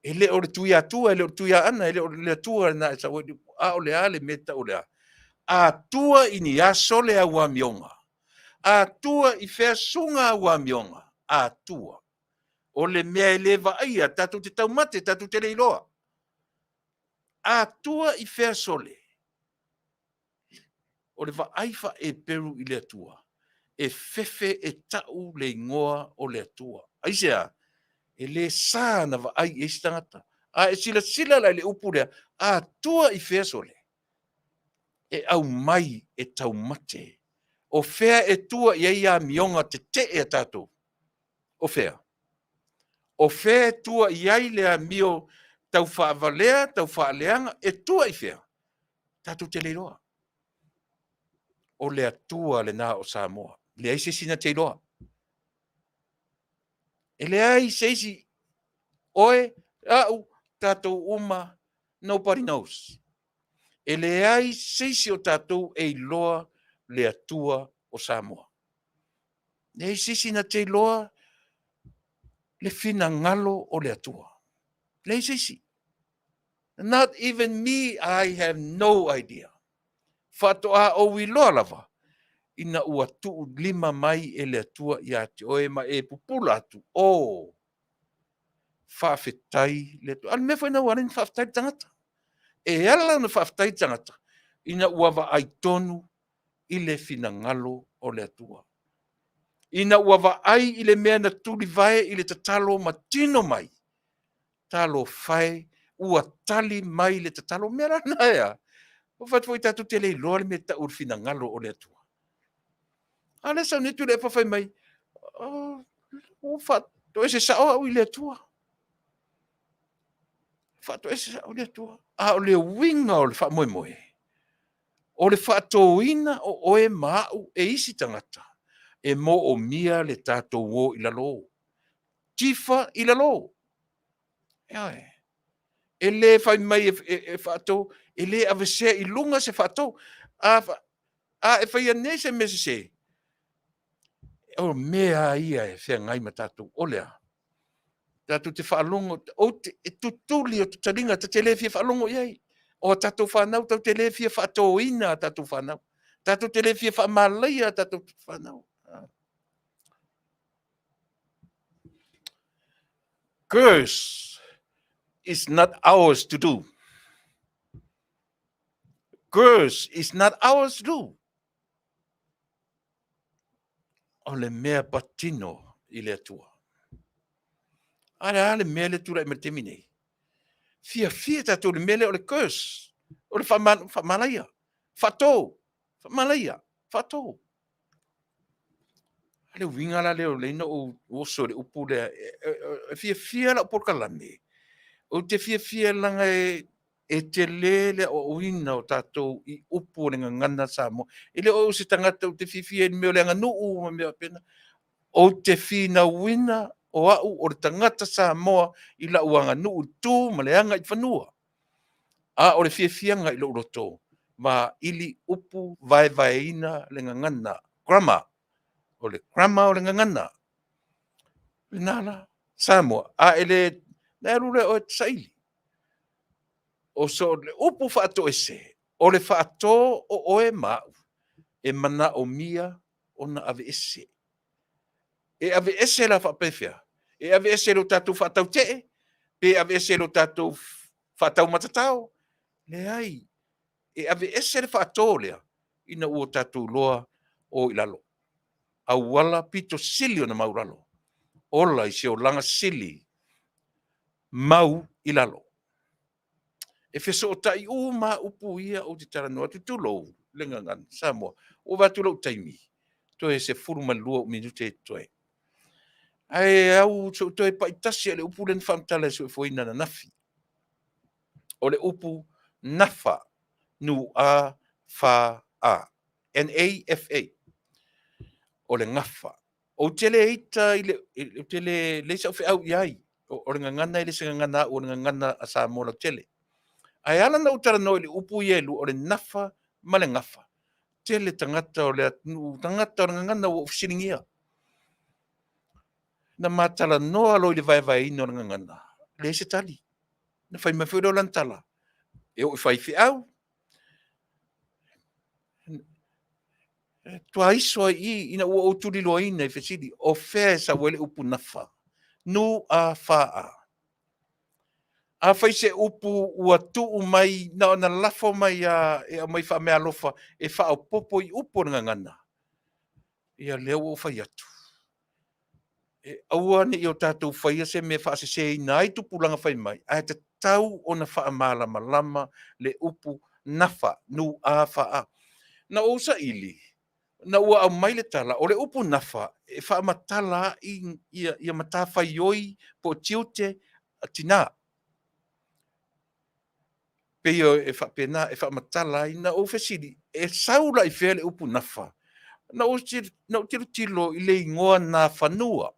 E le o le Tuiatua, e le o le Tuiaana, e le o le Atua lena e sau ai le upu. A o le a le mea e tau o le a? Atua i ni aso le au amioga? Atua i fea suga au amioga? Atua. O le mea e le vaaia, tatou te taumate, tatou te le iloa. Atua i fea sole? O le vaai faa-Eperu i le Atua, e fefe e tau le igoa o le Atua. Aisea? E le sa ona vaai i ai se tagata. A e silasila la i le upu lea, Atua i fea sole? E aumai e taumate. O fea e tua i ai amioga tetee a tatou? O fea? O fea e tua i ai le amio tau faavalea, tau faaleaga, e tua i fea? Tatou te le iloa. O le Atua lena o Samoa. Leai se isi na te iloa. E leai se isi, oe, au, tatou uma, nobody knows. E leai se isi o tatou e iloa le Atua o Samoa. Leai se isi na te iloa le finagalo o le Atua. Leai se isi. Not even me, I have no idea. Faatoa ou iloa lava ina ua tuu lima mai e le Atua ia te oe ma e pupula atu, oh, faafetai le Atua. A o le mea foi lena ua ala ai ona faafetai le tagata. E ala ona faafetai le tagata ina ua vaai tonu i le finagalo o le Atua. Ina ua vaai i le mea na tulivae i le tatalo ma tino mai, talofa e, ua tali mai le tatalo. O mea la na e a? Ua fai atu foi tatou te le iloa le mea e tau o le finagalo o le Atua. A o lea e sauni atu Tuilaepa fai mai, oh, ua faatoese sao au i le Atua. Faatoese sao i le Atua. A o le uiga o le faamoemoe, o le faatōina o oe ma au e isi tagata e moomia le tatou o i lalo. Tifa i lalo. Ioe. E le fai mai e, e, e faatō, e le avesea i luga se faatō. A, a e faia nei se mea sesē, o mea ia e feagai ma tatou, o le a? Tatou te faalogo, ou te, e tutuli o taliga, ta te le fia faalogo i ai. O a tatou fanau, tatou te le fia faatōina a tatou fanau. Tatou te le fia faamalaia a tatou fanau. Curse is not ours to do. Curse is not ours to do. O le mea patino i le Atua. A le a le mea le tulai mai le taimi nei? Fiafia tatou i le mea lea o le curse, o le faamalaia, faatō, faamalaia, faatō. A le uiga la lea o lea na ou oso i le upu lea, e fiafia lau polokalame, ou te fiafia leaga e, e tele le aoaoina o tatou i upu o le gagana Samoa. E le o au se tagata ou te fiafia i le mea o le aganuu ma mea faapena. Ou te finauina o au o le tagata Samoa i lau aganuu i le tu ma le aga i fanua. A o le fiafiaga i lou loto, vaili upu vaevaeina le gagana, grammar. O le grammar o le gagana. Lena la, Samoa, a e le, na e alu lea oe e saili. O so le upu faatoese, o le faatō o oe ma au, e manaomia ona aveese. E aveese la faapefea? E aveese i lo tatou faatautee? Pe aveese i lo tatou faataumatatao? Leai, e aveese le faatō lea ina ua tatou iloa o i lalo. Auala pito sili ona maulalo, ola i se olaga sili mau i lalo. E fesootai uma lava upu ia ou te talanoa atu, tulou le gagana Samoa. Ua ova atu lou taimi, toe 12 ou minute e totoe. Ae au se i ou toe pai tasi lava i le upu lea na faamatala e Soifuaina ananafi. O le upu nafa, N A F A, N A F A, o le gafa. Ou te le ita i le, ou te le leai sau feau i ai. O le gagana e le se gagana a au, o le gagana a Samoa lautele. Ae ala ona ou talanoa i le upu ia e lua, o le nafa ma le gafa. Tele tagata o le atunuu, tagata o le gagana ua ou fesiligia. Na ma talanoa loa i le vaevaeina o le gagana, leai se tali. Na fai mai foi lea o lana tala, e oo i faifeau, tuaiso ai i i ina ua ou tuliloaina i fesili, o fea e sau ai le upu nafa? Nu A F A. Afai se upu ua tuu mai na ona lafo mai lava e aumai faameaalofa e faaopoopo i upu o le gagana, ia lea ua ou fai atu, e aua ne i o tatou faia se mea e faaseseina ai tupulaga fai mai, ae tatau ona faamalamalama le upu nafa, N A F A. Na ou saili, na ua aumai le tala, o le upu nafa e faamatala ai ia matafaioi po o tiute a tina. Pei e faapena e faamatala ai. Na ou fesili, e sau la i fea le upu nafa? Na ou tilotilo i le igoa Nafanua.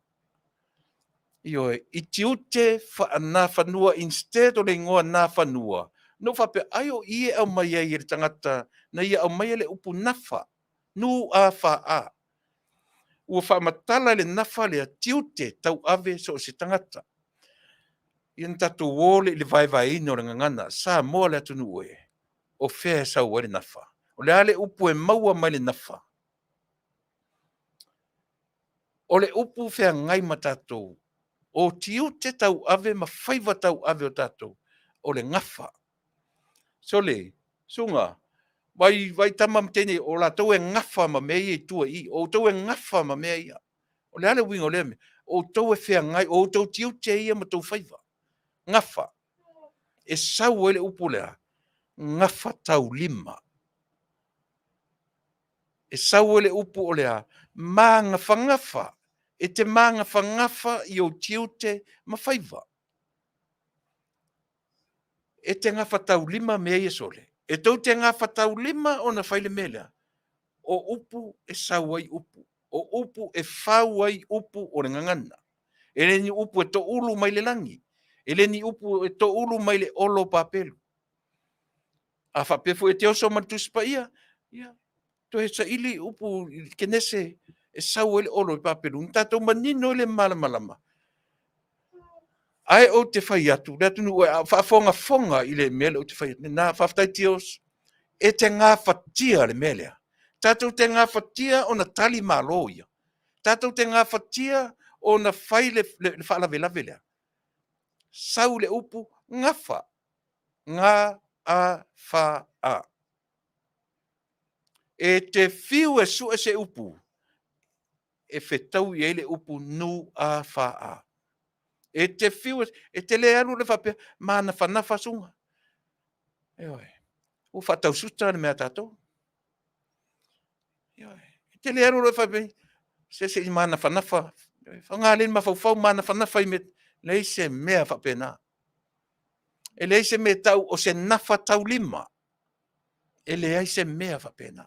Ioe, i tiute faa-Nafanua instead o le igoa Nafanua, na ou faapea, ai o i e aumai ai e le tagata na ia aumaia le upu nafa, N A F A. Ua faamatala e le nafa lea tiute tauave so o se tagata. Ia na tatou o lea i le vaevaeina o le gagana, Samoa le atunuu e, o fea e sau ai le nafa? O le a le upu e maua mai le nafa? O le upu feagai ma tatou, o tiute tauave ma faiva tauave o tatou, o le gafa. Sole, Suga, vai, vai tama ma teine, o latou e gafa ma mea ia i tua i i. O outou e gafa ma mea ia. O le a le uiga o lea mea? O outou e feagai, o outou tiute ia ma outou faiva. Gafa. E sau ai le upu lea, gafataulima. E sau ai le upu o le a? Magafagafa. E te magafagafa i ou tiute ma faiva. E te gafataulima mea ia sole. E tou te gafataulima ona fai le mea lea. O upu e sau ai upu. O upu e fau ai upu o le gagana. E le ni upu e toulu mai le lagi. E le ni upu e toulu mai le olo o papelu. A faapea foi e te oso ma le Tusi Paia, ia, toe saili upu i le Kenese e sau ai le olo i papelu, na tatou manino ai le malamalama. Ae ou te fai atu, le atunuu e faafogafoga i le mea lea ou te fai atu. Na, faafetai Tios, e te gafatia le mea lea. Tatou te gafatia ona tali malo ia. Tatou te gafatia ona fai le faalavelave lea. Sau le upu gafa. G A F A. E te fiu e sue se upu e fetaui i ai le upu N A F A. E te fiu e te le alu le faapea manafanafa suga. Ioe. Ua faatausuta le mea a tatou. Ioe. E te le alu loa faapea se se i manafanafa. Faga le mafaufau manafanafa i mea. Leai se mea faapena. E leai se mea tau o se nafa taulima. E leai se mea faapena.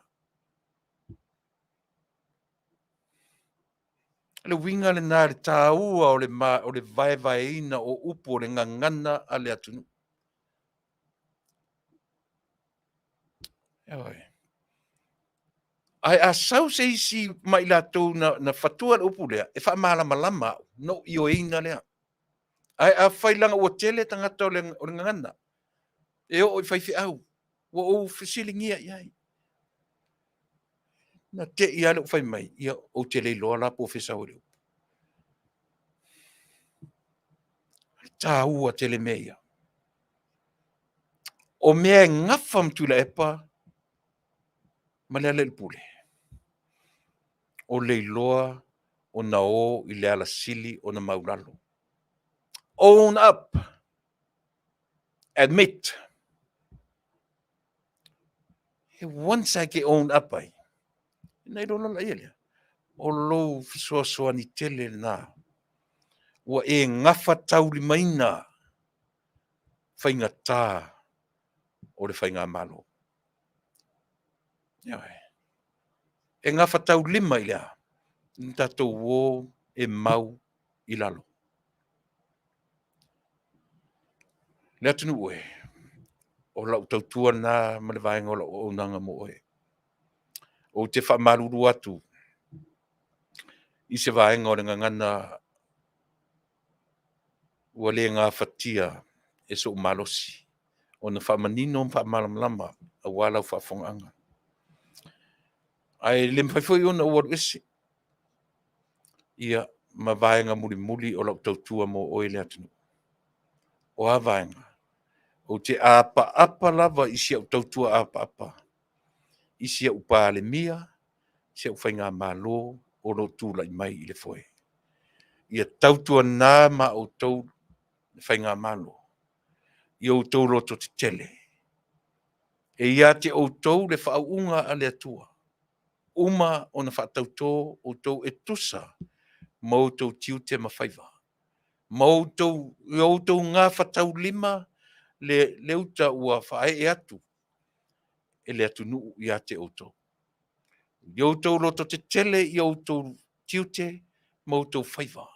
O le uiga lena i le taua o le, ma, o le vaevaeina o upu o le gagana a le atunuu. Ioe. Ae a sau se isi ma i latou na, na fatua le upu lea, e faamalamalama au, na ou ioeina lea. Ae afai leaga ua tele tagata o le, o le gagana, e oo i faifeau, ua ou fesiligia i ai. Na te i lava le ou fai mai, ia, ou te le iloa la po o fea sau ai le upu. E taua tele mea ia. O mea e gafa ma Tuilaepa ma Lealailepule, o le iloa ona o i le alasili ona maulalo. Own up! Admit! E once a ke own up ai, na iloa loa laia lea, o lou fesoasoani tele lena. Ua e gafataulimaina faigata o le faigamalo. Ioe. E gafataulima i le a? Na tatou o e mau i lalo. Le atunuu e, o lau tautua lena ma le vaega o lau auaunaga mo oe. Ou te faamalulu atu i se vaega o le gagana. Ua le gafatia e sou malosi ona faamanino ma faamalamalama aua lau faafofogaaga. Ae le mafai foi ona ou alu ese ia ma vaega mulimuli o lau tautua mo oe le atunuu. O a vaega? Ou te apaapa lava i si au tautua apaapa, i si au Palemia, si au faigamalo o lo o tulai mai i le foe. Ia tautuana ma outou le faigamalo, ia outou lototetele. E ia te outou le faauuga a le Atua, uma ona faatauto outou e tusa ma outou tiute ma faiva, ma outou, ia outou gafataulima le, le uta ua faaee atu e le atunuu ia te outou. Ia outou lototetele i outou tiute ma outou faiva.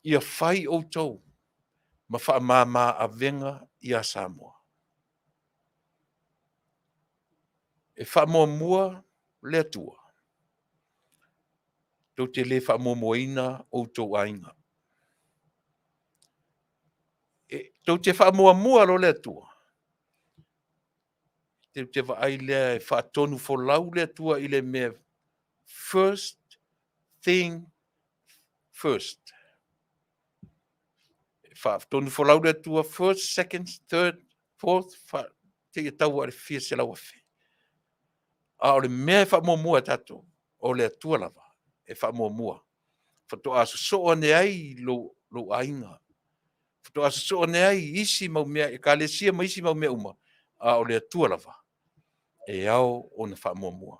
Ia fai outou ma faamama avega ia Samoa. E faamuamua le Atua. Tou te le faamuamuaina outou aiga. E, tou te faamuamua loa le Atua, tou te vaai lea e faatonu folau le Atua i le mea first thing first. E faatonu folau le Atua first, second, third, fourth, seia tau i le fia 100,000. A o le mea e faamuamua e tatou, o le Atua lava e faamuamua. Faatoa sosoo ane ai lou, lou aiga. Faatoa sosoo ane ai isi mau mea, ekalesia ma isi mau mea uma, a o le Atua lava e ao ona faamuamua.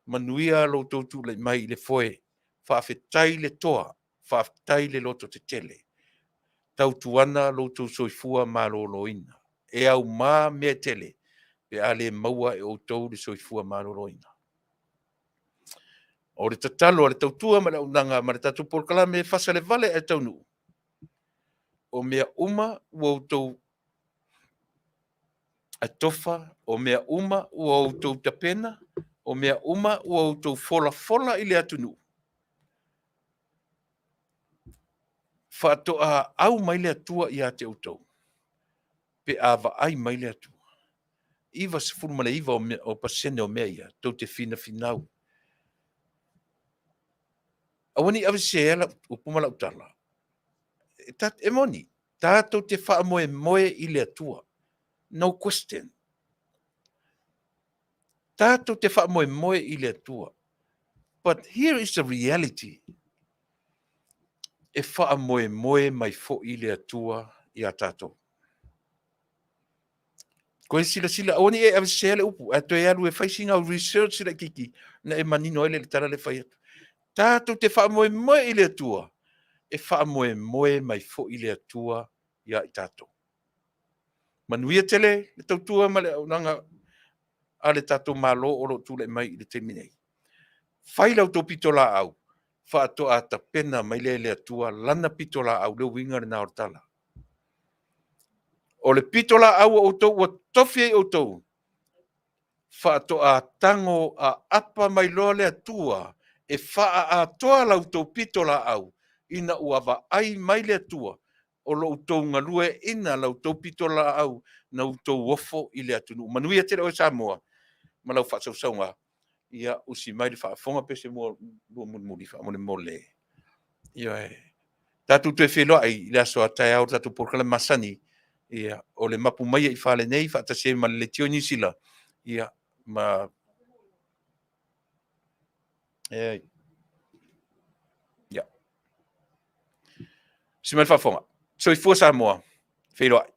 Manuia lo outou tulai mai i le foe. Faafetai le toa, faafetai le lototetele. Tautuana lo outou soifua maloloina. E auma mea e tele pe a le maua e outou le soifua maloloina. O le tatalo a le tautua ma le auaunaga ma le tatou polokalame e fasa le vale ae taunuu, o mea uma ua outou atofa, o mea uma ua outou tapena, o mea uma ua outou folafola i le atunuu, faatoa au mai le Atua ia te outou pe a vaai mai le Atua. 99 o pasene o mea ia tou te finafinau. Aua ne i aveseea lau upu ma lau tala. E, ta, e moni, tatou te faamoemoe i le Atua. No question. Tatou te faamoemoe i le Atua. But here is the reality. E faamoemoe mai foi le Atua ia tatou. Koe silasila, aua ne i e avesea le upu, ae toe alu e fai sina au research laitiiti, na e manino ai le tala le fai atu. Tatou te faamoemoe i le Atua, e faamoemoe mai foi le Atua ia i tatou. Manuia tele le tautua ma le auaunaga a le tatou Malo o lo o tulai mai i le taimi nei. Fai la outou pitolaau, faatoa tapena mai lea e le Atua lana pitolaau, le uiga lena o le tala. O le pitolaau a outou ua tofi ai outou, faatoa tago aapa mai loa le Atua e faaatoa la outou pitolaau ina ua vaai mai le Atua o lo outou galueaiina la outou pitolaau na outou ofo i le atunuu. Manuia tele oe Samoa ma lau faasausauga. Ia usi mai le faafofoga pe se lua mulimuli faamolemole. Ioe. Tatou toe feiloai i le aso a taeao i le tatou polokalame masani. Ia, o le mapu mai i fale nei faatasi ai ma le Leitio Niu Sila. Ia, ma e ia. Usi mai le faafofoga. Soifua Samoa. Feiloai.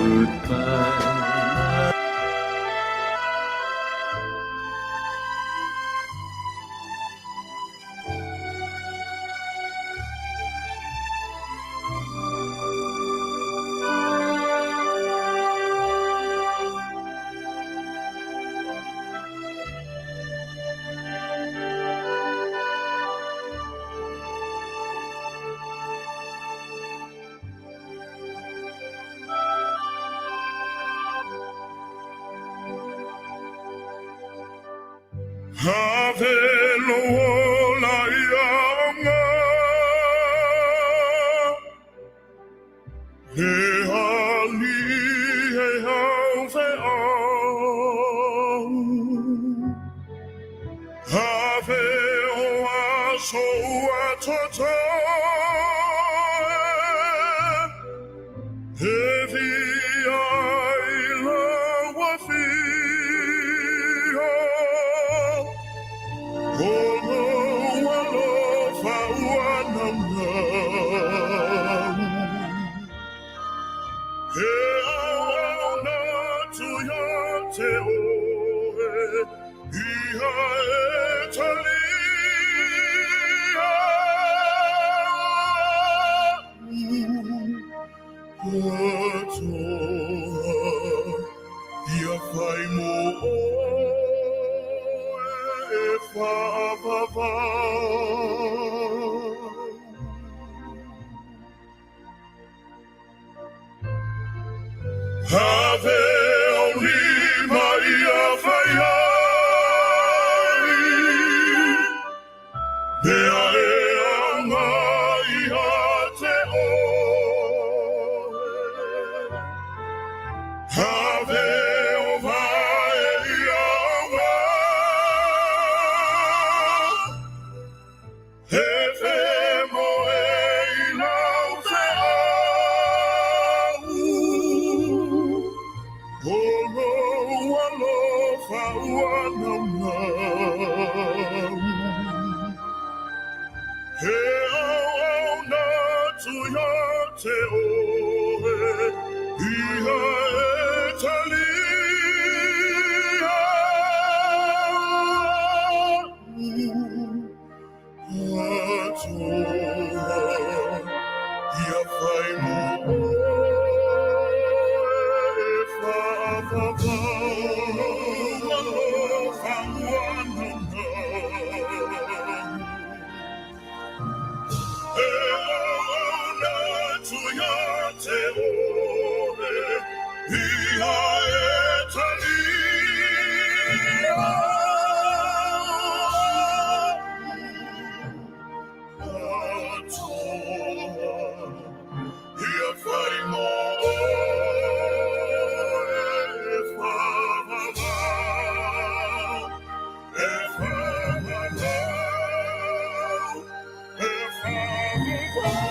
Goodbye. Ave lou ola ia aoga, Le alii e haufeau. Ave o aso ua totoe, E via ai lau afio. O lou alofa ua naunau, E auauna atu ia te oe, Ia e talia atoa, Ia fai mo oe e faavavau. Ave ou lima ia fai ai, mea e aoga ia te oe. Ave o vae ia aoga, e femoe i lau feau. O lou alofa ua naunau, E auauna atu ia te oe, Ia e talia atoa, Ia fai mo oe e faavavau. Alofa ua naunau, E auauna atu ia te oe, Ia e talia atoa, Ia fai mo oe e faavavau, E faavavau, e faavavau.